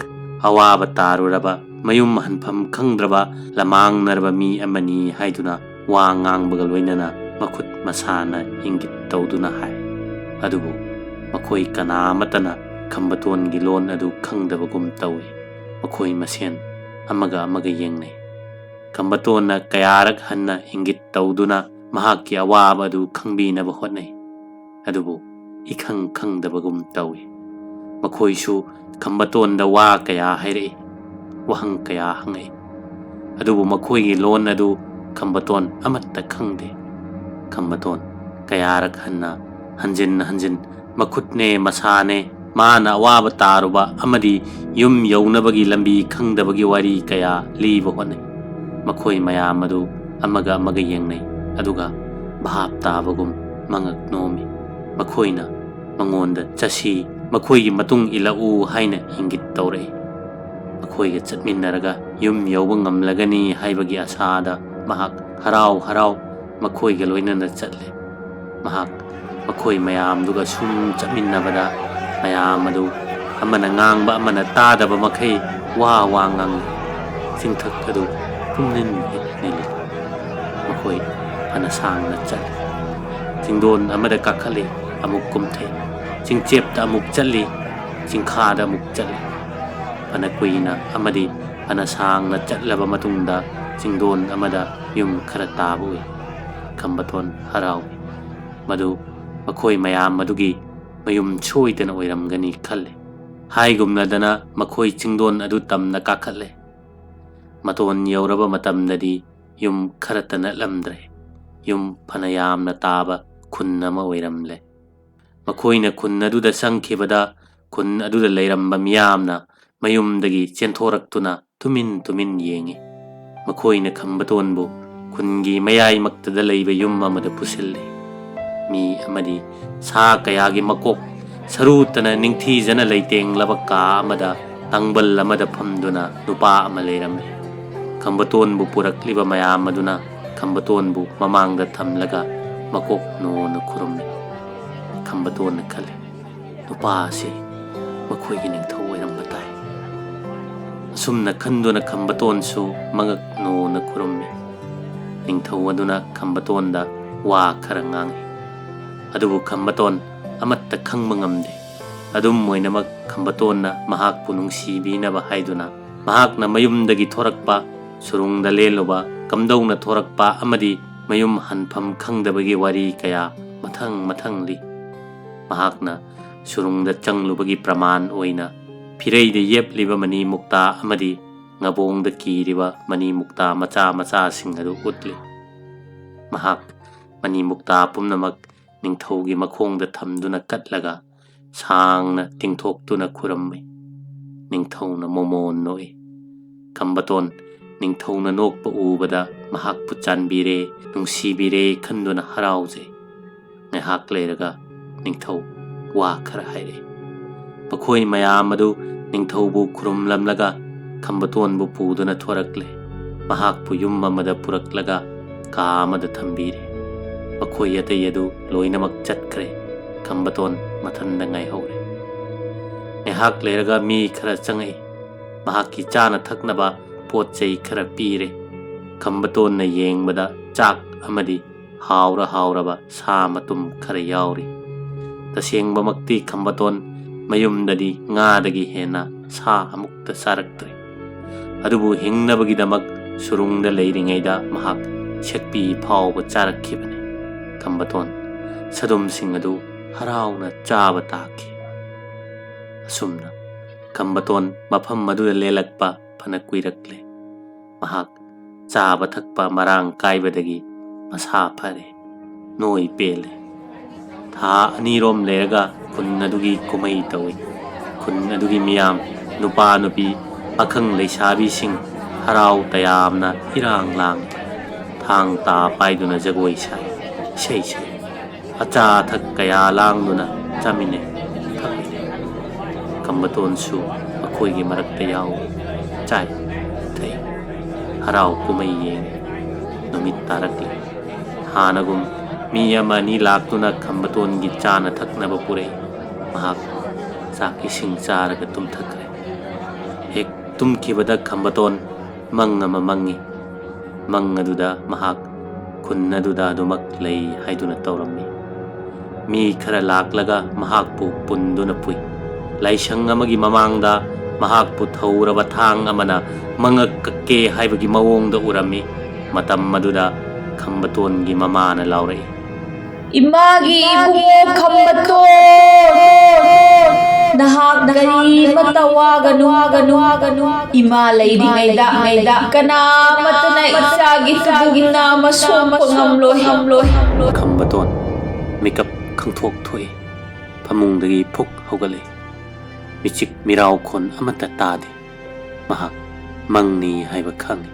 ꯑꯋꯥꯕ ꯇꯥꯔꯨꯔꯕ, ꯃꯌꯨꯝ ꯍꯟꯐꯝ ꯈꯪꯗ꯭ꯔꯕ, ꯂꯃꯥꯡꯅꯔꯕ ꯃꯤ ꯑꯃꯅꯤ ꯍꯥꯏꯗꯨꯅ ꯋꯥ ꯉꯥꯡꯕꯒ ꯂꯣꯏꯅꯅ ꯃꯈꯨꯠ ꯃꯁꯥꯅ ꯏꯪꯒꯤꯠ ꯇꯧꯗꯨꯅ ꯍꯥꯏ꯫ ꯑꯗꯨꯕꯨ ꯃꯈꯣꯏ ꯀꯅꯥ ꯑꯃꯠꯇꯅ ꯈꯝꯕꯇꯣꯟꯒꯤ ꯂꯣꯟ ꯑꯗꯨ ꯈꯪꯗꯕꯒꯨꯝ ꯇꯧꯏ꯫ ꯃꯈꯣꯏ ꯃꯁꯦꯟ ꯑꯃꯒ ꯑꯃꯒ ꯌꯦꯡꯅꯩ꯫ ꯈꯝꯕꯇꯣꯟꯅ ꯀꯌꯥꯔꯛ ꯍꯟꯅ ꯏꯪꯒꯤꯠ ꯇꯧꯗꯨꯅ ꯃꯍꯥꯛꯀꯤ ꯑꯋꯥꯕ ꯑꯗꯨ ꯈꯪꯕꯤꯅꯕ ꯍꯣꯠꯅꯩ꯫ ꯑꯗꯨꯕꯨ ꯏꯈꯪ ꯈꯪꯗꯕꯒꯨꯝ ꯇꯧꯏ꯫ ꯃꯈꯣꯏꯁꯨ ꯈꯝꯕꯇꯣꯟꯗ ꯋꯥ ꯀꯌꯥ ꯍꯥꯏꯔꯛꯏ, ꯋꯥꯍꯪ ꯀꯌꯥ ꯍꯪꯉꯛꯏ꯫ ꯑꯗꯨꯕꯨ ꯃꯈꯣꯏꯒꯤ ꯂꯣꯟ ꯑꯗꯨ ꯈꯝꯕꯇꯣꯟ ꯑꯃꯠꯇ ꯈꯪꯗꯦ꯫ ꯈꯝꯕꯇꯣꯟ ꯀꯌꯥꯔꯛ ꯍꯟꯅ ꯍꯟꯖꯤꯟ ꯍꯟꯖꯤꯟ ꯃꯈꯨꯠꯅꯦ ꯃꯁꯥꯅꯦ ꯃꯥꯅ ꯑꯋꯥꯕ ꯇꯥꯔꯨꯕ ꯑꯃꯗꯤ ꯌꯨꯝ ꯌꯧꯅꯕꯒꯤ ꯂꯝꯕꯤ ꯈꯪꯗꯕꯒꯤ ꯋꯥꯔꯤ ꯀꯌꯥ ꯂꯤꯕ ꯍꯣꯠꯅꯩ꯫ ꯃꯈꯣꯏ ꯃꯌꯥꯝ ꯑꯗꯨ ꯑꯃꯒ ꯑꯃꯒ ꯌꯦꯡꯅꯩ, ꯑꯗꯨꯒ ꯚꯥꯞ ꯇꯥꯕꯒꯨꯝ ꯃꯉꯛ ꯅꯣꯝꯃꯤ꯫ ꯃꯈꯣꯏꯅ ꯃꯉꯣꯟꯗ "ꯆꯠꯁꯤ, ꯃꯈꯣꯏꯒꯤ ꯃꯇꯨꯡ ꯏꯜꯂꯛꯎ" ꯍꯥꯏꯅ ꯏꯪꯒꯤꯠ ꯇꯧꯔꯛꯏ꯫ ꯃꯈꯣꯏꯒ ꯆꯠꯃꯤꯟꯅꯔꯒ ꯌꯨꯝ ꯌꯧꯕ ꯉꯝꯂꯒꯅꯤ ꯍꯥꯏꯕꯒꯤ ꯑꯁꯥꯗ ꯃꯍꯥꯛ ꯍꯔꯥꯎ ꯍꯔꯥꯎ ꯃꯈꯣꯏꯒ ꯂꯣꯏꯅꯅ ꯆꯠꯂꯦ꯫ ꯃꯍꯥꯛ ꯃꯈꯣꯏ ꯃꯌꯥꯝꯗꯨꯒ ꯁꯨꯝ ꯆꯠꯃꯤꯟꯅꯕꯗ, ꯃꯌꯥꯝ ꯑꯗꯨ ꯑꯃꯅ ꯉꯥꯡꯕ ꯑꯃꯅ ꯇꯥꯗꯕ ꯃꯈꯩ ꯋꯥ ꯋꯥ ꯉꯥꯡꯂꯤ꯫ ꯆꯤꯡꯊꯛ ꯑꯗꯨ ꯄꯨꯝꯅꯤꯜ ꯍꯦꯛ ꯅꯤꯜꯂꯤ꯫ ꯃꯈꯣꯏ ꯐꯅ ꯁꯥꯡꯅ ꯆꯠꯂꯤ꯫ ꯆꯤꯡꯗꯣꯟ ꯑꯃꯗ ꯀꯥꯈꯠꯂꯤ, ꯑꯃꯨꯛ ꯀꯨꯝꯊꯩ꯫ ꯆꯤꯡꯆꯦꯞꯇ ꯑꯃꯨꯛ ꯆꯠꯂꯤ, ꯆꯤꯡꯈꯥꯗ ꯑꯃꯨꯛ ꯆꯠꯂꯤ꯫ ꯐꯅ ꯀꯨꯏꯅ ꯑꯃꯗꯤ ꯐꯅ ꯁꯥꯡꯅ ꯆꯠꯂꯕ ꯃꯇꯨꯡꯗ, ꯆꯤꯡꯗꯣꯟ ꯑꯃꯗ ꯌꯨꯝ ꯈꯔ ꯇꯥꯕ ꯎꯏ꯫ ꯈꯝꯕꯇꯣꯟ ꯍꯔꯥꯎꯏ꯫ ꯃꯗꯨ ꯃꯈꯣꯏ ꯃꯌꯥꯝ ꯑꯗꯨꯒꯤ ꯃꯌꯨꯝ ꯁꯣꯏꯗꯅ ꯑꯣꯏꯔꯝꯒꯅꯤ ꯈꯜꯂꯤ꯫ ꯍꯥꯏꯒꯨꯝꯅꯗꯅ ꯃꯈꯣꯏ ꯆꯤꯡꯗꯣꯟ ꯑꯗꯨ ꯇꯝꯅ ꯀꯥꯈꯠꯂꯦ꯫ ꯃꯇꯣꯟ ꯌꯧꯔꯕ ꯃꯇꯝꯗꯗꯤ ꯌꯨꯝ ꯈꯔꯇ ꯅꯠꯂꯝꯗ꯭ꯔꯦ꯫ ꯌꯨꯝ ꯐꯅ ꯌꯥꯝꯅ ꯇꯥꯕ ꯈꯨꯟ ꯑꯃ ꯑꯣꯏꯔꯝꯂꯦ꯫ ꯃꯈꯣꯏꯅ ꯈꯨꯟ ꯑꯗꯨꯗ ꯆꯪꯈꯤꯕꯗ, ꯈꯨꯟ ꯑꯗꯨꯗ ꯂꯩꯔꯝꯕ ꯃꯤꯌꯥꯝꯅ ꯃꯌꯨꯝꯗꯒꯤ ꯆꯦꯟꯊꯣꯔꯛꯇꯨꯅ ꯇꯨꯃꯤꯟ ꯇꯨꯃꯤꯟ ꯌꯦꯡꯏ꯫ ꯃꯈꯣꯏꯅ ꯈꯝꯕꯇꯣꯟꯕꯨ ꯈꯨꯟꯒꯤ ꯃꯌꯥꯏꯃꯛꯇꯗ ꯂꯩꯕ ꯌꯨꯝ ꯑꯃꯗ ꯄꯨꯁꯤꯜꯂꯤ꯫ ꯃꯤ ꯑꯃꯗꯤ ꯁꯥ ꯀꯌꯥꯒꯤ ꯃꯀꯣꯛ ꯁꯔꯨꯇꯅ ꯅꯤꯡꯊꯤꯖꯅ ꯂꯩꯇꯦꯡꯂꯕ ꯀꯥ ꯑꯃꯗ ꯇꯥꯡꯕꯜ ꯑꯃꯗ ꯐꯝꯗꯨꯅ ꯅꯨꯄꯥ ꯑꯃ ꯂꯩꯔꯝꯃꯤ꯫ ꯈꯝꯕꯇꯣꯟꯕꯨ ꯄꯨꯔꯛꯂꯤꯕ ꯃꯌꯥꯝ ꯑꯗꯨꯅ ꯈꯝꯕꯇꯣꯟꯕꯨ ꯃꯃꯥꯡꯗ ꯊꯝꯂꯒ ꯃꯀꯣꯛ ꯅꯣꯅ ꯈꯨꯔꯨꯝꯃꯤ꯫ ꯈꯝꯕꯇꯣꯟꯅ ꯈꯜꯂꯤ, "ꯅꯨꯄꯥ ꯑꯁꯤ ꯃꯈꯣꯏꯒꯤ ꯅꯤꯡꯊꯧ ꯑꯣꯏꯔꯝꯕ ꯇꯥꯏ"꯫ ꯑꯁꯨꯝꯅ ꯈꯟꯗꯨꯅ ꯈꯝꯕꯇꯣꯟꯁꯨ ꯃꯉꯛ ꯅꯣꯅ ꯈꯨꯔꯨꯝꯃꯤ꯫ ꯅꯤꯡꯊꯧ ꯑꯗꯨꯅ ꯈꯝꯕꯇꯣꯟꯗ ꯋꯥ ꯈꯔ ꯉꯥꯡꯏ꯫ ꯑꯗꯨꯕꯨ ꯈꯝꯕꯇꯣꯟ ꯑꯃꯠꯇ ꯈꯪꯕ ꯉꯝꯗꯦ꯫ ꯑꯗꯨꯝ ꯑꯣꯏꯅꯃꯛ ꯈꯝꯕꯇꯣꯟꯅ ꯃꯍꯥꯛꯄꯨ ꯅꯨꯡꯁꯤꯕꯤꯅꯕ ꯍꯥꯏꯗꯨꯅ ꯃꯍꯥꯛꯅ ꯃꯌꯨꯝꯗꯒꯤ ꯊꯣꯔꯛꯄ, ꯁꯨꯔꯨꯡꯗ ꯂꯦꯜꯂꯨꯕ, ꯀꯝꯗꯧꯅ ꯊꯣꯔꯛꯄ ꯑꯃꯗꯤ ꯃꯌꯨꯝ ꯍꯟꯐꯝ ꯈꯪꯗꯕꯒꯤ ꯋꯥꯔꯤ ꯀꯌꯥ ꯃꯊꯪ ꯃꯊꯪ ꯂꯤ꯫ ꯃꯍꯥꯛꯅ ꯁꯨꯔꯨꯡꯗ ꯆꯪꯂꯨꯕꯒꯤ ꯄ꯭ꯔꯃꯥꯟ ꯑꯣꯏꯅ ꯐꯤꯔꯩꯗ ꯌꯦꯞꯂꯤꯕ ꯃꯅꯤ ꯃꯨꯛꯇꯥ ꯑꯃꯗꯤ ꯉꯕꯣꯡꯗ ꯀꯤꯔꯤꯕ ꯃꯅꯤ ꯃꯨꯛꯇꯥ ꯃꯆꯥ ꯃꯆꯥꯁꯤꯡ ꯑꯗꯨ ꯎꯠꯂꯤ꯫ ꯃꯍꯥꯛ ꯃꯅꯤ ꯃꯨꯛꯇꯥ ꯄꯨꯝꯅꯃꯛ ꯅꯤꯡꯊꯧꯒꯤ ꯃꯈꯣꯡꯗ ꯊꯝꯗꯨꯅ ꯀꯠꯂꯒ ꯁꯥꯡꯅ ꯇꯤꯡꯊꯣꯛꯇꯨꯅ ꯈꯨꯔꯨꯝꯃꯤ꯫ ꯅꯤꯡꯊꯧꯅ ꯃꯣꯃꯣꯟ ꯅꯣꯛꯏ꯫ ꯈꯝꯕꯇꯣꯟ ꯅꯤꯡꯊꯧꯅ ꯅꯣꯛꯄ ꯎꯕꯗ ꯃꯍꯥꯛꯄꯨ ꯆꯥꯟꯕꯤꯔꯦ, ꯅꯨꯡꯁꯤꯕꯤꯔꯦ ꯈꯟꯗꯨꯅ ꯍꯔꯥꯎꯖꯩ꯫ ꯉꯥꯏꯍꯥꯛ ꯂꯩꯔꯒ ꯅꯤꯡꯊꯧ ꯋꯥ ꯈꯔ ꯍꯥꯏꯔꯛꯏ꯫ ꯃꯈꯣꯏ ꯃꯌꯥꯝ ꯑꯗꯨ ꯅꯤꯡꯊꯧꯕꯨ ꯈꯨꯔꯨꯝꯂꯝꯂꯒ ꯈꯝꯕꯇꯣꯟꯕꯨ ꯄꯨꯗꯨꯅ ꯊꯣꯔꯛꯂꯦ꯫ ꯃꯍꯥꯛꯄꯨ ꯌꯨꯝ ꯑꯃꯗ ꯄꯨꯔꯛꯂꯒ ꯀꯥ ꯑꯃꯗ ꯊꯝꯕꯤꯔꯦ꯫ ꯃꯈꯣꯏ ꯑꯇꯩ ꯑꯗꯨ ꯂꯣꯏꯅꯃꯛ ꯆꯠꯈ꯭ꯔꯦ꯫ ꯈꯝꯕꯇꯣꯟ ꯃꯊꯟꯗ ꯉꯥꯏꯍꯧꯔꯦ꯫ ꯉꯥꯏꯍꯥꯛ ꯂꯩꯔꯒ ꯃꯤ ꯈꯔ ꯆꯪꯉꯛꯏ꯫ ꯃꯍꯥꯛꯀꯤ ꯆꯥꯅ ꯊꯛꯅꯕ ꯄꯣꯠ ꯆꯩ ꯈꯔ ꯄꯤꯔꯦ꯫ ꯈꯝꯕꯇꯣꯟꯅ ꯌꯦꯡꯕꯗ ꯆꯥꯛ ꯑꯃꯗꯤ ꯍꯥꯎꯔ ꯍꯥꯎꯔꯕ ꯁꯥ ꯃꯇꯨꯝ ꯈꯔ ꯌꯥꯎꯔꯤ꯫ ꯇꯁꯦꯡꯕꯃꯛꯇꯤ ꯈꯝꯕꯇꯣꯟ ꯃꯌꯨꯝꯗꯗꯤ ꯉꯥꯗꯒꯤ ꯍꯦꯟꯅ ꯁꯥ ꯑꯃꯨꯛꯇ ꯆꯥꯔꯛꯇ꯭ꯔꯤ꯫ ꯑꯗꯨꯕꯨ ꯍꯤꯡꯅꯕꯒꯤꯗꯃꯛ ꯁꯨꯔꯨꯡꯗ ꯂꯩꯔꯤꯉꯩꯗ ꯃꯍꯥꯛ ꯁꯦꯛꯄꯤ ꯐꯥꯎꯕ ꯆꯥꯔꯛꯈꯤꯕꯅꯤ꯫ ꯈꯝꯕꯇꯣꯟ ꯁꯥꯗꯨꯝꯁꯤꯡ ꯑꯗꯨ ꯍꯔꯥꯎꯅ ꯆꯥꯕ ꯇꯥꯈꯤ꯫ ꯑꯁꯨꯝꯅ ꯈꯝꯕꯇꯣꯟ ꯃꯐꯝ ꯑꯗꯨꯗ ꯂꯦꯜꯂꯛꯄ ꯐꯅ ꯀꯨꯏꯔꯛꯂꯦ꯫ ꯃꯍꯥꯛ ꯆꯥꯕ ꯊꯛꯄ ꯃꯔꯥꯡ ꯀꯥꯏꯕꯗꯒꯤ ꯃꯁꯥ ꯐꯔꯦ, ꯅꯣꯏ ꯄꯦꯜꯂꯦ꯫ ꯊꯥ ꯑꯅꯤꯔꯣꯝ ꯂꯩꯔꯒ ꯈꯨꯟ ꯑꯗꯨꯒꯤ ꯀꯨꯝꯍꯩ ꯇꯧꯏ꯫ ꯈꯨꯟ ꯑꯗꯨꯒꯤ ꯃꯤꯌꯥꯝ, ꯅꯨꯄꯥ ꯅꯨꯄꯤ, ꯄꯥꯈꯪ ꯂꯩꯁꯥꯕꯤꯁꯤꯡ ꯍꯔꯥꯎ ꯇꯌꯥꯝꯅ ꯏꯔꯥꯡ ꯂꯥꯡꯏ꯫ ꯊꯥꯡ ꯇꯥ ꯄꯥꯏꯗꯨꯅ ꯖꯒꯣꯏ ꯁꯥꯏ, ꯏꯁꯩ ꯁꯛꯏ꯫ ꯑꯆꯥ ꯑꯊꯛ ꯀꯌꯥ ꯂꯥꯡꯗꯨꯅ ꯆꯥꯃꯤꯟꯅꯩ, ꯊꯛꯃꯤꯟꯅꯩ꯫ ꯈꯝꯕꯇꯣꯟꯁꯨ ꯃꯈꯣꯏꯒꯤ ꯃꯔꯛꯇ ꯌꯥꯎꯏ꯫ ꯆꯥꯏ, ꯊꯛꯏ, ꯍꯔꯥꯎ ꯀꯨꯝꯍꯩ ꯌꯦꯡꯏ꯫ ꯅꯨꯃꯤꯠ ꯇꯥꯔꯛꯂꯦ꯫ ꯍꯥꯟꯅꯒꯨꯝ ꯃꯤ ꯑꯃ ꯑꯅꯤ ꯂꯥꯛꯇꯨꯅ ꯈꯝꯕꯇꯣꯟꯒꯤ ꯆꯥꯅ ꯊꯛꯅꯕ ꯄꯨꯔꯛꯏ꯫ ꯃꯍꯥꯛ ꯆꯥꯛ ꯏꯁꯤꯡ ꯆꯥꯔꯒ ꯇꯨꯝꯊꯈ꯭ꯔꯦ꯫ ꯍꯦꯛ ꯇꯨꯝꯈꯤꯕꯗ ꯈꯝꯕꯇꯣꯟ ꯃꯪ ꯑꯃ ꯃꯪꯉꯤ꯫ ꯃꯪ ꯑꯗꯨꯗ ꯃꯍꯥꯛ ꯈꯨꯟ ꯑꯗꯨꯗ ꯑꯗꯨꯃꯛ ꯂꯩ ꯍꯥꯏꯗꯨꯅ ꯇꯧꯔꯝꯃꯤ꯫ ꯃꯤ ꯈꯔ ꯂꯥꯛꯂꯒ ꯃꯍꯥꯛꯄꯨ ꯄꯨꯟꯗꯨꯅ ꯄꯨꯏ꯫ ꯂꯥꯏꯁꯪ ꯑꯃꯒꯤ ꯃꯃꯥꯡꯗ ꯃꯍꯥꯛꯄꯨ ꯊꯧꯔꯕ ꯊꯥꯡ ꯑꯃꯅ ꯃꯉꯛ ꯀꯛꯀꯦ ꯍꯥꯏꯕꯒꯤ ꯃꯑꯣꯡꯗ ꯎꯔꯝꯃꯤ꯫ ꯃꯇꯝ ꯑꯗꯨꯗ ꯈꯝꯕꯇꯣꯟꯒꯤ ꯃꯃꯥꯅ ꯂꯥꯎꯔꯛꯏ, "ꯏꯃꯥꯒꯤ ꯏꯕꯨꯡꯉꯣ ꯈꯝꯕꯇꯣꯟ, ꯅꯍꯥꯛ ꯀꯔꯤꯃꯠꯇ ꯋꯥꯒꯅꯨ, ꯏꯃꯥ ꯂꯩꯔꯤꯉꯩꯗ ꯀꯅꯥꯃꯠꯇꯅ ꯏꯆꯥꯒꯤ ꯇꯨꯕꯨꯡꯅ ꯑꯃ ꯁꯣꯛꯄ ꯉꯝꯂꯣꯏ꯫" ꯈꯝꯕꯇꯣꯟ ꯃꯤꯀꯞ ꯈꯪꯊꯣꯛ ꯊꯣꯛꯏ꯫ ꯐꯃꯨꯡꯗꯒꯤ ꯐꯨꯛ ꯍꯧꯒꯠꯂꯛꯏ꯫ ꯃꯤꯆꯤꯛ ꯃꯤꯔꯥꯎꯈꯣꯟ ꯑꯃꯠꯇ ꯇꯥꯗꯦ꯫ ꯃꯍꯥꯛ ꯃꯪꯅꯤ ꯍꯥꯏꯕ ꯈꯪꯏ꯫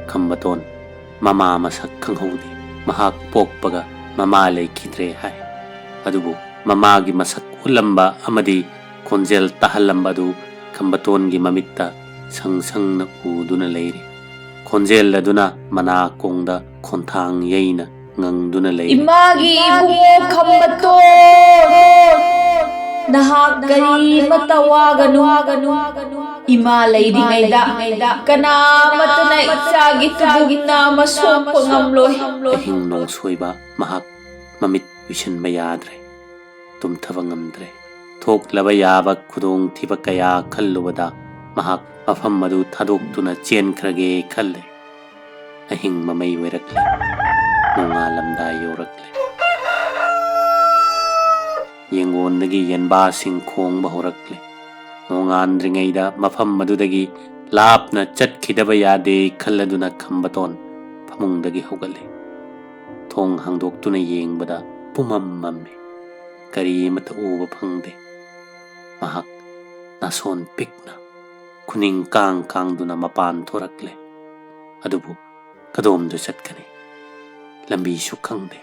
ꯈꯝꯕꯇꯣꯟ ꯃꯃꯥ ꯃꯁꯛ ꯈꯪꯍꯧꯗꯦ꯫ ꯃꯍꯥꯛ ꯄꯣꯛꯄꯒ ꯃꯃꯥ ꯂꯩꯈꯤꯗ꯭ꯔꯦ ꯍꯥꯏ꯫ ꯑꯗꯨꯕꯨ ꯃꯃꯥꯒꯤ ꯃꯁꯛ ꯎꯠꯂꯝꯕ ꯑꯃꯗꯤ ꯈꯣꯟꯖꯦꯜ ꯇꯥꯍꯜꯂꯝꯕ ꯑꯗꯨ ꯈꯝꯕꯇꯣꯟꯒꯤ ꯃꯃꯤꯠꯇ ꯁꯪ ꯁꯪꯅ ꯎꯗꯨꯅ ꯂꯩꯔꯤ꯫ ꯈꯣꯟꯖꯦꯜ ꯑꯗꯨꯅ ꯃꯅꯥꯀꯣꯡꯗ ꯈꯣꯟꯊꯥꯡ ꯌꯩꯅ ꯉꯪꯗꯨꯅ ꯂꯩꯔꯤ꯫ "ꯏꯃꯥꯒꯤ ꯏꯕꯨꯡꯉꯣ ꯈꯝꯕꯇꯣꯟ, ꯅꯍꯥꯛ ꯀꯔꯤꯃꯠꯇ ꯋꯥꯒꯅꯨ꯫ ꯏꯃꯥ ꯂꯩꯔꯤꯉꯩꯗ ꯀꯅꯥꯃꯠꯇꯅ ꯏꯆꯥꯒꯤ ꯇꯨꯒꯨꯝꯅ ꯑꯃ ꯁꯣꯛꯄ ꯉꯝꯂꯣꯏ"꯫ ꯑꯍꯤꯡ ꯅꯣꯡꯁꯣꯏꯕ ꯃꯍꯥꯛ ꯃꯃꯤꯠ ꯎꯏꯁꯤꯟꯕ ꯌꯥꯗ꯭ꯔꯦ꯫ ꯇꯨꯝꯊꯕ ꯉꯝꯗ꯭ꯔꯦ꯫ ꯊꯣꯛꯂꯕ ꯌꯥꯕ ꯈꯨꯗꯣꯡꯊꯤꯕ ꯀꯌꯥ ꯈꯜꯂꯨꯕꯗ ꯃꯍꯥꯛ ꯃꯐꯝ ꯑꯗꯨ ꯊꯥꯗꯣꯛꯇꯨꯅ ꯆꯦꯟꯈ꯭ꯔꯒꯦ ꯈꯜꯂꯦ꯫ ꯑꯍꯤꯡ ꯃꯃꯩ ꯑꯣꯏꯔꯛꯂꯦ꯫ ꯅꯣꯡꯉꯥꯜꯂꯝꯗꯥꯏ ꯌꯧꯔꯛꯂꯦ꯫ ꯌꯦꯡꯒꯣꯟꯗꯒꯤ ꯌꯦꯟꯕꯥꯁꯤꯡ ꯈꯣꯡꯕ ꯍꯧꯔꯛꯂꯦ꯫ ꯅꯣꯡꯉꯥꯟꯗ꯭ꯔꯤꯉꯩꯗ ꯃꯐꯝ ꯑꯗꯨꯗꯒꯤ ꯂꯥꯞꯅ ꯆꯠꯈꯤꯗꯕ ꯌꯥꯗꯦ ꯈꯜꯂꯗꯨꯅ ꯈꯝꯕꯇꯣꯟ ꯐꯃꯨꯡꯗꯒꯤ ꯍꯧꯒꯠꯂꯦ꯫ ꯊꯣꯡ ꯍꯥꯡꯗꯣꯛꯇꯨꯅ ꯌꯦꯡꯕꯗ ꯄꯨꯝꯃꯝ ꯃꯝꯃꯤ꯫ ꯀꯔꯤ ꯑꯃꯠꯇ ꯎꯕ ꯐꯪꯗꯦ꯫ ꯃꯍꯥꯛ ꯅꯥꯁꯣꯟ ꯄꯤꯛꯅ ꯈꯨꯅꯤꯡ ꯀꯥꯡ ꯀꯥꯡꯗꯨꯅ ꯃꯄꯥꯟ ꯊꯣꯔꯛꯂꯦ꯫ ꯑꯗꯨꯕꯨ ꯀꯗꯣꯝꯗ ꯆꯠꯀꯅꯤ? ꯂꯝꯕꯤꯁꯨ ꯈꯪꯗꯦ꯫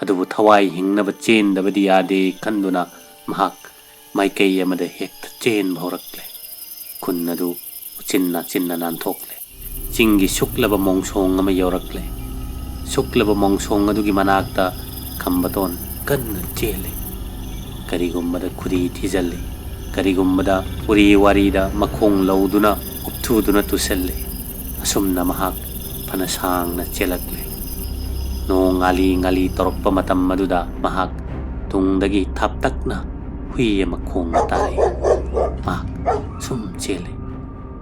ꯑꯗꯨꯕꯨ ꯊꯋꯥꯏ ꯍꯤꯡꯅꯕ ꯆꯦꯟꯗꯕꯗꯤ ꯌꯥꯗꯦ ꯈꯟꯗꯨꯅ ꯃꯍꯥꯛ ꯃꯥꯏꯀꯩ ꯑꯃꯗ ꯍꯦꯛꯇ ꯆꯦꯟꯕ ꯍꯧꯔꯛꯂꯦ꯫ ꯈꯨꯟ ꯑꯗꯨ ꯎꯆꯤꯟ ꯅꯥꯆꯤꯟꯅ ꯅꯥꯟꯊꯣꯛꯂꯦ꯫ ꯆꯤꯡꯒꯤ ꯁꯨꯛꯂꯕ ꯃꯣꯡꯁꯣꯡ ꯑꯃ ꯌꯧꯔꯛꯂꯦ꯫ ꯁꯨꯛꯂꯕ ꯃꯣꯡꯁꯣꯡ ꯑꯗꯨꯒꯤ ꯃꯅꯥꯛꯇ ꯈꯝꯕꯇꯣꯟ ꯀꯟꯅ ꯆꯦꯜꯂꯤ꯫ ꯀꯔꯤꯒꯨꯝꯕꯗ ꯈꯨꯗꯤ ꯊꯤꯖꯤꯜꯂꯤ, ꯀꯔꯤꯒꯨꯝꯕꯗ ꯎꯔꯤ ꯋꯥꯔꯤꯗ ꯃꯈꯣꯡ ꯂꯧꯗꯨꯅ ꯎꯞꯊꯨꯗꯨꯅ ꯇꯨꯁꯤꯜꯂꯤ꯫ ꯑꯁꯨꯝꯅ ꯃꯍꯥꯛ ꯐꯅ ꯁꯥꯡꯅ ꯆꯦꯜꯂꯛꯂꯦ꯫ ꯅꯣꯡ ꯉꯥꯂꯤ ꯉꯥꯂꯤ ꯇꯧꯔꯛꯄ ꯃꯇꯝ ꯑꯗꯨꯗ ꯃꯍꯥꯛ ꯇꯨꯡꯗꯒꯤ ꯊꯥꯞꯇꯛꯅ ꯍꯨꯏ ꯑꯃ ꯈꯣꯡꯕ ꯇꯥꯔꯦ꯫ ꯃꯍꯥꯛ ꯁꯨꯝ ꯆꯦꯜꯂꯦ꯫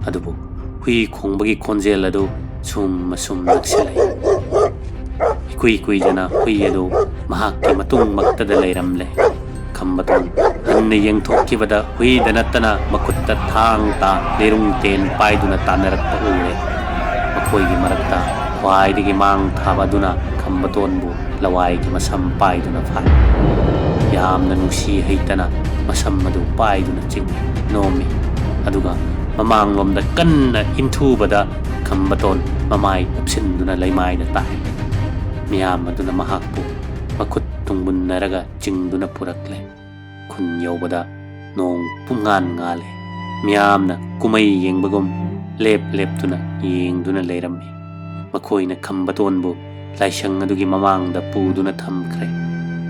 ꯑꯗꯨꯕꯨ ꯍꯨꯏ ꯈꯣꯡꯕꯒꯤ ꯈꯣꯟꯖꯦꯜ ꯑꯗꯨ ꯁꯨꯝ ꯑꯁꯨꯝ ꯅꯛꯁꯤꯜꯂꯛꯏ꯫ ꯏꯀꯨꯏ ꯀꯨꯏꯗꯅ ꯍꯨꯏ ꯑꯗꯨ ꯃꯍꯥꯛꯀꯤ ꯃꯇꯨꯡꯃꯛꯇꯗ ꯂꯩꯔꯝꯂꯦ꯫ ꯈꯝꯕꯇꯣꯟ ꯍꯟꯅ ꯌꯦꯡꯊꯣꯛꯈꯤꯕꯗ ꯍꯨꯏꯗ ꯅꯠꯇꯅ ꯃꯈꯨꯠꯇ ꯊꯥꯡ ꯇꯥ ꯂꯤꯔꯨꯡ ꯇꯦꯟ ꯄꯥꯏꯗꯨꯅ ꯇꯥꯟꯅꯔꯛꯄ ꯎꯔꯦ꯫ ꯃꯈꯣꯏꯒꯤ ꯃꯔꯛꯇ ꯈ꯭ꯋꯥꯏꯗꯒꯤ ꯃꯥꯡ ꯊꯥꯕ ꯑꯗꯨꯅ ꯈꯝꯕꯇꯣꯟꯕꯨ ꯂꯋꯥꯏꯒꯤ ꯃꯁꯝ ꯄꯥꯏꯗꯨꯅ ꯐꯥꯏ꯫ ꯌꯥꯝꯅ ꯅꯨꯡꯁꯤ ꯍꯩꯇꯅ ꯃꯁꯝ ꯑꯗꯨ ꯄꯥꯏꯗꯨꯅ ꯆꯤꯡꯏ, ꯅꯣꯝꯃꯤ꯫ ꯑꯗꯨꯒ ꯃꯃꯥꯡꯂꯣꯝꯗ ꯀꯟꯅ ꯏꯟꯊꯨꯕꯗ ꯈꯝꯕꯇꯣꯟ ꯃꯃꯥꯏ ꯎꯞꯁꯤꯟꯗꯨꯅ ꯂꯩꯃꯥꯏꯗ ꯇꯥꯏ꯫ ꯃꯤꯌꯥꯝ ꯑꯗꯨꯅ ꯃꯍꯥꯛꯄꯨ ꯃꯈꯨꯠ ꯇꯨꯡꯕꯨꯟꯅꯔꯒ ꯆꯤꯡꯗꯨꯅ ꯄꯨꯔꯛꯂꯦ꯫ ꯈꯨꯟ ꯌꯧꯕꯗ ꯅꯣꯡ ꯄꯨꯡꯉꯥꯟ ꯉꯥꯜꯂꯦ꯫ ꯃꯤꯌꯥꯝꯅ ꯀꯨꯝꯍꯩ ꯌꯦꯡꯕꯒꯨꯝ ꯂꯦꯞ ꯂꯦꯞꯇꯨꯅ ꯌꯦꯡꯗꯨꯅ ꯂꯩꯔꯝꯃꯤ꯫ ꯃꯈꯣꯏꯅ ꯈꯝꯕꯇꯣꯟꯕꯨ ꯂꯥꯏꯁꯪ ꯑꯗꯨꯒꯤ ꯃꯃꯥꯡꯗ ꯄꯨꯗꯨꯅ ꯊꯝꯈ꯭ꯔꯦ꯫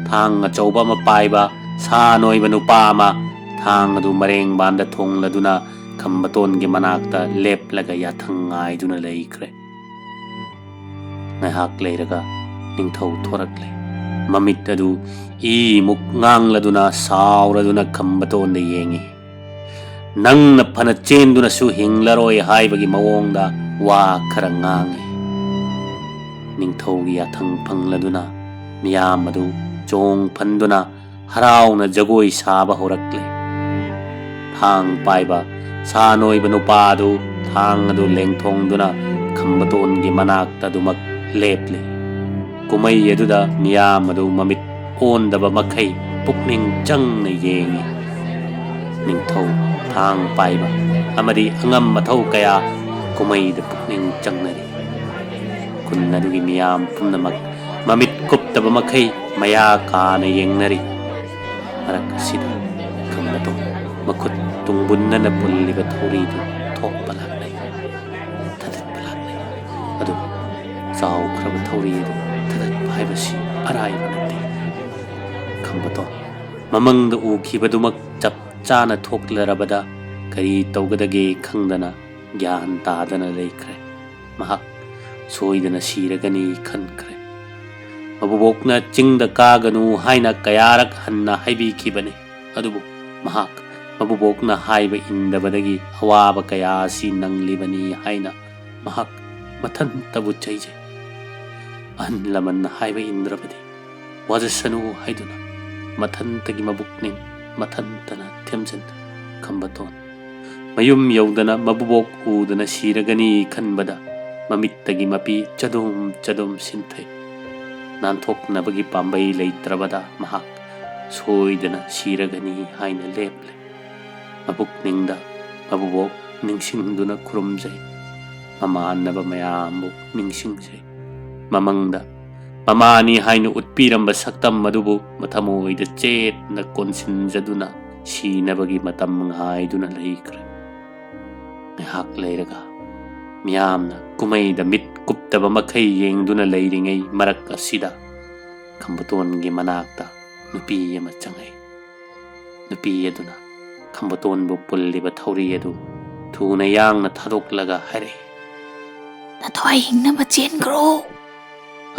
ꯊꯥꯡ ꯑꯆꯧꯕ ꯑꯃ ꯄꯥꯏꯕ ꯁꯥ ꯅꯣꯏꯕ ꯅꯨꯄꯥ ꯑꯃ ꯊꯥꯡ ꯑꯗꯨ ꯃꯔꯦꯡꯕꯥꯟꯗ ꯊꯣꯡꯂꯗꯨꯅ ꯈꯝꯕꯇꯣꯟꯒꯤ ꯃꯅꯥꯛꯇ ꯂꯦꯞꯂꯒ ꯌꯥꯊꯪ ꯉꯥꯏꯗꯨꯅ ꯂꯩꯈ꯭ꯔꯦ꯫ ꯉꯥꯏꯍꯥꯛ ꯂꯩꯔꯒ ꯅꯤꯡꯊꯧ ꯊꯣꯔꯛꯂꯦ꯫ ꯃꯃꯤꯠ ꯑꯗꯨ ꯏꯃꯨꯛ ꯉꯥꯡꯂꯗꯨꯅ ꯁꯥꯎꯔꯗꯨꯅ ꯈꯝꯕꯇꯣꯟꯗ ꯌꯦꯡꯉꯤ꯫ "ꯅꯪꯅ ꯐꯅ ꯆꯦꯟꯗꯨꯅꯁꯨ ꯍꯤꯡꯂꯔꯣꯏ" ꯍꯥꯏꯕꯒꯤ ꯃꯑꯣꯡꯗ ꯋꯥ ꯈꯔ ꯉꯥꯡꯉꯤ꯫ ꯅꯤꯡꯊꯧꯒꯤ ꯌꯥꯊꯪ ꯐꯪꯂꯗꯨꯅ ꯃꯤꯌꯥꯝ ꯑꯗꯨ ꯆꯣꯡ ꯐꯟꯗꯨꯅ ꯍꯔꯥꯎꯅ ꯖꯒꯣꯏ ꯁꯥꯕ ꯍꯧꯔꯛꯂꯦ꯫ ꯊꯥꯡ ꯄꯥꯏꯕ ꯁꯥ ꯅꯣꯏꯕ ꯅꯨꯄꯥ ꯑꯗꯨ ꯊꯥꯡ ꯑꯗꯨ ꯂꯦꯡꯊꯣꯡꯗꯨꯅ ꯈꯝꯕꯇꯣꯟꯒꯤ ꯃꯅꯥꯛꯇ ꯑꯗꯨꯃꯛ ꯂꯦꯞꯂꯤ꯫ ꯀꯨꯝꯍꯩ ꯑꯗꯨꯗ ꯃꯤꯌꯥꯝ ꯑꯗꯨ ꯃꯃꯤꯠ ꯑꯣꯟꯗꯕ ꯃꯈꯩ ꯄꯨꯛꯅꯤꯡ ꯆꯪꯅ ꯌꯦꯡꯉꯤ꯫ ꯅꯤꯡꯊꯧ, ꯊꯥꯡ ꯄꯥꯏꯕ ꯑꯃꯗꯤ ꯑꯉꯝ ꯑꯊꯧ ꯀꯌꯥ ꯀꯨꯝꯍꯩꯗ ꯄꯨꯛꯅꯤꯡ ꯆꯪꯅꯔꯤ꯫ ꯈꯨꯟ ꯑꯗꯨꯒꯤ ꯃꯤꯌꯥꯝ ꯄꯨꯝꯅꯃꯛ ꯃꯃꯤꯠ ꯀꯨꯞꯇꯕ ꯃꯈꯩ ꯃꯌꯥ ꯀꯥꯅ ꯌꯦꯡꯅꯔꯤ꯫ ꯃꯔꯛ ꯑꯁꯤꯗ ꯈꯝꯕꯇꯣꯟ ꯃꯈꯨꯠ ꯇꯨꯡꯕꯨꯟꯅꯅ ꯄꯨꯜꯂꯤꯕ ꯊꯧꯔꯤꯗꯨ ꯊꯣꯛꯄ ꯂꯥꯛꯂꯦ, ꯊꯥꯗꯠꯄ ꯂꯥꯛꯂꯦ꯫ ꯑꯗꯨꯕꯨ ꯆꯥꯎꯈ꯭ꯔꯕ ꯊꯧꯔꯤ ꯑꯗꯨ ꯊꯥꯗꯠꯄ ꯍꯥꯏꯕꯁꯤ ꯑꯔꯥꯏꯕ ꯅꯠꯇꯦ꯫ ꯈꯝꯕꯇꯣꯟ ꯃꯃꯪꯗ ꯎꯈꯤꯕꯗꯨꯃꯛ ꯆꯞ ꯆꯥꯅ ꯊꯣꯛꯂꯔꯕꯗ ꯀꯔꯤ ꯇꯧꯒꯗꯒꯦ ꯈꯪꯗꯅ ꯒ꯭ꯌꯥꯟ ꯇꯥꯗꯅ ꯂꯩꯈ꯭ꯔꯦ꯫ ꯃꯍꯥꯛ ꯁꯣꯏꯗꯅ ꯁꯤꯔꯒꯅꯤ ꯈꯟꯈ꯭ꯔꯦ꯫ ꯃꯕꯨꯕꯣꯛꯅ ꯆꯤꯡꯗ ꯀꯥꯒꯅꯨ ꯍꯥꯏꯅ ꯀꯌꯥꯔꯛ ꯍꯟꯅ ꯍꯥꯏꯕꯤꯈꯤꯕꯅꯤ꯫ ꯑꯗꯨꯕꯨ ꯃꯍꯥꯛ ꯃꯕꯨꯕꯣꯛꯅ ꯍꯥꯏꯕ ꯏꯟꯗꯕꯗꯒꯤ ꯑꯋꯥꯕ ꯀꯌꯥ ꯑꯁꯤ ꯅꯪꯂꯤꯕꯅꯤ ꯍꯥꯏꯅ ꯃꯍꯥꯛ ꯃꯊꯟꯇꯕꯨ ꯆꯩꯖꯩ꯫ ꯑꯍꯜ ꯂꯃꯟꯅ ꯍꯥꯏꯕ ꯏꯟꯗ꯭ꯔꯕꯗꯤ ꯋꯥꯖꯁꯅꯨ ꯍꯥꯏꯗꯨꯅ ꯃꯊꯟꯇꯒꯤ ꯃꯕꯨꯛꯅꯤꯡ ꯃꯊꯟꯇꯅ ꯊꯦꯝꯖꯤꯟ ꯈꯝꯕꯇꯣꯟ ꯃꯌꯨꯝ ꯌꯧꯗꯅ ꯃꯕꯨꯕꯣꯛ ꯎꯗꯅ ꯁꯤꯔꯒꯅꯤ ꯈꯟꯕꯗ ꯃꯃꯤꯠꯇꯒꯤ ꯃꯄꯤ ꯆꯗꯨꯝ ꯆꯗꯨꯝ ꯁꯤꯟꯊꯩ꯫ ꯅꯥꯟꯊꯣꯛꯅꯕꯒꯤ ꯄꯥꯝꯕꯩ ꯂꯩꯇ꯭ꯔꯕꯗ ꯃꯍꯥꯛ ꯁꯣꯏꯗꯅ ꯁꯤꯔꯒꯅꯤ ꯍꯥꯏꯅ ꯂꯦꯞꯂꯦ꯫ ꯃꯕꯨꯛꯅꯤꯡꯗ ꯃꯕꯨꯕꯣꯛ ꯅꯤꯡꯁꯤꯡꯗꯨꯅ ꯈꯨꯔꯨꯝꯖꯩ꯫ ꯃꯃꯥꯟꯅꯕ ꯃꯌꯥꯝꯕꯨ ꯅꯤꯡꯁꯤꯡꯖꯩ꯫ ꯃꯃꯪꯗ ꯃꯃꯥꯅꯤ ꯍꯥꯏꯅ ꯎꯠꯄꯤꯔꯝꯕ ꯁꯛꯇꯝ ꯑꯗꯨꯕꯨ ꯃꯊꯃꯣꯏꯗ ꯆꯦꯠꯅ ꯀꯣꯟꯁꯤꯟꯖꯗꯨꯅ ꯁꯤꯅꯕꯒꯤ ꯃꯇꯝ ꯉꯥꯏꯗꯨꯅ ꯂꯩꯈ꯭ꯔꯦ꯫ ꯉꯥꯏꯍꯥꯛ ꯂꯩꯔꯒ ꯃꯤꯌꯥꯝꯅ ꯀꯨꯝꯍꯩꯗ ꯃꯤꯠ ꯀꯨꯞꯇꯕ ꯃꯈꯩ ꯌꯦꯡꯗꯨꯅ ꯂꯩꯔꯤꯉꯩ ꯃꯔꯛ ꯑꯁꯤꯗ ꯈꯝꯕꯇꯣꯟꯒꯤ ꯃꯅꯥꯛꯇ ꯅꯨꯄꯤ ꯑꯃ ꯆꯪꯉꯛꯏ꯫ ꯅꯨꯄꯤ ꯑꯗꯨꯅ ꯈꯝꯕꯇꯣꯟꯕꯨ ꯄꯨꯜꯂꯤꯕ ꯊꯧꯔꯤ ꯑꯗꯨ ꯊꯨꯅ ꯌꯥꯡꯅ ꯊꯥꯗꯣꯛꯂꯒ ꯍꯥꯏꯔꯛꯏ, "ꯅꯊ꯭ꯋꯥꯏ ꯍꯤꯡꯅꯕ ꯆꯦꯟꯈ꯭ꯔꯣ!"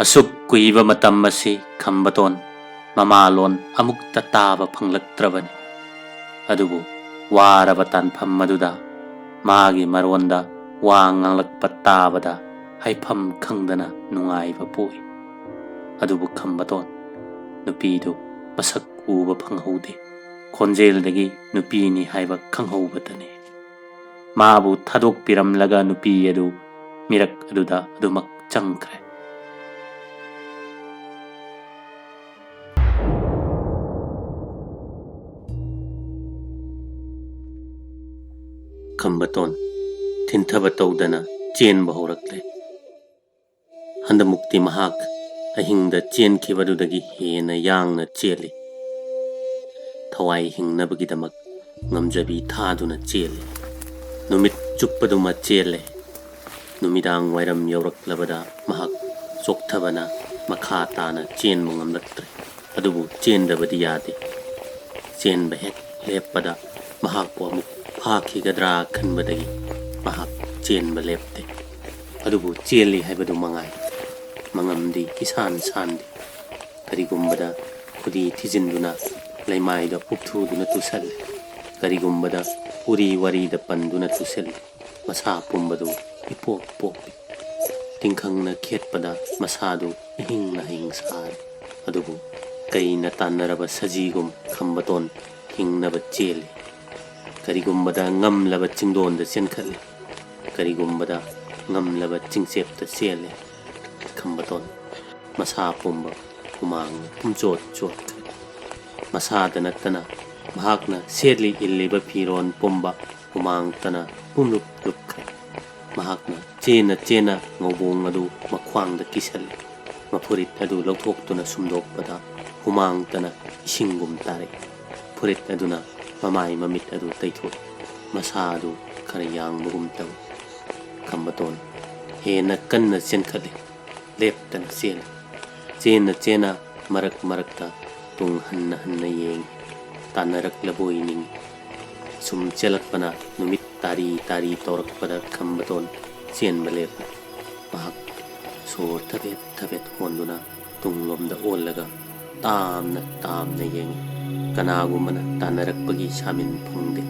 ꯑꯁꯨꯛ ꯀꯨꯏꯕ ꯃꯇꯝ ꯑꯁꯤ ꯈꯝꯕꯇꯣꯟ ꯃꯃꯥꯂꯣꯟ ꯑꯃꯨꯛꯇ ꯇꯥꯕ ꯐꯪꯂꯛꯇ꯭ꯔꯕꯅꯤ꯫ ꯑꯗꯨꯕꯨ ꯋꯥꯔꯕ ꯇꯥꯟꯐꯝ ꯑꯗꯨꯗ ꯃꯥꯒꯤ ꯃꯔꯣꯟꯗ ꯋꯥ ꯉꯥꯡꯂꯛꯄ ꯇꯥꯕꯗ ꯍꯥꯏꯐꯝ ꯈꯪꯗꯅ ꯅꯨꯡꯉꯥꯏꯕ ꯄꯣꯛꯏ꯫ ꯑꯗꯨꯕꯨ ꯈꯝꯕꯇꯣꯟ ꯅꯨꯄꯤꯗꯨ ꯃꯁꯛ ꯎꯕ ꯐꯪꯍꯧꯗꯦ꯫ ꯈꯣꯟꯖꯦꯜꯗꯒꯤ ꯅꯨꯄꯤꯅꯤ ꯍꯥꯏꯕ ꯈꯪꯍꯧꯕꯇꯅꯤ꯫ ꯃꯥꯕꯨ ꯊꯥꯗꯣꯛꯄꯤꯔꯝꯂꯒ ꯅꯨꯄꯤ ꯑꯗꯨ ꯃꯤꯔꯛ ꯑꯗꯨꯗ ꯑꯗꯨꯃꯛ ꯆꯪꯈ꯭ꯔꯦ꯫ ꯈꯝꯕꯇꯣꯟ ꯊꯤꯟꯊꯕ ꯇꯧꯗꯅ ꯆꯦꯟꯕ ꯍꯧꯔꯛꯂꯦ꯫ ꯍꯟꯗꯃꯨꯛꯇꯤ ꯃꯍꯥꯛ ꯑꯍꯤꯡꯗ ꯆꯦꯟꯈꯤꯕꯗꯨꯗꯒꯤ ꯍꯦꯟꯅ ꯌꯥꯡꯅ ꯆꯦꯜꯂꯤ꯫ ꯊꯋꯥꯏ ꯍꯤꯡꯅꯕꯒꯤꯗꯃꯛ ꯉꯝꯖꯕꯤ ꯊꯥꯗꯨꯅ ꯆꯦꯜꯂꯤ꯫ ꯅꯨꯃꯤꯠ ꯆꯨꯞꯄꯗꯨꯃ ꯆꯦꯜꯂꯦ꯫ ꯅꯨꯃꯤꯗꯥꯡ ꯋꯥꯏꯔꯝ ꯌꯧꯔꯛꯂꯕꯗ ꯃꯍꯥꯛ ꯆꯣꯛꯊꯕꯅ ꯃꯈꯥ ꯇꯥꯅ ꯆꯦꯟꯕ ꯉꯝꯂꯛꯇ꯭ꯔꯦ꯫ ꯑꯗꯨꯕꯨ ꯆꯦꯟꯗꯕꯗꯤ ꯌꯥꯗꯦ꯫ ꯆꯦꯟꯕ ꯍꯦꯛ ꯂꯦꯞꯄꯗ ꯃꯍꯥꯛꯄꯨ ꯑꯃꯨꯛ ꯐꯥꯈꯤꯒꯗ꯭ꯔꯥ ꯈꯟꯕꯗꯒꯤ ꯃꯍꯥꯛ ꯆꯦꯟꯕ ꯂꯦꯞꯇꯦ꯫ ꯑꯗꯨꯕꯨ ꯆꯦꯜꯂꯤ ꯍꯥꯏꯕꯗꯨ ꯃꯉꯥꯏ꯫ ꯃꯉꯝꯗꯤ ꯏꯁꯥꯟ ꯁꯥꯟꯗꯦ꯫ ꯀꯔꯤꯒꯨꯝꯕꯗ ꯈꯨꯗꯤ ꯊꯤꯖꯤꯟꯗꯨꯅ ꯂꯩꯃꯥꯏꯗ ꯎꯞꯊꯨꯗꯨꯅ ꯇꯨꯁꯜꯂꯤ꯫ ꯀꯔꯤꯒꯨꯝꯕꯗ ꯎꯔꯤ ꯋꯥꯔꯤꯗ ꯄꯟꯗꯨꯅ ꯇꯨꯁꯜꯂꯤ꯫ ꯃꯁꯥ ꯄꯨꯝꯕꯗꯨ ꯏꯄꯣꯞ ꯄꯣꯞꯄꯤ꯫ ꯇꯤꯡꯈꯪꯅ ꯈꯦꯠꯄꯗ ꯃꯁꯥꯗꯨ ꯏꯍꯤꯡ ꯅꯥꯍꯤꯡ ꯁꯥꯔꯤ꯫ ꯑꯗꯨꯕꯨ ꯀꯩꯅ ꯇꯥꯟꯅꯔꯕ ꯁꯖꯤꯒꯨꯝ ꯈꯝꯕꯇꯣꯟ ꯍꯤꯡꯅꯕ ꯆꯦꯜꯂꯤ꯫ ꯀꯔꯤꯒꯨꯝꯕꯗ ꯉꯝꯂꯕ ꯆꯤꯡꯗꯣꯟꯗ ꯆꯦꯟꯈꯠꯂꯤ꯫ ꯀꯔꯤꯒꯨꯝꯕꯗ ꯉꯝꯂꯕ ꯆꯤꯡꯆꯦꯞꯇ ꯆꯦꯜꯂꯤ꯫ ꯈꯝꯕꯇꯣꯟ ꯃꯁꯥ ꯄꯨꯝꯕ ꯍꯨꯃꯥꯡꯅ ꯄꯨꯝꯆꯣꯠ ꯆꯣꯠꯈ꯭ꯔꯦ꯫ ꯃꯁꯥꯗ ꯅꯠꯇꯅ ꯃꯍꯥꯛꯅ ꯁꯦꯠꯂꯤ ꯏꯜꯂꯤꯕ ꯐꯤꯔꯣꯟ ꯄꯨꯝꯕ ꯍꯨꯃꯥꯡꯇꯅ ꯄꯨꯝꯂꯨꯞ ꯂꯨꯞꯈ꯭ꯔꯦ꯫ ꯃꯍꯥꯛꯅ ꯆꯦꯟꯅ ꯆꯦꯟꯅ ꯉꯧꯕꯣꯡ ꯑꯗꯨ ꯃꯈ꯭ꯋꯥꯡꯗ ꯀꯤꯁꯜꯂꯤ꯫ ꯃꯐꯨꯔꯤꯠ ꯑꯗꯨ ꯂꯧꯊꯣꯛꯇꯨꯅ ꯁꯨꯝꯗꯣꯛꯄꯗ ꯍꯨꯃꯥꯡꯇꯅ ꯏꯁꯤꯡꯒꯨꯝ ꯇꯥꯔꯛꯏ꯫ ꯐꯨꯔꯤꯠ ꯑꯗꯨꯅ ꯃꯃꯥꯏ ꯃꯃꯤꯠ ꯑꯗꯨ ꯇꯩꯊꯣꯛꯏ꯫ ꯃꯁꯥ ꯑꯗꯨ ꯈꯔ ꯌꯥꯡꯕꯒꯨꯝ ꯇꯧꯏ꯫ ꯈꯝꯕꯇꯣꯟ ꯍꯦꯟꯅ ꯀꯟꯅ ꯆꯦꯟꯈꯠꯂꯤ꯫ ꯂꯦꯞꯇꯅ ꯆꯦꯜꯂꯤ꯫ ꯆꯦꯟꯅ ꯆꯦꯟꯅ ꯃꯔꯛ ꯃꯔꯛꯇ ꯇꯨꯡ ꯍꯟꯅ ꯍꯟꯅ ꯌꯦꯡꯏ꯫ ꯇꯥꯟꯅꯔꯛꯂꯕꯣꯏ ꯅꯤꯡꯏ꯫ ꯁꯨꯝ ꯆꯦꯜꯂꯛꯄꯅ ꯅꯨꯃꯤꯠ ꯇꯥꯔꯤ ꯇꯥꯔꯤ ꯇꯧꯔꯛꯄꯗ ꯈꯝꯕꯇꯣꯟ ꯆꯦꯟꯕ ꯂꯦꯞꯂꯦ꯫ ꯃꯍꯥꯛ ꯁꯣꯔ ꯊꯕꯦꯠ ꯊꯕꯦꯠ ꯍꯣꯟꯗꯨꯅ ꯇꯨꯡꯂꯣꯝꯗ ꯑꯣꯜꯂꯒ ꯇꯥꯝꯅ ꯇꯥꯝꯅ ꯌꯦꯡꯏ꯫ ꯀꯅꯥꯒꯨꯝꯕꯅ ꯇꯥꯟꯅꯔꯛꯄꯒꯤ ꯁꯥꯃꯤꯟ ꯐꯪꯗꯦ꯫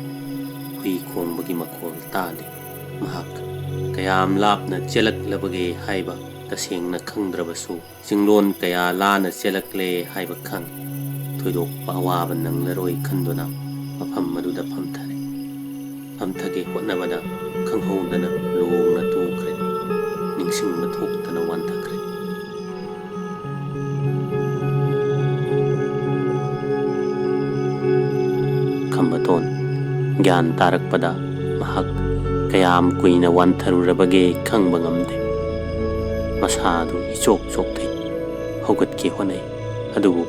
ꯍꯨꯏ ꯈꯣꯡꯕꯒꯤ ꯃꯈꯣꯜ ꯇꯥꯗꯦ꯫ ꯃꯍꯥꯛ ꯀꯌꯥꯝ ꯂꯥꯞꯅ ꯆꯦꯜꯂꯛꯂꯕꯒꯦ ꯍꯥꯏꯕ ꯇꯁꯦꯡꯅ ꯈꯪꯗ꯭ꯔꯕꯁꯨ, ꯆꯤꯡꯂꯣꯟ ꯀꯌꯥ ꯂꯥꯟꯅ ꯆꯦꯜꯂꯛꯂꯦ ꯍꯥꯏꯕ ꯈꯪꯏ꯫ ꯊꯣꯏꯗꯣꯛꯄ ꯑꯋꯥꯕ ꯅꯪꯂꯔꯣꯏ ꯈꯟꯗꯨꯅ ꯃꯐꯝ ꯑꯗꯨꯗ ꯐꯝꯊꯔꯦ꯫ ꯐꯝꯊꯒꯦ ꯍꯣꯠꯅꯕꯗ ꯈꯪꯍꯧꯗꯅ ꯂꯣꯡꯅ ꯇꯨꯈ꯭ꯔꯦ꯫ ꯅꯤꯡꯁꯤꯡꯕ ꯊꯣꯛꯇꯅ ꯋꯥꯟꯊꯈ꯭ꯔꯦ꯫ ꯈꯝꯕꯇꯣꯟ ꯒ꯭ꯌꯥꯟ ꯇꯥꯔꯛꯄꯗ ꯃꯍꯥꯛ ꯀꯌꯥꯝ ꯀꯨꯏꯅ ꯋꯥꯟꯊꯔꯨꯔꯕꯒꯦ ꯈꯪꯕ ꯉꯝꯗꯦ꯫ ꯃꯁꯥꯗꯨ ꯏꯆꯣꯛ ꯆꯣꯛꯊꯩ꯫ ꯍꯧꯒꯠꯀꯦ ꯍꯣꯠꯅꯩ꯫ ꯑꯗꯨꯕꯨ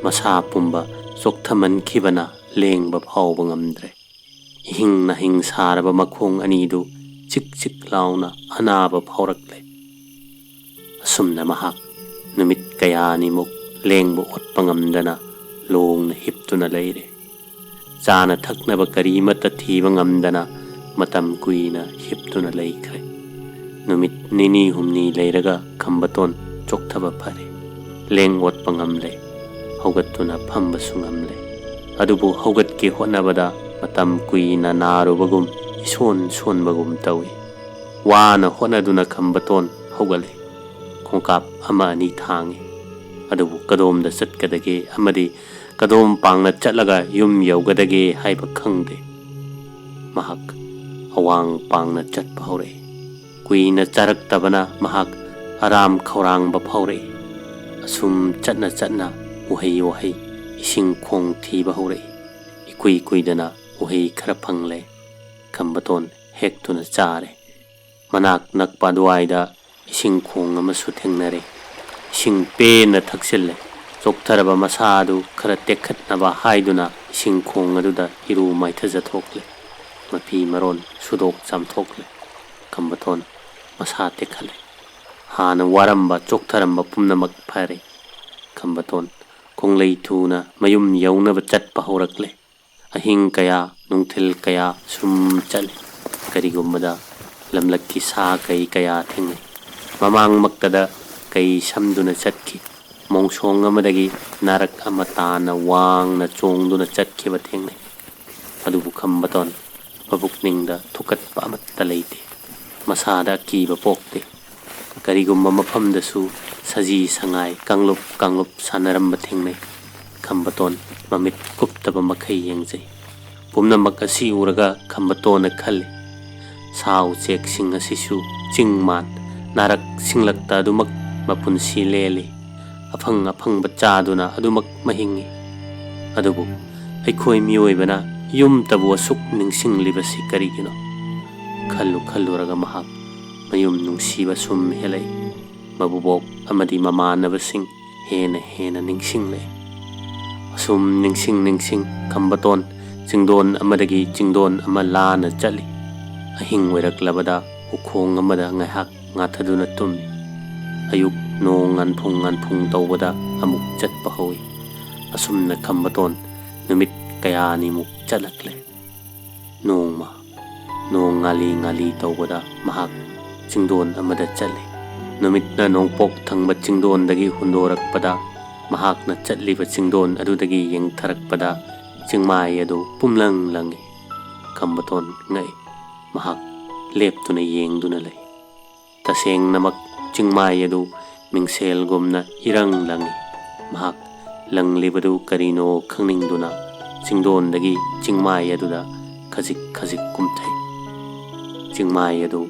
ꯃꯁꯥ ꯄꯨꯝꯕ ꯆꯣꯛꯊꯃꯟꯈꯤꯕꯅ ꯂꯦꯡꯕ ꯐꯥꯎꯕ ꯉꯝꯗ꯭ꯔꯦ꯫ ꯏꯍꯤꯡ ꯅꯥꯍꯤꯡ ꯁꯥꯔꯕ ꯃꯈꯣꯡ ꯑꯅꯤꯗꯨ ꯆꯤꯛ ꯆꯤꯛ ꯂꯥꯎꯅ ꯑꯅꯥꯕ ꯐꯥꯎꯔꯛꯂꯦ꯫ ꯑꯁꯨꯝꯅ ꯃꯍꯥꯛ ꯅꯨꯃꯤꯠ ꯀꯌꯥꯅꯤꯃꯨꯛ ꯂꯦꯡꯕ ꯑꯣꯠꯄ ꯉꯝꯗꯅ ꯂꯣꯡꯅ ꯍꯤꯞꯇꯨꯅ ꯂꯩꯔꯦ꯫ ꯆꯥꯅ ꯊꯛꯅꯕ ꯀꯔꯤꯃꯠꯇ ꯊꯤꯕ ꯉꯝꯗꯅ ꯃꯇꯝ ꯀꯨꯏꯅ ꯍꯤꯞꯇꯨꯅ ꯂꯩꯈ꯭ꯔꯦ꯫ ꯅꯨꯃꯤꯠ ꯅꯤꯅꯤ ꯍꯨꯝꯅꯤ ꯂꯩꯔꯒ ꯈꯝꯕꯇꯣꯟ ꯆꯣꯛꯊꯕ ꯐꯔꯦ꯫ ꯂꯦꯡ ꯑꯣꯠꯄ ꯉꯝꯂꯦ꯫ ꯍꯧꯒꯠꯇꯨꯅ ꯐꯝꯕꯁꯨ ꯉꯝꯂꯦ꯫ ꯑꯗꯨꯕꯨ ꯍꯧꯒꯠꯀꯦ ꯍꯣꯠꯅꯕꯗ ꯃꯇꯝ ꯀꯨꯏꯅ ꯅꯥꯔꯨꯕꯒꯨꯝ ꯏꯁꯣꯟ ꯁꯣꯟꯕꯒꯨꯝ ꯇꯧꯏ꯫ ꯋꯥꯅ ꯍꯣꯠꯅꯗꯨꯅ ꯈꯝꯕꯇꯣꯟ ꯍꯧꯒꯠꯂꯦ꯫ ꯈꯣꯡꯀꯥꯞ ꯑꯃ ꯑꯅꯤ ꯊꯥꯡꯉꯤ꯫ ꯑꯗꯨꯕꯨ ꯀꯗꯣꯝꯗ ꯆꯠꯀꯗꯒꯦ ꯑꯃꯗꯤ ꯀꯗꯣꯝ ꯄꯥꯡꯅ ꯆꯠꯂꯒ ꯌꯨꯝ ꯌꯧꯒꯗꯒꯦ ꯍꯥꯏꯕ ꯈꯪꯗꯦ꯫ ꯃꯍꯥꯛ ꯑꯋꯥꯡ ꯄꯥꯡꯅ ꯆꯠꯄ ꯍꯧꯔꯛꯏ꯫ ꯀꯨꯏꯅ ꯆꯥꯔꯛꯇꯕꯅ ꯃꯍꯥꯛ ꯑꯔꯥꯝ ꯈꯧꯔꯥꯡꯕ ꯐꯥꯎꯔꯛꯏ꯫ ꯑꯁꯨꯝ ꯆꯠꯅ ꯆꯠꯅ ꯎꯍꯩ ꯋꯥꯍꯩ, ꯏꯁꯤꯡ ꯈꯣꯡ ꯊꯤꯕ ꯍꯧꯔꯛꯏ꯫ ꯏꯀꯨꯏ ꯀꯨꯏꯗꯅ ꯎꯍꯩ ꯈꯔ ꯐꯪꯂꯦ꯫ ꯈꯝꯕꯇꯣꯟ ꯍꯦꯛꯇꯨꯅ ꯆꯥꯔꯦ꯫ ꯃꯅꯥꯛ ꯅꯛꯄ ꯑꯗꯨꯋꯥꯏꯗ ꯏꯁꯤꯡ ꯈꯣꯡ ꯑꯃꯁꯨ ꯊꯦꯡꯅꯔꯦ꯫ ꯏꯁꯤꯡ ꯄꯦꯟꯅ ꯊꯛꯆꯤꯜꯂꯦ꯫ ꯆꯣꯛꯊꯔꯕ ꯃꯁꯥ ꯑꯗꯨ ꯈꯔ ꯇꯦꯛꯈꯠꯅꯕ ꯍꯥꯏꯗꯨꯅ ꯏꯁꯤꯡ ꯈꯣꯡ ꯑꯗꯨꯗ ꯏꯔꯨ ꯃꯥꯏꯊꯖꯊꯣꯛꯂꯦ꯫ ꯃꯐꯤ ꯃꯔꯣꯟ ꯁꯨꯗꯣꯛ ꯆꯥꯝꯊꯣꯛꯂꯦ꯫ ꯈꯝꯕꯇꯣꯟ ꯃꯁꯥ ꯇꯦꯛꯈꯠꯂꯦ꯫ ꯍꯥꯟꯅ ꯋꯥꯔꯝꯕ, ꯆꯣꯛꯊꯔꯝꯕ ꯄꯨꯝꯅꯃꯛ ꯐꯔꯦ꯫ ꯈꯝꯕꯇꯣꯟ ꯈꯣꯡꯂꯩ ꯊꯨꯅ ꯃꯌꯨꯝ ꯌꯧꯅꯕ ꯆꯠꯄ ꯍꯧꯔꯛꯂꯦ꯫ ꯑꯍꯤꯡ ꯀꯌꯥ, ꯅꯨꯡꯊꯤꯜ ꯀꯌꯥ ꯁꯨꯝ ꯆꯠꯂꯤ꯫ ꯀꯔꯤꯒꯨꯝꯕꯗ ꯂꯝꯂꯛꯀꯤ ꯁꯥ ꯀꯩ ꯀꯌꯥ ꯊꯦꯡꯅꯩ꯫ ꯃꯃꯥꯡꯃꯛꯇꯗ ꯀꯩ ꯁꯝꯗꯨꯅ ꯆꯠꯈꯤ꯫ ꯃꯣꯡꯁꯣꯡ ꯑꯃꯗꯒꯤ ꯅꯥꯔꯛ ꯑꯃ ꯇꯥꯅ ꯋꯥꯡꯅ ꯆꯣꯡꯗꯨꯅ ꯆꯠꯈꯤꯕ ꯊꯦꯡꯅꯩ꯫ ꯑꯗꯨꯕꯨ ꯈꯝꯕꯇꯣꯟ ꯃꯄꯨꯛꯅꯤꯡꯗ ꯊꯨꯀꯠꯄ ꯑꯃꯠꯇ ꯂꯩꯇꯦ꯫ ꯃꯁꯥꯗ ꯑꯀꯤꯕ ꯄꯣꯛꯇꯦ꯫ ꯀꯔꯤꯒꯨꯝꯕ ꯃꯐꯝꯗꯁꯨ ꯁꯖꯤ ꯁꯉꯥꯏ ꯀꯥꯡꯂꯨꯞ ꯀꯥꯡꯂꯨꯞ ꯁꯥꯟꯅꯔꯝꯕ ꯊꯦꯡꯅꯩ꯫ ꯈꯝꯕꯇꯣꯟ ꯃꯃꯤꯠ ꯀꯨꯞꯇꯕ ꯃꯈꯩ ꯌꯦꯡꯖꯩ꯫ ꯄꯨꯝꯅꯃꯛ ꯑꯁꯤ ꯎꯔꯒ ꯈꯝꯕꯇꯣꯟꯅ ꯈꯜꯂꯤ, ꯁꯥ ꯎꯆꯦꯛꯁꯤꯡ ꯑꯁꯤꯁꯨ ꯆꯤꯡ ꯃꯥꯟ ꯅꯥꯔꯛ ꯁꯤꯡꯂꯛꯇ ꯑꯗꯨꯃꯛ ꯃꯄꯨꯟꯁꯤ ꯂꯦꯜꯂꯤ꯫ ꯑꯐꯪ ꯑꯐꯪꯕ ꯆꯥꯗꯨꯅ ꯑꯗꯨꯃꯛ ꯃꯍꯤꯡꯏ꯫ ꯑꯗꯨꯕꯨ ꯑꯩꯈꯣꯏ ꯃꯤꯑꯣꯏꯕꯅ ꯌꯨꯝꯇꯕꯨ ꯑꯁꯨꯛ ꯅꯤꯡꯁꯤꯡꯂꯤꯕꯁꯤ ꯀꯔꯤꯒꯤꯅꯣ? ꯈꯜꯂꯨ ꯈꯜꯂꯨꯔꯒ ꯃꯍꯥꯛ ꯃꯌꯨꯝ ꯅꯨꯡꯁꯤꯕ ꯁꯨꯝ ꯍꯦꯜꯂꯛꯏ꯫ ꯃꯕꯨꯕꯣꯛ ꯑꯃꯗꯤ ꯃꯃꯥꯟꯅꯕꯁꯤꯡ ꯍꯦꯟꯅ ꯍꯦꯟꯅ ꯅꯤꯡꯁꯤꯡꯂꯛꯏ꯫ ꯑꯁꯨꯝ ꯅꯤꯡꯁꯤꯡ ꯅꯤꯡꯁꯤꯡ ꯈꯝꯕꯇꯣꯟ ꯆꯤꯡꯗꯣꯟ ꯑꯃꯗꯒꯤ ꯆꯤꯡꯗꯣꯟ ꯑꯃ ꯂꯥꯟꯅ ꯆꯠꯂꯤ꯫ ꯑꯍꯤꯡ ꯑꯣꯏꯔꯛꯂꯕꯗ ꯎꯈꯣꯡ ꯑꯃꯗ ꯉꯥꯏꯍꯥꯛ ꯉꯥꯊꯗꯨꯅ ꯇꯨꯝꯃꯤ꯫ ꯑꯌꯨꯛ ꯅꯣꯡ ꯉꯥꯟꯐꯨꯡ ꯉꯥꯟꯐꯨꯡ ꯇꯧꯕꯗ ꯑꯃꯨꯛ ꯆꯠꯄ ꯍꯧꯏ꯫ ꯑꯁꯨꯝꯅ ꯈꯝꯕꯇꯣꯟ ꯅꯨꯃꯤꯠ ꯀꯌꯥꯅꯤꯃꯨꯛ ꯆꯠꯂꯛꯂꯦ꯫ ꯅꯣꯡꯃ ꯅꯣꯡ ꯉꯥꯂꯤ ꯉꯥꯂꯤ ꯇꯧꯕꯗ ꯃꯍꯥꯛ ꯆꯤꯡꯗꯣꯟ ꯑꯃꯗ ꯆꯠꯂꯤ꯫ ꯅꯨꯃꯤꯠꯅ ꯅꯣꯡꯄꯣꯛ ꯊꯪꯕ ꯆꯤꯡꯗꯣꯟꯗꯒꯤ ꯍꯨꯟꯗꯣꯔꯛꯄꯗ ꯃꯍꯥꯛꯅ ꯆꯠꯂꯤꯕ ꯆꯤꯡꯗꯣꯟ ꯑꯗꯨꯗꯒꯤ ꯌꯦꯡꯊꯔꯛꯄꯗ ꯆꯤꯡꯃꯥꯏ ꯑꯗꯨ ꯄꯨꯝꯂꯪ ꯂꯪꯏ꯫ ꯈꯝꯕꯇꯣꯟ ꯉꯛꯏ꯫ ꯃꯍꯥꯛ ꯂꯦꯞꯇꯨꯅ ꯌꯦꯡꯗꯨꯅ ꯂꯩ꯫ ꯇꯁꯦꯡꯅꯃꯛ ꯆꯤꯡꯃꯥꯏ ꯑꯗꯨ ꯃꯤꯡꯁꯦꯜꯒꯨꯝꯅ ꯏꯔꯪ ꯂꯪꯏ꯫ ꯃꯍꯥꯛ ꯂꯪꯂꯤꯕꯗꯨ ꯀꯔꯤꯅꯣ ꯈꯪꯅꯤꯡꯗꯨꯅ ꯆꯤꯡꯗꯣꯟꯗꯒꯤ ꯆꯤꯡꯃꯥꯏ ꯑꯗꯨꯗ ꯈꯖꯤꯛ ꯈꯖꯤꯛ ꯀꯨꯝꯊꯩ꯫ ꯆꯤꯡꯃꯥꯏ ꯑꯗꯨ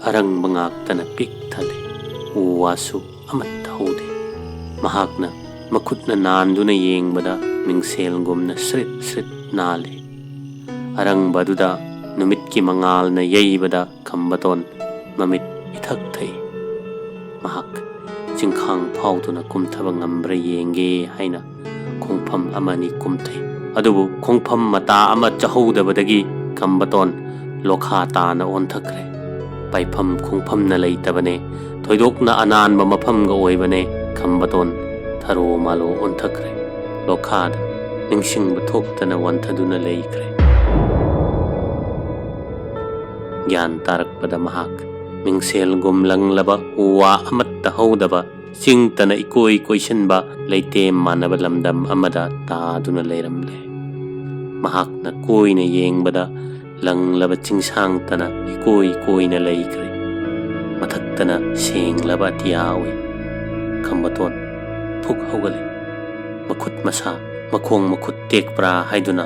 ꯑꯔꯪꯕ ꯉꯥꯛꯇꯅ ꯄꯤꯛ ꯊꯜꯂꯤ꯫ ꯎ ꯋꯥꯁꯨ ꯑꯃꯠꯇ ꯍꯧꯗꯦ꯫ ꯃꯍꯥꯛꯅ ꯃꯈꯨꯠꯅ ꯅꯥꯟꯗꯨꯅ ꯌꯦꯡꯕꯗ ꯃꯤꯡꯁꯦꯜꯒꯨꯝꯅ ꯁ꯭ꯔꯤꯠ ꯁ꯭ꯔꯤꯠ ꯅꯥꯜꯂꯤ꯫ ꯑꯔꯪꯕ ꯑꯗꯨꯗ ꯅꯨꯃꯤꯠꯀꯤ ꯃꯉꯥꯜꯅ ꯌꯩꯕꯗ ꯈꯝꯕꯇꯣꯟ ꯃꯃꯤꯠ ꯏꯊꯛ ꯊꯛꯏ꯫ ꯃꯍꯥꯛ ꯆꯤꯡꯈꯥꯡ ꯐꯥꯎꯗꯨꯅ ꯀꯨꯝꯊꯕ ꯉꯝꯕ꯭ꯔꯥ ꯌꯦꯡꯒꯦ ꯍꯥꯏꯅ ꯈꯣꯡꯐꯝ ꯑꯃꯅꯤ ꯀꯨꯝꯊꯩ꯫ ꯑꯗꯨꯕꯨ ꯈꯣꯡꯐꯝ ꯃꯇꯥ ꯑꯃ ꯆꯥꯍꯧꯗꯕꯗꯒꯤ ꯈꯝꯕꯇꯣꯟ ꯂꯣꯈꯥ ꯇꯥꯅ ꯑꯣꯟꯊꯈ꯭ꯔꯦ꯫ ꯄꯥꯏꯐꯝ ꯈꯣꯡꯐꯝꯅ ꯂꯩꯇꯕꯅꯦ꯫ ꯊꯣꯏꯗꯣꯛꯅ ꯑꯅꯥꯟꯕ ꯃꯐꯝꯒ ꯑꯣꯏꯕꯅꯦ꯫ ꯈꯝꯕꯇꯣꯟ ꯊꯔꯣ ꯃꯥꯂꯣ ꯑꯣꯟꯊꯈ꯭ꯔꯦ꯫ ꯂꯣꯈꯥꯗ ꯅꯤꯡꯁꯤꯡꯕ ꯊꯣꯛꯇꯅ ꯋꯥꯟꯊꯗꯨꯅ ꯂꯩꯈ꯭ꯔꯦ꯫ ꯒ꯭ꯌꯥꯟ ꯇꯥꯔꯛꯄꯗ ꯃꯍꯥꯛ ꯃꯤꯡꯁꯦꯜꯒꯨꯝ ꯂꯪꯂꯕ ꯎ ꯋꯥ ꯑꯃꯠꯇ ꯍꯧꯗꯕ, ꯆꯤꯡꯇꯅ ꯏꯀꯣꯏ ꯀꯣꯏꯁꯤꯟꯕ ꯂꯩꯇꯦꯝ ꯃꯥꯟꯅꯕ ꯂꯝꯗꯝ ꯑꯃꯗ ꯇꯥꯗꯨꯅ ꯂꯩꯔꯝꯂꯦ꯫ ꯃꯍꯥꯛꯅ ꯀꯣꯏꯅ ꯌꯦꯡꯕꯗ ꯂꯪꯂꯕ ꯆꯤꯡꯁꯥꯡꯇꯅ ꯏꯀꯣꯏ ꯀꯣꯏꯅ ꯂꯩꯈ꯭ꯔꯦ꯫ ꯃꯊꯛꯇꯅ ꯁꯦꯡꯂꯕ ꯑꯇꯤꯌꯥ ꯎꯏ꯫ ꯈꯝꯕꯇꯣꯟ ꯐꯨꯛ ꯍꯧꯒꯠꯂꯦ꯫ ꯃꯈꯨꯠ ꯃꯁꯥ, ꯃꯈꯣꯡ ꯃꯈꯨꯠ ꯇꯦꯛꯄ꯭ꯔꯥ ꯍꯥꯏꯗꯨꯅ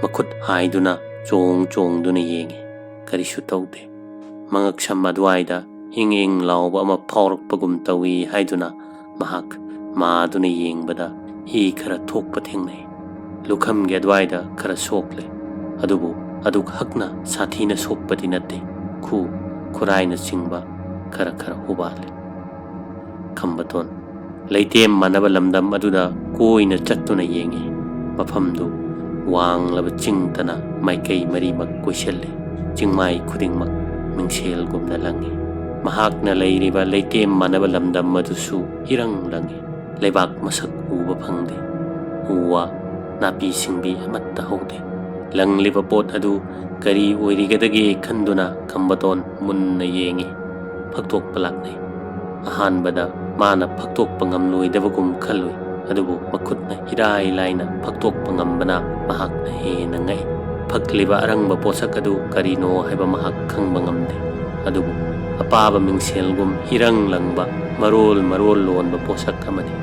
ꯃꯈꯨꯠ ꯍꯥꯏꯗꯨꯅ ꯆꯣꯡ ꯆꯣꯡꯗꯨꯅ ꯌꯦꯡꯉꯤ꯫ ꯀꯔꯤꯁꯨ ꯇꯧꯗꯦ꯫ ꯃꯉꯛꯁꯝ ꯑꯗꯨꯋꯥꯏꯗ ꯏꯪ ꯏꯪ ꯂꯥꯎꯕ ꯑꯃ ꯐꯥꯎꯔꯛꯄꯒꯨꯝ ꯇꯧꯏ ꯍꯥꯏꯗꯨꯅ ꯃꯍꯥꯛ ꯃꯥꯗꯨꯅ ꯌꯦꯡꯕꯗ ꯏ ꯈꯔ ꯊꯣꯛꯄ ꯊꯦꯡꯅꯩ꯫ ꯂꯨꯈꯝꯒꯤ ꯑꯗꯨꯋꯥꯏꯗ ꯈꯔ ꯁꯣꯛꯂꯦ꯫ ꯑꯗꯨꯕꯨ ꯑꯗꯨꯛ ꯍꯛꯅ ꯁꯥꯊꯤꯅ ꯁꯣꯛꯄꯗꯤ ꯅꯠꯇꯦ꯫ ꯈꯨ, ꯈꯨꯔꯥꯏꯅꯆꯤꯡꯕ ꯈꯔ ꯈꯔ ꯍꯨꯕꯥꯜꯂꯦ꯫ ꯈꯝꯕꯇꯣꯟ ꯂꯩꯇꯦꯝ ꯃꯥꯟꯅꯕ ꯂꯝꯗꯝ ꯑꯗꯨꯗ ꯀꯣꯏꯅ ꯆꯠꯇꯨꯅ ꯌꯦꯡꯉꯤ꯫ ꯃꯐꯝꯗꯨ ꯋꯥꯡꯂꯕ ꯆꯤꯡꯇꯅ ꯃꯥꯏꯀꯩ ꯃꯔꯤꯃꯛ ꯀꯣꯏꯁꯤꯜꯂꯤ꯫ ꯆꯤꯡꯃꯥꯏ ꯈꯨꯗꯤꯡꯃꯛ ꯃꯤꯡꯁꯦꯜꯒꯨꯝꯅ ꯂꯪꯉꯤ꯫ ꯃꯍꯥꯛꯅ ꯂꯩꯔꯤꯕ ꯂꯩꯇꯦꯝ ꯃꯥꯟꯅꯕ ꯂꯝꯗꯝ ꯑꯗꯨꯁꯨ ꯏꯔꯪ ꯂꯪꯉꯤ꯫ ꯂꯩꯕꯥꯛ ꯃꯁꯛ ꯎꯕ ꯐꯪꯗꯦ꯫ ꯎ ꯋꯥ, ꯅꯥꯄꯤ ꯁꯤꯡꯕꯤ ꯑꯃꯠꯇ ꯍꯧꯗꯦ꯫ ꯂꯪꯂꯤꯕ ꯄꯣꯠ ꯑꯗꯨ ꯀꯔꯤ ꯑꯣꯏꯔꯤꯒꯗꯒꯦ ꯈꯟꯗꯨꯅ ꯈꯝꯕꯇꯣꯟ ꯃꯨꯟꯅ ꯌꯦꯡꯉꯤ꯫ ꯐꯛꯇꯣꯛꯄ ꯂꯥꯛꯅꯩ꯫ ꯑꯍꯥꯟꯕꯗ ꯃꯥꯅ ꯐꯛꯇꯣꯛꯄ ꯉꯝꯂꯣꯏꯗꯕꯒꯨꯝ ꯈꯜꯂꯨꯏ, ꯑꯗꯨꯕꯨ ꯃꯈꯨꯠꯅ ꯏꯔꯥꯏ ꯂꯥꯏꯅ ꯐꯛꯇꯣꯛꯄ ꯉꯝꯕꯅ ꯃꯍꯥꯛꯅ ꯍꯦꯟꯅ ꯉꯛꯏ꯫ ꯐꯛꯂꯤꯕ ꯑꯔꯪꯕ ꯄꯣꯠꯁꯛ ꯑꯗꯨ ꯀꯔꯤꯅꯣ ꯍꯥꯏꯕ ꯃꯍꯥꯛ ꯈꯪꯕ ꯉꯝꯗꯦ, ꯑꯗꯨꯕꯨ ꯑꯄꯥꯕ ꯃꯤꯡꯁꯦꯜꯒꯨꯝ ꯏꯔꯪ ꯂꯪꯕ ꯃꯔꯣꯜ ꯃꯔꯣꯜ ꯂꯣꯟꯕ ꯄꯣꯠꯁꯛ ꯑꯃꯅꯤ꯫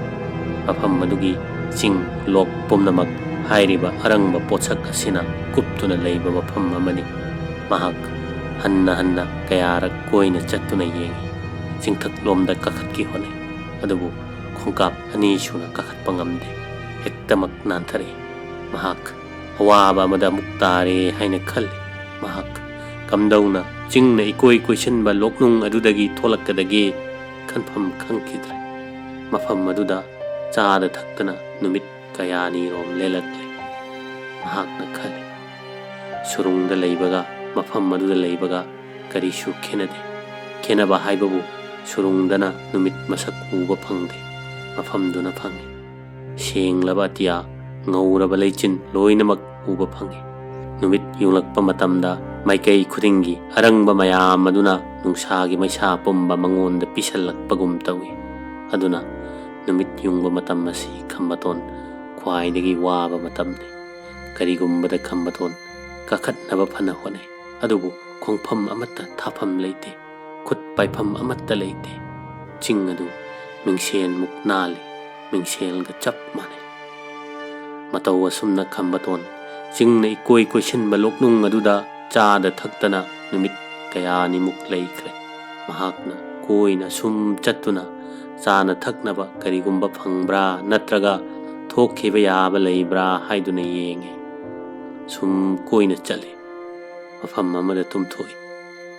ꯃꯐꯝ ꯑꯗꯨꯒꯤ ꯆꯤꯡ ꯂꯣꯛ ꯄꯨꯝꯅꯃꯛ ꯍꯥꯏꯔꯤꯕ ꯑꯔꯪꯕ ꯄꯣꯠꯁꯛ ꯑꯁꯤꯅ ꯀꯨꯞꯇꯨꯅ ꯂꯩꯕ ꯃꯐꯝ ꯑꯃꯅꯤ꯫ ꯃꯍꯥꯛ ꯍꯟꯅ ꯍꯟꯅ ꯀꯌꯥꯔꯛ ꯀꯣꯏꯅ ꯆꯠꯇꯨꯅ ꯌꯦꯡꯉꯤ꯫ ꯆꯤꯡꯊꯛꯂꯣꯝꯗ ꯀꯥꯈꯠꯀꯦ ꯍꯣꯠꯅꯩ, ꯑꯗꯨꯕꯨ ꯈꯣꯡꯀꯥꯞ ꯑꯅꯤ ꯁꯨꯅ ꯀꯥꯈꯠꯄ ꯉꯝꯗꯦ꯫ ꯍꯦꯛꯇꯃꯛ ꯅꯥꯟꯊꯔꯛꯏ꯫ ꯃꯍꯥꯛ ꯑꯋꯥꯕ ꯑꯃꯗ ꯑꯃꯨꯛ ꯇꯥꯔꯦ ꯍꯥꯏꯅ ꯈꯜꯂꯤ꯫ ꯃꯍꯥꯛ ꯀꯝꯗꯧꯅ ꯆꯤꯡꯅ ꯏꯀꯣꯏ ꯀꯣꯏꯁꯤꯟꯕ ꯂꯣꯛꯅꯨꯡ ꯑꯗꯨꯗꯒꯤ ꯊꯣꯛꯂꯛꯀꯗꯒꯦ ꯈꯟꯐꯝ ꯈꯪꯈꯤꯗ꯭ꯔꯦ꯫ ꯃꯐꯝ ꯑꯗꯨꯗ ꯆꯥꯗ ꯊꯛꯇꯅ ꯅꯨꯃꯤꯠ ꯀꯌꯥꯅꯤꯔꯣꯝ ꯂꯦꯜꯂꯛꯂꯦ꯫ ꯃꯍꯥꯛꯅ ꯈꯜꯂꯤ, "ꯁꯨꯔꯨꯡꯗ ꯂꯩꯕꯒ ꯃꯐꯝ ꯑꯗꯨꯗ ꯂꯩꯕꯒ ꯀꯔꯤꯁꯨ ꯈꯦꯠꯅꯗꯦ꯫ ꯈꯦꯠꯅꯕ ꯍꯥꯏꯕꯕꯨ ꯁꯨꯔꯨꯡꯗꯅ ꯅꯨꯃꯤꯠ ꯃꯁꯛ ꯎꯕ ꯐꯪꯗꯦ, ꯃꯐꯝꯗꯨꯅ ꯐꯪꯏ꯫ ꯁꯦꯡꯂꯕ ꯑꯇꯤꯌꯥ, ꯉꯧꯔꯕ ꯂꯩꯆꯤꯟ ꯂꯣꯏꯅꯃꯛ ꯎꯕ ꯐꯪꯏ꯫ ꯅꯨꯃꯤꯠ ꯌꯨꯡꯂꯛꯄ ꯃꯇꯝꯗ ꯃꯥꯏꯀꯩ ꯈꯨꯗꯤꯡꯒꯤ ꯑꯔꯪꯕ ꯃꯌꯥꯝ ꯑꯗꯨꯅ ꯅꯨꯡꯁꯥꯒꯤ ꯃꯩꯁꯥ ꯄꯨꯝꯕ ꯃꯉꯣꯟꯗ ꯄꯤꯁꯜꯂꯛꯄꯒꯨꯝ ꯇꯧꯏ꯫ ꯑꯗꯨꯅ ꯅꯨꯃꯤꯠ ꯌꯨꯡꯕ ꯃꯇꯝ ꯑꯁꯤ ꯈꯝꯕꯇꯣꯟ ꯈ꯭ꯋꯥꯏꯗꯒꯤ ꯋꯥꯕ ꯃꯇꯝꯅꯤ꯫ ꯀꯔꯤꯒꯨꯝꯕꯗ ꯈꯝꯕꯇꯣꯟ ꯀꯥꯈꯠꯅꯕ ꯐꯅ ꯍꯣꯠꯅꯩ, ꯑꯗꯨꯕꯨ ꯈꯣꯡꯐꯝ ꯑꯃꯠꯇ ꯊꯥꯐꯝ ꯂꯩꯇꯦ, ꯈꯨꯠ ꯄꯥꯏꯐꯝ ꯑꯃꯠꯇ ꯂꯩꯇꯦ꯫ ꯆꯤꯡ ꯑꯗꯨ ꯃꯤꯡꯁꯦꯜꯃꯨꯛ ꯅꯥꯜꯂꯤ, ꯃꯤꯡꯁꯦꯜꯒ ꯆꯞ ꯃꯥꯟꯅꯩ꯫ ꯃꯇꯧ ꯑꯁꯨꯝꯅ ꯈꯝꯕꯇꯣꯟ ꯆꯤꯡꯅ ꯏꯀꯣꯏ ꯀꯣꯏꯁꯤꯟꯕ ꯂꯣꯛꯅꯨꯡ ꯑꯗꯨꯗ ꯆꯥꯗ ꯊꯛꯇꯅ ꯅꯨꯃꯤꯠ ꯀꯌꯥꯅꯤꯃꯨꯛ ꯂꯩꯈ꯭ꯔꯦ꯫ ꯃꯍꯥꯛꯅ ꯀꯣꯏꯅ ꯁꯨꯝ ꯆꯠꯇꯨꯅ ꯆꯥꯅ ꯊꯛꯅꯕ ꯀꯔꯤꯒꯨꯝꯕ ꯐꯪꯕ꯭ꯔꯥ ꯅꯠꯇ꯭ꯔꯒ ꯊꯣꯛꯈꯤꯕ ꯌꯥꯕ ꯂꯩꯕ꯭ꯔꯥ ꯍꯥꯏꯗꯨꯅ ꯌꯦꯡꯉꯤ꯫ ꯁꯨꯝ ꯀꯣꯏꯅ ꯆꯠꯂꯤ꯫ ꯃꯐꯝ ꯑꯃꯗ ꯇꯨꯝꯊꯣꯛꯏ,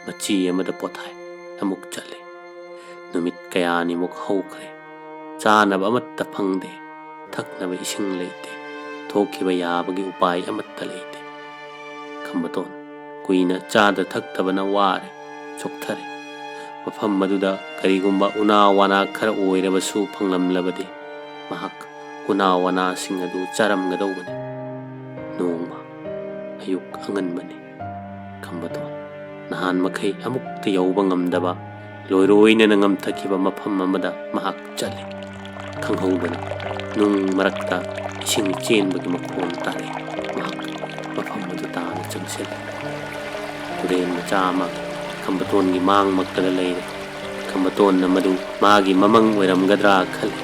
ꯃꯆꯤ ꯑꯃꯗ ꯄꯣꯊꯥꯏ, ꯑꯃꯨꯛ ꯆꯠꯂꯤ꯫ ꯅꯨꯃꯤꯠ ꯀꯌꯥꯅꯤꯃꯨꯛ ꯍꯧꯈ꯭ꯔꯦ꯫ ꯆꯥꯅꯕ ꯑꯃꯠꯇ ꯐꯪꯗꯦ, ꯊꯛꯅꯕ ꯏꯁꯤꯡ ꯂꯩꯇꯦ, ꯊꯣꯛꯈꯤꯕ ꯌꯥꯕꯒꯤ ꯎꯄꯥꯏ ꯑꯃꯠꯇ ꯂꯩꯇꯦ꯫ ꯈꯝꯕꯇꯣꯟ ꯀꯨꯏꯅ ꯆꯥꯗ ꯊꯛꯇꯕꯅ ꯋꯥꯔꯦ, ꯆꯣꯛꯊꯔꯦ꯫ ꯃꯐꯝ ꯑꯗꯨꯗ ꯀꯔꯤꯒꯨꯝꯕ ꯎꯅꯥ ꯋꯥꯅꯥ ꯈꯔ ꯑꯣꯏꯔꯕꯁꯨ ꯐꯪꯂꯝꯂꯕꯗꯤ ꯃꯍꯥꯛ ꯎꯅꯥ ꯋꯥꯅꯥꯁꯤꯡ ꯑꯗꯨ ꯆꯥꯔꯝꯒꯗꯧꯕꯅꯤ꯫ ꯅꯣꯡꯃ ꯑꯌꯨꯛ ꯑꯉꯟꯕꯅꯤ꯫ ꯈꯝꯕꯇꯣꯟ ꯅꯍꯥꯟ ꯃꯈꯩ ꯑꯃꯨꯛꯇ ꯌꯧꯕ ꯉꯝꯗꯕ ꯂꯣꯏꯔꯣꯏꯅꯅ ꯉꯝꯊꯈꯤꯕ ꯃꯐꯝ ꯑꯃꯗ ꯃꯍꯥꯛ ꯆꯠꯂꯤ꯫ ꯈꯪꯍꯧꯗꯅ ꯅꯨꯡ ꯃꯔꯛꯇ ꯏꯁꯤꯡ ꯆꯦꯟꯕꯒꯤ ꯃꯈꯣꯟ ꯇꯥꯔꯛꯏ꯫ ꯃꯍꯥꯛ ꯃꯐꯝ ꯑꯗꯨ ꯇꯥꯅ ꯆꯪꯁꯤꯜꯂꯤ꯫ ꯇꯨꯔꯦꯜ ꯃꯆꯥ ꯑꯃ ꯈꯝꯕꯇꯣꯟꯒꯤ ꯃꯥꯡꯃꯛꯇꯗ ꯂꯩꯔꯦ꯫ ꯈꯝꯕꯇꯣꯟꯅ ꯃꯗꯨ ꯃꯥꯒꯤ ꯃꯃꯪ ꯑꯣꯏꯔꯝꯒꯗ꯭ꯔꯥ ꯈꯜꯂꯤ꯫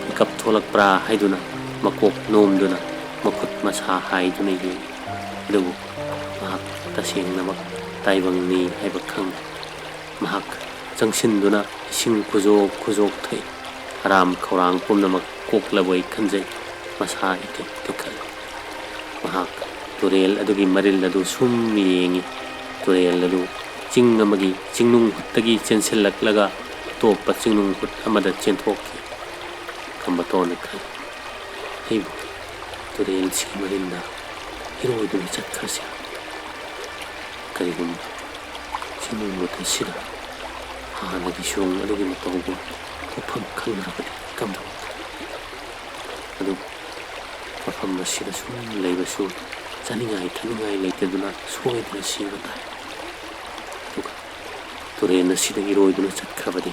ꯃꯤꯀꯞ ꯊꯣꯛꯂꯛꯄ꯭ꯔꯥ ꯍꯥꯏꯗꯨꯅ ꯃꯀꯣꯛ ꯅꯣꯝꯗꯨꯅ ꯃꯈꯨꯠ ꯃꯁꯥ ꯍꯥꯏꯗꯨꯅ ꯌꯦꯡꯏ꯫ ꯑꯗꯨꯕꯨ ꯃꯍꯥꯛ ꯇꯁꯦꯡꯅꯃꯛ ꯇꯥꯏꯕꯪꯅꯤ ꯍꯥꯏꯕ ꯈꯪꯏ꯫ ꯃꯍꯥꯛ ꯆꯪꯁꯤꯟꯗꯨꯅ ꯏꯁꯤꯡ ꯈꯨꯖꯣꯛ ꯈꯨꯖꯣꯛ ꯊꯛꯏ꯫ ꯑꯔꯥꯝ ꯈꯧꯔꯥꯡ ꯄꯨꯝꯅꯃꯛ ꯀꯣꯛꯂꯕꯣꯏ ꯈꯟꯖꯩ꯫ ꯃꯁꯥ ꯏꯇꯦꯛ ꯇꯦꯛꯈꯠꯂꯤ꯫ ꯃꯍꯥꯛ ꯇꯨꯔꯦꯜ ꯑꯗꯨꯒꯤ ꯃꯔꯤꯜ ꯑꯗꯨ ꯁꯨꯝ ꯌꯦꯡꯏ꯫ ꯇꯨꯔꯦꯜ ꯑꯗꯨ ꯆꯤꯡ ꯑꯃꯒꯤ ꯆꯤꯡꯅꯨꯡ ꯍꯨꯠꯇꯒꯤ ꯆꯦꯟꯁꯤꯜꯂꯛꯂꯒ ꯑꯇꯣꯞꯄ ꯆꯤꯡꯅꯨꯡ ꯍꯨꯠ ꯑꯃꯗ ꯆꯦꯟꯊꯣꯛꯈꯤ꯫ ꯈꯝꯕꯇꯣꯟꯅ ꯈꯜꯂꯤ, "ꯑꯩꯕꯨ ꯇꯨꯔꯦꯜꯁꯤꯒꯤ ꯃꯔꯤꯟꯗ ꯏꯔꯣꯏꯗꯨꯅ ꯆꯠꯈ꯭ꯔꯁꯤꯔ? ꯀꯔꯤꯒꯨꯝꯕ ꯆꯤꯡꯅꯨꯡ ꯍꯨꯠ ꯑꯁꯤꯗ ꯍꯥꯟꯅꯒꯤ ꯁꯨꯔꯨꯡ ꯑꯗꯨꯒꯤ ꯃꯇꯧꯒꯨꯝ ꯊꯣꯛꯐꯝ ꯈꯪꯗ꯭ꯔꯕꯗꯤ ꯀꯝꯗꯧꯒꯅꯤ? ꯑꯗꯨꯕꯨ ꯃꯐꯝ ꯑꯁꯤꯗ ꯁꯨꯝ ꯂꯩꯕꯁꯨ ꯆꯥꯅꯤꯡꯉꯥꯏ ꯊꯛꯅꯤꯡꯉꯥꯏ ꯂꯩꯇꯗꯨꯅ ꯁꯣꯏꯗꯅ ꯁꯤꯕ ꯇꯥꯏ꯫ ꯑꯗꯨꯒ ꯇꯨꯔꯦꯜ ꯑꯁꯤꯗ ꯏꯔꯣꯏꯗꯨꯅ ꯆꯠꯈ꯭ꯔꯕꯗꯤ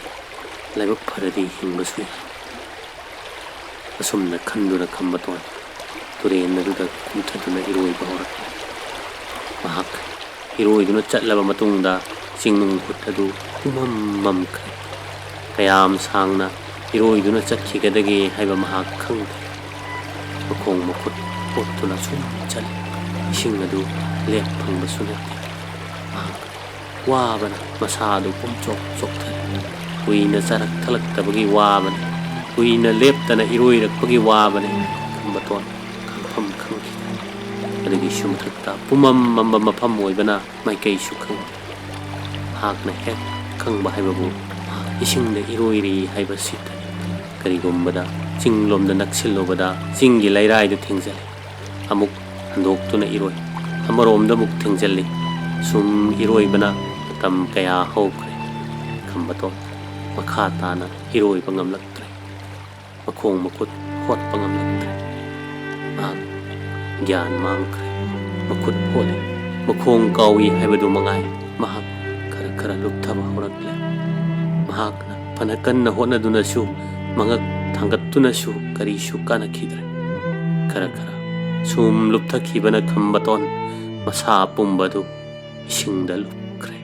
ꯂꯥꯏꯕꯛ ꯐꯔꯗꯤ ꯍꯤꯡꯕꯁꯨ ꯌꯥꯏ꯫" ꯑꯁꯨꯝꯅ ꯈꯟꯗꯨꯅ ꯈꯝꯕꯇꯣꯟ ꯇꯨꯔꯦꯜ ꯑꯗꯨꯗ ꯀꯨꯝꯊꯗꯨꯅ ꯏꯔꯣꯏꯕ ꯍꯧꯔꯛꯂꯦ꯫ ꯃꯍꯥꯛ ꯏꯔꯣꯏꯗꯨꯅ ꯆꯠꯂꯕ ꯃꯇꯨꯡꯗ ꯆꯤꯡꯅꯨꯡ ꯍꯨꯠ ꯑꯗꯨ ꯄꯨꯝꯃꯝ ꯃꯝꯈ꯭ꯔꯦ꯫ ꯀꯌꯥꯝ ꯁꯥꯡꯅ ꯏꯔꯣꯏꯗꯨꯅ ꯆꯠꯈꯤꯒꯗꯒꯦ ꯍꯥꯏꯕ ꯃꯍꯥꯛ ꯈꯪꯗꯦ꯫ ꯃꯈꯣꯡ ꯃꯈꯨꯠ ꯍꯣꯠꯇꯨꯅ ꯁꯨꯝ ꯆꯠꯂꯤ꯫ ꯏꯁꯤꯡ ꯑꯗꯨ ꯂꯦꯞ ꯐꯪꯕꯁꯨ ꯅꯠꯇꯦ꯫ ꯃꯍꯥꯛ ꯋꯥꯕꯅ ꯃꯁꯥ ꯑꯗꯨ ꯄꯨꯝꯆꯣꯛ ꯆꯣꯛꯊꯔꯦ꯫ ꯀꯨꯏꯅ ꯆꯥꯔꯛ ꯊꯛꯂꯛꯇꯕꯒꯤ ꯋꯥꯕꯅꯤ, ꯀꯨꯏꯅ ꯂꯦꯞꯇꯅ ꯏꯔꯣꯏꯔꯛꯄꯒꯤ ꯋꯥꯕꯅꯤ꯫ ꯈꯝꯕꯇꯣꯟ ꯈꯥꯡꯐꯝ ꯈꯪꯈꯤꯗꯦ꯫ ꯑꯗꯨꯒꯤꯁꯨ ꯃꯊꯛꯇ ꯄꯨꯝꯃꯝ ꯃꯝꯕ ꯃꯐꯝ ꯑꯣꯏꯕꯅ ꯃꯥꯏꯀꯩꯁꯨ ꯈꯪꯗꯦ꯫ ꯃꯍꯥꯛꯅ ꯍꯦꯛ ꯈꯪꯕ ꯍꯥꯏꯕꯕꯨ ꯃꯍꯥꯛ ꯏꯁꯤꯡꯗ ꯏꯔꯣꯏꯔꯤ ꯍꯥꯏꯕꯁꯤꯇꯅꯤ꯫ ꯀꯔꯤꯒꯨꯝꯕꯗ ꯆꯤꯡꯂꯣꯝꯗ ꯅꯛꯁꯤꯜꯂꯨꯕꯗ ꯆꯤꯡꯒꯤ ꯂꯩꯔꯥꯏꯗꯨ ꯊꯦꯡꯖꯤꯜꯂꯤ꯫ ꯑꯃꯨꯛ ꯍꯟꯗꯣꯛꯇꯨꯅ ꯏꯔꯣꯏ꯫ ꯑꯃꯔꯣꯝꯗ ꯑꯃꯨꯛ ꯊꯦꯡꯖꯤꯜꯂꯤ꯫ ꯁꯨꯝ ꯏꯔꯣꯏꯕꯅ ꯃꯇꯝ ꯀꯌꯥ ꯍꯧꯈ꯭ꯔꯦ꯫ ꯈꯝꯕꯇꯣꯟ ꯃꯈꯥ ꯇꯥꯅ ꯏꯔꯣꯏꯕ ꯉꯝꯂꯛꯇ꯭ꯔꯦ꯫ ꯃꯈꯣꯡ ꯃꯈꯨꯠ ꯍꯣꯠꯄ ꯉꯝꯂꯛꯇ꯭ꯔꯦ꯫ ꯃꯍꯥꯛ ꯒ꯭ꯌꯥꯟ ꯃꯥꯡꯈ꯭ꯔꯦ꯫ ꯃꯈꯨꯠ ꯍꯣꯠꯂꯤ꯫ ꯃꯈꯣꯡ ꯀꯥꯎꯏ ꯍꯥꯏꯕꯗꯨ ꯃꯉꯥꯏ꯫ ꯃꯍꯥꯛ ꯈꯔ ꯈꯔ ꯂꯨꯞꯊꯕ ꯍꯧꯔꯛꯂꯦ꯫ ꯃꯍꯥꯛꯅ ꯐꯅ ꯀꯟꯅ ꯍꯣꯠꯅꯗꯨꯅꯁꯨ, ꯃꯉꯛ ꯊꯥꯡꯒꯠꯇꯨꯅꯁꯨ ꯀꯔꯤꯁꯨ ꯀꯥꯟꯅꯈꯤꯗ꯭ꯔꯦ꯫ ꯈꯔ ꯈꯔ ꯁꯨꯝ ꯂꯨꯞꯊꯈꯤꯕꯅ ꯈꯝꯕꯇꯣꯟ ꯃꯁꯥ ꯑꯄꯨꯝꯕ ꯑꯗꯨ ꯏꯁꯤꯡꯗ ꯂꯨꯞꯈ꯭ꯔꯦ꯫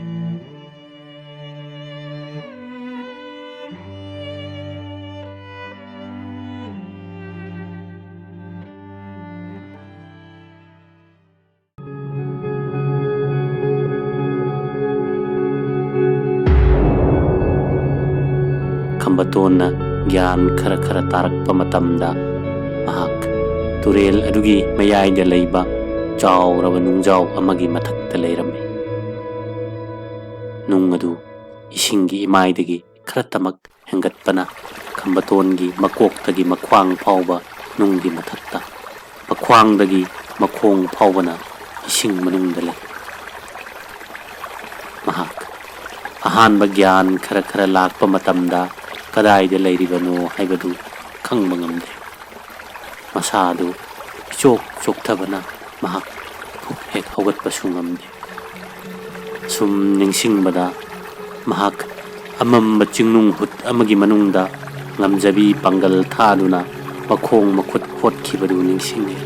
ꯈꯝꯕꯇꯣꯟꯅ ꯒ꯭ꯌꯥꯟ ꯈꯔ ꯈꯔ ꯇꯥꯔꯛꯄ ꯃꯇꯝꯗ, ꯃꯍꯥꯛ ꯇꯨꯔꯦꯜ ꯑꯗꯨꯒꯤ ꯃꯌꯥꯏꯗ ꯂꯩꯕ ꯆꯥꯎꯔꯕ ꯅꯨꯡꯖꯥꯎ ꯑꯃꯒꯤ ꯃꯊꯛꯇ ꯂꯩꯔꯝꯃꯤ꯫ ꯅꯨꯡ ꯑꯗꯨ ꯏꯁꯤꯡꯒꯤ ꯏꯃꯥꯏꯗꯒꯤ ꯈꯔꯇꯃꯛ ꯍꯦꯟꯒꯠꯄꯅ ꯈꯝꯕꯇꯣꯟꯒꯤ ꯃꯀꯣꯛꯇꯒꯤ ꯃꯈ꯭ꯋꯥꯡ ꯐꯥꯎꯕ ꯅꯨꯡꯒꯤ ꯃꯊꯛꯇ, ꯃꯈ꯭ꯋꯥꯡꯗꯒꯤ ꯃꯈꯣꯡ ꯐꯥꯎꯕꯅ ꯏꯁꯤꯡ ꯃꯅꯨꯡꯗ ꯂꯩ꯫ ꯃꯍꯥꯛ ꯑꯍꯥꯟꯕ ꯒ꯭ꯌꯥꯟ ꯈꯔ ꯈꯔ ꯂꯥꯛꯄ ꯃꯇꯝꯗ ꯀꯗꯥꯏꯗ ꯂꯩꯔꯤꯕꯅꯣ ꯍꯥꯏꯕꯗꯨ ꯈꯪꯕ ꯉꯝꯗꯦ꯫ ꯃꯁꯥ ꯑꯗꯨ ꯏꯆꯣꯛ ꯆꯣꯛꯊꯕꯅ ꯃꯍꯥꯛ ꯐꯨꯛ ꯍꯦꯛ ꯍꯧꯒꯠꯄꯁꯨ ꯉꯝꯗꯦ꯫ ꯁꯨꯝ ꯅꯤꯡꯁꯤꯡꯕꯗ ꯃꯍꯥꯛ ꯑꯃꯝꯕ ꯆꯤꯡꯅꯨꯡ ꯍꯨꯠ ꯑꯃꯒꯤ ꯃꯅꯨꯡꯗ ꯉꯝꯖꯕꯤ ꯄꯥꯡꯒꯜ ꯊꯥꯗꯨꯅ ꯃꯈꯣꯡ ꯃꯈꯨꯠ ꯍꯣꯠꯈꯤꯕꯗꯨ ꯅꯤꯡꯁꯤꯡꯉꯤ꯫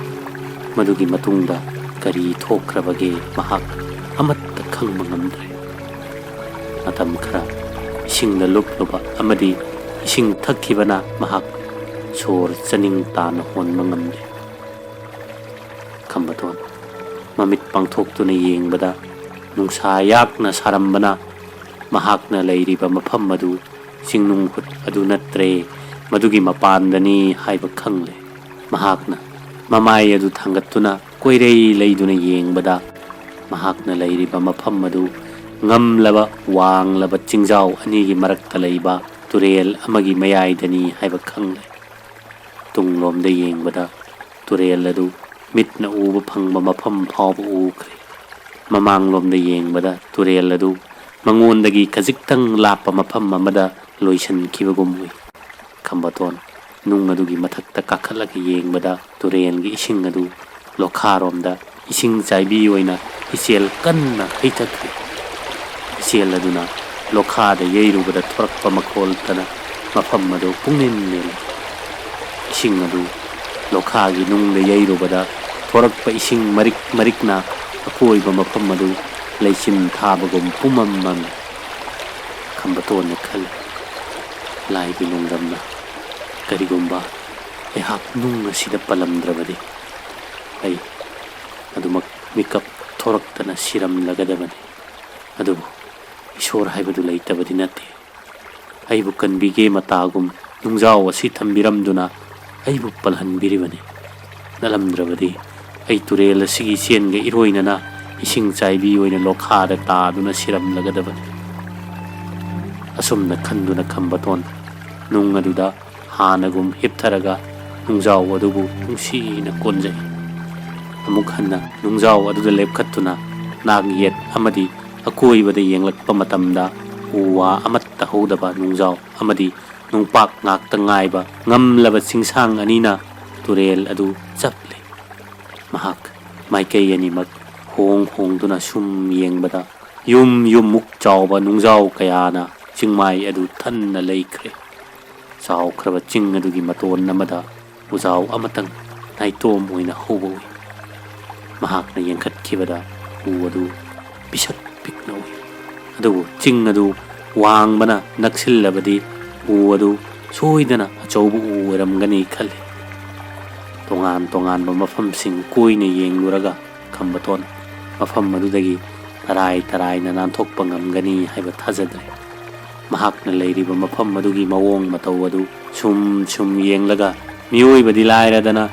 ꯃꯗꯨꯒꯤ ꯃꯇꯨꯡꯗ ꯀꯔꯤ ꯊꯣꯛꯈ꯭ꯔꯕꯒꯦ ꯃꯍꯥꯛ ꯑꯃꯠꯇ ꯈꯪꯕ ꯉꯝꯗ꯭ꯔꯦ꯫ ꯃꯇꯝ ꯈꯔ ꯏꯁꯤꯡꯗ ꯂꯨꯞꯂꯨꯕ ꯑꯃꯗꯤ ꯏꯁꯤꯡ ꯊꯛꯈꯤꯕꯅ ꯃꯍꯥꯛ ꯁꯣꯔ ꯆꯥꯅꯤꯡ ꯇꯥꯅ ꯍꯣꯟꯕ ꯉꯝꯗꯦ꯫ ꯈꯝꯕꯇꯣꯟ ꯃꯃꯤꯠ ꯄꯥꯡꯊꯣꯛꯇꯨꯅ ꯌꯦꯡꯕꯗ ꯅꯨꯡꯁꯥ ꯌꯥꯛꯅ ꯁꯥꯔꯝꯕꯅ ꯃꯍꯥꯛꯅ ꯂꯩꯔꯤꯕ ꯃꯐꯝ ꯑꯗꯨ ꯆꯤꯡꯅꯨꯡ ꯍꯨꯠ ꯑꯗꯨ ꯅꯠꯇ꯭ꯔꯦ, ꯃꯗꯨꯒꯤ ꯃꯄꯥꯟꯗꯅꯤ ꯍꯥꯏꯕ ꯈꯪꯂꯦ꯫ ꯃꯍꯥꯛꯅ ꯃꯃꯥꯏ ꯑꯗꯨ ꯊꯥꯡꯒꯠꯇꯨꯅ ꯀꯣꯏꯔꯩ ꯂꯩꯗꯨꯅ ꯌꯦꯡꯕꯗ ꯃꯍꯥꯛꯅ ꯂꯩꯔꯤꯕ ꯃꯐꯝ ꯑꯗꯨ ꯉꯝꯂꯕ ꯋꯥꯡꯂꯕ ꯆꯤꯡꯖꯥꯎ ꯑꯅꯤꯒꯤ ꯃꯔꯛꯇ ꯂꯩꯕ ꯇꯨꯔꯦꯜ ꯑꯃꯒꯤ ꯃꯌꯥꯏꯗꯅꯤ ꯍꯥꯏꯕ ꯈꯪꯂꯦ꯫ ꯇꯨꯡꯂꯣꯝꯗ ꯌꯦꯡꯕꯗ ꯇꯨꯔꯦꯜ ꯑꯗꯨ ꯃꯤꯠꯅ ꯎꯕ ꯐꯪꯕ ꯃꯐꯝ ꯐꯥꯎꯕ ꯎꯈ꯭ꯔꯦ꯫ ꯃꯃꯥꯡꯂꯣꯝꯗ ꯌꯦꯡꯕꯗ ꯇꯨꯔꯦꯜ ꯑꯗꯨ ꯃꯉꯣꯟꯗꯒꯤ ꯈꯖꯤꯛꯇꯪ ꯂꯥꯞꯄ ꯃꯐꯝ ꯑꯃꯗ ꯂꯣꯏꯁꯤꯟꯈꯤꯕꯒꯨꯝ ꯎꯏ꯫ ꯈꯝꯕꯇꯣꯟ ꯅꯨꯡ ꯑꯗꯨꯒꯤ ꯃꯊꯛꯇ ꯀꯥꯈꯠꯂꯒ ꯌꯦꯡꯕꯗ ꯇꯨꯔꯦꯜꯒꯤ ꯏꯁꯤꯡ ꯑꯗꯨ ꯂꯣꯈꯥꯔꯣꯝꯗ ꯏꯁꯤꯡ ꯆꯥꯏꯕꯤ ꯑꯣꯏꯅ ꯏꯆꯦꯜ ꯀꯟꯅ ꯍꯩꯊꯈ꯭ꯔꯦ꯫ ꯏꯆꯦꯜ ꯑꯗꯨꯅ ꯂꯣꯈꯥꯗ ꯌꯩꯔꯨꯕꯗ ꯊꯣꯔꯛꯄ ꯃꯈꯣꯜꯇꯅ ꯃꯐꯝ ꯑꯗꯨ ꯄꯨꯡꯅꯤꯟ ꯅꯤꯜꯂꯤ꯫ ꯏꯁꯤꯡ ꯑꯗꯨ ꯂꯣꯈꯥꯒꯤ ꯅꯨꯡꯗ ꯌꯩꯔꯨꯕꯗ ꯊꯣꯔꯛꯄ ꯏꯁꯤꯡ ꯃꯔꯤꯛ ꯃꯔꯤꯛꯅ ꯑꯀꯣꯏꯕ ꯃꯐꯝ ꯑꯗꯨ ꯂꯩꯆꯤꯟ ꯊꯥꯕꯒꯨꯝ ꯄꯨꯝꯃꯝ ꯃꯝꯃꯤ꯫ ꯈꯝꯕꯇꯣꯟꯅ ꯈꯜꯂꯤ, "ꯂꯥꯏꯒꯤ ꯅꯣꯡꯗꯝꯅ, ꯀꯔꯤꯒꯨꯝꯕ ꯑꯩꯍꯥꯛ ꯅꯨꯡ ꯑꯁꯤꯗ ꯄꯜꯂꯝꯗ꯭ꯔꯕꯗꯤ ꯑꯩ ꯑꯗꯨꯃꯛ ꯃꯤꯀꯞ ꯊꯣꯔꯛꯇꯅ ꯁꯤꯔꯝꯂꯒꯗꯕꯅꯤ꯫ ꯑꯗꯨꯕꯨ ꯏꯁꯣꯔ ꯍꯥꯏꯕꯗꯨ ꯂꯩꯇꯕꯗꯤ ꯅꯠꯇꯦ꯫ ꯑꯩꯕꯨ ꯀꯟꯕꯤꯒꯦ ꯃꯇꯥꯒꯨꯝ ꯅꯨꯡꯖꯥꯎ ꯑꯁꯤ ꯊꯝꯕꯤꯔꯝꯗꯨꯅ ꯑꯩꯕꯨ ꯄꯜꯍꯟꯕꯤꯔꯤꯕꯅꯤ꯫ ꯅꯠꯂꯝꯗ꯭ꯔꯕꯗꯤ ꯑꯩ ꯇꯨꯔꯦꯜ ꯑꯁꯤꯒꯤ ꯏꯆꯦꯟꯒ ꯏꯔꯣꯏꯅꯅ ꯏꯁꯤꯡ ꯆꯥꯏꯕꯤ ꯑꯣꯏꯅ ꯂꯣꯈꯥꯗ ꯇꯥꯗꯨꯅ ꯁꯤꯔꯝꯂꯒꯗꯕꯅꯤ꯫" ꯑꯁꯨꯝꯅ ꯈꯟꯗꯨꯅ ꯈꯝꯕꯇꯣꯟ ꯅꯨꯡ ꯑꯗꯨꯗ ꯍꯥꯟꯅꯒꯨꯝ ꯍꯤꯞꯊꯔꯒ ꯅꯨꯡꯖꯥꯎ ꯑꯗꯨꯕꯨ ꯅꯨꯡꯁꯤꯅ ꯀꯣꯟꯖꯩ꯫ ꯑꯃꯨꯛ ꯍꯟꯅ ꯅꯨꯡꯖꯥꯎ ꯑꯗꯨꯗ ꯂꯦꯞꯈꯠꯇꯨꯅ ꯅꯥꯛ ꯌꯦꯠ ꯑꯃꯗꯤ ꯑꯀꯣꯏꯕꯗ ꯌꯦꯡꯂꯛꯄ ꯃꯇꯝꯗ ꯎ ꯋꯥ ꯑꯃꯠꯇ ꯍꯧꯗꯕ ꯅꯨꯡꯖꯥꯎ ꯑꯃꯗꯤ ꯅꯨꯡꯄꯥꯛ ꯉꯥꯛꯇ ꯉꯥꯏꯕ ꯉꯝꯂꯕ ꯆꯤꯡꯁꯥꯡ ꯑꯅꯤꯅ ꯇꯨꯔꯦꯜ ꯑꯗꯨ ꯆꯞꯂꯤ꯫ ꯃꯍꯥꯛ ꯃꯥꯏꯀꯩ ꯑꯅꯤꯃꯛ ꯍꯣꯡ ꯍꯣꯡꯗꯨꯅ ꯁꯨꯝ ꯌꯦꯡꯕꯗ ꯌꯨꯝ ꯌꯨꯝꯃꯨꯛ ꯆꯥꯎꯕ ꯅꯨꯡꯖꯥꯎ ꯀꯌꯥꯅ ꯆꯤꯡꯃꯥꯏ ꯑꯗꯨ ꯊꯟꯅ ꯂꯩꯈ꯭ꯔꯦ꯫ ꯆꯥꯎꯈ꯭ꯔꯕ ꯆꯤꯡ ꯑꯗꯨꯒꯤ ꯃꯇꯣꯟ ꯑꯃꯗ ꯎꯖꯥꯎ ꯑꯃꯇꯪ ꯅꯥꯏꯇꯣꯝ ꯑꯣꯏꯅ ꯍꯧꯕ ꯎꯏ꯫ ꯃꯍꯥꯛꯅ ꯌꯦꯡꯈꯠꯈꯤꯕꯗ ꯎ ꯑꯗꯨ ꯄꯤꯁꯛ ꯄꯤꯛꯅ ꯎꯏ꯫ ꯑꯗꯨꯕꯨ ꯆꯤꯡ ꯑꯗꯨ ꯋꯥꯡꯕꯅ ꯅꯛꯁꯤꯜꯂꯕꯗꯤ ꯎ ꯑꯗꯨ ꯁꯣꯏꯗꯅ ꯑꯆꯧꯕ ꯎ ꯑꯣꯏꯔꯝꯒꯅꯤ ꯈꯜꯂꯤ꯫ ꯇꯣꯉꯥꯟ ꯇꯣꯉꯥꯟꯕ ꯃꯐꯝꯁꯤꯡ ꯀꯣꯏꯅ ꯌꯦꯡꯂꯨꯔꯒ ꯈꯝꯕꯇꯣꯟ ꯃꯐꯝ ꯑꯗꯨꯗꯒꯤ ꯇꯔꯥꯏ ꯇꯔꯥꯏꯅ ꯅꯥꯟꯊꯣꯛꯄ ꯉꯝꯒꯅꯤ ꯍꯥꯏꯕ ꯊꯥꯖꯗ꯭ꯔꯦ꯫ ꯃꯍꯥꯛꯅ ꯂꯩꯔꯤꯕ ꯃꯐꯝ ꯑꯗꯨꯒꯤ ꯃꯑꯣꯡ ꯃꯇꯧ ꯑꯗꯨ ꯁꯨꯝ ꯁꯨꯝ ꯌꯦꯡꯂꯒ ꯃꯤꯑꯣꯏꯕꯗꯤ ꯂꯥꯏꯔꯗꯅ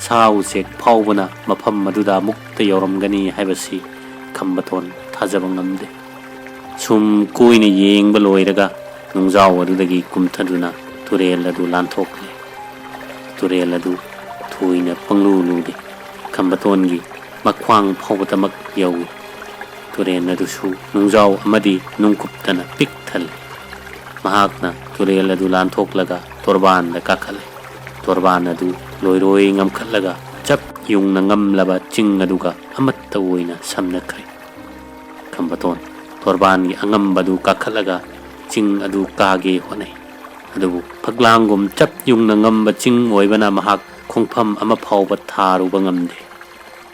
ꯁꯥ ꯎꯆꯦꯛ ꯐꯥꯎꯕꯅ ꯃꯐꯝ ꯑꯗꯨꯗ ꯑꯃꯨꯛꯇ ꯌꯧꯔꯝꯒꯅꯤ ꯍꯥꯏꯕꯁꯤ ꯈꯝꯕꯇꯣꯟ ꯊꯥꯖꯕ ꯉꯝꯗꯦ꯫ ꯁꯨꯝ ꯀꯣꯏꯅ ꯌꯦꯡꯕ ꯂꯣꯏꯔꯒ ꯅꯨꯡꯖꯥꯎ ꯑꯗꯨꯗꯒꯤ ꯀꯨꯝꯊꯗꯨꯅ ꯇꯨꯔꯦꯜ ꯑꯗꯨ ꯂꯥꯟꯊꯣꯛꯂꯦ꯫ ꯇꯨꯔꯦꯜ ꯑꯗꯨ ꯊꯣꯏꯅ ꯄꯪꯂꯨ ꯂꯨꯗꯦ꯫ ꯈꯝꯕꯇꯣꯟꯒꯤ ꯃꯈ꯭ꯋꯥꯡ ꯐꯥꯎꯕꯗꯃꯛ ꯌꯧꯏ꯫ ꯇꯨꯔꯦꯜ ꯑꯗꯨꯁꯨ ꯅꯨꯡꯖꯥꯎ ꯑꯃꯗꯤ ꯅꯨꯡꯀꯨꯞꯇꯅ ꯄꯤꯛ ꯊꯜꯂꯤ꯫ ꯃꯍꯥꯛꯅ ꯇꯨꯔꯦꯜ ꯑꯗꯨ ꯂꯥꯟꯊꯣꯛꯂꯒ ꯇꯣꯔꯕꯥꯟꯗ ꯀꯥꯈꯠꯂꯦ꯫ ꯇꯣꯔꯕꯥꯟ ꯑꯗꯨ ꯂꯣꯏꯔꯣꯏ ꯉꯝꯈꯠꯂꯒ ꯆꯞ ꯌꯨꯡꯅ ꯉꯝꯂꯕ ꯆꯤꯡ ꯑꯗꯨꯒ ꯑꯃꯠꯇ ꯑꯣꯏꯅ ꯁꯝꯅꯈ꯭ꯔꯦ꯫ ꯈꯝꯕꯇꯣꯟ ꯇꯣꯔꯕꯥꯟꯒꯤ ꯑꯉꯝꯕꯗꯨ ꯀꯥꯈꯠꯂꯒ ꯆꯤꯡ ꯑꯗꯨ ꯀꯥꯒꯦ ꯍꯣꯠꯅꯩ꯫ ꯑꯗꯨꯕꯨ ꯐꯛꯂꯥꯡꯒꯨꯝ ꯆꯞ ꯌꯨꯡꯅ ꯉꯝꯕ ꯆꯤꯡ ꯑꯣꯏꯕꯅ ꯃꯍꯥꯛ ꯈꯣꯡꯐꯝ ꯑꯃ ꯐꯥꯎꯕ ꯊꯥꯔꯨꯕ ꯉꯝꯗꯦ꯫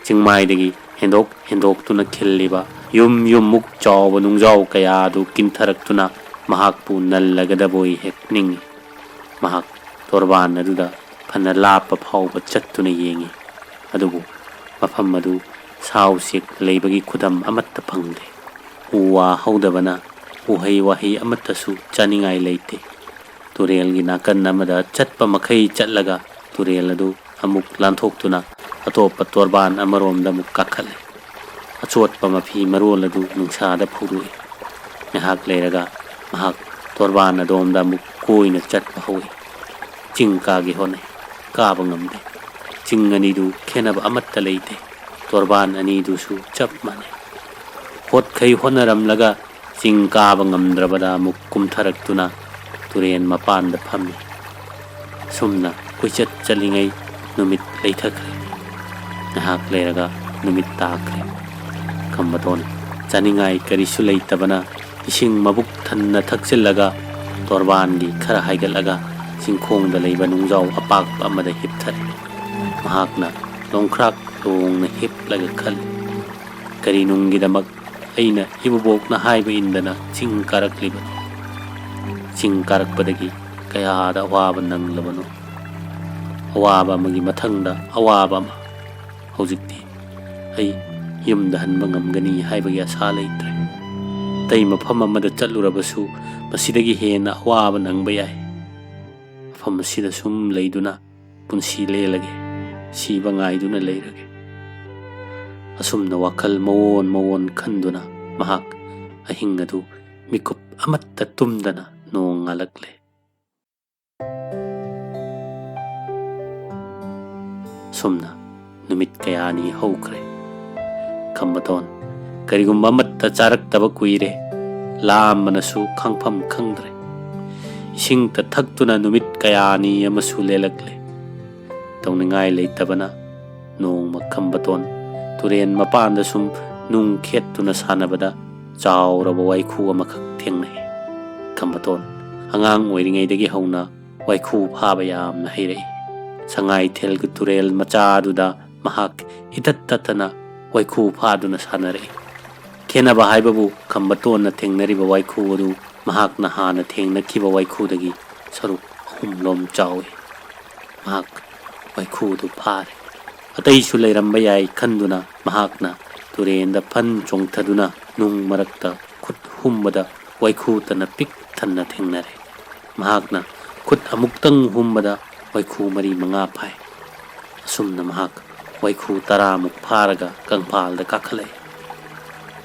ꯆꯤꯡꯃꯥꯏꯗꯒꯤ ꯍꯦꯟꯗꯣꯛ ꯍꯦꯟꯗꯣꯛꯇꯨꯅ ꯈꯤꯜꯂꯤꯕ ꯌꯨꯝ ꯌꯨꯝꯃꯨꯛ ꯆꯥꯎꯕ ꯅꯨꯡꯖꯥꯎ ꯀꯌꯥ ꯑꯗꯨ ꯀꯤꯟꯊꯔꯛꯇꯨꯅ ꯃꯍꯥꯛꯄꯨ ꯅꯜꯂꯒꯗꯕꯣꯏ ꯍꯦꯛ ꯅꯤꯡꯏ꯫ ꯃꯍꯥꯛ ꯇꯣꯔꯕꯥꯟ ꯑꯗꯨꯗ ꯐꯅ ꯂꯥꯞꯄ ꯐꯥꯎꯕ ꯆꯠꯇꯨꯅ ꯌꯦꯡꯏ꯫ ꯑꯗꯨꯕꯨ ꯃꯐꯝ ꯑꯗꯨ ꯁꯥ ꯎꯆꯦꯛ ꯂꯩꯕꯒꯤ ꯈꯨꯗꯝ ꯑꯃꯠꯇ ꯐꯪꯗꯦ꯫ ꯎ ꯋꯥ ꯍꯧꯗꯕꯅ ꯎꯍꯩ ꯋꯥꯍꯩ ꯑꯃꯠꯇꯁꯨ ꯆꯥꯅꯤꯡꯉꯥꯏ ꯂꯩꯇꯦ꯫ ꯇꯨꯔꯦꯜꯒꯤ ꯅꯥꯀꯟ ꯑꯃꯗ ꯆꯠꯄ ꯃꯈꯩ ꯆꯠꯂꯒ ꯇꯨꯔꯦꯜ ꯑꯗꯨ ꯑꯃꯨꯛ ꯂꯥꯟꯊꯣꯛꯇꯨꯅ ꯑꯇꯣꯞꯄ ꯇꯣꯔꯕꯥꯟ ꯑꯃꯔꯣꯝꯗ ꯑꯃꯨꯛ ꯀꯥꯈꯠꯂꯦ꯫ ꯑꯆꯣꯠꯄ ꯃꯐꯤ ꯃꯔꯣꯜ ꯑꯗꯨ ꯅꯨꯡꯁꯥꯗ ꯐꯧꯗꯣꯛꯏ꯫ ꯉꯥꯏꯍꯥꯛ ꯂꯩꯔꯒ ꯃꯍꯥꯛ ꯇꯣꯔꯕꯥꯟ ꯑꯗꯣꯝꯗ ꯑꯃꯨꯛ ꯀꯣꯏꯅ ꯆꯠꯄ ꯍꯧꯏ꯫ ꯆꯤꯡ ꯀꯥꯒꯦ ꯍꯣꯠꯅꯩ, ꯀꯥꯕ ꯉꯝꯗꯦ꯫ ꯆꯤꯡ ꯑꯅꯤꯗꯨ ꯈꯦꯠꯅꯕ ꯑꯃꯠꯇ ꯂꯩꯇꯦ꯫ ꯇꯣꯔꯕꯥꯟ ꯑꯅꯤꯗꯨꯁꯨ ꯆꯞ ꯃꯥꯟꯅꯩ꯫ ꯍꯣꯠꯈꯩ ꯍꯣꯠꯅꯔꯝꯂꯒ ꯆꯤꯡ ꯀꯥꯕ ꯉꯝꯗ꯭ꯔꯕꯗ ꯑꯃꯨꯛ ꯀꯨꯝꯊꯔꯛꯇꯨꯅ ꯇꯨꯔꯦꯟ ꯃꯄꯥꯟꯗ ꯐꯝꯃꯤ꯫ ꯑꯁꯨꯝꯅ ꯀꯣꯏꯆꯠ ꯆꯠꯂꯤꯉꯩ ꯅꯨꯃꯤꯠ ꯂꯩꯊꯈ꯭ꯔꯦ꯫ ꯉꯥꯏꯍꯥꯛ ꯂꯩꯔꯒ ꯅꯨꯃꯤꯠ ꯇꯥꯈ꯭ꯔꯦ꯫ ꯈꯝꯕꯇꯣꯟ ꯆꯥꯅꯤꯡꯉꯥꯏ ꯀꯔꯤꯁꯨ ꯂꯩꯇꯕꯅ ꯏꯁꯤꯡ ꯃꯕꯨꯛ ꯊꯟꯅ ꯊꯛꯆꯤꯜꯂꯒ ꯇꯣꯔꯕꯥꯟꯒꯤ ꯈꯔ ꯍꯥꯏꯒꯠꯂꯒ ꯆꯤꯡꯈꯣꯡꯗ ꯂꯩꯕ ꯅꯨꯡꯖꯥꯎ ꯑꯄꯥꯛꯄ ꯑꯃꯗ ꯍꯤꯞꯊꯔꯦ꯫ ꯃꯍꯥꯛꯅ ꯂꯣꯡꯈ꯭ꯔꯥꯛ ꯂꯣꯡꯅ ꯍꯤꯞꯂꯒ ꯈꯜꯂꯤ, "ꯀꯔꯤ ꯅꯨꯡꯒꯤꯗꯃꯛ ꯑꯩꯅ ꯏꯕꯨꯕꯣꯛꯅ ꯍꯥꯏꯕ ꯏꯟꯗꯅ ꯆꯤꯡ ꯀꯥꯔꯛꯂꯤꯕꯅꯣ? ꯆꯤꯡ ꯀꯥꯔꯛꯄꯗꯒꯤ ꯀꯌꯥꯗ ꯑꯋꯥꯕ ꯅꯪꯂꯕꯅꯣ? ꯑꯋꯥꯕ ꯑꯃꯒꯤ ꯃꯊꯪꯗ ꯑꯋꯥꯕ ꯑꯃ꯫ ꯍꯧꯖꯤꯛꯇꯤ ꯑꯩ ꯌꯨꯝꯗ ꯍꯟꯕ ꯉꯝꯒꯅꯤ ꯍꯥꯏꯕꯒꯤ ꯑꯁꯥ ꯂꯩꯇ꯭ꯔꯦ꯫ ꯑꯇꯩ ꯃꯐꯝ ꯑꯃꯗ ꯆꯠꯂꯨꯔꯕꯁꯨ ꯃꯁꯤꯗꯒꯤ ꯍꯦꯟꯅ ꯑꯋꯥꯕ ꯅꯪꯕ ꯌꯥꯏ꯫ ꯃꯐꯝ ꯑꯁꯤꯗ ꯁꯨꯝ ꯂꯩꯗꯨꯅ ꯄꯨꯟꯁꯤ ꯂꯦꯜꯂꯒꯦ, ꯁꯤꯕ ꯉꯥꯏꯗꯨꯅ ꯂꯩꯔꯒꯦ꯫" ꯑꯁꯨꯝꯅ ꯋꯥꯈꯜ ꯃꯑꯣꯟ ꯃꯑꯣꯟ ꯈꯟꯗꯨꯅ ꯃꯍꯥꯛ ꯑꯍꯤꯡ ꯑꯗꯨ ꯃꯤꯀꯨꯞ ꯑꯃꯠꯇ ꯇꯨꯝꯗꯅ ꯅꯣꯡ ꯉꯥꯜꯂꯛꯂꯦ꯫ ꯑꯁꯨꯝꯅ ꯅꯨꯃꯤꯠ ꯀꯌꯥꯅꯤ ꯍꯧꯈ꯭ꯔꯦ꯫ ꯈꯝꯕꯇꯣꯟ ꯀꯔꯤꯒꯨꯝꯕ ꯑꯃꯠꯇ ꯆꯥꯔꯛꯇꯕ ꯀꯨꯏꯔꯦ꯫ ꯂꯥꯝꯕꯅꯁꯨ ꯈꯥꯡꯐꯝ ꯈꯪꯗ꯭ꯔꯦ꯫ ꯏꯁꯤꯡꯇ ꯊꯛꯇꯨꯅ ꯅꯨꯃꯤꯠ ꯀꯌꯥꯅꯤ ꯑꯃꯁꯨ ꯂꯦꯜꯂꯛꯂꯦ꯫ ꯇꯧꯅꯤꯡꯉꯥꯏ ꯂꯩꯇꯕꯅ ꯅꯣꯡꯃ ꯈꯝꯕꯇꯣꯟ ꯇꯨꯔꯦꯟ ꯃꯄꯥꯟꯗ ꯁꯨꯝ ꯅꯨꯡ ꯈꯦꯠꯇꯨꯅ ꯁꯥꯟꯅꯕꯗ ꯆꯥꯎꯔꯕ ꯋꯥꯏꯈꯨ ꯑꯃꯈꯛ ꯊꯦꯡꯅꯩ꯫ ꯈꯝꯕꯇꯣꯟ ꯑꯉꯥꯡ ꯑꯣꯏꯔꯤꯉꯩꯗꯒꯤ ꯍꯧꯅ ꯋꯥꯏꯈꯨ ꯐꯥꯕ ꯌꯥꯝꯅ ꯍꯩꯔꯛꯏ꯫ ꯁꯉꯥꯏꯊꯦꯜꯒꯤ ꯇꯨꯔꯦꯜ ꯃꯆꯥ ꯑꯗꯨꯗ ꯃꯍꯥꯛ ꯏꯇꯠ ꯇꯠꯇꯅ ꯋꯥꯏꯈꯨ ꯐꯥꯗꯨꯅ ꯁꯥꯟꯅꯔꯛꯏ꯫ ꯈꯦꯟꯅꯕ ꯍꯥꯏꯕꯕꯨ ꯈꯝꯕꯇꯣꯟꯅ ꯊꯦꯡꯅꯔꯤꯕ ꯋꯥꯏꯈꯨ ꯑꯗꯨ ꯃꯍꯥꯛꯅ ꯍꯥꯟꯅ ꯊꯦꯡꯅꯈꯤꯕ ꯋꯥꯏꯈꯨꯗꯒꯤ ꯁꯔꯨꯛ ꯑꯍꯨꯝꯂꯣꯝ ꯆꯥꯎꯏ꯫ ꯃꯍꯥꯛ ꯋꯥꯏꯈꯨ ꯑꯗꯨ ꯐꯥꯔꯦ꯫ ꯑꯇꯩꯁꯨ ꯂꯩꯔꯝꯕ ꯌꯥꯏ ꯈꯟꯗꯨꯅ ꯃꯍꯥꯛꯅ ꯇꯨꯔꯦꯟꯗ ꯐꯟ ꯆꯣꯡꯊꯗꯨꯅ ꯅꯨꯡ ꯃꯔꯛꯇ ꯈꯨꯠ ꯍꯨꯝꯕꯗ ꯋꯥꯏꯈꯨ ꯇꯅ ꯄꯤꯛ ꯊꯟꯅ ꯊꯦꯡꯅꯔꯦ꯫ ꯃꯍꯥꯛꯅ ꯈꯨꯠ ꯑꯃꯨꯛꯇꯪ ꯍꯨꯝꯕꯗ ꯋꯥꯏꯈꯨ ꯃꯔꯤ ꯃꯉꯥ ꯐꯥꯏ꯫ ꯑꯁꯨꯝꯅ ꯃꯍꯥꯛ ꯋꯥꯏꯈꯨ ꯇꯔꯥꯃꯨꯛ ꯐꯥꯔꯒ ꯀꯪꯐꯥꯜꯗ ꯀꯥꯈꯠꯂꯛꯏ꯫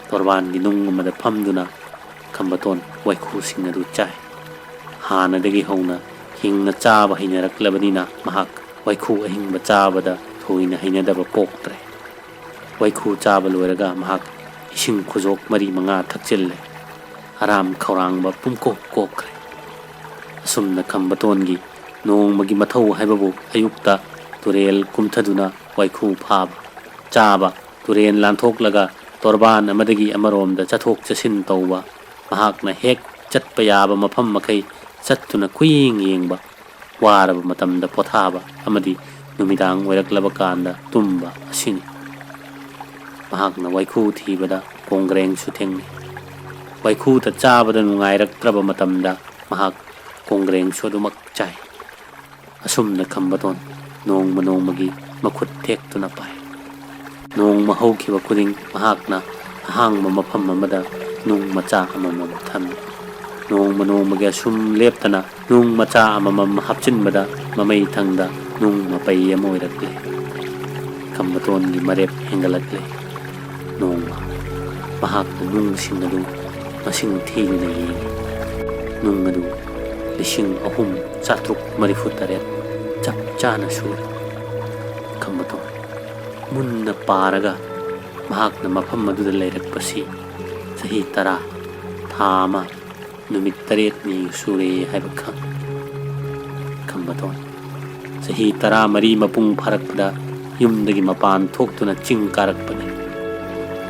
ꯇꯣꯔꯕꯥꯟꯒꯤ ꯅꯨꯡ ꯑꯃꯗ ꯐꯝꯗꯨꯅ ꯈꯝꯕꯇꯣꯟ ꯋꯥꯏꯈꯨꯁꯤꯡ ꯑꯗꯨ ꯆꯥꯏ꯫ ꯍꯥꯟꯅꯗꯒꯤ ꯍꯧꯅ ꯍꯤꯡꯅ ꯆꯥꯕ ꯍꯩꯅꯔꯛꯂꯕꯅꯤꯅ ꯃꯍꯥꯛ ꯋꯥꯏꯈꯨ ꯑꯍꯤꯡꯕ ꯆꯥꯕꯗ ꯊꯣꯏꯅ ꯍꯩꯅꯗꯕ ꯄꯣꯛꯇ꯭ꯔꯦ꯫ ꯋꯥꯏꯈꯨ ꯆꯥꯕ ꯂꯣꯏꯔꯒ ꯃꯍꯥꯛ ꯏꯁꯤꯡ ꯈꯨꯖꯣꯛ ꯃꯔꯤ ꯃꯉꯥ ꯊꯛꯆꯤꯜꯂꯦ꯫ ꯍꯔꯥꯝ ꯈꯧꯔꯥꯡꯕ ꯄꯨꯝꯀꯣꯛ ꯀꯣꯛꯈ꯭ꯔꯦ꯫ ꯑꯁꯨꯝꯅ ꯈꯝꯕꯇꯣꯟꯒꯤ ꯅꯣꯡꯃꯒꯤ ꯃꯊꯧ ꯍꯥꯏꯕꯕꯨ ꯑꯌꯨꯛꯇ ꯇꯨꯔꯦꯜ ꯀꯨꯝꯊꯗꯨꯅ ꯋꯥꯏꯈꯨ ꯐꯥꯕ, ꯆꯥꯕ, ꯇꯨꯔꯦꯜ ꯂꯥꯟꯊꯣꯛꯂꯒ ꯇꯣꯔꯕꯥꯟ ꯑꯃꯗꯒꯤ ꯑꯃꯔꯣꯝꯗ ꯆꯠꯊꯣꯛ ꯆꯠꯁꯤꯟ ꯇꯧꯕ, ꯃꯍꯥꯛꯅ ꯍꯦꯛ ꯆꯠꯄ ꯌꯥꯕ ꯃꯐꯝ ꯃꯈꯩ ꯆꯠꯇꯨꯅ ꯀꯨꯌꯦꯡ ꯌꯦꯡꯕ, ꯋꯥꯔꯕ ꯃꯇꯝꯗ ꯄꯣꯊꯥꯕ ꯑꯃꯗꯤ ꯅꯨꯃꯤꯗꯥꯡ ꯑꯣꯏꯔꯛꯂꯕ ꯀꯥꯟꯗ ꯇꯨꯝꯕ ꯑꯁꯤꯅꯤ꯫ ꯃꯍꯥꯛꯅ ꯋꯥꯏꯈꯨ ꯊꯤꯕꯗ ꯀꯣꯡꯒ꯭ꯔꯦꯡꯁꯨ ꯊꯦꯡꯅꯩ꯫ ꯋꯥꯏꯈꯨꯗ ꯆꯥꯕꯗ ꯅꯨꯡꯉꯥꯏꯔꯛꯇ꯭ꯔꯕ ꯃꯇꯝꯗ ꯃꯍꯥꯛ ꯀꯣꯡꯒ꯭ꯔꯦꯡꯁꯨ ꯑꯗꯨꯃꯛ ꯆꯥꯏ꯫ ꯑꯁꯨꯝꯅ ꯈꯝꯕꯇꯣꯟ ꯅꯣꯡꯃ ꯅꯣꯡꯃꯒꯤ ꯃꯈꯨꯠ ꯊꯦꯛꯇꯨꯅ ꯄꯥꯏ꯫ ꯅꯣꯡꯃ ꯍꯧꯈꯤꯕ ꯈꯨꯗꯤꯡ ꯃꯍꯥꯛꯅ ꯑꯍꯥꯡꯕ ꯃꯐꯝ ꯑꯃꯗ ꯅꯨꯡ ꯃꯆꯥ ꯑꯃꯃꯝ ꯊꯝꯃꯤ꯫ ꯅꯣꯡꯃ ꯅꯣꯡꯃꯒꯤ ꯑꯁꯨꯝ ꯂꯦꯞꯇꯅ ꯅꯨꯡ ꯃꯆꯥ ꯑꯃꯃꯝ ꯍꯥꯞꯆꯤꯟꯕꯗ ꯃꯃꯩ ꯊꯪꯗ ꯅꯨꯡ ꯃꯄꯩ ꯑꯃ ꯑꯣꯏꯔꯛꯂꯦ꯫ ꯈꯝꯕꯇꯣꯟꯒꯤ ꯃꯔꯦꯞ ꯍꯦꯟꯒꯠꯂꯛꯂꯦ꯫ ꯅꯣꯡꯃ ꯃꯍꯥꯛꯅ ꯅꯨꯡꯁꯤꯡ ꯑꯗꯨ ꯃꯁꯤꯡ ꯊꯤꯗꯨꯅ ꯌꯦꯡꯏ꯫ ꯅꯨꯡ ꯑꯗꯨ ꯂꯤꯁꯤꯡ ꯑꯍꯨꯝ ꯆꯥꯇ꯭ꯔꯨꯛ ꯃꯔꯤꯐꯨ ꯇꯔꯦꯠ ꯆꯞ ꯆꯥꯅ ꯁꯨꯔꯦ꯫ ꯈꯝꯕꯇꯣꯟ ꯃꯨꯟꯅ ꯄꯥꯔꯒ ꯃꯍꯥꯛꯅ ꯃꯐꯝ ꯑꯗꯨꯗ ꯂꯩꯔꯛꯄꯁꯤ ꯆꯍꯤ ꯇꯔꯥ, ꯊꯥ ꯑꯃ, ꯅꯨꯃꯤꯠ ꯇꯔꯦꯠꯅꯤ ꯁꯨꯔꯦ ꯍꯥꯏꯕ ꯈꯪꯏ꯫ ꯈꯝꯕꯇꯣꯟ ꯆꯍꯤ ꯇꯔꯥꯃꯔꯤ ꯃꯄꯨꯡ ꯐꯥꯔꯛꯄꯗ ꯌꯨꯝꯗꯒꯤ ꯃꯄꯥꯟ ꯊꯣꯛꯇꯨꯅ ꯆꯤꯡ ꯀꯥꯔꯛꯄꯅꯤ꯫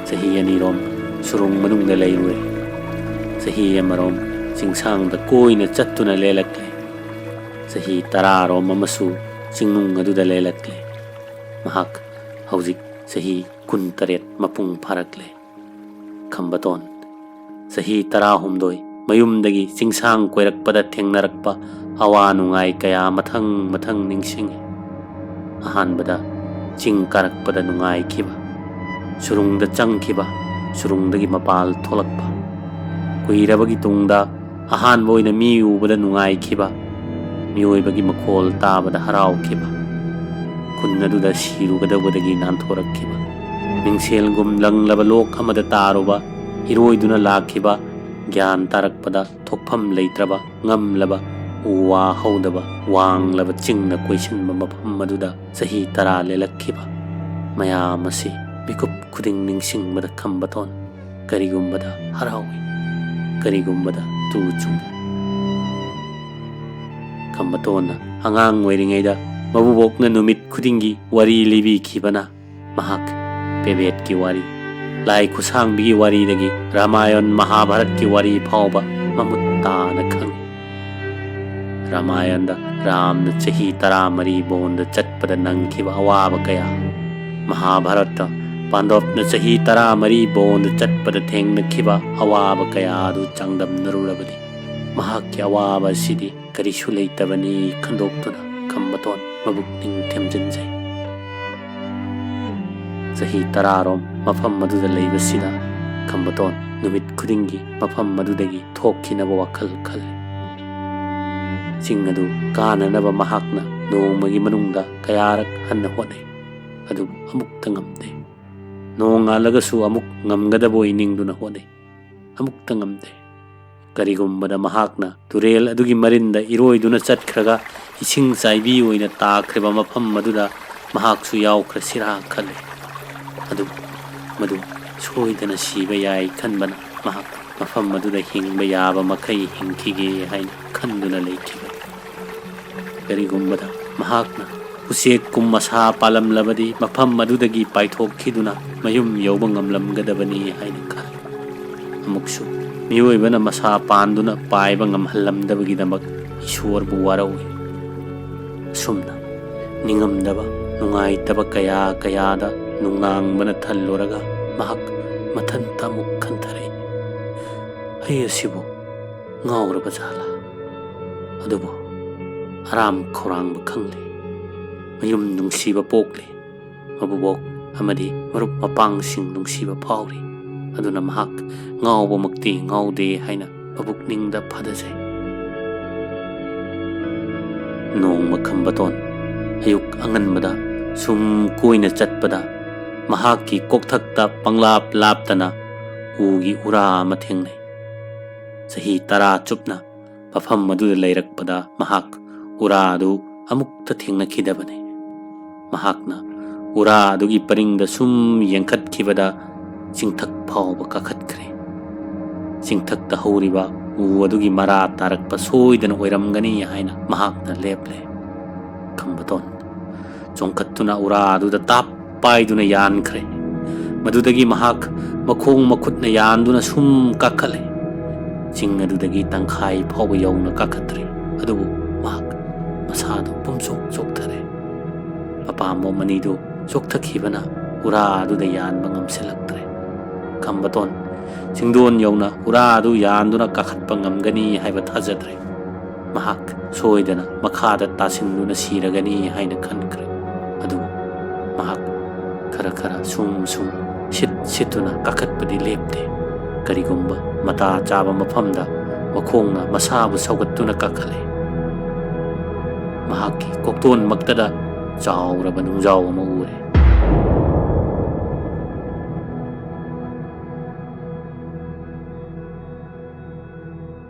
ꯆꯍꯤ ꯑꯅꯤꯔꯣꯝ ꯁꯨꯔꯨꯡ ꯃꯅꯨꯡꯗ ꯂꯩꯔꯨꯔꯦ꯫ ꯆꯍꯤ ꯑꯃꯔꯣꯝ ꯆꯤꯡꯁꯥꯡꯗ ꯀꯣꯏꯅ ꯆꯠꯇꯨꯅ ꯂꯦꯜꯂꯛꯂꯦ꯫ ꯆꯍꯤ ꯇꯔꯥꯔꯣꯝ ꯑꯃꯁꯨ ꯆꯤꯡꯅꯨꯡ ꯑꯗꯨꯗ ꯂꯦꯜꯂꯛꯂꯦ꯫ ꯃꯍꯥꯛ ꯍꯧꯖꯤꯛ ꯆꯍꯤ ꯀꯨꯟꯇꯔꯦꯠ ꯃꯄꯨꯡ ꯐꯥꯔꯛꯂꯦ꯫ ꯈꯝꯕꯇꯣꯟ ꯆꯍꯤ ꯇꯔꯥꯍꯨꯝꯗꯣꯏ ꯃꯌꯨꯝꯗꯒꯤ ꯆꯤꯡꯁꯥꯡ ꯀꯣꯏꯔꯛꯄꯗ ꯊꯦꯡꯅꯔꯛꯄ ꯑꯋꯥ ꯅꯨꯡꯉꯥꯏ ꯀꯌꯥ ꯃꯊꯪ ꯃꯊꯪ ꯅꯤꯡꯁꯤꯡꯏ꯫ ꯑꯍꯥꯟꯕꯗ ꯆꯤꯡ ꯀꯥꯔꯛꯄꯗ ꯅꯨꯡꯉꯥꯏꯈꯤꯕ, ꯁꯨꯔꯨꯡꯗ ꯆꯪꯈꯤꯕ, ꯁꯨꯔꯨꯡꯗꯒꯤ ꯃꯄꯥꯜ ꯊꯣꯛꯂꯛꯄ, ꯀꯨꯏꯔꯕꯒꯤ ꯇꯨꯡꯗ ꯑꯍꯥꯟꯕ ꯑꯣꯏꯅ ꯃꯤ ꯎꯕꯗ ꯅꯨꯡꯉꯥꯏꯈꯤꯕ, ꯃꯤꯑꯣꯏꯕꯒꯤ ꯃꯈꯣꯜ ꯇꯥꯕꯗ ꯍꯔꯥꯎꯈꯤꯕ, ꯈꯨꯟ ꯑꯗꯨꯗ ꯁꯤꯔꯨꯒꯗꯧꯕꯗꯒꯤ ꯅꯥꯟꯊꯣꯔꯛꯈꯤꯕ, ꯃꯤꯡꯁꯦꯜꯒꯨꯝ ꯂꯪꯂꯕ ꯂꯣꯛ ꯑꯃꯗ ꯇꯥꯔꯨꯕ, ꯏꯔꯣꯏꯗꯨꯅ ꯂꯥꯛꯈꯤꯕ, ꯒ꯭ꯌꯥꯟ ꯇꯥꯔꯛꯄꯗ ꯊꯣꯛꯐꯝ ꯂꯩꯇ꯭ꯔꯕ, ꯉꯝꯂꯕ, ꯎ ꯋꯥ ꯍꯧꯗꯕ, ꯋꯥꯡꯂꯕ ꯆꯤꯡꯅ ꯀꯣꯏꯁꯤꯟꯕ ꯃꯐꯝ ꯑꯗꯨꯗ ꯆꯍꯤ ꯇꯔꯥ ꯂꯦꯜꯂꯛꯈꯤꯕ ꯃꯌꯥꯝ ꯑꯁꯤ ꯃꯤꯀꯨꯞ ꯈꯨꯗꯤꯡ ꯅꯤꯡꯁꯤꯡꯕꯗ ꯈꯝꯕꯇꯣꯟ ꯀꯔꯤꯒꯨꯝꯕꯗ ꯍꯔꯥꯎꯏ, ꯀꯔꯤꯒꯨꯝꯕꯗ ꯇꯨ ꯆꯨꯡꯏ꯫ ꯈꯝꯕꯇꯣꯟꯅ ꯑꯉꯥꯡ ꯑꯣꯏꯔꯤꯉꯩꯗ ꯃꯕꯨꯕꯣꯛꯅ ꯅꯨꯃꯤꯠ ꯈꯨꯗꯤꯡꯒꯤ ꯋꯥꯔꯤ ꯂꯤꯕꯤꯈꯤꯕꯅ ꯃꯍꯥꯛ ꯄꯦꯕꯦꯠꯀꯤ ꯋꯥꯔꯤ, ꯂꯥꯏ ꯈꯨꯠꯁꯥꯡꯕꯤꯒꯤ ꯋꯥꯔꯤꯗꯒꯤ ꯔꯥꯃꯥꯌꯟ ꯃꯍꯥꯚꯥꯔꯠꯀꯤ ꯋꯥꯔꯤ ꯐꯥꯎꯕ ꯃꯃꯨꯠ ꯇꯥꯅ ꯈꯪꯏ꯫ ꯔꯥꯃꯥꯌꯟꯗ ꯔꯥꯝꯅ ꯆꯍꯤ ꯇꯔꯥꯃꯔꯤ ꯕꯣꯟꯗ ꯆꯠꯄꯗ ꯅꯪꯈꯤꯕ ꯑꯋꯥꯕ ꯀꯌꯥ, ꯃꯍꯥꯚꯥꯔꯠꯇ ꯄꯥꯟꯗꯕꯅ ꯆꯍꯤ ꯇꯔꯥꯃꯔꯤ ꯕꯣꯟꯗ ꯆꯠꯄꯗ ꯊꯦꯡꯅꯈꯤꯕ ꯑꯋꯥꯕ ꯀꯌꯥ ꯑꯗꯨ ꯆꯥꯡꯗꯝꯅꯔꯨꯔꯕꯗꯤ ꯃꯍꯥꯛꯀꯤ ꯑꯋꯥꯕ ꯑꯁꯤꯗꯤ ꯀꯔꯤꯁꯨ ꯂꯩꯇꯕꯅꯤ ꯈꯟꯗꯣꯛꯇꯨꯅ ꯈꯝꯕꯇꯣꯟ ꯃꯕꯨꯛꯅꯤꯡ ꯊꯦꯝꯖꯤꯟꯖꯩ꯫ ꯆꯍꯤ ꯇꯔꯥꯔꯣꯝ ꯃꯐꯝ ꯑꯗꯨꯗ ꯂꯩꯕꯁꯤꯗ ꯈꯝꯕꯇꯣꯟ ꯅꯨꯃꯤꯠ ꯈꯨꯗꯤꯡꯒꯤ ꯃꯐꯝ ꯑꯗꯨꯗꯒꯤ ꯊꯣꯛꯈꯤꯅꯕ ꯋꯥꯈꯜ ꯈꯜꯂꯤ꯫ ꯆꯤꯡ ꯑꯗꯨ ꯀꯥꯅꯅꯕ ꯃꯍꯥꯛꯅ ꯅꯣꯡꯃꯒꯤ ꯃꯅꯨꯡꯗ ꯀꯌꯥꯔꯛ ꯍꯟꯅ ꯍꯣꯠꯅꯩ, ꯑꯗꯨꯕꯨ ꯑꯃꯨꯛꯇ ꯉꯝꯗꯦ꯫ ꯅꯣꯡꯉꯥꯜꯂꯒꯁꯨ ꯑꯃꯨꯛ ꯉꯝꯒꯗꯕ ꯑꯣꯏ ꯅꯤꯡꯗꯨꯅ ꯍꯣꯠꯅꯩ, ꯑꯃꯨꯛꯇ ꯉꯝꯗꯦ꯫ ꯀꯔꯤꯒꯨꯝꯕꯗ ꯃꯍꯥꯛꯅ ꯇꯨꯔꯦꯜ ꯑꯗꯨꯒꯤ ꯃꯔꯤꯟꯗ ꯏꯔꯣꯏꯗꯨꯅ ꯆꯠꯈ꯭ꯔꯒ ꯏꯁꯤꯡ ꯆꯥꯏꯕꯤ ꯑꯣꯏꯅ ꯇꯥꯈ꯭ꯔꯤꯕ ꯃꯐꯝ ꯑꯗꯨꯗ ꯃꯍꯥꯛꯁꯨ ꯌꯥꯎꯈ꯭ꯔꯁꯤꯔꯥ ꯈꯜꯂꯤ꯫ ꯑꯗꯨꯕꯨ ꯃꯗꯨ ꯁꯣꯏꯗꯅ ꯁꯤꯕ ꯌꯥꯏ ꯈꯟꯕꯅ ꯃꯍꯥꯛ ꯃꯐꯝ ꯑꯗꯨꯗ ꯍꯤꯡꯕ ꯌꯥꯕ ꯃꯈꯩ ꯍꯤꯡꯈꯤꯒꯦ ꯍꯥꯏꯅ ꯈꯟꯗꯨꯅ ꯂꯩꯈꯤꯕꯅꯤ꯫ ꯀꯔꯤꯒꯨꯝꯕꯗ ꯃꯍꯥꯛꯅ ꯎꯆꯦꯛꯀꯨꯝ ꯃꯁꯥ ꯄꯥꯜꯂꯝꯂꯕꯗꯤ ꯃꯐꯝ ꯑꯗꯨꯗꯒꯤ ꯄꯥꯏꯊꯣꯛꯈꯤꯗꯨꯅ ꯃꯌꯨꯝ ꯌꯧꯕ ꯉꯝꯂꯝꯒꯗꯕꯅꯤ ꯍꯥꯏꯅ ꯈꯜꯂꯤ꯫ ꯑꯃꯨꯛꯁꯨ ꯃꯤꯑꯣꯏꯕꯅ ꯃꯁꯥ ꯄꯥꯟꯗꯨꯅ ꯄꯥꯏꯕ ꯉꯝꯍꯜꯂꯝꯗꯕꯒꯤꯗꯃꯛ ꯏꯁꯣꯔꯕꯨ ꯋꯥꯔꯧꯏ꯫ ꯑꯁꯨꯝꯅ ꯅꯤꯡꯉꯝꯗꯕ, ꯅꯨꯡꯉꯥꯏꯇꯕ ꯀꯌꯥ ꯀꯌꯥꯗ ꯅꯨꯡꯅꯥꯡꯕꯅ ꯊꯜꯂꯨꯔꯒ ꯃꯍꯥꯛ ꯃꯊꯟꯇ ꯑꯃꯨꯛ ꯈꯟꯊꯔꯛꯏ, "ꯑꯩ ꯑꯁꯤꯕꯨ ꯉꯥꯎꯔꯕ ꯖꯥꯠꯂꯥ?" ꯑꯗꯨꯕꯨ ꯑꯔꯥꯝ ꯈꯧꯔꯥꯡꯕ ꯈꯪꯂꯦ꯫ ꯃꯌꯨꯝ ꯅꯨꯡꯁꯤꯕ ꯄꯣꯛꯂꯦ꯫ ꯃꯕꯨꯕꯣꯛ ꯑꯃꯗꯤ ꯃꯔꯨꯞ ꯃꯄꯥꯡꯁꯤꯡ ꯅꯨꯡꯁꯤꯕ ꯐꯥꯎꯔꯤ꯫ ꯑꯗꯨꯅ ꯃꯍꯥꯛ ꯉꯥꯎꯕꯃꯛꯇꯤ ꯉꯥꯎꯗꯦ ꯍꯥꯏꯅ ꯃꯕꯨꯛꯅꯤꯡꯗ ꯐꯥꯊꯖꯩ꯫ ꯅꯣꯡꯃ ꯈꯝꯕꯇꯣꯟ ꯑꯌꯨꯛ ꯑꯉꯟꯕꯗ ꯁꯨꯝ ꯀꯣꯏꯅ ꯆꯠꯄꯗ ꯃꯍꯥꯛꯀꯤ ꯀꯣꯛꯊꯛꯇ ꯄꯪꯂꯥꯞ ꯂꯥꯞꯇꯅ ꯎꯒꯤ ꯎꯔꯥ ꯑꯃ ꯊꯦꯡꯅꯩ꯫ ꯆꯍꯤ ꯇꯔꯥ ꯆꯨꯞꯅ ꯃꯐꯝ ꯑꯗꯨꯗ ꯂꯩꯔꯛꯄꯗ ꯃꯍꯥꯛ ꯎꯔꯥ ꯑꯗꯨ ꯑꯃꯨꯛꯇ ꯊꯦꯡꯅꯈꯤꯗꯕꯅꯤ꯫ ꯃꯍꯥꯛꯅ ꯎꯔꯥ ꯑꯗꯨꯒꯤ ꯄꯔꯤꯡꯗ ꯁꯨꯝ ꯌꯦꯡꯈꯠꯈꯤꯕꯗ ꯆꯤꯡꯊꯛ ꯐꯥꯎꯕ ꯀꯥꯈꯠꯈ꯭ꯔꯦ꯫ ꯆꯤꯡꯊꯛꯇ ꯍꯧꯔꯤꯕ ꯎ ꯑꯗꯨꯒꯤ ꯃꯔꯥ ꯇꯥꯔꯛꯄ ꯁꯣꯏꯗꯅ ꯑꯣꯏꯔꯝꯒꯅꯤ ꯍꯥꯏꯅ ꯃꯍꯥꯛꯅ ꯂꯦꯞꯂꯦ꯫ ꯈꯝꯕꯇꯣꯟ ꯆꯣꯡꯈꯠꯇꯨꯅ ꯎꯔꯥ ꯑꯗꯨꯗ ꯇꯥꯞ ꯄꯥꯏꯗꯨꯅ ꯌꯥꯟꯈ꯭ꯔꯦ꯫ ꯃꯗꯨꯗꯒꯤ ꯃꯍꯥꯛ ꯃꯈꯣꯡ ꯃꯈꯨꯠꯅ ꯌꯥꯟꯗꯨꯅ ꯁꯨꯝ ꯀꯥꯈꯠꯂꯦ꯫ ꯆꯤꯡ ꯑꯗꯨꯗꯒꯤ ꯇꯪꯈꯥꯏ ꯐꯥꯎꯕ ꯌꯧꯅ ꯀꯥꯈꯠꯇ꯭ꯔꯤ, ꯑꯗꯨꯕꯨ ꯃꯍꯥꯛ ꯃꯁꯥꯗꯨ ꯄꯨꯝꯆꯣꯛ ꯆꯣꯛꯊꯔꯦ꯫ ꯃꯄꯥꯝꯕꯣꯝ ꯑꯅꯤꯗꯨ ꯆꯣꯛꯊꯈꯤꯕꯅ ꯎꯔꯥ ꯑꯗꯨꯗ ꯌꯥꯟꯕ ꯉꯝꯁꯤꯜꯂꯛꯇ꯭ꯔꯦ꯫ ꯈꯝꯕꯇꯣꯟ ꯆꯤꯡꯗꯣꯟ ꯌꯧꯅ ꯎꯔꯥ ꯑꯗꯨ ꯌꯥꯟꯗꯨꯅ ꯀꯥꯈꯠꯄ ꯉꯝꯒꯅꯤ ꯍꯥꯏꯕ ꯊꯥꯖꯗ꯭ꯔꯦ꯫ ꯃꯍꯥꯛ ꯁꯣꯏꯗꯅ ꯃꯈꯥꯗ ꯇꯥꯁꯤꯟꯗꯨꯅ ꯁꯤꯔꯒꯅꯤ ꯍꯥꯏꯅ ꯈꯟꯈ꯭ꯔꯦ꯫ ꯑꯗꯨꯕꯨ ꯃꯍꯥꯛ ꯈꯔ ꯈꯔ ꯁꯨꯝ ꯁꯨꯝ ꯁꯤꯠ ꯁꯤꯠꯇꯨꯅ ꯀꯥꯈꯠꯄꯗꯤ ꯂꯦꯞꯇꯦ꯫ ꯀꯔꯤꯒꯨꯝꯕ ꯃꯇꯥ ꯆꯥꯕ ꯃꯐꯝꯗ ꯃꯈꯣꯡꯅ ꯃꯁꯥꯕꯨ ꯁꯧꯒꯠꯇꯨꯅ ꯀꯥꯈꯠꯂꯦ꯫ ꯃꯍꯥꯛꯀꯤ ꯀꯣꯛꯇꯣꯟꯃꯛꯇꯗ ꯆꯥꯎꯔꯕ ꯅꯨꯡꯖꯥꯎ ꯑꯃ ꯎꯔꯦ꯫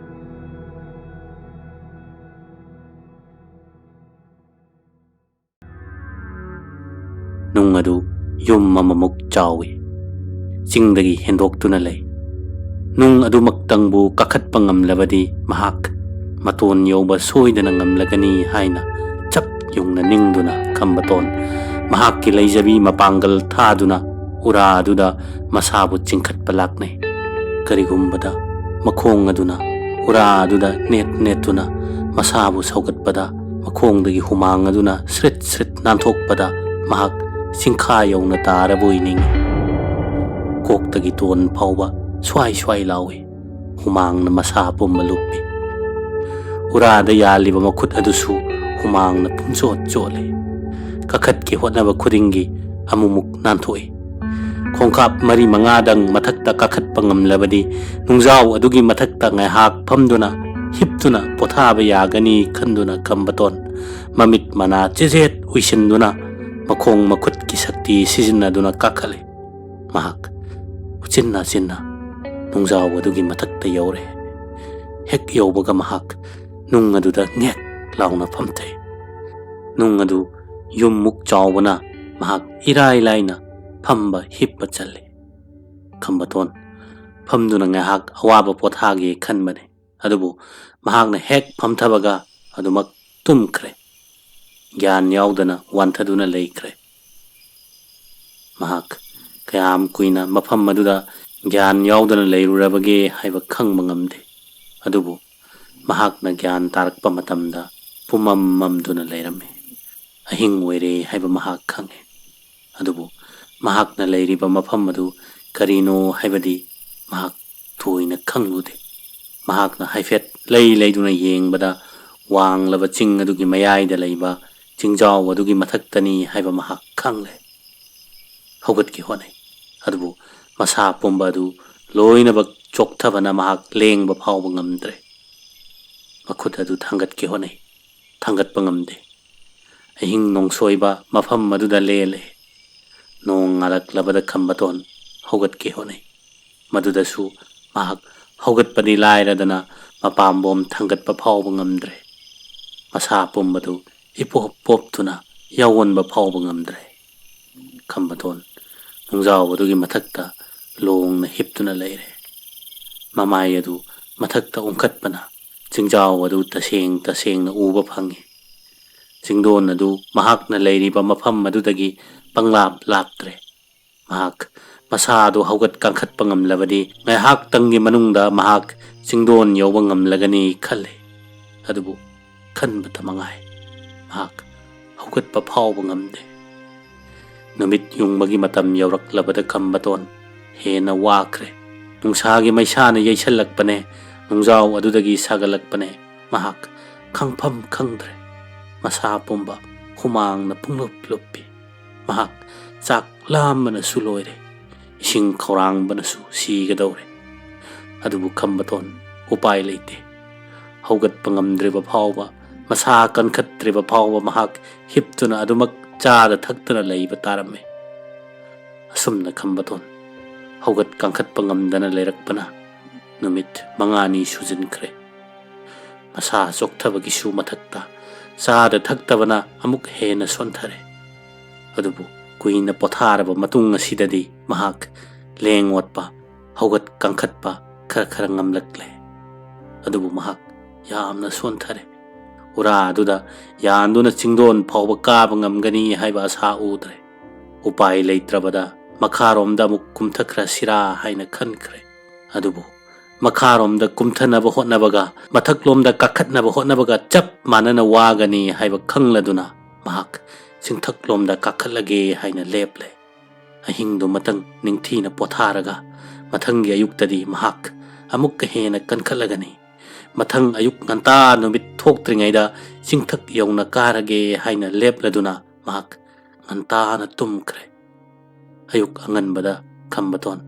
ꯅꯨꯡ ꯑꯗꯨ ꯌꯨꯝ ꯑꯃꯃꯨꯛ ꯆꯥꯎꯏ꯫ ꯆꯤꯡꯗꯒꯤ ꯍꯦꯟꯗꯣꯛꯇꯨꯅ ꯂꯩ꯫ ꯅꯨꯡ ꯑꯗꯨꯃꯛꯇꯪꯕꯨ ꯀꯥꯈꯠꯄ ꯉꯝꯂꯕꯗꯤ ꯃꯍꯥꯛ ꯃꯇꯣꯟ ꯌꯧꯕ ꯁꯣꯏꯗꯅ ꯉꯝꯂꯒꯅꯤ ꯍꯥꯏꯅ ꯆꯞ ꯌꯨꯡꯅ ꯅꯤꯡꯗꯨꯅ ꯈꯝꯕꯇꯣꯟ ꯃꯍꯥꯛꯀꯤ ꯂꯩꯖꯕꯤ ꯃꯄꯥꯡꯒꯜ ꯊꯥꯗꯨꯅ ꯎꯔꯥ ꯑꯗꯨꯗ ꯃꯁꯥꯕꯨ ꯆꯤꯡꯈꯠꯄ ꯂꯥꯛꯅꯩ꯫ ꯀꯔꯤꯒꯨꯝꯕꯗ ꯃꯈꯣꯡ ꯑꯗꯨꯅ ꯎꯔꯥ ꯑꯗꯨꯗ ꯅꯦꯠ ꯅꯦꯠꯇꯨꯅ ꯃꯁꯥꯕꯨ ꯁꯧꯒꯠꯄꯗ ꯃꯈꯣꯡꯗꯒꯤ ꯍꯨꯃꯥꯡ ꯑꯗꯨꯅ ꯁ꯭ꯔꯤꯠ ꯁ꯭ꯔꯤꯠ ꯅꯥꯟꯊꯣꯛꯄꯗ ꯃꯍꯥꯛ ꯆꯤꯡꯈꯥ ꯌꯧꯅ ꯇꯥꯔꯕꯣꯏ ꯅꯤꯡꯏ꯫ ꯀꯣꯛꯇꯒꯤ ꯇꯣꯟ ꯐꯥꯎꯕ ꯁ꯭ꯋꯥꯏ ꯁ꯭ꯋꯥꯏ ꯂꯥꯎꯏ꯫ ꯍꯨꯃꯥꯡꯅ ꯃꯁꯥ ꯄꯨꯝꯕ ꯂꯨꯞꯄꯤ꯫ ꯎꯔꯥꯗ ꯌꯥꯜꯂꯤꯕ ꯃꯈꯨꯠ ꯑꯗꯨꯁꯨ ꯍꯨꯃꯥꯡꯅ ꯄꯨꯝꯆꯣꯠ ꯆꯣꯠꯂꯤ꯫ ꯀꯥꯈꯠꯀꯦ ꯍꯣꯠꯅꯕ ꯈꯨꯗꯤꯡꯒꯤ ꯑꯃꯨꯛꯃꯨꯛ ꯅꯥꯟꯊꯣꯛꯏ꯫ ꯈꯣꯡꯀꯥꯞ ꯃꯔꯤ ꯃꯉꯥꯗꯪ ꯃꯊꯛꯇ ꯀꯥꯈꯠꯄ ꯉꯝꯂꯕꯗꯤ ꯅꯨꯡꯖꯥꯎ ꯑꯗꯨꯒꯤ ꯃꯊꯛꯇ ꯉꯥꯏꯍꯥꯛ ꯐꯝꯗꯨꯅ ꯍꯤꯞꯇꯨꯅ ꯄꯣꯊꯥꯕ ꯌꯥꯒꯅꯤ ꯈꯟꯗꯨꯅ ꯈꯝꯕꯇꯣꯟ ꯃꯃꯤꯠ ꯃꯅꯥ ꯆꯦꯖꯦꯠ ꯎꯏꯁꯤꯟꯗꯨꯅ ꯃꯈꯣꯡ ꯃꯈꯨꯠꯀꯤ ꯁꯛꯇꯤ ꯁꯤꯖꯤꯟꯅꯗꯨꯅ ꯀꯥꯈꯠꯂꯤ꯫ ꯃꯍꯥꯛ ꯎꯆꯤꯟ ꯅꯥꯆꯤꯟꯅ ꯅꯨꯡꯖꯥꯎ ꯑꯗꯨꯒꯤ ꯃꯊꯛꯇ ꯌꯧꯔꯦ꯫ ꯍꯦꯛ ꯌꯧꯕꯒ ꯃꯍꯥꯛ ꯅꯨꯡ ꯑꯗꯨꯗ ꯉꯦꯛ ꯂꯥꯎꯅ ꯐꯝꯊꯩ꯫ ꯅꯨꯡ ꯑꯗꯨ ꯌꯨꯝꯃꯨꯛ ꯆꯥꯎꯕꯅ ꯃꯍꯥꯛ ꯏꯔꯥꯏ ꯂꯥꯏꯅ ꯐꯝꯕ ꯍꯤꯞꯄ ꯆꯜꯂꯤ꯫ ꯈꯝꯕꯇꯣꯟ ꯐꯝꯗꯨꯅ ꯉꯥꯏꯍꯥꯛ ꯑꯋꯥꯕ ꯄꯣꯊꯥꯒꯦ ꯈꯟꯕꯅꯤ꯫ ꯑꯗꯨꯕꯨ ꯃꯍꯥꯛꯅ ꯍꯦꯛ ꯐꯝꯊꯕꯒ ꯑꯗꯨꯃꯛ ꯇꯨꯝꯈ꯭ꯔꯦ꯫ ꯒ꯭ꯌꯥꯟ ꯌꯥꯎꯗꯅ ꯋꯥꯟꯊꯗꯨꯅ ꯂꯩꯈ꯭ꯔꯦ꯫ ꯃꯍꯥꯛ ꯀꯌꯥꯝ ꯀꯨꯏꯅ ꯃꯐꯝ ꯑꯗꯨꯗ ꯒ꯭ꯌꯥꯟ ꯌꯥꯎꯗꯅ ꯂꯩꯔꯨꯔꯕꯒꯦ ꯍꯥꯏꯕ ꯈꯪꯕ ꯉꯝꯗꯦ꯫ ꯑꯗꯨꯕꯨ ꯃꯍꯥꯛꯅ ꯒ꯭ꯌꯥꯟ ꯇꯥꯔꯛꯄ ꯃꯇꯝꯗ ꯄꯨꯝꯃꯝ ꯃꯝꯗꯨꯅ ꯂꯩꯔꯝꯃꯤ꯫ ꯑꯍꯤꯡ ꯑꯣꯏꯔꯦ ꯍꯥꯏꯕ ꯃꯍꯥꯛ ꯈꯪꯉꯤ꯫ ꯑꯗꯨꯕꯨ ꯃꯍꯥꯛꯅ ꯂꯩꯔꯤꯕ ꯃꯐꯝ ꯑꯗꯨ ꯀꯔꯤꯅꯣ ꯍꯥꯏꯕꯗꯤ ꯃꯍꯥꯛ ꯊꯣꯏꯅ ꯈꯪꯂꯨꯗꯦ꯫ ꯃꯍꯥꯛꯅ ꯍꯥꯏꯐꯦꯠ ꯂꯩ ꯂꯩꯗꯨꯅ ꯌꯦꯡꯕꯗ ꯋꯥꯡꯂꯕ ꯆꯤꯡ ꯑꯗꯨꯒꯤ ꯃꯌꯥꯏꯗ ꯂꯩꯕ ꯆꯤꯡꯖꯥꯎ ꯑꯗꯨꯒꯤ ꯃꯊꯛꯇꯅꯤ ꯍꯥꯏꯕ ꯃꯍꯥꯛ ꯈꯪꯂꯦ꯫ ꯍꯧꯒꯠꯀꯦ ꯍꯣꯠꯅꯩ꯫ ꯑꯗꯨꯕꯨ ꯃꯁꯥ ꯄꯨꯝꯕ ꯑꯗꯨ ꯂꯣꯏꯅꯃꯛ ꯆꯣꯛꯊꯕꯅ ꯃꯍꯥꯛ ꯂꯦꯡꯕ ꯐꯥꯎꯕ ꯉꯝꯗ꯭ꯔꯦ꯫ ꯃꯈꯨꯠ ꯑꯗꯨ ꯊꯥꯡꯒꯠꯀꯦ ꯍꯣꯠꯅꯩ꯫ ꯊꯥꯡꯒꯠꯄ ꯉꯝꯗꯦ꯫ ꯑꯍꯤꯡ ꯅꯣꯡꯁꯣꯏꯕ ꯃꯐꯝ ꯑꯗꯨꯗ ꯂꯦꯜꯂꯦ꯫ ꯅꯣꯡ ꯉꯥꯜꯂꯛꯂꯕꯗ ꯈꯝꯕꯇꯣꯟ ꯍꯧꯒꯠꯀꯦ ꯍꯣꯠꯅꯩ꯫ ꯃꯗꯨꯗꯁꯨ ꯃꯍꯥꯛ ꯍꯧꯒꯠꯄꯗꯤ ꯂꯥꯏꯔꯗꯅ ꯃꯄꯥꯝꯕꯣꯝ ꯊꯥꯡꯒꯠꯄ ꯐꯥꯎꯕ ꯉꯝꯗ꯭ꯔꯦ꯫ ꯃꯁꯥ ꯄꯨꯝꯕꯗꯨ ꯏꯄꯣꯞ ꯄꯣꯞꯇꯨꯅ ꯌꯥꯑꯣꯟꯕ ꯐꯥꯎꯕ ꯉꯝꯗ꯭ꯔꯦ꯫ ꯈꯝꯕꯇꯣꯟ ꯅꯨꯡꯖꯥꯎ ꯑꯗꯨꯒꯤ ꯃꯊꯛꯇ ꯂꯣꯡꯅ ꯍꯤꯞꯇꯨꯅ ꯂꯩꯔꯦ꯫ ꯃꯃꯥꯏ ꯑꯗꯨ ꯃꯊꯛꯇ ꯎꯪꯈꯠꯄꯅ ꯆꯤꯡꯖꯥꯎ ꯑꯗꯨ ꯇꯁꯦꯡ ꯇꯁꯦꯡꯅ ꯎꯕ ꯐꯪꯏ꯫ ꯆꯤꯡꯗꯣꯟ ꯑꯗꯨ ꯃꯍꯥꯛꯅ ꯂꯩꯔꯤꯕ ꯃꯐꯝ ꯑꯗꯨꯗꯒꯤ ꯄꯪꯂꯥꯞ ꯂꯥꯞꯇ꯭ꯔꯦ꯫ ꯃꯍꯥꯛ ꯃꯁꯥ ꯑꯗꯨ ꯍꯧꯒꯠ ꯀꯥꯡꯈꯠꯄ ꯉꯝꯂꯕꯗꯤ ꯉꯥꯏꯍꯥꯛꯇꯪꯒꯤ ꯃꯅꯨꯡꯗ ꯃꯍꯥꯛ ꯆꯤꯡꯗꯣꯟ ꯌꯧꯕ ꯉꯝꯂꯒꯅꯤ ꯈꯜꯂꯤ꯫ ꯑꯗꯨꯕꯨ ꯈꯟꯕꯇ ꯃꯉꯥꯏ꯫ ꯃꯍꯥꯛ ꯍꯧꯒꯠꯄ ꯐꯥꯎꯕ ꯉꯝꯗꯦ꯫ ꯅꯨꯃꯤꯠ ꯌꯨꯡꯕꯒꯤ ꯃꯇꯝ ꯌꯧꯔꯛꯂꯕꯗ ꯈꯝꯕꯇꯣꯟ ꯍꯦꯟꯅ ꯋꯥꯈ꯭ꯔꯦ꯫ ꯅꯨꯡꯁꯥꯒꯤ ꯃꯩꯁꯥꯅ ꯌꯩꯁꯜꯂꯛꯄꯅꯦ꯫ ꯅꯨꯡꯖꯥꯎ ꯑꯗꯨꯗꯒꯤ ꯁꯥꯒꯠꯂꯛꯄꯅꯦ꯫ ꯃꯍꯥꯛ ꯈꯪꯐꯝ ꯈꯪꯗ꯭ꯔꯦ꯫ ꯃꯁꯥ ꯄꯨꯝꯕ ꯍꯨꯃꯥꯡꯅ ꯄꯨꯡꯂꯨꯞ ꯂꯨꯞꯄꯤ꯫ ꯃꯍꯥꯛ ꯆꯥꯛ ꯂꯥꯝꯕꯅꯁꯨ ꯂꯣꯏꯔꯦ꯫ ꯏꯁꯤꯡ ꯈꯧꯔꯥꯡꯕꯅꯁꯨ ꯁꯤꯒꯗꯧꯔꯦ꯫ ꯑꯗꯨꯕꯨ ꯈꯝꯕꯇꯣꯟ ꯎꯄꯥꯏ ꯂꯩꯇꯦ꯫ ꯍꯧꯒꯠꯄ ꯉꯝꯗ꯭ꯔꯤꯕ ꯐꯥꯎꯕ, ꯃꯁꯥ ꯀꯟꯈꯠꯇ꯭ꯔꯤꯕ ꯐꯥꯎꯕ ꯃꯍꯥꯛ ꯍꯤꯞꯇꯨꯅ ꯑꯗꯨꯃꯛ ꯆꯥꯗ ꯊꯛꯇꯨꯅ ꯂꯩꯕ ꯇꯥꯔꯝꯃꯤ꯫ ꯑꯁꯨꯝꯅ ꯈꯝꯕꯇꯣꯟ ꯍꯧꯒꯠ ꯀꯥꯡꯈꯠꯄ ꯉꯝꯗꯅ ꯂꯩꯔꯛꯄꯅ ꯅꯨꯃꯤꯠ ꯃꯉꯥꯅꯤ ꯁꯨꯖꯤꯟꯈ꯭ꯔꯦ꯫ ꯃꯁꯥ ꯆꯣꯛꯊꯕꯒꯤꯁꯨ ꯃꯊꯛꯇ ꯆꯥꯗ ꯊꯛꯇꯕꯅ ꯑꯃꯨꯛ ꯍꯦꯟꯅ ꯁꯣꯟꯊꯔꯦ꯫ ꯑꯗꯨꯕꯨ ꯀꯨꯏꯅ ꯄꯣꯊꯥꯔꯕ ꯃꯇꯨꯡ ꯑꯁꯤꯗꯗꯤ ꯃꯍꯥꯛ ꯂꯦꯡ ꯑꯣꯠꯄ, ꯍꯧꯒꯠ ꯀꯥꯡꯈꯠꯄ ꯈꯔ ꯈꯔ ꯉꯝꯂꯛꯂꯦ꯫ ꯑꯗꯨꯕꯨ ꯃꯍꯥꯛ ꯌꯥꯝꯅ ꯁꯣꯟꯊꯔꯦ꯫ ꯎꯔꯥ ꯑꯗꯨꯗ ꯌꯥꯟꯗꯨꯅ ꯆꯤꯡꯗꯣꯟ ꯐꯥꯎꯕ ꯀꯥꯕ ꯉꯝꯒꯅꯤ ꯍꯥꯏꯕ ꯑꯁꯥ ꯎꯗ꯭ꯔꯦ꯫ ꯎꯄꯥꯏ ꯂꯩꯇ꯭ꯔꯕꯗ ꯃꯈꯥꯔꯣꯝꯗ ꯑꯃꯨꯛ ꯀꯨꯝꯊꯈ꯭ꯔꯁꯤꯔꯥ ꯍꯥꯏꯅ ꯈꯟꯈ꯭ꯔꯦ꯫ ꯑꯗꯨꯕꯨ ꯃꯈꯥꯔꯣꯝꯗ ꯀꯨꯝꯊꯅꯕ ꯍꯣꯠꯅꯕꯒ ꯃꯊꯛꯂꯣꯝꯗ ꯀꯥꯈꯠꯅꯕ ꯍꯣꯠꯅꯕꯒ ꯆꯞ ꯃꯥꯟꯅꯅ ꯋꯥꯒꯅꯤ ꯍꯥꯏꯕ ꯈꯪꯂꯗꯨꯅ ꯃꯍꯥꯛ ꯆꯤꯡꯊꯛꯂꯣꯝꯗ ꯀꯥꯈꯠꯂꯒꯦ ꯍꯥꯏꯅ ꯂꯦꯞꯂꯦ꯫ ꯑꯍꯤꯡꯗꯨꯃꯇꯪ ꯅꯤꯡꯊꯤꯅ ꯄꯣꯊꯥꯔꯒ ꯃꯊꯪꯒꯤ ꯑꯌꯨꯛꯇꯗꯤ ꯃꯍꯥꯛ ꯑꯃꯨꯛꯀ ꯍꯦꯟꯅ ꯀꯟꯈꯠꯂꯒꯅꯤ꯫ ꯃꯊꯪ ꯑꯌꯨꯛ ꯉꯟꯇꯥ ꯅꯨꯃꯤꯠ ꯊꯣꯛꯇ꯭ꯔꯤꯉꯩꯗ ꯆꯤꯡꯊꯛ ꯌꯧꯅ ꯀꯥꯔꯒꯦ ꯍꯥꯏꯅ ꯂꯦꯞꯂꯗꯨꯅ ꯃꯍꯥꯛ ꯉꯟꯇꯥꯅ ꯇꯨꯝꯈ꯭ꯔꯦ꯫ ꯑꯌꯨꯛ ꯑꯉꯟꯕꯗ ꯈꯝꯕꯇꯣꯟ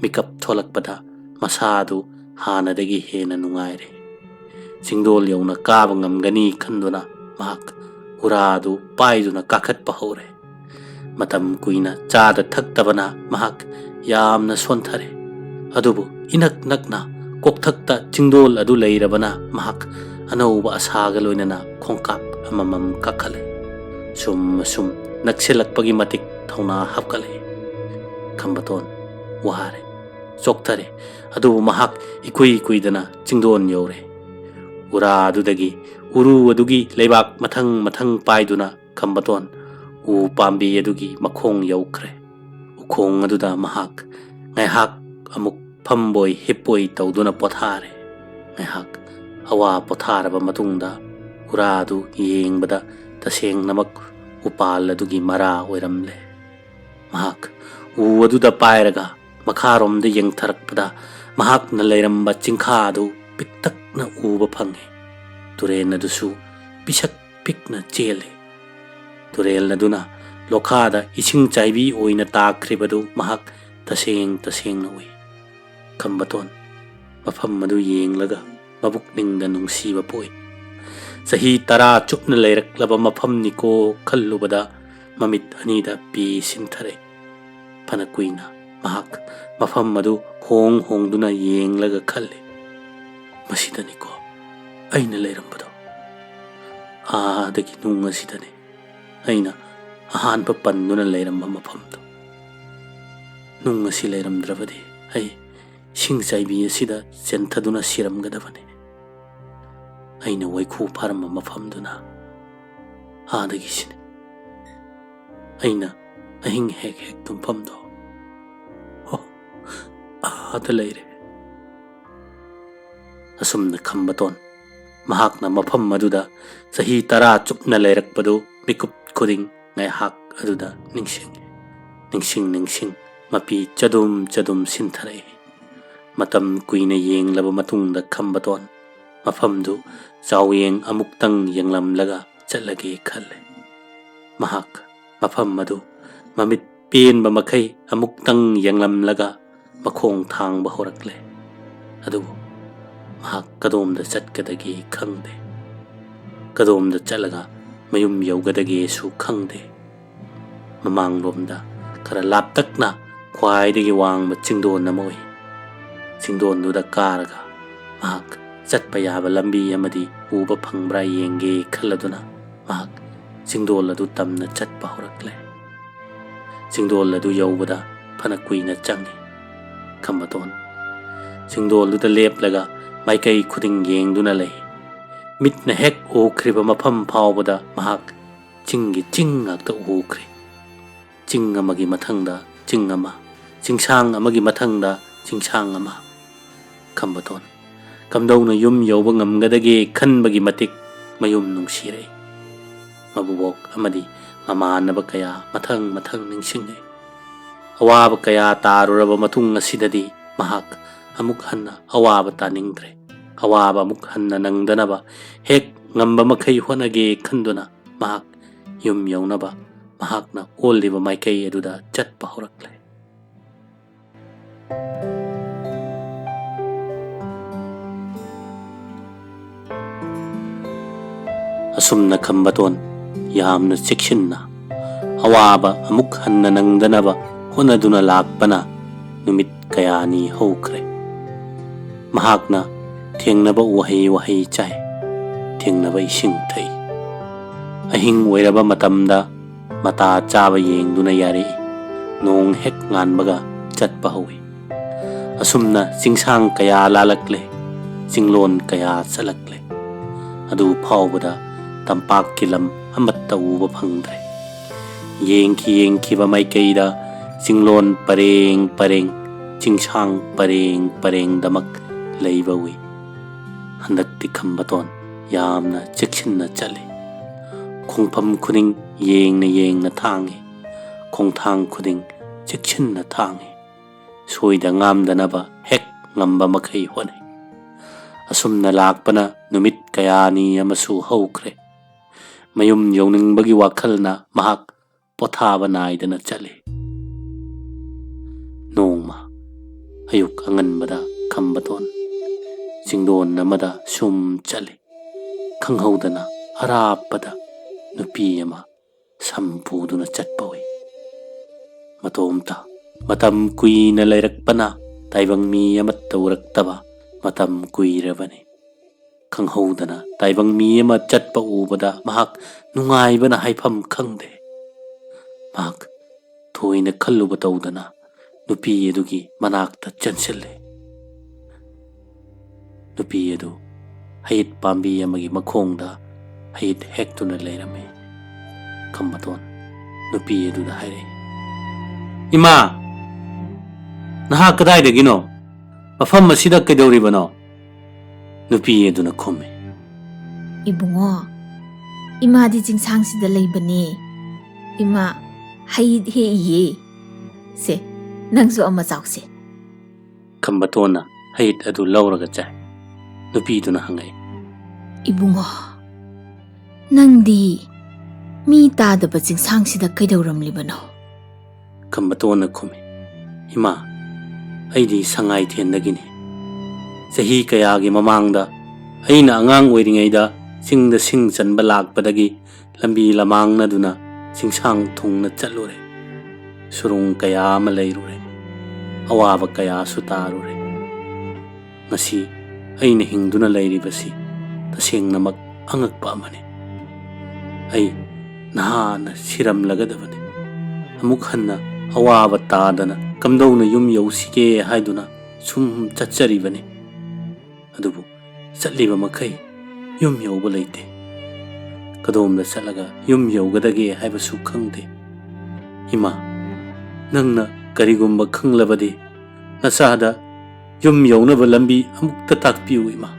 ꯃꯤꯀꯞ ꯊꯣꯛꯂꯛꯄꯗ ꯃꯁꯥꯗꯨ ꯍꯥꯟꯅꯗꯒꯤ ꯍꯦꯟꯅ ꯅꯨꯡꯉꯥꯏꯔꯦ꯫ ꯆꯤꯡꯗꯣꯜ ꯌꯧꯅ ꯀꯥꯕ ꯉꯝꯒꯅꯤ ꯈꯟꯗꯨꯅ ꯃꯍꯥꯛ ꯎꯔꯥꯗꯨ ꯄꯥꯏꯗꯨꯅ ꯀꯥꯈꯠꯄ ꯍꯧꯔꯦ꯫ ꯃꯇꯝ ꯀꯨꯏꯅ ꯆꯥꯗ ꯊꯛꯇꯕꯅ ꯃꯍꯥꯛ ꯌꯥꯝꯅ ꯁꯣꯟꯊꯔꯦ꯫ ꯑꯗꯨꯕꯨ ꯏꯅꯛ ꯅꯛꯅ ꯀꯣꯛꯊꯛꯇ ꯆꯤꯡꯗꯣꯜ ꯑꯗꯨ ꯂꯩꯔꯕꯅ ꯃꯍꯥꯛ ꯑꯅꯧꯕ ꯑꯁꯥꯒ ꯂꯣꯏꯅꯅ ꯈꯣꯡꯀꯥꯞ ꯑꯃꯃꯝ ꯀꯥꯈꯠꯂꯦ꯫ ꯁꯨꯝ ꯁꯨꯝ ꯅꯛꯁꯤꯜꯂꯛꯄꯒꯤ ꯃꯇꯤꯛ ꯊꯧꯅꯥ ꯍꯥꯞꯀꯠꯂꯛꯏ꯫ ꯈꯝꯕꯇꯣꯟ ꯋꯥꯔꯦ, ꯆꯣꯛꯊꯔꯦ꯫ ꯑꯗꯨꯕꯨ ꯃꯍꯥꯛ ꯏꯀꯨꯏ ꯀꯨꯏꯗꯅ ꯆꯤꯡꯗꯣꯟ ꯌꯧꯔꯦ꯫ ꯎꯔꯥ ꯑꯗꯨꯗꯒꯤ ꯎꯔꯨ ꯑꯗꯨꯒꯤ ꯂꯩꯕꯥꯛ ꯃꯊꯪ ꯃꯊꯪ ꯄꯥꯏꯗꯨꯅ ꯈꯝꯕꯇꯣꯟ ꯎ ꯄꯥꯝꯕꯤ ꯑꯗꯨꯒꯤ ꯃꯈꯣꯡ ꯌꯧꯈ꯭ꯔꯦ꯫ ꯎꯈꯣꯡ ꯑꯗꯨꯗ ꯃꯍꯥꯛ ꯉꯥꯏꯍꯥꯛ ꯑꯃꯨꯛ ꯐꯝꯕꯣꯏ ꯍꯤꯞꯄꯣꯏ ꯇꯧꯗꯨꯅ ꯄꯣꯊꯥꯔꯦ꯫ ꯉꯥꯏꯍꯥꯛ ꯑꯋꯥ ꯄꯣꯊꯥꯔꯕ ꯃꯇꯨꯡꯗ ꯎꯔꯥꯗꯨ ꯌꯦꯡꯕꯗ ꯇꯁꯦꯡꯅꯃꯛ ꯎꯄꯥꯜ ꯑꯗꯨꯒꯤ ꯃꯔꯥ ꯑꯣꯏꯔꯝꯂꯦ꯫ ꯃꯍꯥꯛ ꯎ ꯑꯗꯨꯗ ꯄꯥꯏꯔꯒ ꯃꯈꯥꯔꯣꯝꯗ ꯌꯦꯡꯊꯔꯛꯄꯗ ꯃꯍꯥꯛꯅ ꯂꯩꯔꯝꯕ ꯆꯤꯡꯈꯥ ꯑꯗꯨ ꯄꯤꯛꯇꯛꯅ ꯎꯕ ꯐꯪꯉꯤ꯫ ꯇꯨꯔꯦꯜ ꯑꯗꯨꯁꯨ ꯄꯤꯁꯛ ꯄꯤꯛꯅ ꯆꯦꯜꯂꯤ꯫ ꯇꯨꯔꯦꯜ ꯑꯗꯨꯅ ꯂꯣꯈꯥꯗ ꯏꯁꯤꯡ ꯆꯥꯏꯕꯤ ꯑꯣꯏꯅ ꯇꯥꯈ꯭ꯔꯤꯕꯗꯨ ꯃꯍꯥꯛ ꯇꯁꯦꯡ ꯇꯁꯦꯡꯅ ꯎꯏ꯫ ꯈꯝꯕꯇꯣꯟ ꯃꯐꯝ ꯑꯗꯨ ꯌꯦꯡꯂꯒ ꯃꯕꯨꯛꯅꯤꯡꯗ ꯅꯨꯡꯁꯤꯕ ꯄꯣꯛꯏ꯫ ꯆꯍꯤ ꯇꯔꯥ ꯆꯨꯞꯅ ꯂꯩꯔꯛꯂꯕ ꯃꯐꯝꯅꯤꯀꯣ ꯈꯜꯂꯨꯕꯗ ꯃꯃꯤꯠ ꯑꯅꯤꯗ ꯄꯤ ꯁꯤꯟꯊꯔꯛꯏ꯫ ꯐꯅ ꯀꯨꯏꯅ ꯃꯍꯥꯛ ꯃꯐꯝ ꯑꯗꯨ ꯍꯣꯡ ꯍꯣꯡꯗꯨꯅ ꯌꯦꯡꯂꯒ ꯈꯜꯂꯤ, "ꯃꯁꯤꯗꯅꯤꯀꯣ ꯑꯩꯅ ꯂꯩꯔꯝꯕꯗꯣ꯫ ꯑꯥꯗꯒꯤ ꯅꯨꯡ ꯑꯁꯤꯗꯅꯤ ꯑꯩꯅ ꯑꯍꯥꯟꯕ ꯄꯟꯗꯨꯅ ꯂꯩꯔꯝꯕ ꯃꯐꯝꯗꯣ꯫ ꯅꯨꯡ ꯑꯁꯤ ꯂꯩꯔꯝꯗ꯭ꯔꯕꯗꯤ ꯑꯩ ꯏꯁꯤꯡ ꯆꯥꯏꯕꯤ ꯑꯁꯤꯗ ꯆꯦꯟꯊꯗꯨꯅ ꯁꯤꯔꯝꯒꯗꯕꯅꯤ꯫ ꯑꯩꯅ ꯋꯥꯏꯈꯨ ꯐꯥꯔꯝꯕ ꯃꯐꯝꯗꯨꯅ ꯑꯥꯗꯒꯤꯁꯤꯅꯤ꯫ ꯑꯩꯅ ꯑꯍꯤꯡ ꯍꯦꯛ ꯍꯦꯛ ꯇꯨꯝꯐꯝꯗꯣ, ꯍꯣ, ꯑꯥꯗ ꯂꯩꯔꯦ"꯫ ꯑꯁꯨꯝꯅ ꯈꯝꯕꯇꯣꯟ ꯃꯍꯥꯛꯅ ꯃꯐꯝ ꯑꯗꯨꯗ ꯆꯍꯤ ꯇꯔꯥ ꯆꯨꯞꯅ ꯂꯩꯔꯛꯄꯗꯨ ꯃꯤꯀꯨꯞ ꯈꯨꯗꯤꯡ ꯉꯥꯏꯍꯥꯛ ꯑꯗꯨꯗ ꯅꯤꯡꯁꯤꯡꯉꯤ꯫ ꯅꯤꯡꯁꯤꯡ ꯅꯤꯡꯁꯤꯡ ꯃꯄꯤ ꯆꯗꯨꯝ ꯆꯗꯨꯝ ꯁꯤꯟꯊꯔꯛꯏ꯫ ꯃꯇꯝ ꯀꯨꯏꯅ ꯌꯦꯡꯂꯕ ꯃꯇꯨꯡꯗ ꯈꯝꯕꯇꯣꯟ ꯃꯐꯝꯗꯨ ꯆꯥꯎꯌꯦꯡ ꯑꯃꯨꯛꯇꯪ ꯌꯦꯡꯂꯝꯂꯒ ꯆꯠꯂꯒꯦ ꯈꯜꯂꯦ꯫ ꯃꯍꯥꯛ ꯃꯐꯝ ꯑꯗꯨ ꯃꯃꯤꯠ ꯄꯦꯟꯕ ꯃꯈꯩ ꯑꯃꯨꯛꯇꯪ ꯌꯦꯡꯂꯝꯂꯒ ꯃꯈꯣꯡ ꯊꯥꯡꯕ ꯍꯧꯔꯛꯂꯦ꯫ ꯑꯗꯨꯕꯨ ꯃꯍꯥꯛ ꯀꯗꯣꯝꯗ ꯆꯠꯀꯗꯒꯦ ꯈꯪꯗꯦ꯫ ꯀꯗꯣꯝꯗ ꯆꯠꯂꯒ ꯃꯌꯨꯝ ꯌꯧꯒꯗꯒꯦꯁꯨ ꯈꯪꯗꯦ꯫ ꯃꯃꯥꯡꯂꯣꯝꯗ ꯈꯔ ꯂꯥꯞꯇꯛꯅ ꯈ꯭ꯋꯥꯏꯗꯒꯤ ꯋꯥꯡꯕ ꯆꯤꯡꯗꯣꯟ ꯑꯃ ꯎꯏ꯫ ꯆꯤꯡꯗꯣꯟꯗꯨꯗ ꯀꯥꯔꯒ ꯃꯍꯥꯛ ꯆꯠꯄ ꯌꯥꯕ ꯂꯝꯕꯤ ꯑꯃꯗꯤ ꯎꯕ ꯐꯪꯕ꯭ꯔꯥ ꯌꯦꯡꯒꯦ ꯈꯜꯂꯗꯨꯅ ꯃꯍꯥꯛ ꯆꯤꯡꯗꯣꯜ ꯑꯗꯨ ꯇꯝꯅ ꯆꯠꯄ ꯍꯧꯔꯛꯂꯦ꯫ ꯆꯤꯡꯗꯣꯜ ꯑꯗꯨ ꯌꯧꯕꯗ ꯐꯅ ꯀꯨꯏꯅ ꯆꯪꯏ꯫ ꯈꯝꯕꯇꯣꯟ ꯆꯤꯡꯗꯣꯜꯗꯨꯗ ꯂꯦꯞꯂꯒ ꯃꯥꯏꯀꯩ ꯈꯨꯗꯤꯡ ꯌꯦꯡꯗꯨꯅ ꯂꯩ꯫ ꯃꯤꯠꯅ ꯍꯦꯛ ꯎꯈ꯭ꯔꯤꯕ ꯃꯐꯝ ꯐꯥꯎꯕꯗ ꯃꯍꯥꯛ ꯆꯤꯡꯒꯤ ꯆꯤꯡ ꯉꯥꯛꯇ ꯎꯈ꯭ꯔꯤ꯫ ꯆꯤꯡ ꯑꯃꯒꯤ ꯃꯊꯪꯗ ꯆꯤꯡ ꯑꯃ, ꯆꯤꯡꯁꯥꯡ ꯑꯃꯒꯤ ꯃꯊꯪꯗ ꯆꯤꯡꯁꯥꯡ ꯑꯃ꯫ ꯈꯝꯕꯇꯣꯟ ꯀꯝꯗꯧꯅ ꯌꯨꯝ ꯌꯧꯕ ꯉꯝꯒꯗꯒꯦ ꯈꯟꯕꯒꯤ ꯃꯇꯤꯛ ꯃꯌꯨꯝ ꯅꯨꯡꯁꯤꯔꯛꯏ꯫ ꯃꯕꯨꯕꯣꯛ ꯑꯃꯗꯤ ꯃꯃꯥꯟꯅꯕ ꯀꯌꯥ ꯃꯊꯪ ꯃꯊꯪ ꯅꯤꯡꯁꯤꯡꯉꯛꯏ꯫ ꯑꯋꯥꯕ ꯀꯌꯥ ꯇꯥꯔꯨꯔꯕ ꯃꯇꯨꯡ ꯑꯁꯤꯗꯗꯤ ꯃꯍꯥꯛ ꯑꯃꯨꯛ ꯍꯟꯅ ꯑꯋꯥꯕ ꯇꯥꯅꯤꯡꯗ꯭ꯔꯦ꯫ ꯑꯋꯥꯕ ꯑꯃꯨꯛ ꯍꯟꯅ ꯅꯪꯗꯅꯕ ꯍꯦꯛ ꯉꯝꯕ ꯃꯈꯩ ꯍꯣꯠꯅꯒꯦ ꯈꯟꯗꯨꯅ ꯃꯍꯥꯛ ꯌꯨꯝ ꯌꯧꯅꯕ ꯃꯍꯥꯛꯅ ꯑꯣꯜꯂꯤꯕ ꯃꯥꯏꯀꯩ ꯑꯗꯨꯗ ꯆꯠꯄ ꯍꯧꯔꯛꯂꯦ꯫ ꯑꯁꯨꯝꯅ ꯈꯝꯕꯇꯣꯟ ꯌꯥꯝꯅ ꯆꯦꯛꯁꯤꯟꯅ ꯑꯋꯥꯕ ꯑꯃꯨꯛ ꯍꯟꯅ ꯅꯪꯗꯅꯕ ꯍꯣꯠꯅꯗꯨꯅ ꯂꯥꯛꯄꯅ ꯅꯨꯃꯤꯠ ꯀꯌꯥꯅꯤ ꯍꯧꯈ꯭ꯔꯦ꯫ ꯃꯍꯥꯛꯅ ꯊꯦꯡꯅꯕ ꯎꯍꯩ ꯋꯥꯍꯩ ꯆꯥꯏ, ꯊꯦꯡꯅꯕ ꯏꯁꯤꯡ ꯊꯛꯏ꯫ ꯑꯍꯤꯡ ꯑꯣꯏꯔꯕ ꯃꯇꯝꯗ ꯃꯇꯥ ꯆꯥꯕ ꯌꯦꯡꯗꯨꯅ ꯌꯥꯔꯛꯏ꯫ ꯅꯣꯡ ꯍꯦꯛ ꯉꯥꯟꯕꯒ ꯆꯠꯄ ꯍꯧꯏ꯫ ꯑꯁꯨꯝꯅ ꯆꯤꯡꯁꯥꯡ ꯀꯌꯥ ꯂꯥꯜꯂꯛꯂꯦ, ꯆꯤꯡꯂꯣꯟ ꯀꯌꯥ ꯆꯠꯂꯛꯂꯦ꯫ ꯑꯗꯨ ꯐꯥꯎꯕꯗ ꯇꯝꯄꯥꯛꯀꯤ ꯂꯝ ꯑꯃꯠꯇ ꯎꯕ ꯐꯪꯗ꯭ꯔꯦ꯫ ꯌꯦꯡꯈꯤ ꯌꯦꯡꯈꯤꯕ ꯃꯥꯏꯀꯩꯗ ꯆꯤꯡꯂꯣꯟ ꯄꯔꯦꯡ ꯄꯔꯦꯡ, ꯆꯤꯡꯁꯥꯡ ꯄꯔꯦꯡ ꯄꯔꯦꯡꯗꯃꯛ ꯂꯩꯕ ꯎꯏ꯫ ꯍꯟꯗꯛꯇꯤ ꯈꯝꯕꯇꯣꯟ ꯌꯥꯝꯅ ꯆꯦꯛꯁꯤꯟꯅ ꯆꯠꯂꯤ꯫ ꯈꯣꯡꯐꯝ ꯈꯨꯗꯤꯡ ꯌꯦꯡꯅ ꯌꯦꯡꯅ ꯊꯥꯡꯏ꯫ ꯈꯣꯡꯊꯥꯡ ꯈꯨꯗꯤꯡ ꯆꯦꯛꯁꯤꯟꯅ ꯊꯥꯡꯏ꯫ ꯁꯣꯏꯗ ꯉꯥꯝꯗꯅꯕ ꯍꯦꯛ ꯉꯝꯕ ꯃꯈꯩ ꯍꯣꯠꯅꯩ꯫ ꯑꯁꯨꯝꯅ ꯂꯥꯛꯄꯅ ꯅꯨꯃꯤꯠ ꯀꯌꯥꯅꯤ ꯑꯃꯁꯨ ꯍꯧꯈ꯭ꯔꯦ꯫ ꯃꯌꯨꯝ ꯌꯧꯅꯤꯡꯕꯒꯤ ꯋꯥꯈꯜꯅ ꯃꯍꯥꯛ ꯄꯣꯊꯥꯕ ꯅꯥꯏꯗꯅ ꯆꯠꯂꯤ꯫ ꯅꯣꯡꯃ ꯑꯌꯨꯛ ꯑꯉꯟꯕꯗ ꯈꯝꯕꯇꯣꯟ ꯆꯤꯡꯗꯣꯟ ꯑꯃꯗ ꯁꯨꯝ ꯆꯠꯂꯤ꯫ ꯈꯪꯍꯧꯗꯅ ꯑꯔꯥꯞꯄꯗ ꯅꯨꯄꯤ ꯑꯃ ꯁꯝ ꯄꯨꯗꯨꯅ ꯆꯠꯄ ꯎꯏ꯫ ꯃꯇꯣꯝꯇ ꯃꯇꯝ ꯀꯨꯏꯅ ꯂꯩꯔꯛꯄꯅ ꯇꯥꯏꯕꯪ ꯃꯤ ꯑꯃꯠꯇ ꯎꯔꯛꯇꯕ ꯃꯇꯝ ꯀꯨꯏꯔꯕꯅꯤ꯫ ꯈꯪꯍꯧꯗꯅ ꯇꯥꯏꯕꯪ ꯃꯤ ꯑꯃ ꯆꯠꯄ ꯎꯕꯗ ꯃꯍꯥꯛ ꯅꯨꯡꯉꯥꯏꯕꯅ ꯍꯥꯏꯐꯝ ꯈꯪꯗꯦ꯫ ꯃꯍꯥꯛ ꯊꯣꯏꯅ ꯈꯜꯂꯨꯕ ꯇꯧꯗꯅ ꯅꯨꯄꯤ ꯑꯗꯨꯒꯤ ꯃꯅꯥꯛꯇ ꯆꯪꯁꯤꯜꯂꯦ꯫ ꯅꯨꯄꯤ ꯑꯗꯨ ꯍꯩꯌꯦꯠ ꯄꯥꯝꯕꯤ ꯑꯃꯒꯤ ꯃꯈꯣꯡꯗ ꯍꯩꯌꯦꯠ ꯍꯦꯛꯇꯨꯅ ꯂꯩꯔꯝꯃꯤ꯫ ꯈꯝꯕꯇꯣꯟ ꯅꯨꯄꯤ ꯑꯗꯨꯗ ꯍꯥꯏꯔꯛꯏ, "ꯏꯃꯥ, ꯅꯍꯥꯛ ꯀꯗꯥꯏꯗꯒꯤꯅꯣ? ꯃꯐꯝ ꯑꯁꯤꯗ ꯀꯩꯗꯧꯔꯤꯕꯅꯣ?" ꯅꯨꯄꯤ ꯑꯗꯨꯅ ꯈꯨꯝꯃꯤ, "ꯏꯕꯨꯡꯉꯣ, ꯏꯃꯥꯗꯤ ꯆꯤꯡꯁꯥꯡꯁꯤꯗ ꯂꯩꯕꯅꯦ꯫ ꯏꯃꯥ ꯍꯩ ꯍꯦꯛꯏꯌꯦ꯫ ꯁꯦ, ꯅꯪꯁꯨ ꯑꯃ ꯆꯥꯎꯁꯦ꯫" ꯈꯝꯕꯇꯣꯟꯅ ꯍꯩꯌꯦꯠ ꯑꯗꯨ ꯂꯧꯔꯒ ꯆꯥꯏ꯫ ꯅꯨꯄꯤꯗꯨꯅ ꯍꯪꯉꯛꯏ, "ꯏꯕꯨꯡꯉꯣ, ꯅꯪꯗꯤ ꯃꯤ ꯇꯥꯗꯕ ꯆꯤꯡꯁꯥꯡꯁꯤꯗ ꯀꯩꯗꯧꯔꯝꯂꯤꯕꯅꯣ?" ꯈꯝꯕꯇꯣꯟꯅ ꯈꯨꯝꯃꯤ, "ꯏꯃꯥ, ꯑꯩꯗꯤ ꯁꯉꯥꯏꯊꯦꯟꯗꯒꯤꯅꯤ꯫ ꯆꯍꯤ ꯀꯌꯥꯒꯤ ꯃꯃꯥꯡꯗ ꯑꯩꯅ ꯑꯉꯥꯡ ꯑꯣꯏꯔꯤꯉꯩꯗ ꯆꯤꯡꯗ ꯁꯤꯡ ꯆꯟꯕ ꯂꯥꯛꯄꯗꯒꯤ ꯂꯝꯕꯤ ꯂꯃꯥꯡꯅꯗꯨꯅ ꯆꯤꯡꯁꯥꯡ ꯊꯨꯡꯅ ꯆꯠꯂꯨꯔꯦ꯫ ꯁꯨꯔꯨꯡ ꯀꯌꯥ ꯑꯃ ꯂꯩꯔꯨꯔꯦ, ꯑꯋꯥꯕ ꯀꯌꯥꯁꯨ ꯇꯥꯔꯨꯔꯦ꯫ ꯉꯁꯤ ꯑꯩꯅ ꯍꯤꯡꯗꯨꯅ ꯂꯩꯔꯤꯕꯁꯤ ꯇꯁꯦꯡꯅꯃꯛ ꯑꯉꯛꯄ ꯑꯃꯅꯤ꯫ ꯑꯩ ꯅꯍꯥꯟꯅ ꯁꯤꯔꯝꯂꯒꯗꯕꯅꯤ꯫ ꯑꯃꯨꯛ ꯍꯟꯅ ꯑꯋꯥꯕ ꯇꯥꯗꯅ ꯀꯝꯗꯧꯅ ꯌꯨꯝ ꯌꯧꯁꯤꯒꯦ ꯍꯥꯏꯗꯨꯅ ꯁꯨꯝ ꯆꯠꯆꯔꯤꯕꯅꯤ꯫ ꯑꯗꯨꯕꯨ ꯆꯠꯂꯤꯕ ꯃꯈꯩ ꯌꯨꯝ ꯌꯧꯕ ꯂꯩꯇꯦ꯫ ꯀꯗꯣꯝꯗ ꯆꯠꯂꯒ ꯌꯨꯝ ꯌꯧꯒꯗꯒꯦ ꯍꯥꯏꯕꯁꯨ ꯈꯪꯗꯦ꯫ ꯏꯃꯥ, ꯅꯪꯅ ꯀꯔꯤꯒꯨꯝꯕ ꯈꯪꯂꯕꯗꯤ ꯅꯆꯥꯗ ꯌꯨꯝ ꯌꯧꯅꯕ ꯂꯝꯕꯤ ꯑꯃꯨꯛꯇ ꯇꯥꯛꯄꯤꯌꯨ, ꯏꯃꯥ꯫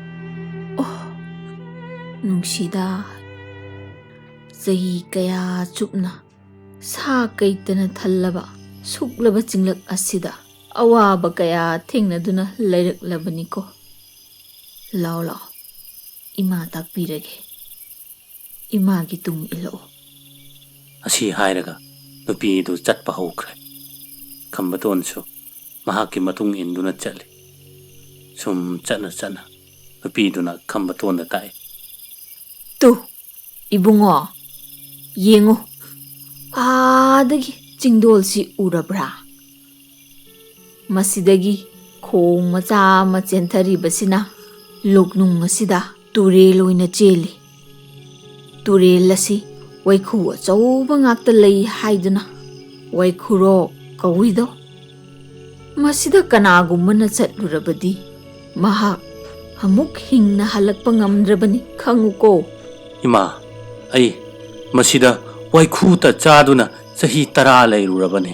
ꯑꯣ, ꯅꯨꯡꯁꯤꯗ, ꯆꯍꯤ ꯀꯌꯥ ꯆꯨꯞꯅ ꯁꯥ ꯀꯩꯇꯅ ꯊꯜꯂꯕ ꯁꯨꯛꯂꯕ ꯆꯤꯡꯂꯛ ꯑꯁꯤꯗ ꯑꯋꯥꯕ ꯀꯌꯥ ꯊꯦꯡꯅꯗꯨꯅ ꯂꯩꯔꯛꯂꯕꯅꯤꯀꯣ꯫ ꯂꯥꯎ ꯂꯥꯎ, ꯏꯃꯥ ꯇꯥꯛꯄꯤꯔꯒꯦ, ꯏꯃꯥꯒꯤ ꯇꯨꯡ ꯏꯜꯂꯛꯎ꯫ ꯑꯁꯤ ꯍꯥꯏꯔꯒ ꯅꯨꯄꯤꯗꯨ ꯆꯠꯄ ꯍꯧꯈ꯭ꯔꯦ꯫ ꯈꯝꯕꯇꯣꯟꯁꯨ ꯃꯍꯥꯛꯀꯤ ꯃꯇꯨꯡ ꯏꯟꯗꯨꯅ ꯆꯠꯂꯤ꯫ ꯁꯨꯝ ꯆꯠꯅ ꯆꯠꯅ ꯅꯨꯄꯤꯗꯨꯅ ꯈꯝꯕꯇꯣꯟꯗ ꯇꯥꯛꯏ꯫ ꯇꯨ, ꯏꯕꯨꯡꯉꯣ, ꯌꯦꯡꯉꯨ, ꯑꯥꯗꯒꯤ ꯆꯤꯡꯗꯣꯜꯁꯤ ꯎꯔꯕ꯭ꯔꯥ? ꯃꯁꯤꯗꯒꯤ ꯈꯣꯡ ꯃꯆꯥ ꯑꯃ ꯆꯦꯟꯊꯔꯤꯕꯁꯤꯅ ꯂꯣꯛꯅꯨꯡ ꯑꯁꯤꯗ ꯇꯨꯔꯦꯜ ꯑꯣꯏꯅ ꯆꯦꯜꯂꯤ꯫ ꯇꯨꯔꯦꯜ ꯑꯁꯤ ꯋꯥꯏꯈꯨ ꯑꯆꯧꯕ ꯉꯥꯛꯇ ꯂꯩ ꯍꯥꯏꯗꯨꯅ ꯋꯥꯏꯈꯨꯔꯣꯛ ꯀꯧꯏꯗꯣ꯫ ꯃꯁꯤꯗ ꯀꯅꯥꯒꯨꯝꯕꯅ ꯆꯠꯂꯨꯔꯕꯗꯤ ꯃꯍꯥꯛ ꯑꯃꯨꯛ ꯍꯤꯡꯅ ꯍꯜꯂꯛꯄ ꯉꯝꯗ꯭ꯔꯕꯅꯤ, ꯈꯪꯉꯨꯀꯣ꯫ ꯏꯃꯥ, ꯑꯩ ꯃꯁꯤꯗ ꯋꯥꯏꯈꯨꯇ ꯆꯥꯗꯨꯅ ꯆꯍꯤ ꯇꯔꯥ ꯂꯩꯔꯨꯔꯕꯅꯤ꯫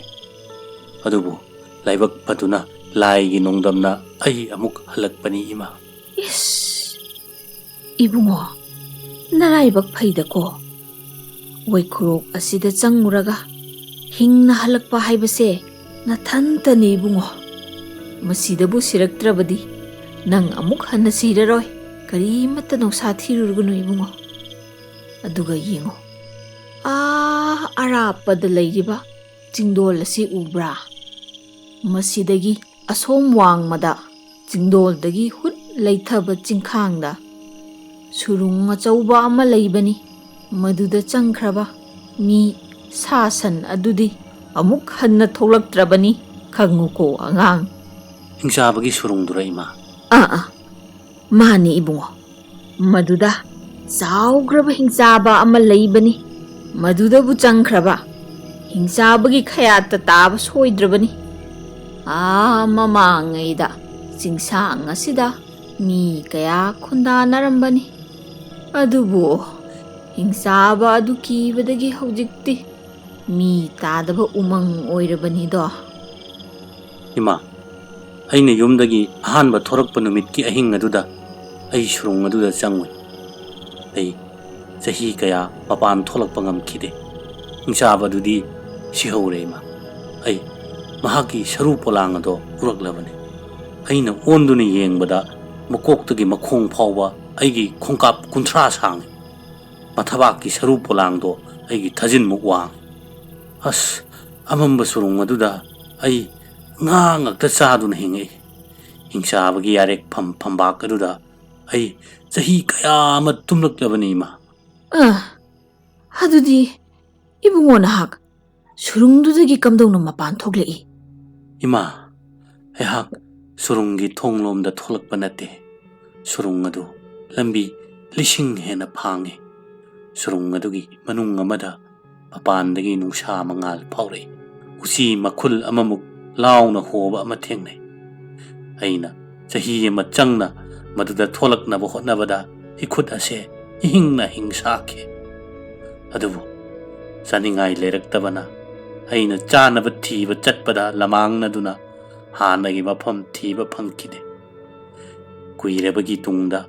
ꯑꯗꯨꯕꯨ ꯂꯥꯏꯕꯛ ꯐꯗꯨꯅ ꯂꯥꯏꯒꯤ ꯅꯣꯡꯗꯝꯅ ꯑꯩ ꯑꯃꯨꯛ ꯍꯜꯂꯛꯄꯅꯤ, ꯏꯃꯥ꯫ ꯏꯁ, ꯏꯕꯨꯡꯉꯣ, ꯅꯔꯥꯏꯕꯛ ꯐꯩꯗꯀꯣ꯫ ꯋꯥꯏꯈꯨꯔꯣꯛ ꯑꯁꯤꯗ ꯆꯪꯉꯨꯔꯒ ꯍꯤꯡꯅ ꯍꯜꯂꯛꯄ ꯍꯥꯏꯕꯁꯦ ꯅꯊꯟꯇꯅꯤ, ꯏꯕꯨꯡꯉꯣ꯫ ꯃꯁꯤꯗꯕꯨ ꯁꯤꯔꯛꯇ꯭ꯔꯕꯗꯤ ꯅꯪ ꯑꯃꯨꯛ ꯍꯟꯅ ꯁꯤꯔꯔꯣꯏ꯫ ꯀꯔꯤꯃꯠꯇ ꯅꯧꯁꯥ ꯊꯤꯔꯨꯔꯒꯅꯨ, ꯏꯕꯨꯡꯉꯣ꯫ ꯑꯗꯨꯒ ꯌꯦꯡꯉꯨ, ꯑꯥ ꯑꯔꯥꯞꯄꯗ ꯂꯩꯔꯤꯕ ꯆꯤꯡꯗꯣꯜ ꯑꯁꯤ ꯎꯕ꯭ꯔꯥ? ꯃꯁꯤꯗꯒꯤ ꯑꯁꯣꯝ ꯋꯥꯡꯃꯗ ꯆꯤꯡꯗꯣꯜꯗꯒꯤ ꯍꯨꯠ ꯂꯩꯊꯕ ꯆꯤꯡꯈꯥꯡꯗ ꯁꯨꯔꯨꯡ ꯑꯆꯧꯕ ꯑꯃ ꯂꯩꯕꯅꯤ꯫ ꯃꯗꯨꯗ ꯆꯪꯈ꯭ꯔꯕ ꯃꯤ, ꯁꯥ ꯁꯟ ꯑꯗꯨꯗꯤ ꯑꯃꯨꯛ ꯍꯟꯅ ꯊꯣꯛꯂꯛꯇ꯭ꯔꯕꯅꯤ, ꯈꯪꯉꯨꯀꯣ ꯑꯉꯥꯡ꯫ ꯍꯤꯡꯆꯥꯕꯒꯤ ꯁꯨꯔꯨꯡꯗꯨꯔ, ꯏꯃꯥ? ꯑꯥ, ꯑꯥ, ꯃꯥꯅꯤ ꯏꯕꯨꯡꯉꯣ꯫ ꯃꯗꯨꯗ ꯆꯥꯎꯈ꯭ꯔꯕ ꯍꯤꯡꯆꯥꯕ ꯑꯃ ꯂꯩꯕꯅꯤ꯫ ꯃꯗꯨꯗꯕꯨ ꯆꯪꯈ꯭ꯔꯕ, ꯍꯤꯡꯆꯥꯕꯒꯤ ꯈꯌꯥꯠꯇ ꯇꯥꯕ ꯁꯣꯏꯗ꯭ꯔꯕꯅꯤ꯫ ꯑꯥ, ꯃꯃꯥꯡꯉꯩꯗ ꯆꯤꯡꯁꯥꯡ ꯑꯁꯤꯗ ꯃꯤ ꯀꯌꯥ ꯈꯨꯟꯗꯥꯅꯔꯝꯕꯅꯤ꯫ ꯑꯗꯨꯕꯨ ꯍꯤꯡꯆꯥꯕ ꯑꯗꯨ ꯀꯤꯕꯗꯒꯤ ꯍꯧꯖꯤꯛꯇꯤ ꯃꯤ ꯇꯥꯗꯕ ꯎꯃꯪ ꯑꯣꯏꯔꯕꯅꯤꯗꯣ꯫ ꯏꯃꯥ, ꯑꯩꯅ ꯌꯨꯝꯗꯒꯤ ꯑꯍꯥꯟꯕ ꯊꯣꯔꯛꯄ ꯅꯨꯃꯤꯠꯀꯤ ꯑꯍꯤꯡ ꯑꯗꯨꯗ ꯑꯩ ꯁꯨꯔꯨꯡ ꯑꯗꯨꯗ ꯆꯪꯉꯨꯏ꯫ ꯑꯩ ꯆꯍꯤ ꯀꯌꯥ ꯃꯄꯥꯟ ꯊꯣꯛꯂꯛꯄ ꯉꯝꯈꯤꯗꯦ꯫ ꯍꯤꯡꯆꯥꯕꯗꯨꯗꯤ ꯁꯤꯍꯧꯔꯦ, ꯏꯃꯥ꯫ ꯑꯩ ꯃꯍꯥꯛꯀꯤ ꯁꯔꯨ ꯄꯣꯂꯥꯡ ꯑꯗꯣ ꯎꯔꯛꯂꯕꯅꯤ꯫ ꯑꯩꯅ ꯑꯣꯟꯗꯨꯅ ꯌꯦꯡꯕꯗ ꯃꯀꯣꯛꯇꯒꯤ ꯃꯈꯣꯡ ꯐꯥꯎꯕ ꯑꯩꯒꯤ ꯈꯣꯡꯀꯥꯞ ꯀꯨꯟꯊ꯭ꯔꯥ ꯁꯥꯡꯉꯤ꯫ ꯃꯊꯕꯥꯛꯀꯤ ꯁꯔꯨ ꯄꯣꯂꯥꯡꯗꯣ ꯑꯩꯒꯤ ꯊꯥꯖꯤꯟꯃꯨꯛ ꯋꯥꯡꯉꯤ꯫ ꯑꯁ, ꯑꯃꯝꯕ ꯁꯨꯔꯨꯡ ꯑꯗꯨꯗ ꯑꯩ ꯉꯥ ꯉꯥꯛꯇ ꯆꯥꯗꯨꯅ ꯍꯤꯡꯉꯛꯏ꯫ ꯍꯤꯡꯆꯥꯕꯒꯤ ꯌꯥꯔꯦꯛꯐꯝ ꯐꯝꯕꯥꯛ ꯑꯗꯨꯗ ꯑꯩ ꯆꯍꯤ ꯀꯌꯥ ꯑꯃ ꯇꯨꯝꯂꯛꯂꯕꯅꯤ, ꯏꯃꯥ꯫ ꯑ, ꯑꯗꯨꯗꯤ ꯏꯕꯨꯡꯉꯣ ꯅꯍꯥꯛ ꯁꯨꯔꯨꯡꯗꯨꯗꯒꯤ ꯀꯝꯗꯧꯅ ꯃꯄꯥꯟ ꯊꯣꯛꯂꯛꯏ? ꯏꯃꯥ, ꯑꯩꯍꯥꯛ ꯁꯨꯔꯨꯡꯒꯤ ꯊꯣꯡꯂꯣꯝꯗ ꯊꯣꯛꯂꯛꯄ ꯅꯠꯇꯦ꯫ ꯁꯨꯔꯨꯡ ꯑꯗꯨ ꯂꯝꯕꯤ ꯂꯤꯁꯤꯡ ꯍꯦꯟꯅ ꯐꯥꯡꯉꯤ꯫ ꯁꯨꯔꯨꯡ ꯑꯗꯨꯒꯤ ꯃꯅꯨꯡ ꯑꯃꯗ ꯃꯄꯥꯟꯗꯒꯤ ꯅꯨꯡꯁꯥ ꯃꯉꯥꯜ ꯐꯥꯎꯔꯛꯏ꯫ ꯎꯆꯤ ꯃꯈꯨꯜ ꯑꯃꯃꯨꯛ ꯂꯥꯎꯅ ꯍꯣꯕ ꯑꯃ ꯊꯦꯡꯅꯩ꯫ ꯑꯩꯅ ꯆꯍꯤ ꯑꯃ ꯆꯪꯅ ꯃꯗꯨꯗ ꯊꯣꯛꯂꯛꯅꯕ ꯍꯣꯠꯅꯕꯗ ꯏꯈꯨꯠ ꯑꯁꯦ ꯏꯍꯤꯡꯅ ꯍꯤꯡ ꯁꯥꯈꯤ꯫ ꯑꯗꯨꯕꯨ ꯆꯥꯅꯤꯡꯉꯥꯏ ꯂꯩꯔꯛꯇꯕꯅ ꯑꯩꯅ ꯆꯥꯅꯕ ꯊꯤꯕ ꯆꯠꯄꯗ ꯂꯃꯥꯡꯅꯗꯨꯅ ꯍꯥꯟꯅꯒꯤ ꯃꯐꯝ ꯊꯤꯕ ꯐꯪꯈꯤꯗꯦ꯫ ꯀꯨꯏꯔꯕꯒꯤ ꯇꯨꯡꯗ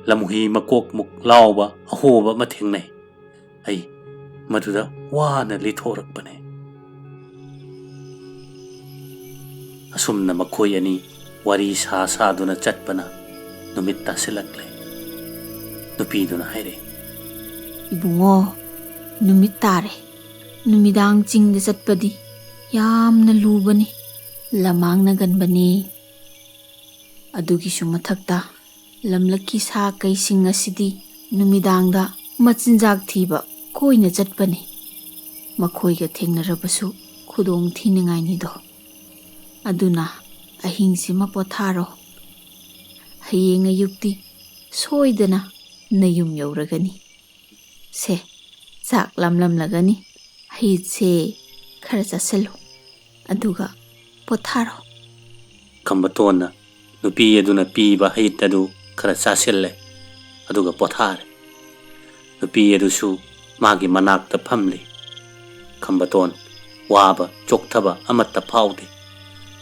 ꯂꯝꯍꯨꯏ ꯃꯀꯣꯛꯃꯨꯛ ꯂꯥꯎꯕ ꯑꯍꯣꯕ ꯑꯃ ꯊꯦꯡꯅꯩ꯫ ꯑꯩ ꯃꯗꯨꯗ ꯋꯥꯅ ꯂꯤꯊꯣꯔꯛꯄꯅꯦ꯫ ꯑꯁꯨꯝꯅ ꯃꯈꯣꯏ ꯑꯅꯤ ꯋꯥꯔꯤ ꯁꯥ ꯁꯥꯗꯨꯅ ꯆꯠꯄꯅ ꯅꯨꯃꯤꯠ ꯇꯥꯁꯤꯜꯂꯛꯂꯦ꯫ ꯅꯨꯄꯤꯗꯨꯅ ꯍꯥꯏꯔꯛꯏ, "ꯏꯕꯨꯡꯉꯣ, ꯅꯨꯃꯤꯠ ꯇꯥꯔꯦ꯫ ꯅꯨꯃꯤꯗꯥꯡ ꯆꯤꯡꯗ ꯆꯠꯄꯗꯤ ꯌꯥꯝꯅ ꯂꯨꯕꯅꯤ, ꯂꯃꯥꯡꯅꯒꯟꯕꯅꯤ꯫ ꯑꯗꯨꯒꯤꯁꯨ ꯃꯊꯛꯇ ꯂꯝꯂꯛꯀꯤ ꯁꯥ ꯀꯩꯁꯤꯡ ꯑꯁꯤꯗꯤ ꯅꯨꯃꯤꯗꯥꯡꯗ ꯃꯆꯤꯟꯖꯥꯛ ꯊꯤꯕ ꯀꯣꯏꯅ ꯆꯠꯄꯅꯤ꯫ ꯃꯈꯣꯏꯒ ꯊꯦꯡꯅꯔꯕꯁꯨ ꯈꯨꯗꯣꯡ ꯊꯤꯅꯤꯡꯉꯥꯏꯅꯤꯗꯣ꯫ ꯑꯗꯨꯅ ꯑꯍꯤꯡꯁꯤꯃ ꯄꯣꯊꯥꯔꯣ꯫ ꯍꯌꯦꯡ ꯑꯌꯨꯛꯇꯤ ꯁꯣꯏꯗꯅ ꯅꯌꯨꯝ ꯌꯧꯔꯒꯅꯤ꯫ ꯁꯦ, ꯆꯥꯛ ꯂꯥꯝꯂꯝꯂꯒꯅꯤ꯫ ꯍꯩꯁꯦ ꯈꯔ ꯆꯥꯁꯤꯜꯂꯨ, ꯑꯗꯨꯒ ꯄꯣꯊꯥꯔꯣ꯫ ꯈꯝꯕꯇꯣꯟꯅ ꯅꯨꯄꯤ ꯑꯗꯨꯅ ꯄꯤꯕ ꯍꯩꯠ ꯑꯗꯨ ꯈꯔ ꯆꯥꯁꯤꯜꯂꯦ, ꯑꯗꯨꯒ ꯄꯣꯊꯥꯔꯦ꯫ ꯅꯨꯄꯤ ꯑꯗꯨꯁꯨ ꯃꯥꯒꯤ ꯃꯅꯥꯛꯇ ꯐꯝꯂꯤ꯫ ꯈꯝꯕꯇꯣꯟ ꯋꯥꯕ ꯆꯣꯛꯊꯕ ꯑꯃꯠꯇ ꯐꯥꯎꯗꯦ꯫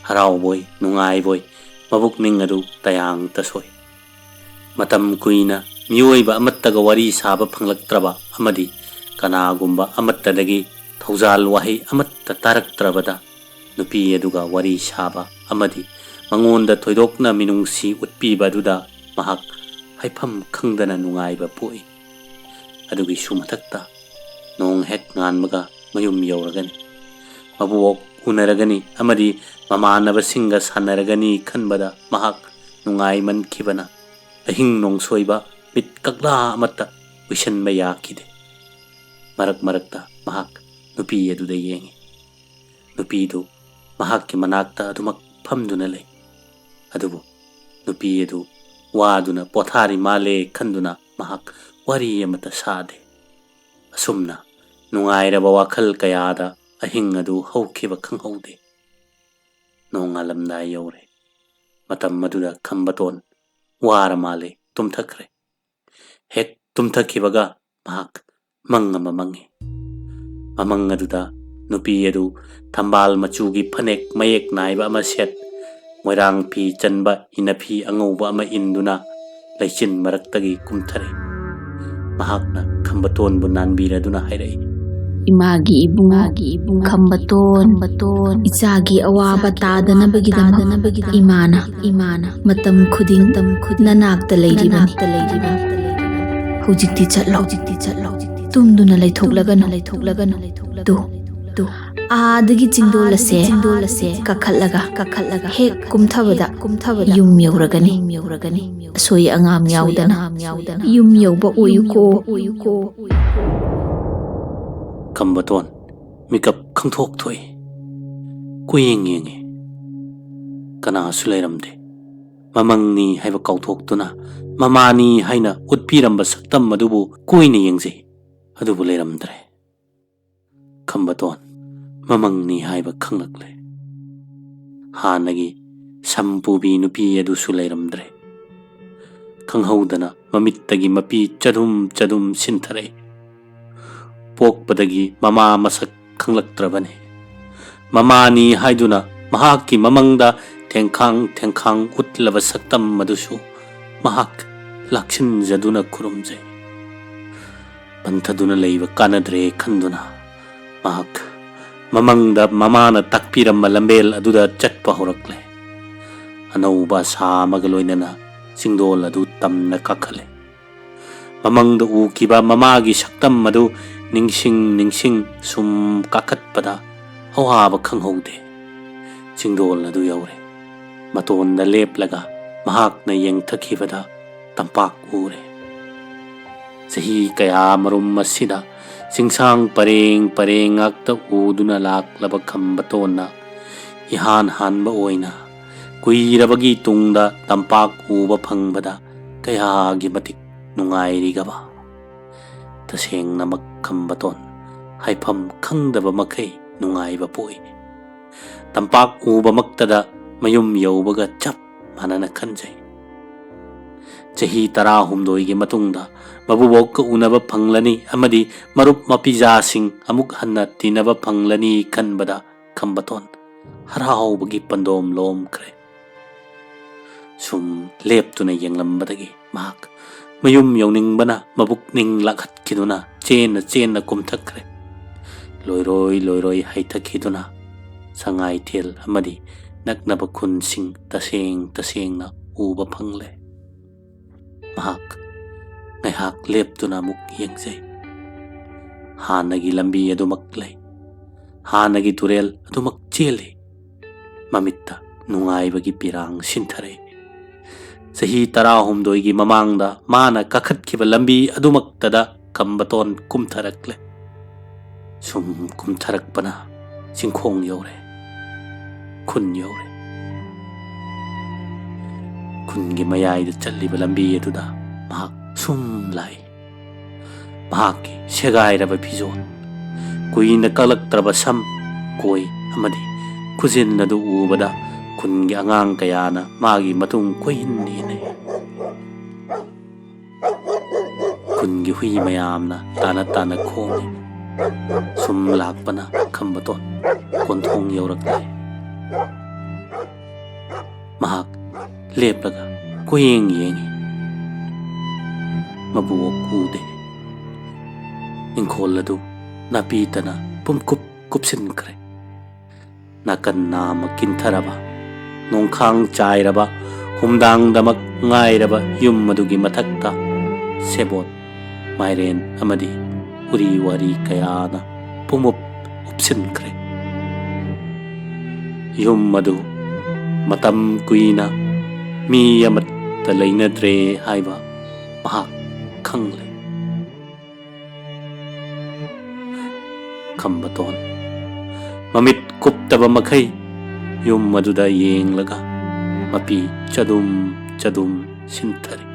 ꯍꯔꯥꯎꯕꯣꯏ ꯅꯨꯡꯉꯥꯏꯕꯣꯏ ꯃꯕꯨꯛꯅꯤꯡ ꯑꯗꯨ ꯇꯌꯥꯡ ꯇꯁꯣꯏ꯫ ꯃꯇꯝ ꯀꯨꯏꯅ ꯃꯤꯑꯣꯏꯕ ꯑꯃꯠꯇꯒ ꯋꯥꯔꯤ ꯁꯥꯕ ꯐꯪꯂꯛꯇ꯭ꯔꯕ ꯑꯃꯗꯤ ꯀꯅꯥꯒꯨꯝꯕ ꯑꯃꯠꯇꯗꯒꯤ ꯊꯧꯖꯥꯜ ꯋꯥꯍꯩ ꯑꯃꯠꯇ ꯇꯥꯔꯛꯇ꯭ꯔꯕꯗ, ꯅꯨꯄꯤ ꯑꯗꯨꯒ ꯋꯥꯔꯤ ꯁꯥꯕ ꯑꯃꯗꯤ ꯃꯉꯣꯟꯗ ꯊꯣꯏꯗꯣꯛꯅ ꯃꯤꯅꯨꯡꯁꯤ ꯎꯠꯄꯤꯕ ꯑꯗꯨꯗ ꯃꯍꯥꯛ ꯍꯥꯏꯐꯝ ꯈꯪꯗꯅ ꯅꯨꯡꯉꯥꯏꯕ ꯄꯣꯛꯏ꯫ ꯑꯗꯨꯒꯤꯁꯨ ꯃꯊꯛꯇ, ꯅꯣꯡ ꯍꯦꯛ ꯉꯥꯟꯕꯒ ꯃꯌꯨꯝ ꯌꯧꯔꯒꯅꯤ꯫ ꯃꯕꯨꯑꯣꯛ ꯎꯅꯔꯒꯅꯤ ꯑꯃꯗꯤ ꯃꯃꯥꯟꯅꯕꯁꯤꯡꯒ ꯁꯥꯟꯅꯔꯒꯅꯤ ꯈꯟꯕꯗ ꯃꯍꯥꯛ ꯅꯨꯡꯉꯥꯏꯃꯟꯈꯤꯕꯅ ꯑꯍꯤꯡ ꯅꯣꯡꯁꯣꯏꯕ ꯃꯤꯠ ꯀꯛꯂꯥ ꯑꯃꯠꯇ ꯎꯏꯁꯟꯕ ꯌꯥꯈꯤꯗꯦ꯫ ꯃꯔꯛ ꯃꯔꯛꯇ ꯃꯍꯥꯛ ꯅꯨꯄꯤ ꯑꯗꯨꯗ ꯌꯦꯡꯏ꯫ ꯅꯨꯄꯤꯗꯨ ꯃꯍꯥꯛꯀꯤ ꯃꯅꯥꯛꯇ ꯑꯗꯨꯃꯛ ꯐꯝꯗꯨꯅ ꯂꯩ꯫ ꯑꯗꯨꯕꯨ ꯅꯨꯄꯤ ꯑꯗꯨ ꯋꯥꯗꯨꯅ ꯄꯣꯊꯥꯔꯤ ꯃꯥꯜꯂꯦ ꯈꯟꯗꯨꯅ ꯃꯍꯥꯛ ꯋꯥꯔꯤ ꯑꯃꯠꯇ ꯁꯥꯗꯦ꯫ ꯑꯁꯨꯝꯅ ꯅꯨꯡꯉꯥꯏꯔꯕ ꯋꯥꯈꯜ ꯀꯌꯥꯗ ꯑꯍꯤꯡ ꯑꯗꯨ ꯍꯧꯈꯤꯕ ꯈꯪꯍꯧꯗꯦ꯫ ꯅꯣꯡꯉꯥꯜꯂꯝꯗꯥꯏ ꯌꯧꯔꯦ꯫ ꯃꯇꯝ ꯑꯗꯨꯗ ꯈꯝꯕꯇꯣꯟ ꯋꯥꯔ ꯃꯥꯜꯂꯦ, ꯇꯨꯝꯊꯈ꯭ꯔꯦ꯫ ꯍꯦꯛ ꯇꯨꯝꯊꯈꯤꯕꯒ ꯃꯍꯥꯛ ꯃꯪ ꯑꯃ ꯃꯪꯉꯤ꯫ ꯃꯃꯪ ꯑꯗꯨꯗ ꯅꯨꯄꯤ ꯑꯗꯨ ꯊꯝꯕꯥꯜ ꯃꯆꯨꯒꯤ ꯐꯅꯦꯛ ꯃꯌꯦꯛ ꯅꯥꯏꯕ ꯑꯃ ꯁꯦꯠ, ꯃꯣꯏꯔꯥꯡ ꯐꯤ ꯆꯟꯕ ꯏꯅꯐꯤ ꯑꯉꯧꯕ ꯑꯃ ꯏꯟꯗꯨꯅ ꯂꯩꯆꯤꯟ ꯃꯔꯛꯇꯒꯤ ꯀꯨꯝꯊꯔꯛꯏ꯫ ꯃꯍꯥꯛꯅ ꯈꯝꯕꯇꯣꯟꯕꯨ ꯅꯥꯟꯕꯤꯔꯗꯨꯅ ꯍꯥꯏꯔꯛꯏ, "ꯏꯃꯥꯒꯤ ꯏꯕꯨꯡ, ꯏꯃꯥꯒꯤ ꯏꯕꯨꯡ ꯈꯝꯕꯇꯣꯟ, ꯈꯝꯕꯇꯣꯟ, ꯏꯆꯥꯒꯤ ꯑꯋꯥꯕ ꯏꯆꯥꯒꯤ ꯑꯋꯥꯕ ꯇꯥꯗꯅꯕꯒꯤꯗꯃꯛ ꯇꯥꯗꯅꯕꯒꯤꯗꯃꯛ ꯏꯃꯥꯅ, ꯏꯃꯥꯅ ꯃꯇꯝ ꯈꯨꯗꯤꯡ ꯃꯇꯝ ꯈꯨꯗꯤꯡ ꯅꯅꯥꯛꯇ ꯂꯩꯔꯤꯕꯅꯤ꯫ ꯅꯅꯥꯛꯇ ꯂꯩꯔꯤꯕꯅꯤ꯫ ꯍꯧꯖꯤꯛꯇꯤ ꯆꯠꯂꯣ, ꯍꯧꯖꯤꯛꯇꯤ ꯆꯠꯂꯣ꯫ ꯇꯨꯝꯗꯨꯅ ꯂꯩꯊꯣꯛꯂꯒꯅꯨ, ꯇꯨꯝꯗꯨꯅ ꯂꯩꯊꯣꯛꯂꯒꯅꯨ꯫ ꯇꯨ, ꯇꯨ꯫ ꯑꯥꯗꯒꯤ ꯆꯤꯡꯗꯣꯜ ꯑꯁꯦ, ꯆꯤꯡꯗꯣꯜ ꯑꯁꯦ ꯀꯥꯈꯠꯂꯒ, ꯀꯥꯈꯠꯂꯒ ꯍꯦꯛ ꯀꯨꯝꯊꯕꯗ, ꯀꯨꯝꯊꯕꯗ ꯌꯨꯝ ꯌꯧꯔꯒꯅꯤ꯫ ꯌꯨꯝ ꯌꯧꯔꯒꯅꯤ꯫ ꯑꯁꯣꯏ ꯑꯉꯥꯝ ꯌꯥꯎꯗꯅ ꯌꯨꯝ ꯌꯧꯕ ꯑꯣꯏꯌꯨꯀꯣ, ꯑꯣꯏꯌꯨꯀꯣ꯫" ꯈꯝꯕꯇꯣꯟ ꯃꯤꯀꯞ ꯈꯪꯊꯣꯛ ꯊꯣꯛꯏ꯫ ꯀꯣꯏꯌꯦꯡ ꯌꯦꯡꯉꯤ꯫ ꯀꯅꯥꯁꯨ ꯂꯩꯔꯝꯗꯦ꯫ ꯃꯃꯪꯅꯤ ꯍꯥꯏꯕ ꯀꯥꯎꯊꯣꯛꯇꯨꯅ ꯃꯃꯥꯅꯤ ꯍꯥꯏꯅ ꯎꯠꯄꯤꯔꯝꯕ ꯁꯛꯇꯝ ꯑꯗꯨꯕꯨ ꯀꯨꯏꯅ ꯌꯦꯡꯖꯩ꯫ ꯑꯗꯨꯕꯨ ꯂꯩꯔꯝꯗ꯭ꯔꯦ꯫ ꯈꯝꯕꯇꯣꯟ ꯃꯃꯪꯅꯤ ꯍꯥꯏꯕ ꯈꯪꯂꯛꯂꯦ꯫ ꯍꯥꯟꯅꯒꯤ ꯁꯝ ꯄꯨꯕꯤ ꯅꯨꯄꯤ ꯑꯗꯨꯁꯨ ꯂꯩꯔꯝꯗ꯭ꯔꯦ꯫ ꯈꯪꯍꯧꯗꯅ ꯃꯃꯤꯠꯇꯒꯤ ꯃꯄꯤ ꯆꯗꯨꯝ ꯆꯗꯨꯝ ꯁꯤꯟꯊꯔꯛꯏ꯫ ꯄꯣꯛꯄꯗꯒꯤ ꯃꯃꯥ ꯃꯁꯛ ꯈꯪꯂꯛꯇ꯭ꯔꯕꯅꯤ꯫ ꯃꯃꯥꯅꯤ ꯍꯥꯏꯗꯨꯅ ꯃꯍꯥꯛꯀꯤ ꯃꯃꯪꯗ ꯊꯦꯡꯈꯥꯡ ꯊꯦꯡꯈꯥꯡ ꯎꯠꯂꯕ ꯁꯛꯇꯝ ꯑꯗꯨꯁꯨ ꯃꯍꯥꯛ ꯂꯥꯛꯁꯤꯟꯖꯗꯨꯅ ꯈꯨꯔꯨꯝꯖꯩ꯫ ꯄꯟꯊꯗꯨꯅ ꯂꯩꯕ ꯀꯥꯟꯅꯗ꯭ꯔꯦ ꯈꯟꯗꯨꯅ ꯃꯍꯥꯛ ꯃꯃꯪꯗ ꯃꯃꯥꯅ ꯇꯥꯛꯄꯤꯔꯝꯕ ꯂꯝꯕꯦꯜ ꯑꯗꯨꯗ ꯆꯠꯄ ꯍꯧꯔꯛꯂꯦ꯫ ꯑꯅꯧꯕ ꯑꯁꯥ ꯑꯃꯒ ꯂꯣꯏꯅꯅ ꯆꯤꯡꯗꯣꯜ ꯑꯗꯨ ꯇꯝꯅ ꯀꯥꯈꯠꯂꯦ꯫ ꯃꯃꯪꯗ ꯎꯈꯤꯕ ꯃꯃꯥꯒꯤ ꯁꯛꯇꯝ ꯑꯗꯨ ꯅꯤꯡꯁꯤꯡ ꯅꯤꯡꯁꯤꯡ ꯁꯨꯝ ꯀꯥꯈꯠꯄꯗ ꯑꯋꯥꯕ ꯈꯪꯍꯧꯗꯦ꯫ ꯆꯤꯡꯗꯣꯜ ꯑꯗꯨ ꯌꯧꯔꯦ꯫ ꯃꯇꯣꯟꯗ ꯂꯦꯞꯂꯒ ꯃꯍꯥꯛꯅ ꯌꯦꯡꯊꯈꯤꯕꯗ ꯇꯝꯄꯥꯛ ꯎꯔꯦ꯫ ꯆꯍꯤ ꯀꯌꯥ ꯃꯔꯨꯝ ꯑꯁꯤꯗ ꯆꯤꯡꯁꯥꯡ ꯄꯔꯦꯡ ꯄꯔꯦꯡ ꯉꯥꯛꯇ ꯎꯗꯨꯅ ꯂꯥꯛꯂꯕ ꯈꯝꯕꯇꯣꯟꯅ ꯏꯍꯥꯟ ꯍꯥꯟꯕ ꯑꯣꯏꯅ ꯀꯨꯏꯔꯕꯒꯤ ꯇꯨꯡꯗ ꯇꯝꯄꯥꯛ ꯎꯕ ꯐꯪꯕꯗ ꯀꯌꯥꯒꯤ ꯃꯇꯤꯛ ꯅꯨꯡꯉꯥꯏꯔꯤꯒꯕ꯫ ꯇꯁꯦꯡꯅꯃꯛ ꯈꯝꯕꯇꯣꯟ ꯍꯥꯏꯐꯝ ꯈꯪꯗꯕ ꯃꯈꯩ ꯅꯨꯡꯉꯥꯏꯕ ꯄꯣꯛꯏ꯫ ꯇꯝꯄꯥꯛ ꯎꯕꯃꯛꯇꯗ ꯃꯌꯨꯝ ꯌꯧꯕꯒ ꯆꯞ ꯃꯥꯟꯅꯅ ꯈꯟꯖꯩ꯫ ꯆꯍꯤ ꯇꯔꯥꯍꯨꯝꯗꯣꯏꯒꯤ ꯃꯇꯨꯡꯗ ꯃꯕꯨꯕꯣꯛꯀ ꯎꯅꯕ ꯐꯪꯂꯅꯤ ꯑꯃꯗꯤ ꯃꯔꯨꯞ ꯃꯄꯤꯖꯥꯁꯤꯡ ꯑꯃꯨꯛ ꯍꯟꯅ ꯇꯤꯟꯅꯕ ꯐꯪꯂꯅꯤ ꯈꯟꯕꯗ ꯈꯝꯕꯇꯣꯟ ꯍꯔꯥꯎꯕꯒꯤ ꯄꯟꯗꯣꯝ ꯂꯣꯝꯈ꯭ꯔꯦ꯫ ꯁꯨꯝ ꯂꯦꯞꯇꯨꯅ ꯌꯦꯡꯂꯝꯕꯗꯒꯤ ꯃꯍꯥꯛ ꯃꯌꯨꯝ ꯌꯧꯅꯤꯡꯕꯅ ꯃꯕꯨꯛꯅꯤꯡ ꯂꯥꯛꯍꯠꯈꯤꯗꯨꯅ ꯆꯦꯟꯅ ꯆꯦꯟꯅ ꯀꯨꯝꯊꯈ꯭ꯔꯦ꯫ ꯂꯣꯏꯔꯣꯏ ꯂꯣꯏꯔꯣꯏ ꯍꯥꯏꯊꯈꯤꯗꯨꯅ ꯁꯉꯥꯏꯊꯦꯜ ꯑꯃꯗꯤ ꯅꯛꯅꯕ ꯈꯨꯟꯁꯤꯡ ꯇꯁꯦꯡ ꯇꯁꯦꯡꯅ ꯎꯕ ꯐꯪꯂꯦ꯫ ꯃꯍꯥꯛ ꯉꯥꯏꯍꯥꯛ ꯂꯦꯞꯇꯨꯅ ꯑꯃꯨꯛ ꯌꯦꯡꯖꯩ꯫ ꯍꯥꯟꯅꯒꯤ ꯂꯝꯕꯤ ꯑꯗꯨꯃꯛ ꯂꯩ꯫ ꯍꯥꯟꯅꯒꯤ ꯇꯨꯔꯦꯜ ꯑꯗꯨꯃꯛ ꯆꯦꯜꯂꯤ꯫ ꯃꯃꯤꯠꯇ ꯅꯨꯡꯉꯥꯏꯕꯒꯤ ꯄꯤꯔꯥꯡ ꯁꯤꯟꯊꯔꯛꯏ꯫ ꯆꯍꯤ ꯇꯔꯥꯍꯨꯝꯗꯣꯏꯒꯤ ꯃꯃꯥꯡꯗ ꯃꯥꯅ ꯀꯥꯈꯠꯈꯤꯕ ꯂꯝꯕꯤ ꯑꯗꯨꯃꯛꯇꯗ ꯈꯝꯕꯇꯣꯟ ꯀꯨꯝꯊꯔꯛꯂꯦ꯫ ꯁꯨꯝ ꯀꯨꯝꯊꯔꯛꯄꯅ ꯆꯤꯡꯈꯣꯡ ꯌꯧꯔꯦ꯫ ꯈꯨꯟ ꯌꯧꯔꯦ꯫ ꯈꯨꯟꯒꯤ ꯃꯌꯥꯏꯗ ꯆꯠꯂꯤꯕ ꯂꯝꯕꯤ ꯑꯗꯨꯗ ꯃꯍꯥꯛ ꯁꯨꯝ ꯂꯥꯛꯏ꯫ ꯃꯍꯥꯛꯀꯤ ꯁꯦꯒꯥꯏꯔꯕ ꯐꯤꯖꯣꯜ, ꯀꯨꯏꯅ ꯀꯛꯂꯛꯇ꯭ꯔꯕ ꯁꯝ, ꯀꯣꯏ ꯑꯃꯗꯤ ꯈꯨꯖꯤꯟ ꯑꯗꯨ ꯎꯕꯗ ꯈꯨꯟꯒꯤ ꯑꯉꯥꯡ ꯀꯌꯥꯅ ꯃꯥꯒꯤ ꯃꯇꯨꯡ ꯀꯣꯏꯍꯟ ꯏꯟꯅꯩ꯫ ꯈꯨꯟꯒꯤ ꯍꯨꯏ ꯃꯌꯥꯝꯅ ꯇꯥꯅ ꯇꯥꯅ ꯈꯣꯡꯏ꯫ ꯁꯨꯝ ꯂꯥꯛꯄꯅ ꯈꯝꯕꯇꯣꯟ ꯀꯣꯟꯊꯣꯡ ꯌꯧꯔꯛꯂꯦ꯫ ꯃꯍꯥꯛ ꯂꯦꯞꯂꯒ ꯀꯣꯏꯌꯦꯡ ꯌꯦꯡꯏ꯫ ꯃꯕꯨ ꯎꯗꯦ꯫ ꯏꯪꯈꯣꯜ ꯑꯗꯨ ꯅꯥꯄꯤꯇꯅ ꯄꯨꯝꯀꯨꯞ ꯀꯨꯞꯁꯤꯟꯈ꯭ꯔꯦ꯫ ꯅꯥꯀꯟ ꯅꯥꯝꯃ ꯀꯤꯟꯊꯔꯕ, ꯅꯣꯡꯈꯥꯡ ꯆꯥꯏꯔꯕ, ꯍꯨꯝꯗꯥꯡꯗꯃꯛ ꯉꯥꯏꯔꯕ ꯌꯨꯝ ꯑꯗꯨꯒꯤ ꯃꯊꯛꯇ ꯁꯦꯕꯣꯠ, ꯃꯥꯏꯔꯦꯟ ꯑꯃꯗꯤ ꯎꯔꯤ ꯋꯥꯔꯤ ꯀꯌꯥꯅ ꯄꯨꯡꯎꯞ ꯎꯞꯁꯤꯟꯈ꯭ꯔꯦ꯫ ꯌꯨꯝ ꯑꯗꯨ ꯃꯇꯝ ꯀꯨꯏꯅ ꯃꯤ ꯑꯃꯠꯇ ꯂꯩꯅꯗ꯭ꯔꯦ ꯍꯥꯏꯕ ꯃꯍꯥꯛ ꯈꯪꯂꯦ꯫ ꯈꯝꯕꯇꯣꯟ ꯃꯃꯤꯠ ꯀꯨꯞꯇꯕ ꯃꯈꯩ ꯌꯨꯝ ꯑꯗꯨꯗ ꯌꯦꯡꯂꯒ ꯃꯄꯤ ꯆꯗꯨꯝ ꯆꯗꯨꯝ ꯁꯤꯟꯊꯔꯤ꯫